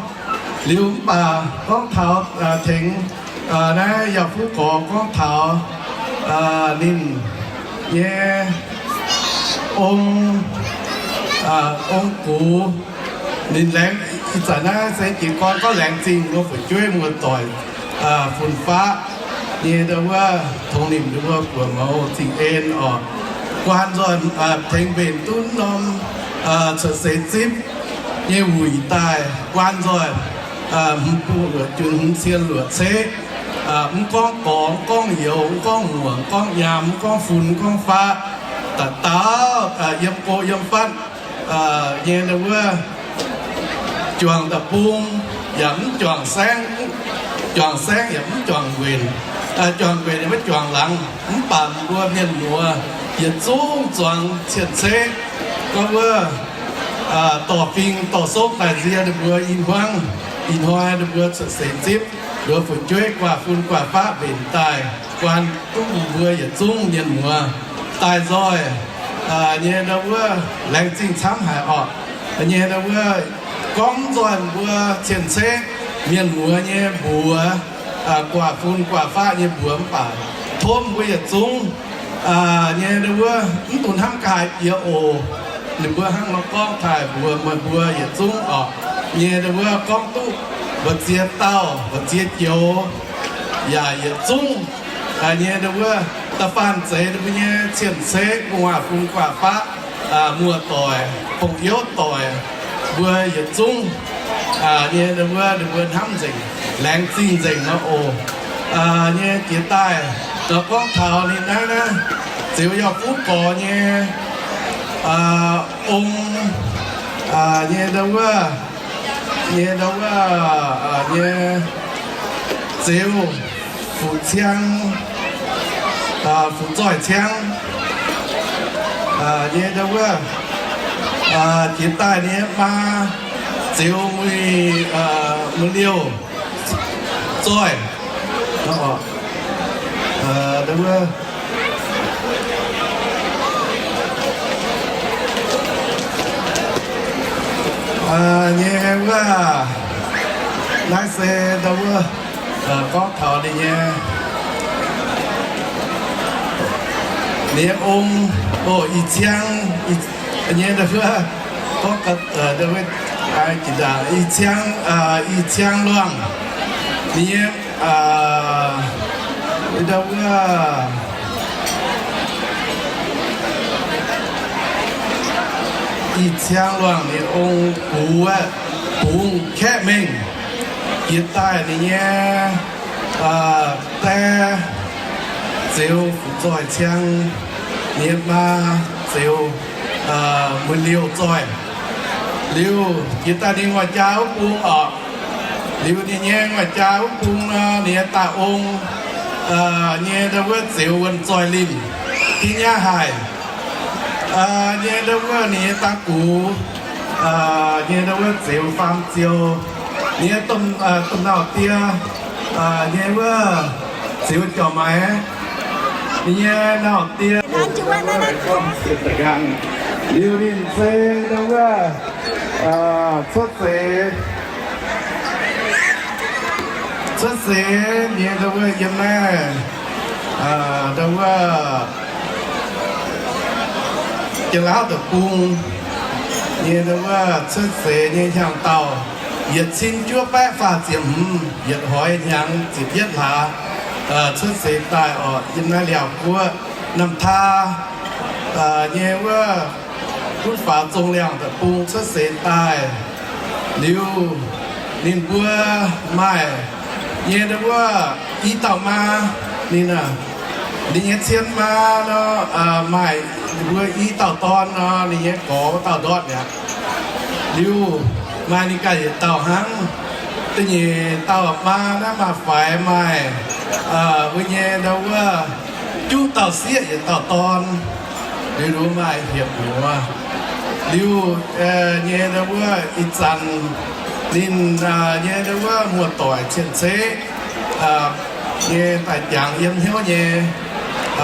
Liuz mv baac gorngv taux tengx naaiv Yauh Fuqv Gorx gorngv taux ninh nyei ong, ong-gux, ninh laengz, ih zanc naaiv se jiez gorn gorngv laengz zingh mbuo fu'jueiv muoz-doic fun-faqv nyei ndau wuov tongx nimc ndau wuov buoz mouz zingh en orqc. Guaan nzoih tengx mbenc duqv norm cuotv seix zipv nyei wuic daaih, guaan nzoih hmz buoz luoqc junc hmz cien luoqc ceqv, mv gorngv gorx, mv gorngv youz, mv gorngv muoc, mv gorngv nyaam, mv gorngv fun, mv gorngv faqv, da'dauh yiem go yiem fatv nyei ndau wuov juangc deic-bung yaac mv juangc saengv, juangc saengv yaac mv juangc nquenc, juangc nquenc yaac maiv juangc laangz. Mv baac mbuo mienh muoz yietc zungv zuangx cien-ceqv gorngv wuov dorh fing dorh sopv daaih nzie ninh mbuo i hmuangv. Ih hnoi ninh mbuo cuotv seix zipv, ninh mbuo fu'jueiv guaax fun guaax faqv mbenc daaih, guaan duqv mbuo yietc zungv mienh muoz daaih nzoih nyei ndau wuov laengz zingh camv haic orqc. Nyei ndau wuov gorngv mv nzoih mbuo cien-ceqv mienh muoz nyei mbuox, guaax fun guaax faqv nyei mbuox mv baac tov mbuo yietc zungv nyei ndau wuov mv dungx hnamv ga'haaix jiex oc. Ninh mbuo hnangv nor gorngv taaih mbuox meih mbuo yietc zungv orqc. Nyei ndau wuov gorngv duqv mbu'ziex dauh mbu'ziex joux yaac yietc zungv nyei ndau wuov da'faanh zeiz ninh mbuo nyei cien-ceqv gu'nguaaz-fun guaax faqv, muoz-doic, bong-youz doic, mbuo yietc zungv nyei ndau wuov ninh mbuo hnamv nzengc, laengz zingh nzengc nor oc. Nyei jiex daaih nor gorngv taux ninh naaiv naaiv Ziux Yauh Fuqv Gorx nyei ong nyei ndau wuov, nyei ndau wuov nyei Ziux Fuqv Ciang Fu'zoih Ciang nyei ndau wuov, jiex daaih ninh nyei maa Zeux Muih, Muih-Liouh Zoih. Nyei wuov, naaiv se ndau wuov, gorngv taux ninh nyei, ninh nyei ong, o, Ih Ciang, nyei ndau wuov, gorngv, i Ciang, Ih Ciang Luangh, ninh nyei, ndau wuov, Ih Ciang Luangh ninh ong gux, bungx kaeqv mengh, jiex daaih ninh nyei die Zeux Fu'zoih Ciang, ninh nyei maa Zeux Muih-Liouh Zoih. Liuz jiex daaih ninh nguaaic jaa wuov bung orqc. Liuz ninh nyei nguaaic jaa wuov bung nor, ninh nyei daaih ong nyei ndau wuov Zeux Wuonh Zoih Linh, Tin Nyaac Haic nyei ndau wuov ninh nyei daaih gux nyei ndau wuov Zeux Faam Ziou, ninh nyei domh nauz die nyei wuov Zeux Jauv Maix, ninh nyei nauz die. Liuz ninh se ndau wuov cuotv seix, cuotv seix nyei ndau wuov yiem naaiv ndau wuov Janx-Laauv deic-bung nyei ndau wuov cuotv seix nyei hnyangx-daauh, yietc cin juov baeqv faah ziepc hmz yietc hnoi hnyangx ziepc yietv hlaax, cuotv seix daaih orqc, yiem naaiv Liaauc Guoqv Namh Taa nyei wuov gunv faaux Zong Liangh deic-bung cuotv seix daaih. Liuz ninh mbuo maaih nyei ndau wuov i dauh maa, ninh, ninh nyei cien maa nor, maaih ninh mbuo i dauh dorn nor, ninh nyei gorx dauh ndortv mi'aqv. Liuz maaih ninh ganh yietc dauh hnangv. Da'nyeic dauh maa naaiv maaih faix, maaih mbuo nyei ndau wuov juqv dauh sieqv yietc dauh dorn. Liuz maaih hiepc muoz. Liuz nyei ndau wuov ih zanc ninh nyei ndau wuov muoz-doic cien-ceqv nyei daaih jangx yiem hnyouv nyei,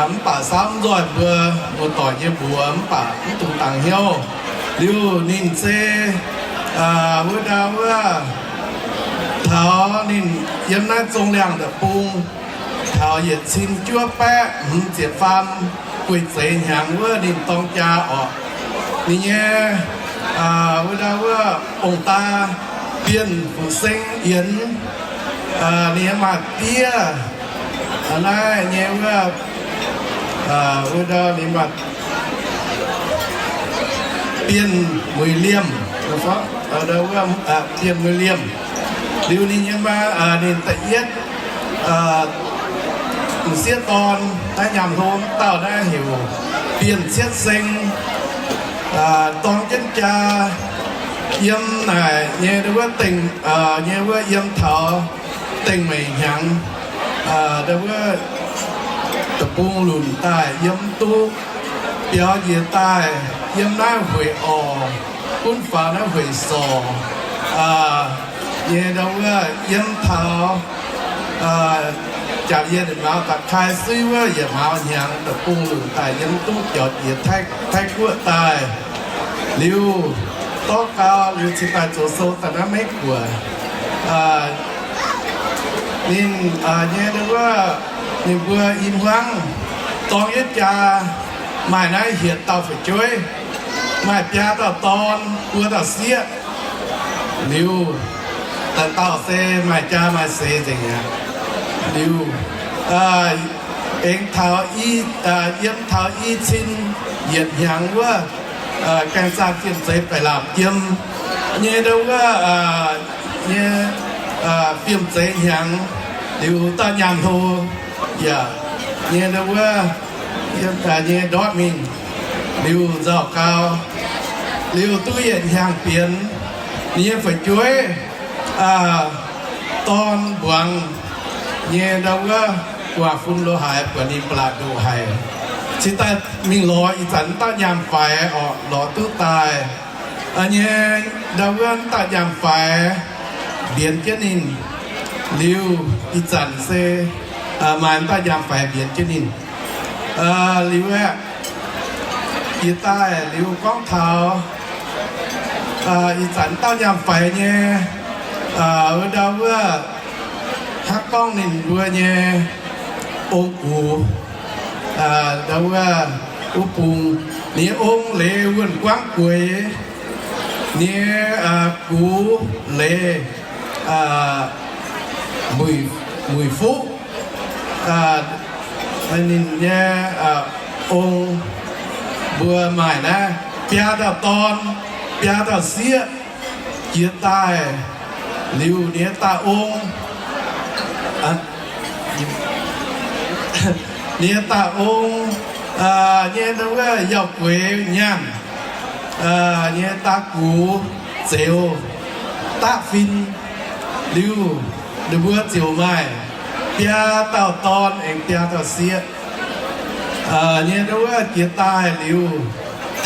mv baac saauv mv nzoih mbuo muoz-doic nyei mbuox mv baac mv dungx dangx hnyouv. Liuz ninh se wuov ndau wuov taux ninh yiem naaiv Zong Liangh deic-bung taux yietc cin juov baeqv hmz ziepc faam gueic zeix hnyangx wuov ninh dorng jaa orqc. Ninh nyei wuov ndau wuov ong-daa Bienh Fu-Seng Yienx, ninh nyei maa-diev naaiv nyei wuov, wuov ndau ninh maa Bienh Mueiz Liemh, Bienh Mueiz Liemh. Liuz ninh nyei maa, ninh da'yietv m'sieqv dorn, naaiv nyaanh hlo dauh naaiv heuc Bienh Cietv Seng, dorng jienv jaa yiem naaic nyei wuov dengh, nyei wuov yiem taux dengh meic hnyangx, wuov deic-bung lunc daaih yiem duqv biaux njiec daaih yiem naaiv Hueic Orc, gunv faaux naaiv Hueic Sorc nyei ndau wuov yiem taux jaax yie mauz da'kai suiv wuov yietc mauz hnyangx deic-bung lunc daaih yiem duqv biaux njiec Taiv-Guoqv daaih. Liuz dorv gau liuz cingx daaih zoux sou daaih naaiv Meiv Guoqv. Ninh nyei ndau wuov ninh mbuo i hmuangv dorng yietv jaa maaih naaiv hietc dauh fu'jueiv, maaih biaa dauh dorn, buo dauh sieqv. Liuz da'dauh se maaih jaa maaih seix nzengc aqv. Liuz aengx taux, yiem taux i cin yietc hnyangx wuov, gaengh zaah fiem-zeiz baeqc laapc jiem nyei ndau wuov, nyei fiem-zeiz hnyangx, liuz dauh nyaanh hlo yaac nyei ndau wuov nyei ndortv mingh, liuz nzauh gau, liuz duqv yietc hnyangx bienx, ninh nyei fu'jueiv dorn mbuangz nyei ndau wuov gu'nguaaz-fun lo haaix buatc ninh ba'laqc ndoqc haic. Cingx daaih mingh lorz ih zanc wuov dauh nyaanh faix orqc, lorz duqv daaih nyei ndau wuov dauh nyaanh faix mbienx jienv ninh. Liuz ih zanc se maaih dauh nyaanh faix mbienx jienv ninh. Liuz aeqv, jiex daaih liuz gorngv taux ih zanc dauh nyaanh faix nyei wuov ndau wuov hnangv gorngv ninh mbuo nyei ong-gux, ndau wuov, wuov bung, ninh nyei ong leiz wuonh guangv gueix, ninh nyei gux leiz muic fuqv. Ninh nyei ong mbuo maaih naaiv biaa dauh dorn, biaa dauh sieqv. Jiex daaih liuz ninh nyei dauh ong, ninh nyei dauh ong nyei ndau wuov yauh gueix nyaanh nyei daaih gux zeux daqv fin. Liuz ninh mbuo ziouc maaih biaa dauh dorn aengx biaa dauh sieqv nyei ndau wuov jiex daaih liuz,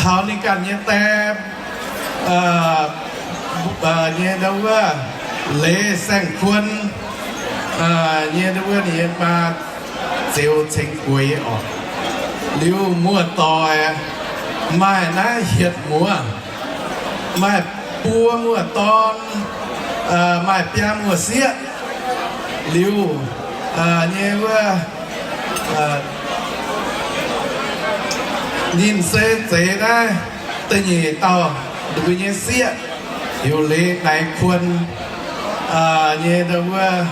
taux ninh ganh nyei die nyei ndau wuov leiz saeng-kuon nyei ndau wuov ninh nyei maa zeux cengx gueix orqc. Liuz muoz-doic maaih naaiv hietc muoz, maaih buo muoz-dorn, maaih biaa muoz-sieqv. Liuz nyei wuov ninh se zeiz naaiv da'nyeic dauh ninh mbuo nyei sieqv, heuc leiz naix kuon nyei ndau wuov,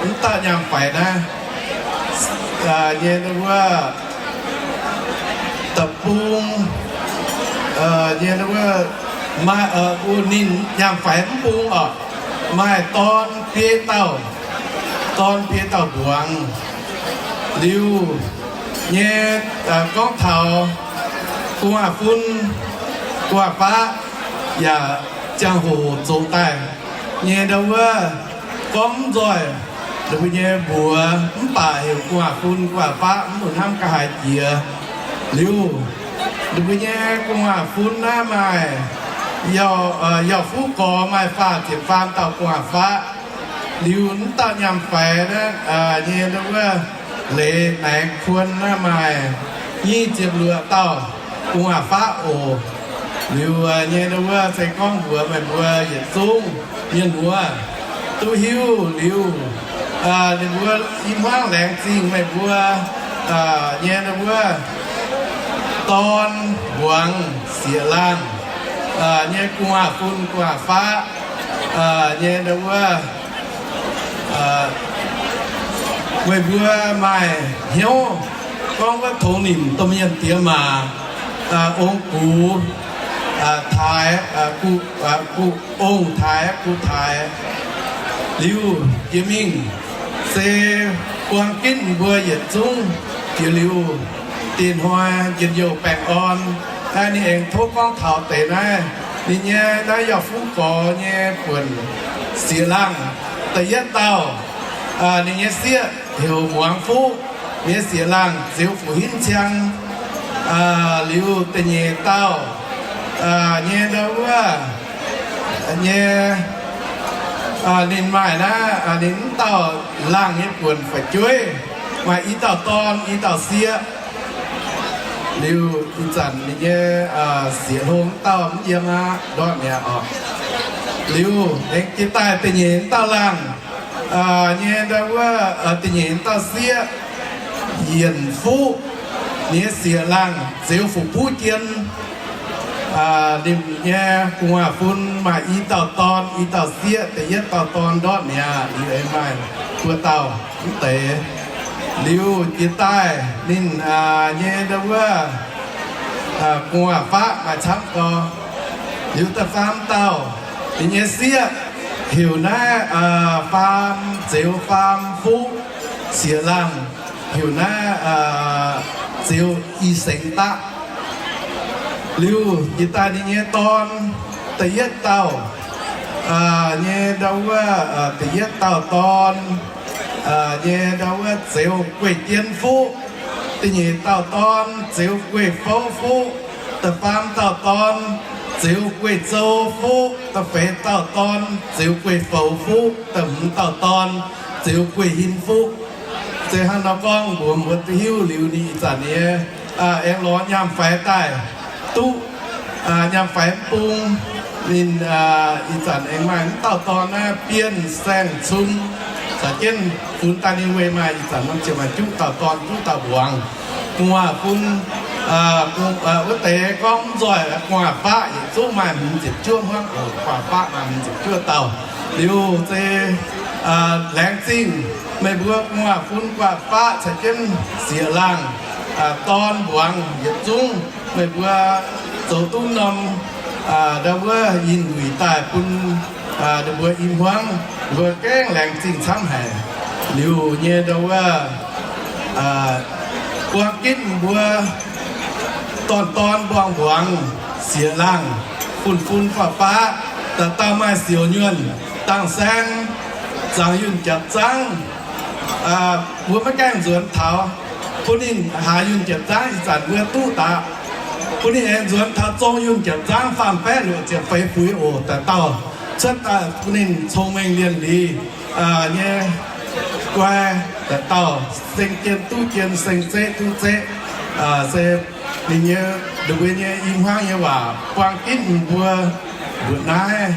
wuov dauh nyaanh faix naaiv nyei ndau wuov deic-bung nyei ndau wuov maaih, ninh nyaanh faix mv bung orqc, maaih dorn biei dauh, dorn biei dauh mbuangz. Liuz nyei gorngv taux gu'nguaaz-fun, gu'nguaaz-faqv yaac ziangh hoc zoux daaih nyei ndau wuov gorngv mv nzoih ninh mbuo nyei mbuox mv baac heuc gu'nguaaz-fun gu'nguaaz-faqv mv dungx hnamv ga'haaix jiex. Liuz ninh mbuo nyei gu'nguaaz-fun naaiv maaih yauh fuqv gorx maaih faah ziepc faam dauh gu'nguaaz-faqv. Liuz mv dauh nyaanh faix naaiv nyei ndau wuov leiz naix kuon naaiv maaih nyic ziepc luoqc dauh gu'nguaaz-faqv oc. Liuz nyei ndau wuov se gorngv mbuox meih mbuo yietc zungv mienh muoz duqv hiuv liuz, ninh mbuo i hmuangv laengz zingh meih mbuo nyei ndau wuov dorn mbuangz sieqv-laangh nyei gu'nguaaz-fun gu'nguaaz-faqv nyei ndau wuov meih mbuo maaih hnyouv gorngv wuov tongx nimc domh mienh diex maac, ong-gux taaix, ong-taaix gu taaix. Liuz jiex mingh se buang ginv mbuo yietc zungv jiex liuz, dinh hnoi njien-youh baengh orn. Naaiv ninh aengx tov gorngv taux deix naaiv ninh nyei naaiv yauh fuqv gorx nyei buonc sieqv-laangh da'yietv dauh, ninh nyei sieqv heuc muangx fuqv, nyei sieqv-laangh ziouc fu'hinv ciang. Liuz da'nyeic dauh nyei ndau wuov nyei ninh maaih naaiv ninh mv dauh laangh nyei buonc fu'jueiv, maaih i dauh dorn i dauh sieqv. Liuz ih zanc ninh nyei sieqv-hlo mv dauh mv yiem aqv, ndortv mi'aqv oc. Liuz aengx jiex daaih da'nyeic mv dauh laangh nyei ndau wuov da'nyeic mv dauh sieqv, yienc fuqv, ninh nyei sieqv-laangh ziouc fu'buv jien. Ninh nyei gu'nguaaz-fun maaih i dauh dorn i dauh sieqv, da'yietv dauh dorn ndortv mi'aqv, liuz aengx maaih buo dauh mv deix. Liuz jiex daaih ninh nyei ndau wuov gu'nguaaz-faqv maaih camv gau. Liuz da'faam dauh, ninh nyei sieqv heuc naaiv faam zeux faam fuqv sieqv-laangh, heuc naaiv zeux i sengx daqv. Liuz jiex daaih ninh nyei dorn da'yietv dauh nyei ndau wuov da'yietv dauh dorn nyei ndau wuov Zeux Gueiv Jien Fuqv. Da'nyeic dauh dorn Zeux Gueiv Fouv Fuqv. Da'faam dauh dorn Zeux Gueiv Zou Fuqv. Da'feix dauh dorn Zeux Gueiv Foux Fuqv. Da'hmz dauh dorn Zeux Gueiv Hin Fuqv. Se hnangv nor gorngv mbuox mbuo duqv hiuv liuz ninh ih zanc nyei aengx lorz nyaanh faix daaih duqv nyaanh faix mv bung. Ninh ih zanc aengx maaih mv dauh dorn naaiv, Bienh Saeng Cun, caux jienv funx daaih ninh weic maaih ih zanc norm ziouc maaih juqv dauh dorn juqv dauh mbuangz. Gu'nguaaz-fun wuov deix gorngv mv nzoih, gu'nguaaz-faqv yietc zungv maaih hmz ziepc juov hnangv oc. Gu'nguaaz-faqv maaih hmz ziepc juov dauh. Liuz se laengz zingh meih mbuo gu'nguaaz-fun gu'nguaaz-faqv caux jienv sieqv-laangh, dorn mbuangz yietc zungv, meih mbuo zoux duqv norm ndau wuov ih wuic daaih bun ninh mbuo i hmuangv, mbuo gengh laengz zingh camv haic. Liuz nyei ndau wuov buang gitv mbuo dorn-dorn mbuangz-mbuangz, sieqv-laangh, fun-fun faqv-faqv, dauh dauh maaih siouc nyuonh, dang saeng, zangx yunh japv zangv. Mbuo maiv gaengh nzuonx taux bun ninh haaz yunh japv zangv. Ih zanc mbuo duqv daqc, bun ninh aengx nzuonx taux zong yunh japv zangv faam-baeqv luoqc ziepc feix fuix oc. Dauh dauh cuotv daaih bun ninh cong-mengh lienh liz nyei guai, dauh dauh seng jien duqv jien, seng zeqv duqv zeqv. Se ninh nyei, ninh mbuo nyei i hmuangv nyei waac buang gitv mbuo mbuoqc naaiv.